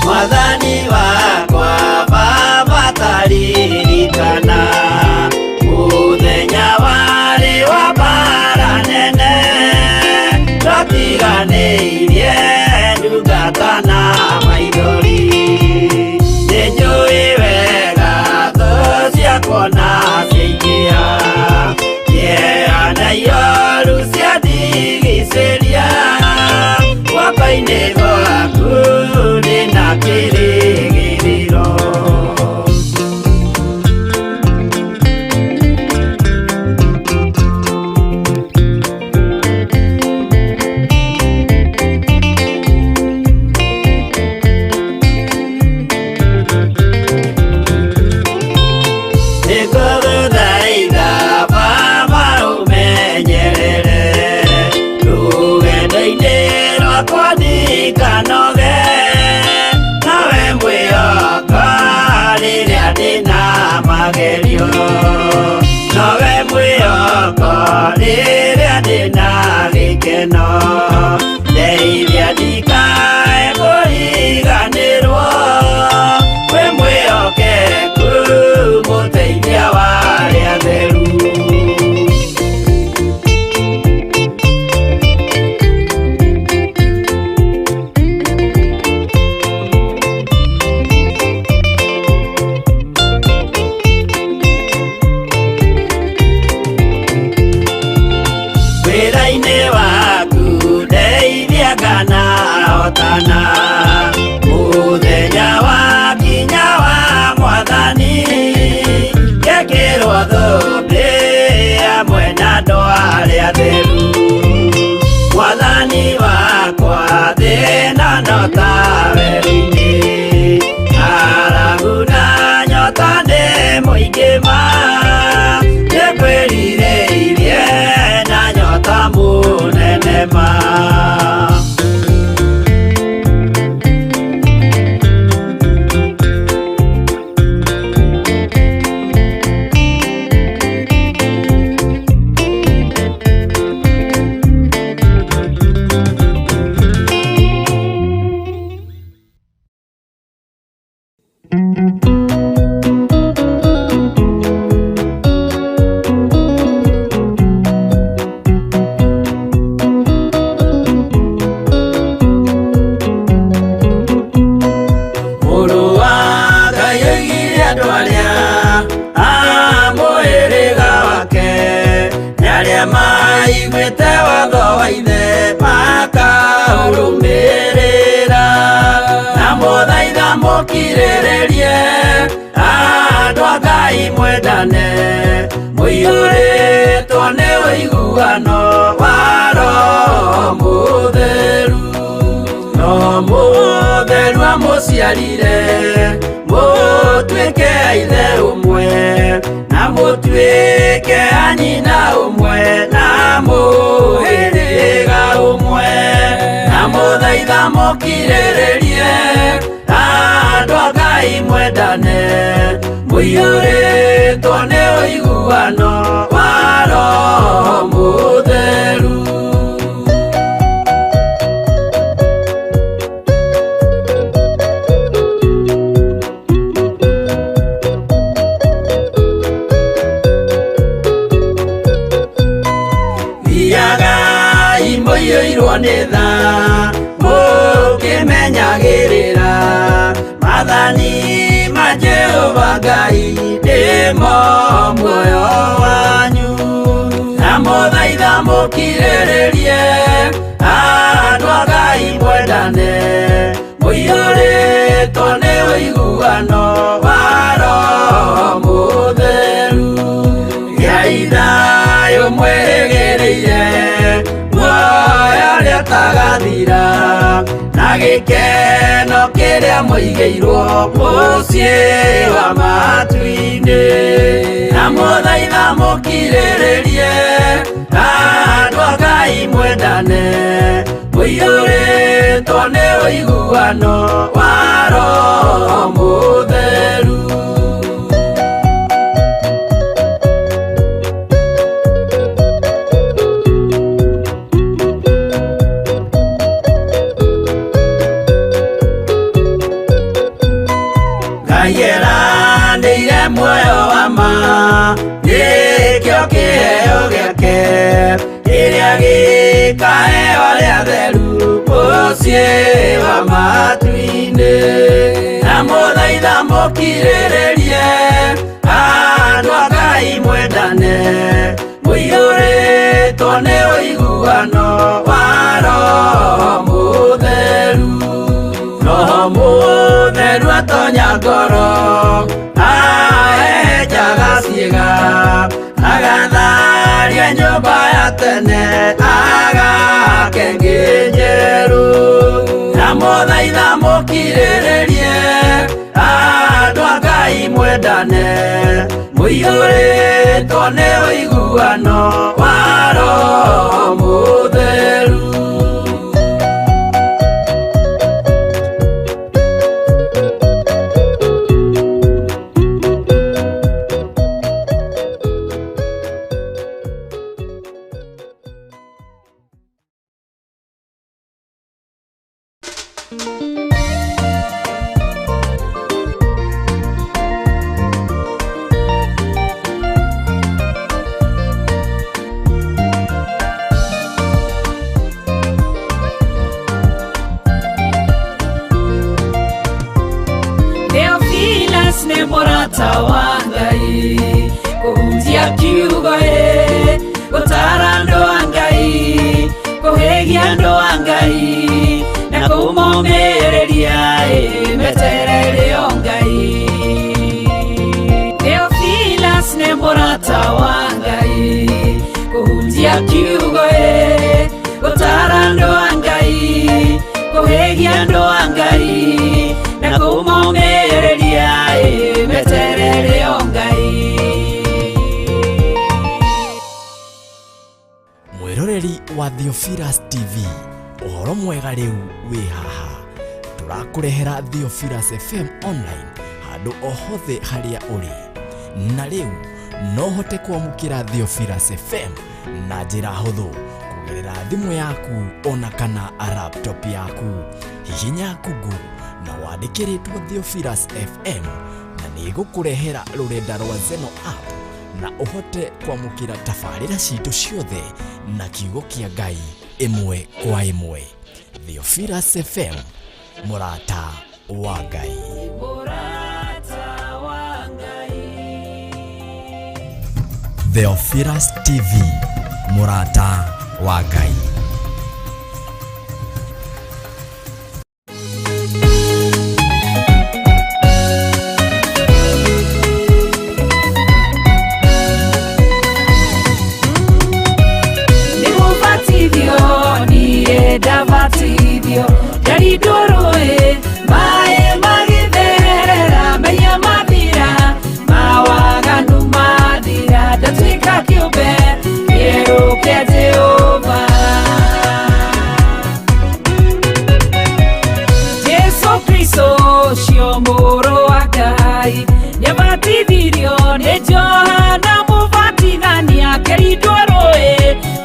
Mwathani wakwa Baba taririkana mũthenya warĩ wa mbara nene twatiganĩirie ndungata na maithori nĩnjũĩ wega thũ ciakwa na ciaingĩha kĩeha na ioru ciandigicĩria guoko-inĩ gwaku ndĩna kĩrĩgĩrĩro. Nĩngũgũthaitha Baba ũmenyerere rũgendo-inĩ rwakwa ndikanoge nawe mwĩhoka rĩrĩa ndĩna magerio nowe mwĩhoko rĩrĩa ndĩna gĩkeno ndeithia ndikae kũriganĩrwo wĩ mwĩhokeku mũteithia wa arĩa atheru. Wĩra-inĩ waku ndeithia kana hotana mũthenya wa kinya wa Mwathani ngekĩrwo thũmbĩ hamwe na andũ arĩa atheru. Mwathani wakwa thĩna no ta werũ-inĩ ng'aragu na nyota nĩ mũingĩ ma nĩngwĩrirĩirie na nyota mũnene ma. Mũrũ wa Ngai oigire andũ arĩa a mũhĩrĩga wake nĩ arĩa maiguĩte watho wa ithe makaũrũmĩrĩra na mũthaitha mũkirĩrĩrie andũ a Ngai mwendane mũiyũrĩtwo nĩ ũiguano wa wamũciarire mũtuĩke a ithe ũmwe na mũtuĩke a nyina ũmwe na mũhĩrĩga ũmwe na mũthaitha mũkirĩrĩrie andũ a Ngai mwendane mũiyũrĩtwo nĩ ũiguano wa Roho Mũtheru. Thiagai mũiyũirwo nĩ tha mũkĩmenyagĩrĩra maathani ma Jehova Ngai nĩmo muoyo wanyu na mũthaitha mũkirĩrĩrie andũ a Ngai mwendane mũiyũrĩtwo nĩ ũiguano wa Roho Mũtheru. Gĩai thayũ mwĩrĩgĩrĩire muoyo ũrĩa ũtagathira na gĩkeno kĩrĩa mũigĩirwo mũciĩ wa matu-inĩ na mũthaitha mũkirĩrĩrie andũ a Ngai mwendane mũiyũrĩtwo nĩ ũiguano wa Roho Mũtheru. Ngai eranĩire muoyo wa ma nĩkĩo kĩheo gĩake kĩrĩa gĩkaheo arĩa atheru mũciĩ wa matu-inĩ na mũthaitha mũkirĩrĩrie andũ a Ngai mwendane mũiyũrĩtwo nĩ ũiguano wa Roho Mũtheru. Roho Mũtheru atonya ngoro ahehenjaga ciĩga agatharia nyũmba ya tene agake ĩngĩ njerũ na mũthaitha mũkirĩrĩrie andũ a Ngai mwendane mũiyũrĩtwo nĩ ũiguano wa Roho Mũtheru. Theophilus nĩ mũrata wa Ngai kũhunjia kiugo ĩ gũtara andũ a Ngai kũhĩgia andũ a Ngai na kũmomĩrĩria ĩ meterere o Ngai. Theophilus nĩ mũrata wa Ngai kũhunjia kiugo ĩ gũtara andũ a Ngai kũhĩgia andũ a Ngai na kũmomĩrĩria ĩ meterere o Ngai. Mwĩroreri wa Theophilus TV, ũhoro mwega rĩu wĩ haha. Tũrakũrehera Theophilus FM online handũ o hothe harĩa ũrĩ. Na rĩu no ũhote kwamũkĩra Theophilus FM na njĩra hũthũ kũgerera thimũ yaku ona kana laptop yaku. Hihinya Google na wandĩke rĩtwa Theophilus FM na nĩ ĩgũkũrehera rũrenda rwa Zeno app na ũhote kwamũkĩra tabarĩra citũ ciothe na kiugo kĩa Ngai ĩmwe kwa ĩmwe. Theophilus FM, mũrata wa Ngai. Theophilus TV, mũrata wa Ngai. Nĩmũbatithio, niĩ ndabatithio, ndarindwo rũĩ, maĩ Abatithirio nĩ Johana Mũbatithania akĩrindwo rũĩ,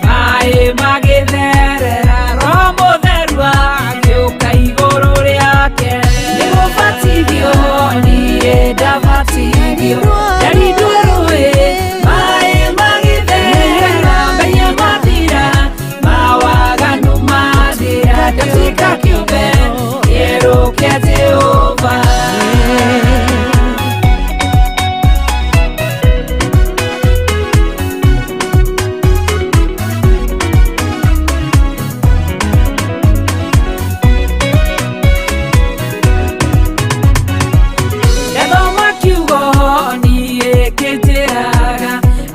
maĩ magĩtherera, Roho Mũtheru agĩũka igũrũ rĩake. Nĩgũbatithio niĩ ndabatithio, ndarindwo rũĩ, maĩ magĩtherera, mehia mathira, mawaganu mathira, ndatuĩka kĩũmbe kĩerũ kĩa Jehova. Ndathoma kiugo niĩ kĩnjĩraga,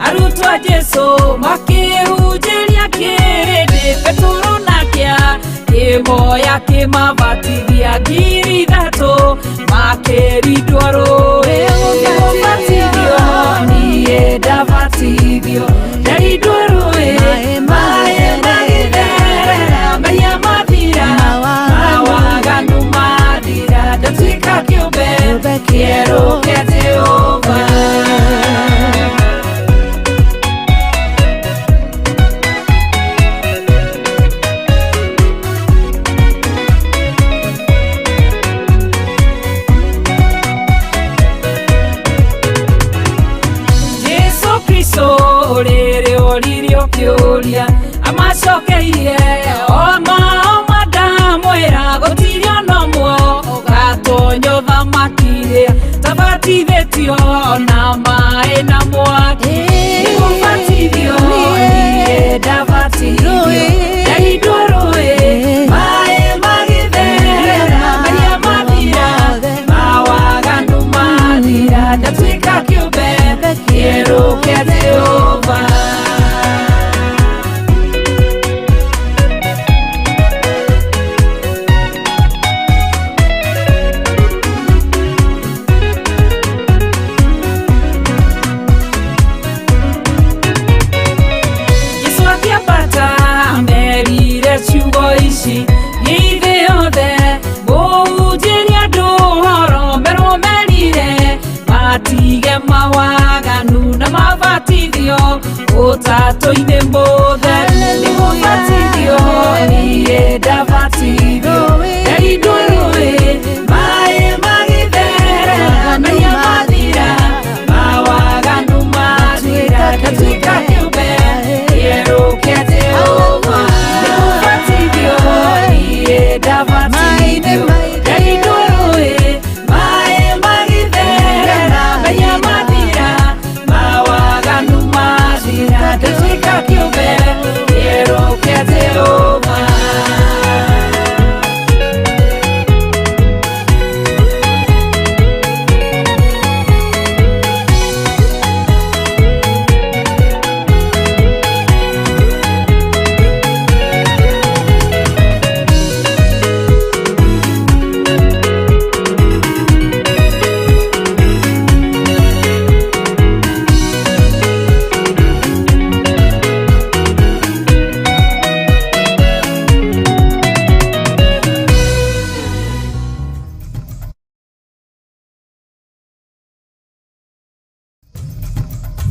arutwo a Jesũ makĩhunjĩria kĩrĩndĩ, Petero nake akĩmoya akĩmabatithia, 3,000 makĩrindwo rũĩ. Nĩgũbatithio niĩ ndabatithio, ndarindwo rũĩ, maĩ magĩtherera, mehia mathira, mawaganu mathira, ndatuĩka kĩũmbe kĩerũ kĩa Jehova. Jesu Kristo rĩrĩ oririo kĩũria, amacokeirie oma oma, ndamwĩra gũtirĩ ona ũmwe ũgatonya ũthamaki-rĩ tabatithĩtio na maĩ na mwaki. Nĩgũbatithio niĩ ndabatithio, ndarindwo rũĩ, maĩ magĩtherera, mehia mathira, mawaganu mathira, ndatuĩka kĩũmbe kĩerũ kĩa Jehova. Jesũ akĩambata amerire ciugo ici, githĩ othe mũhunjĩrie andũ ũhoro, merwo merire matige mawaganu na mabatithio ũtatũ-inĩ mũtheru. Nĩgũbatithio niĩ ndabatithio, ndarindwo rũĩ, maĩ magĩtherera, mehia mathira, mawaganu mathira, ndatuĩka kĩũmbe kĩerũ kĩa Jehova. Nĩgũbatithio niĩ ndabatithio, ndarindwo rũĩ, maĩ magĩtherera, mehia mathira, mawaganu mathira, ndatuĩka kĩũmbe kĩerũ kĩa Jehova.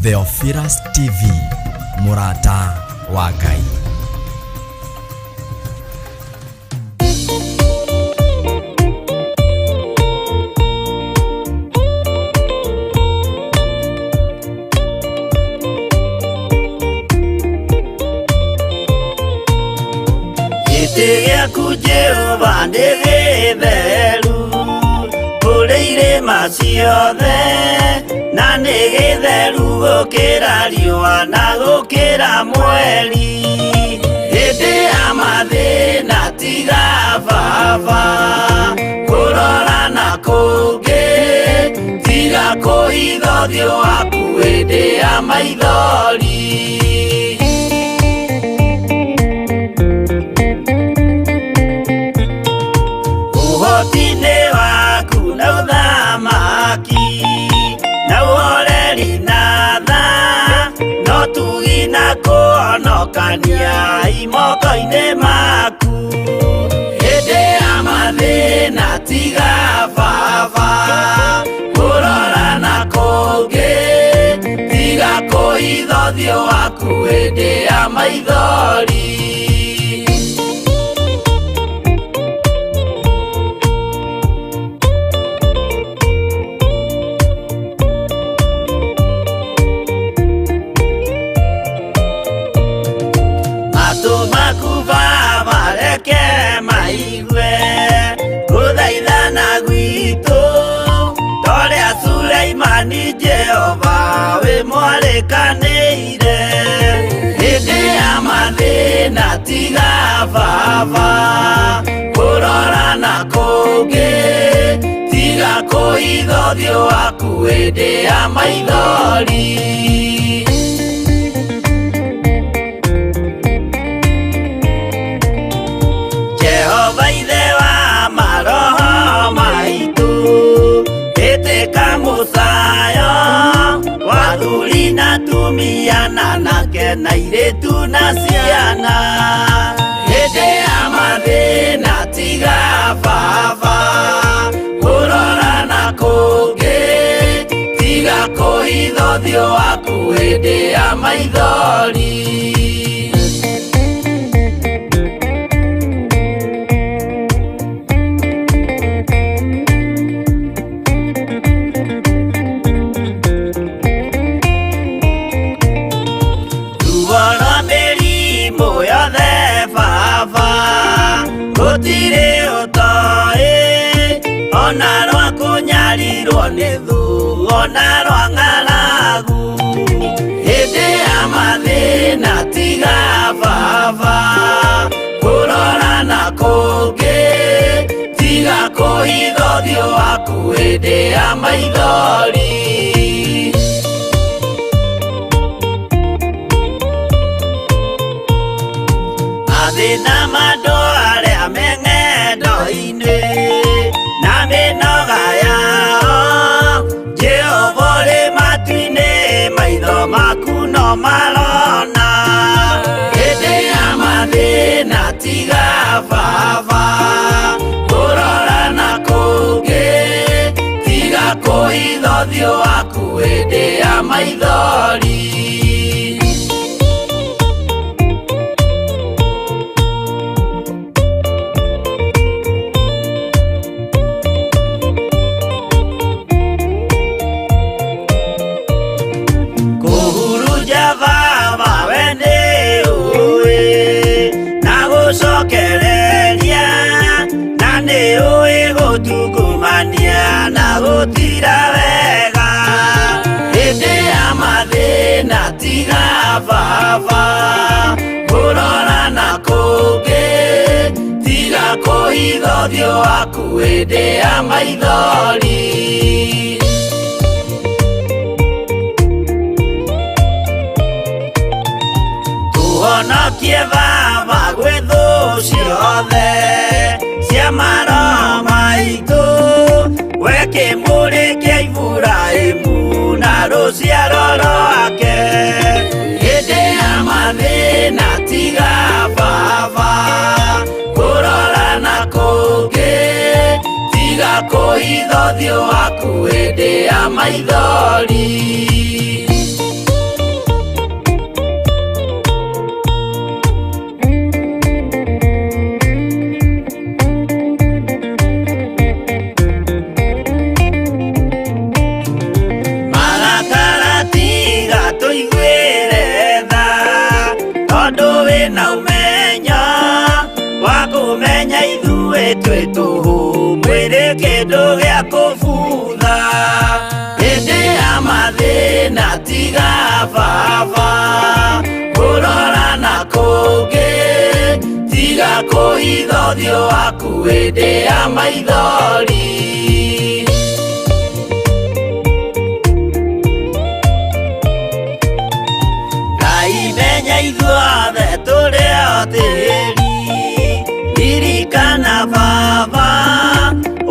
Theophilus TV, mũrata wa Ngai. Gĩtĩ gĩaku Jehova nĩ gĩtheru kũrĩ irĩma ciothe, na nĩ gĩtheru gũkĩra riũa na gũkĩra mweri. Hĩndĩ ya mathĩna tiga baba kũrora na kũngĩ, tiga kũhitha ũthiũ waku hĩndĩ ya maithori. Ũhoti-inĩ waku na ũthamaki na ũhoreri na tha, no tugi na kũhonokania imoko-inĩ maku. Hĩndĩ ya mathĩna tiga baba kũrora na kũngĩ. kũhitha ũthiũ waku hĩndĩ ya maithori. Matũ maku Baba reke maigue gũthaithana gwitũ, torĩa Suleimani Jehova wĩ mwarĩkanĩire. Hĩndĩ ya mathĩna tiga Baba kũrora na kũngĩ, tiga kũhitha ũthiũ waku hĩndĩ ya maithori. Jehova ithe wa maroho maitũ, ĩtĩka mũcayo wa athuri na atumia na anake na airĩtu na ciana. Hĩndĩ ya mathĩna tiga Baba kũrora na kũngĩ, tiga kũhitha ũthiũ waku hĩndĩ ya maithori. Ruo rwa mĩrimũ yothe Baba gũtirĩ ũtoĩ, ona rwa kũnyarirwo nĩ thũ, ona rwa ng'aragu. Hĩndĩ ya mathĩna tiga Baba kũrora na kũngĩ, tiga kũhitha ũthiũ waku hĩndĩ ya maithori. Mathĩna ma andũ arĩa me ng'endo-inĩ na mĩnoga yao, Jehova ũrĩ matu-inĩ, maitho maku no marona. Hĩndĩ ya mathĩna tiga Baba kũrora na kũngĩ, tiga kũhitha ũthiũ waku hĩndĩ ya maithori. Kũhurunja Baba we nĩ ũĩ na gũcokereria, na nĩ ũĩ gũtungumania na gũtira wega. Hĩndĩ ya mathĩna tiga Baba kũrora na kũngĩ, tiga kũhitha ũthiũ waku hĩndĩ ya maithori. Tũhonokie Baba gwĩ thũ ciothe cia maroho maitũ, we kĩmũrĩ kĩa Iburahĩmu na rũciaro rwake. Hĩndĩ ya mathĩna tiga Baba kũrora na kũngĩ, tiga kũhitha ũthiũ waku hĩndĩ ya maithori. Marakara tiga tũiguĩre tha, tondũ wĩna ũmenyo wa kũmenya ithuĩ twĩ tũhũ, mwĩrĩ kĩndũ gĩa kũbutha. Hĩndĩ ya mathĩna tiga Baba kũrora na kũngĩ, tiga kũhitha ũthiũ waku hĩndĩ ya maithori. Ngai menya ithuothe tũrĩ o tĩri, ririkana Baba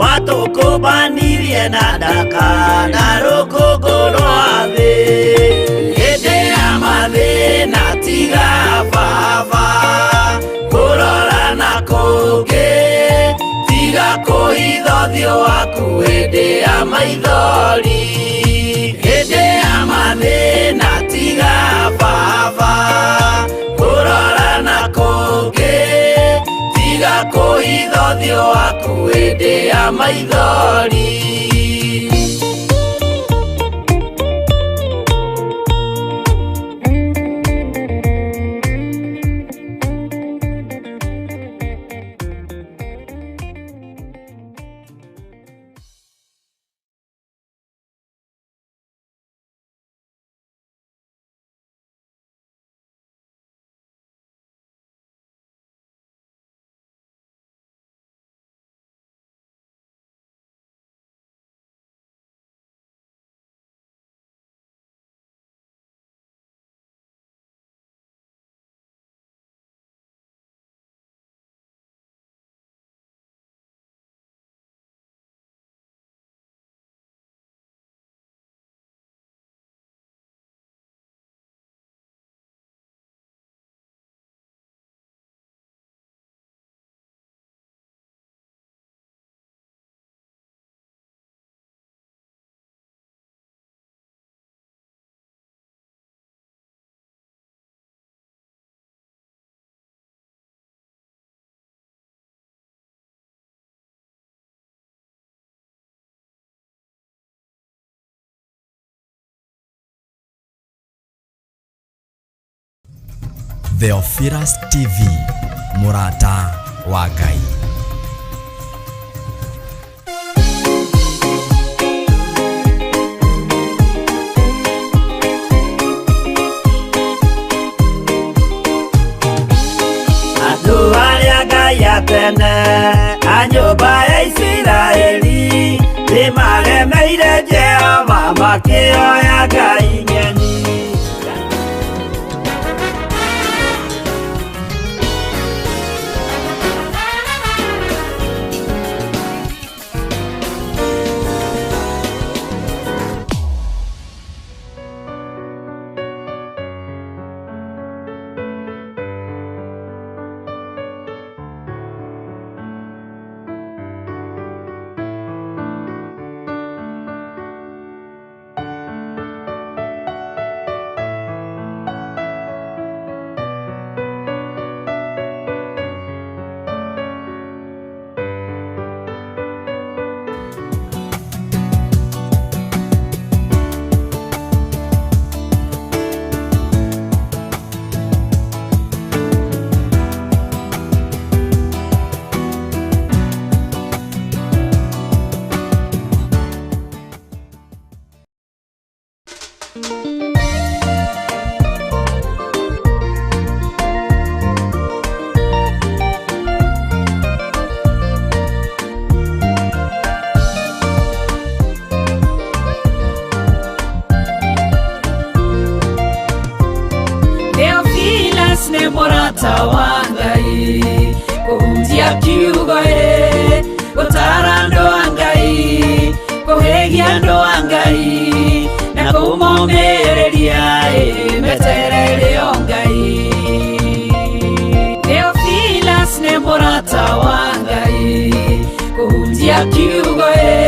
watũkũmbanirie na ndaka na rũkũngũ rwa thĩ. Hĩndĩ ya mathĩna tiga Baba kũrora na kũngĩ, tiga kũhitha ũthiũ waku hĩndĩ ya maithori. Hĩndĩ ya mathĩna tiga Kũhitha ũthiũ waku hĩndĩ ya maithori. Theophilus TV, mũrata wa Ngai. Andũ arĩa Ngai a tene a nyũmba ya Isiraeli nĩmaremeire Jehova makĩoya ngai ng'eni. Theophilus nĩ mũrata wa Ngai, kũhunjia kiugo ĩ, gũtara andũ a Ngai, kũhĩgia andũ a Ngai, na kũmomĩrĩria ĩ, metereire o Ngai. Theophilus nĩ mũrata wa Ngai, kũhunjia kiugo ĩ,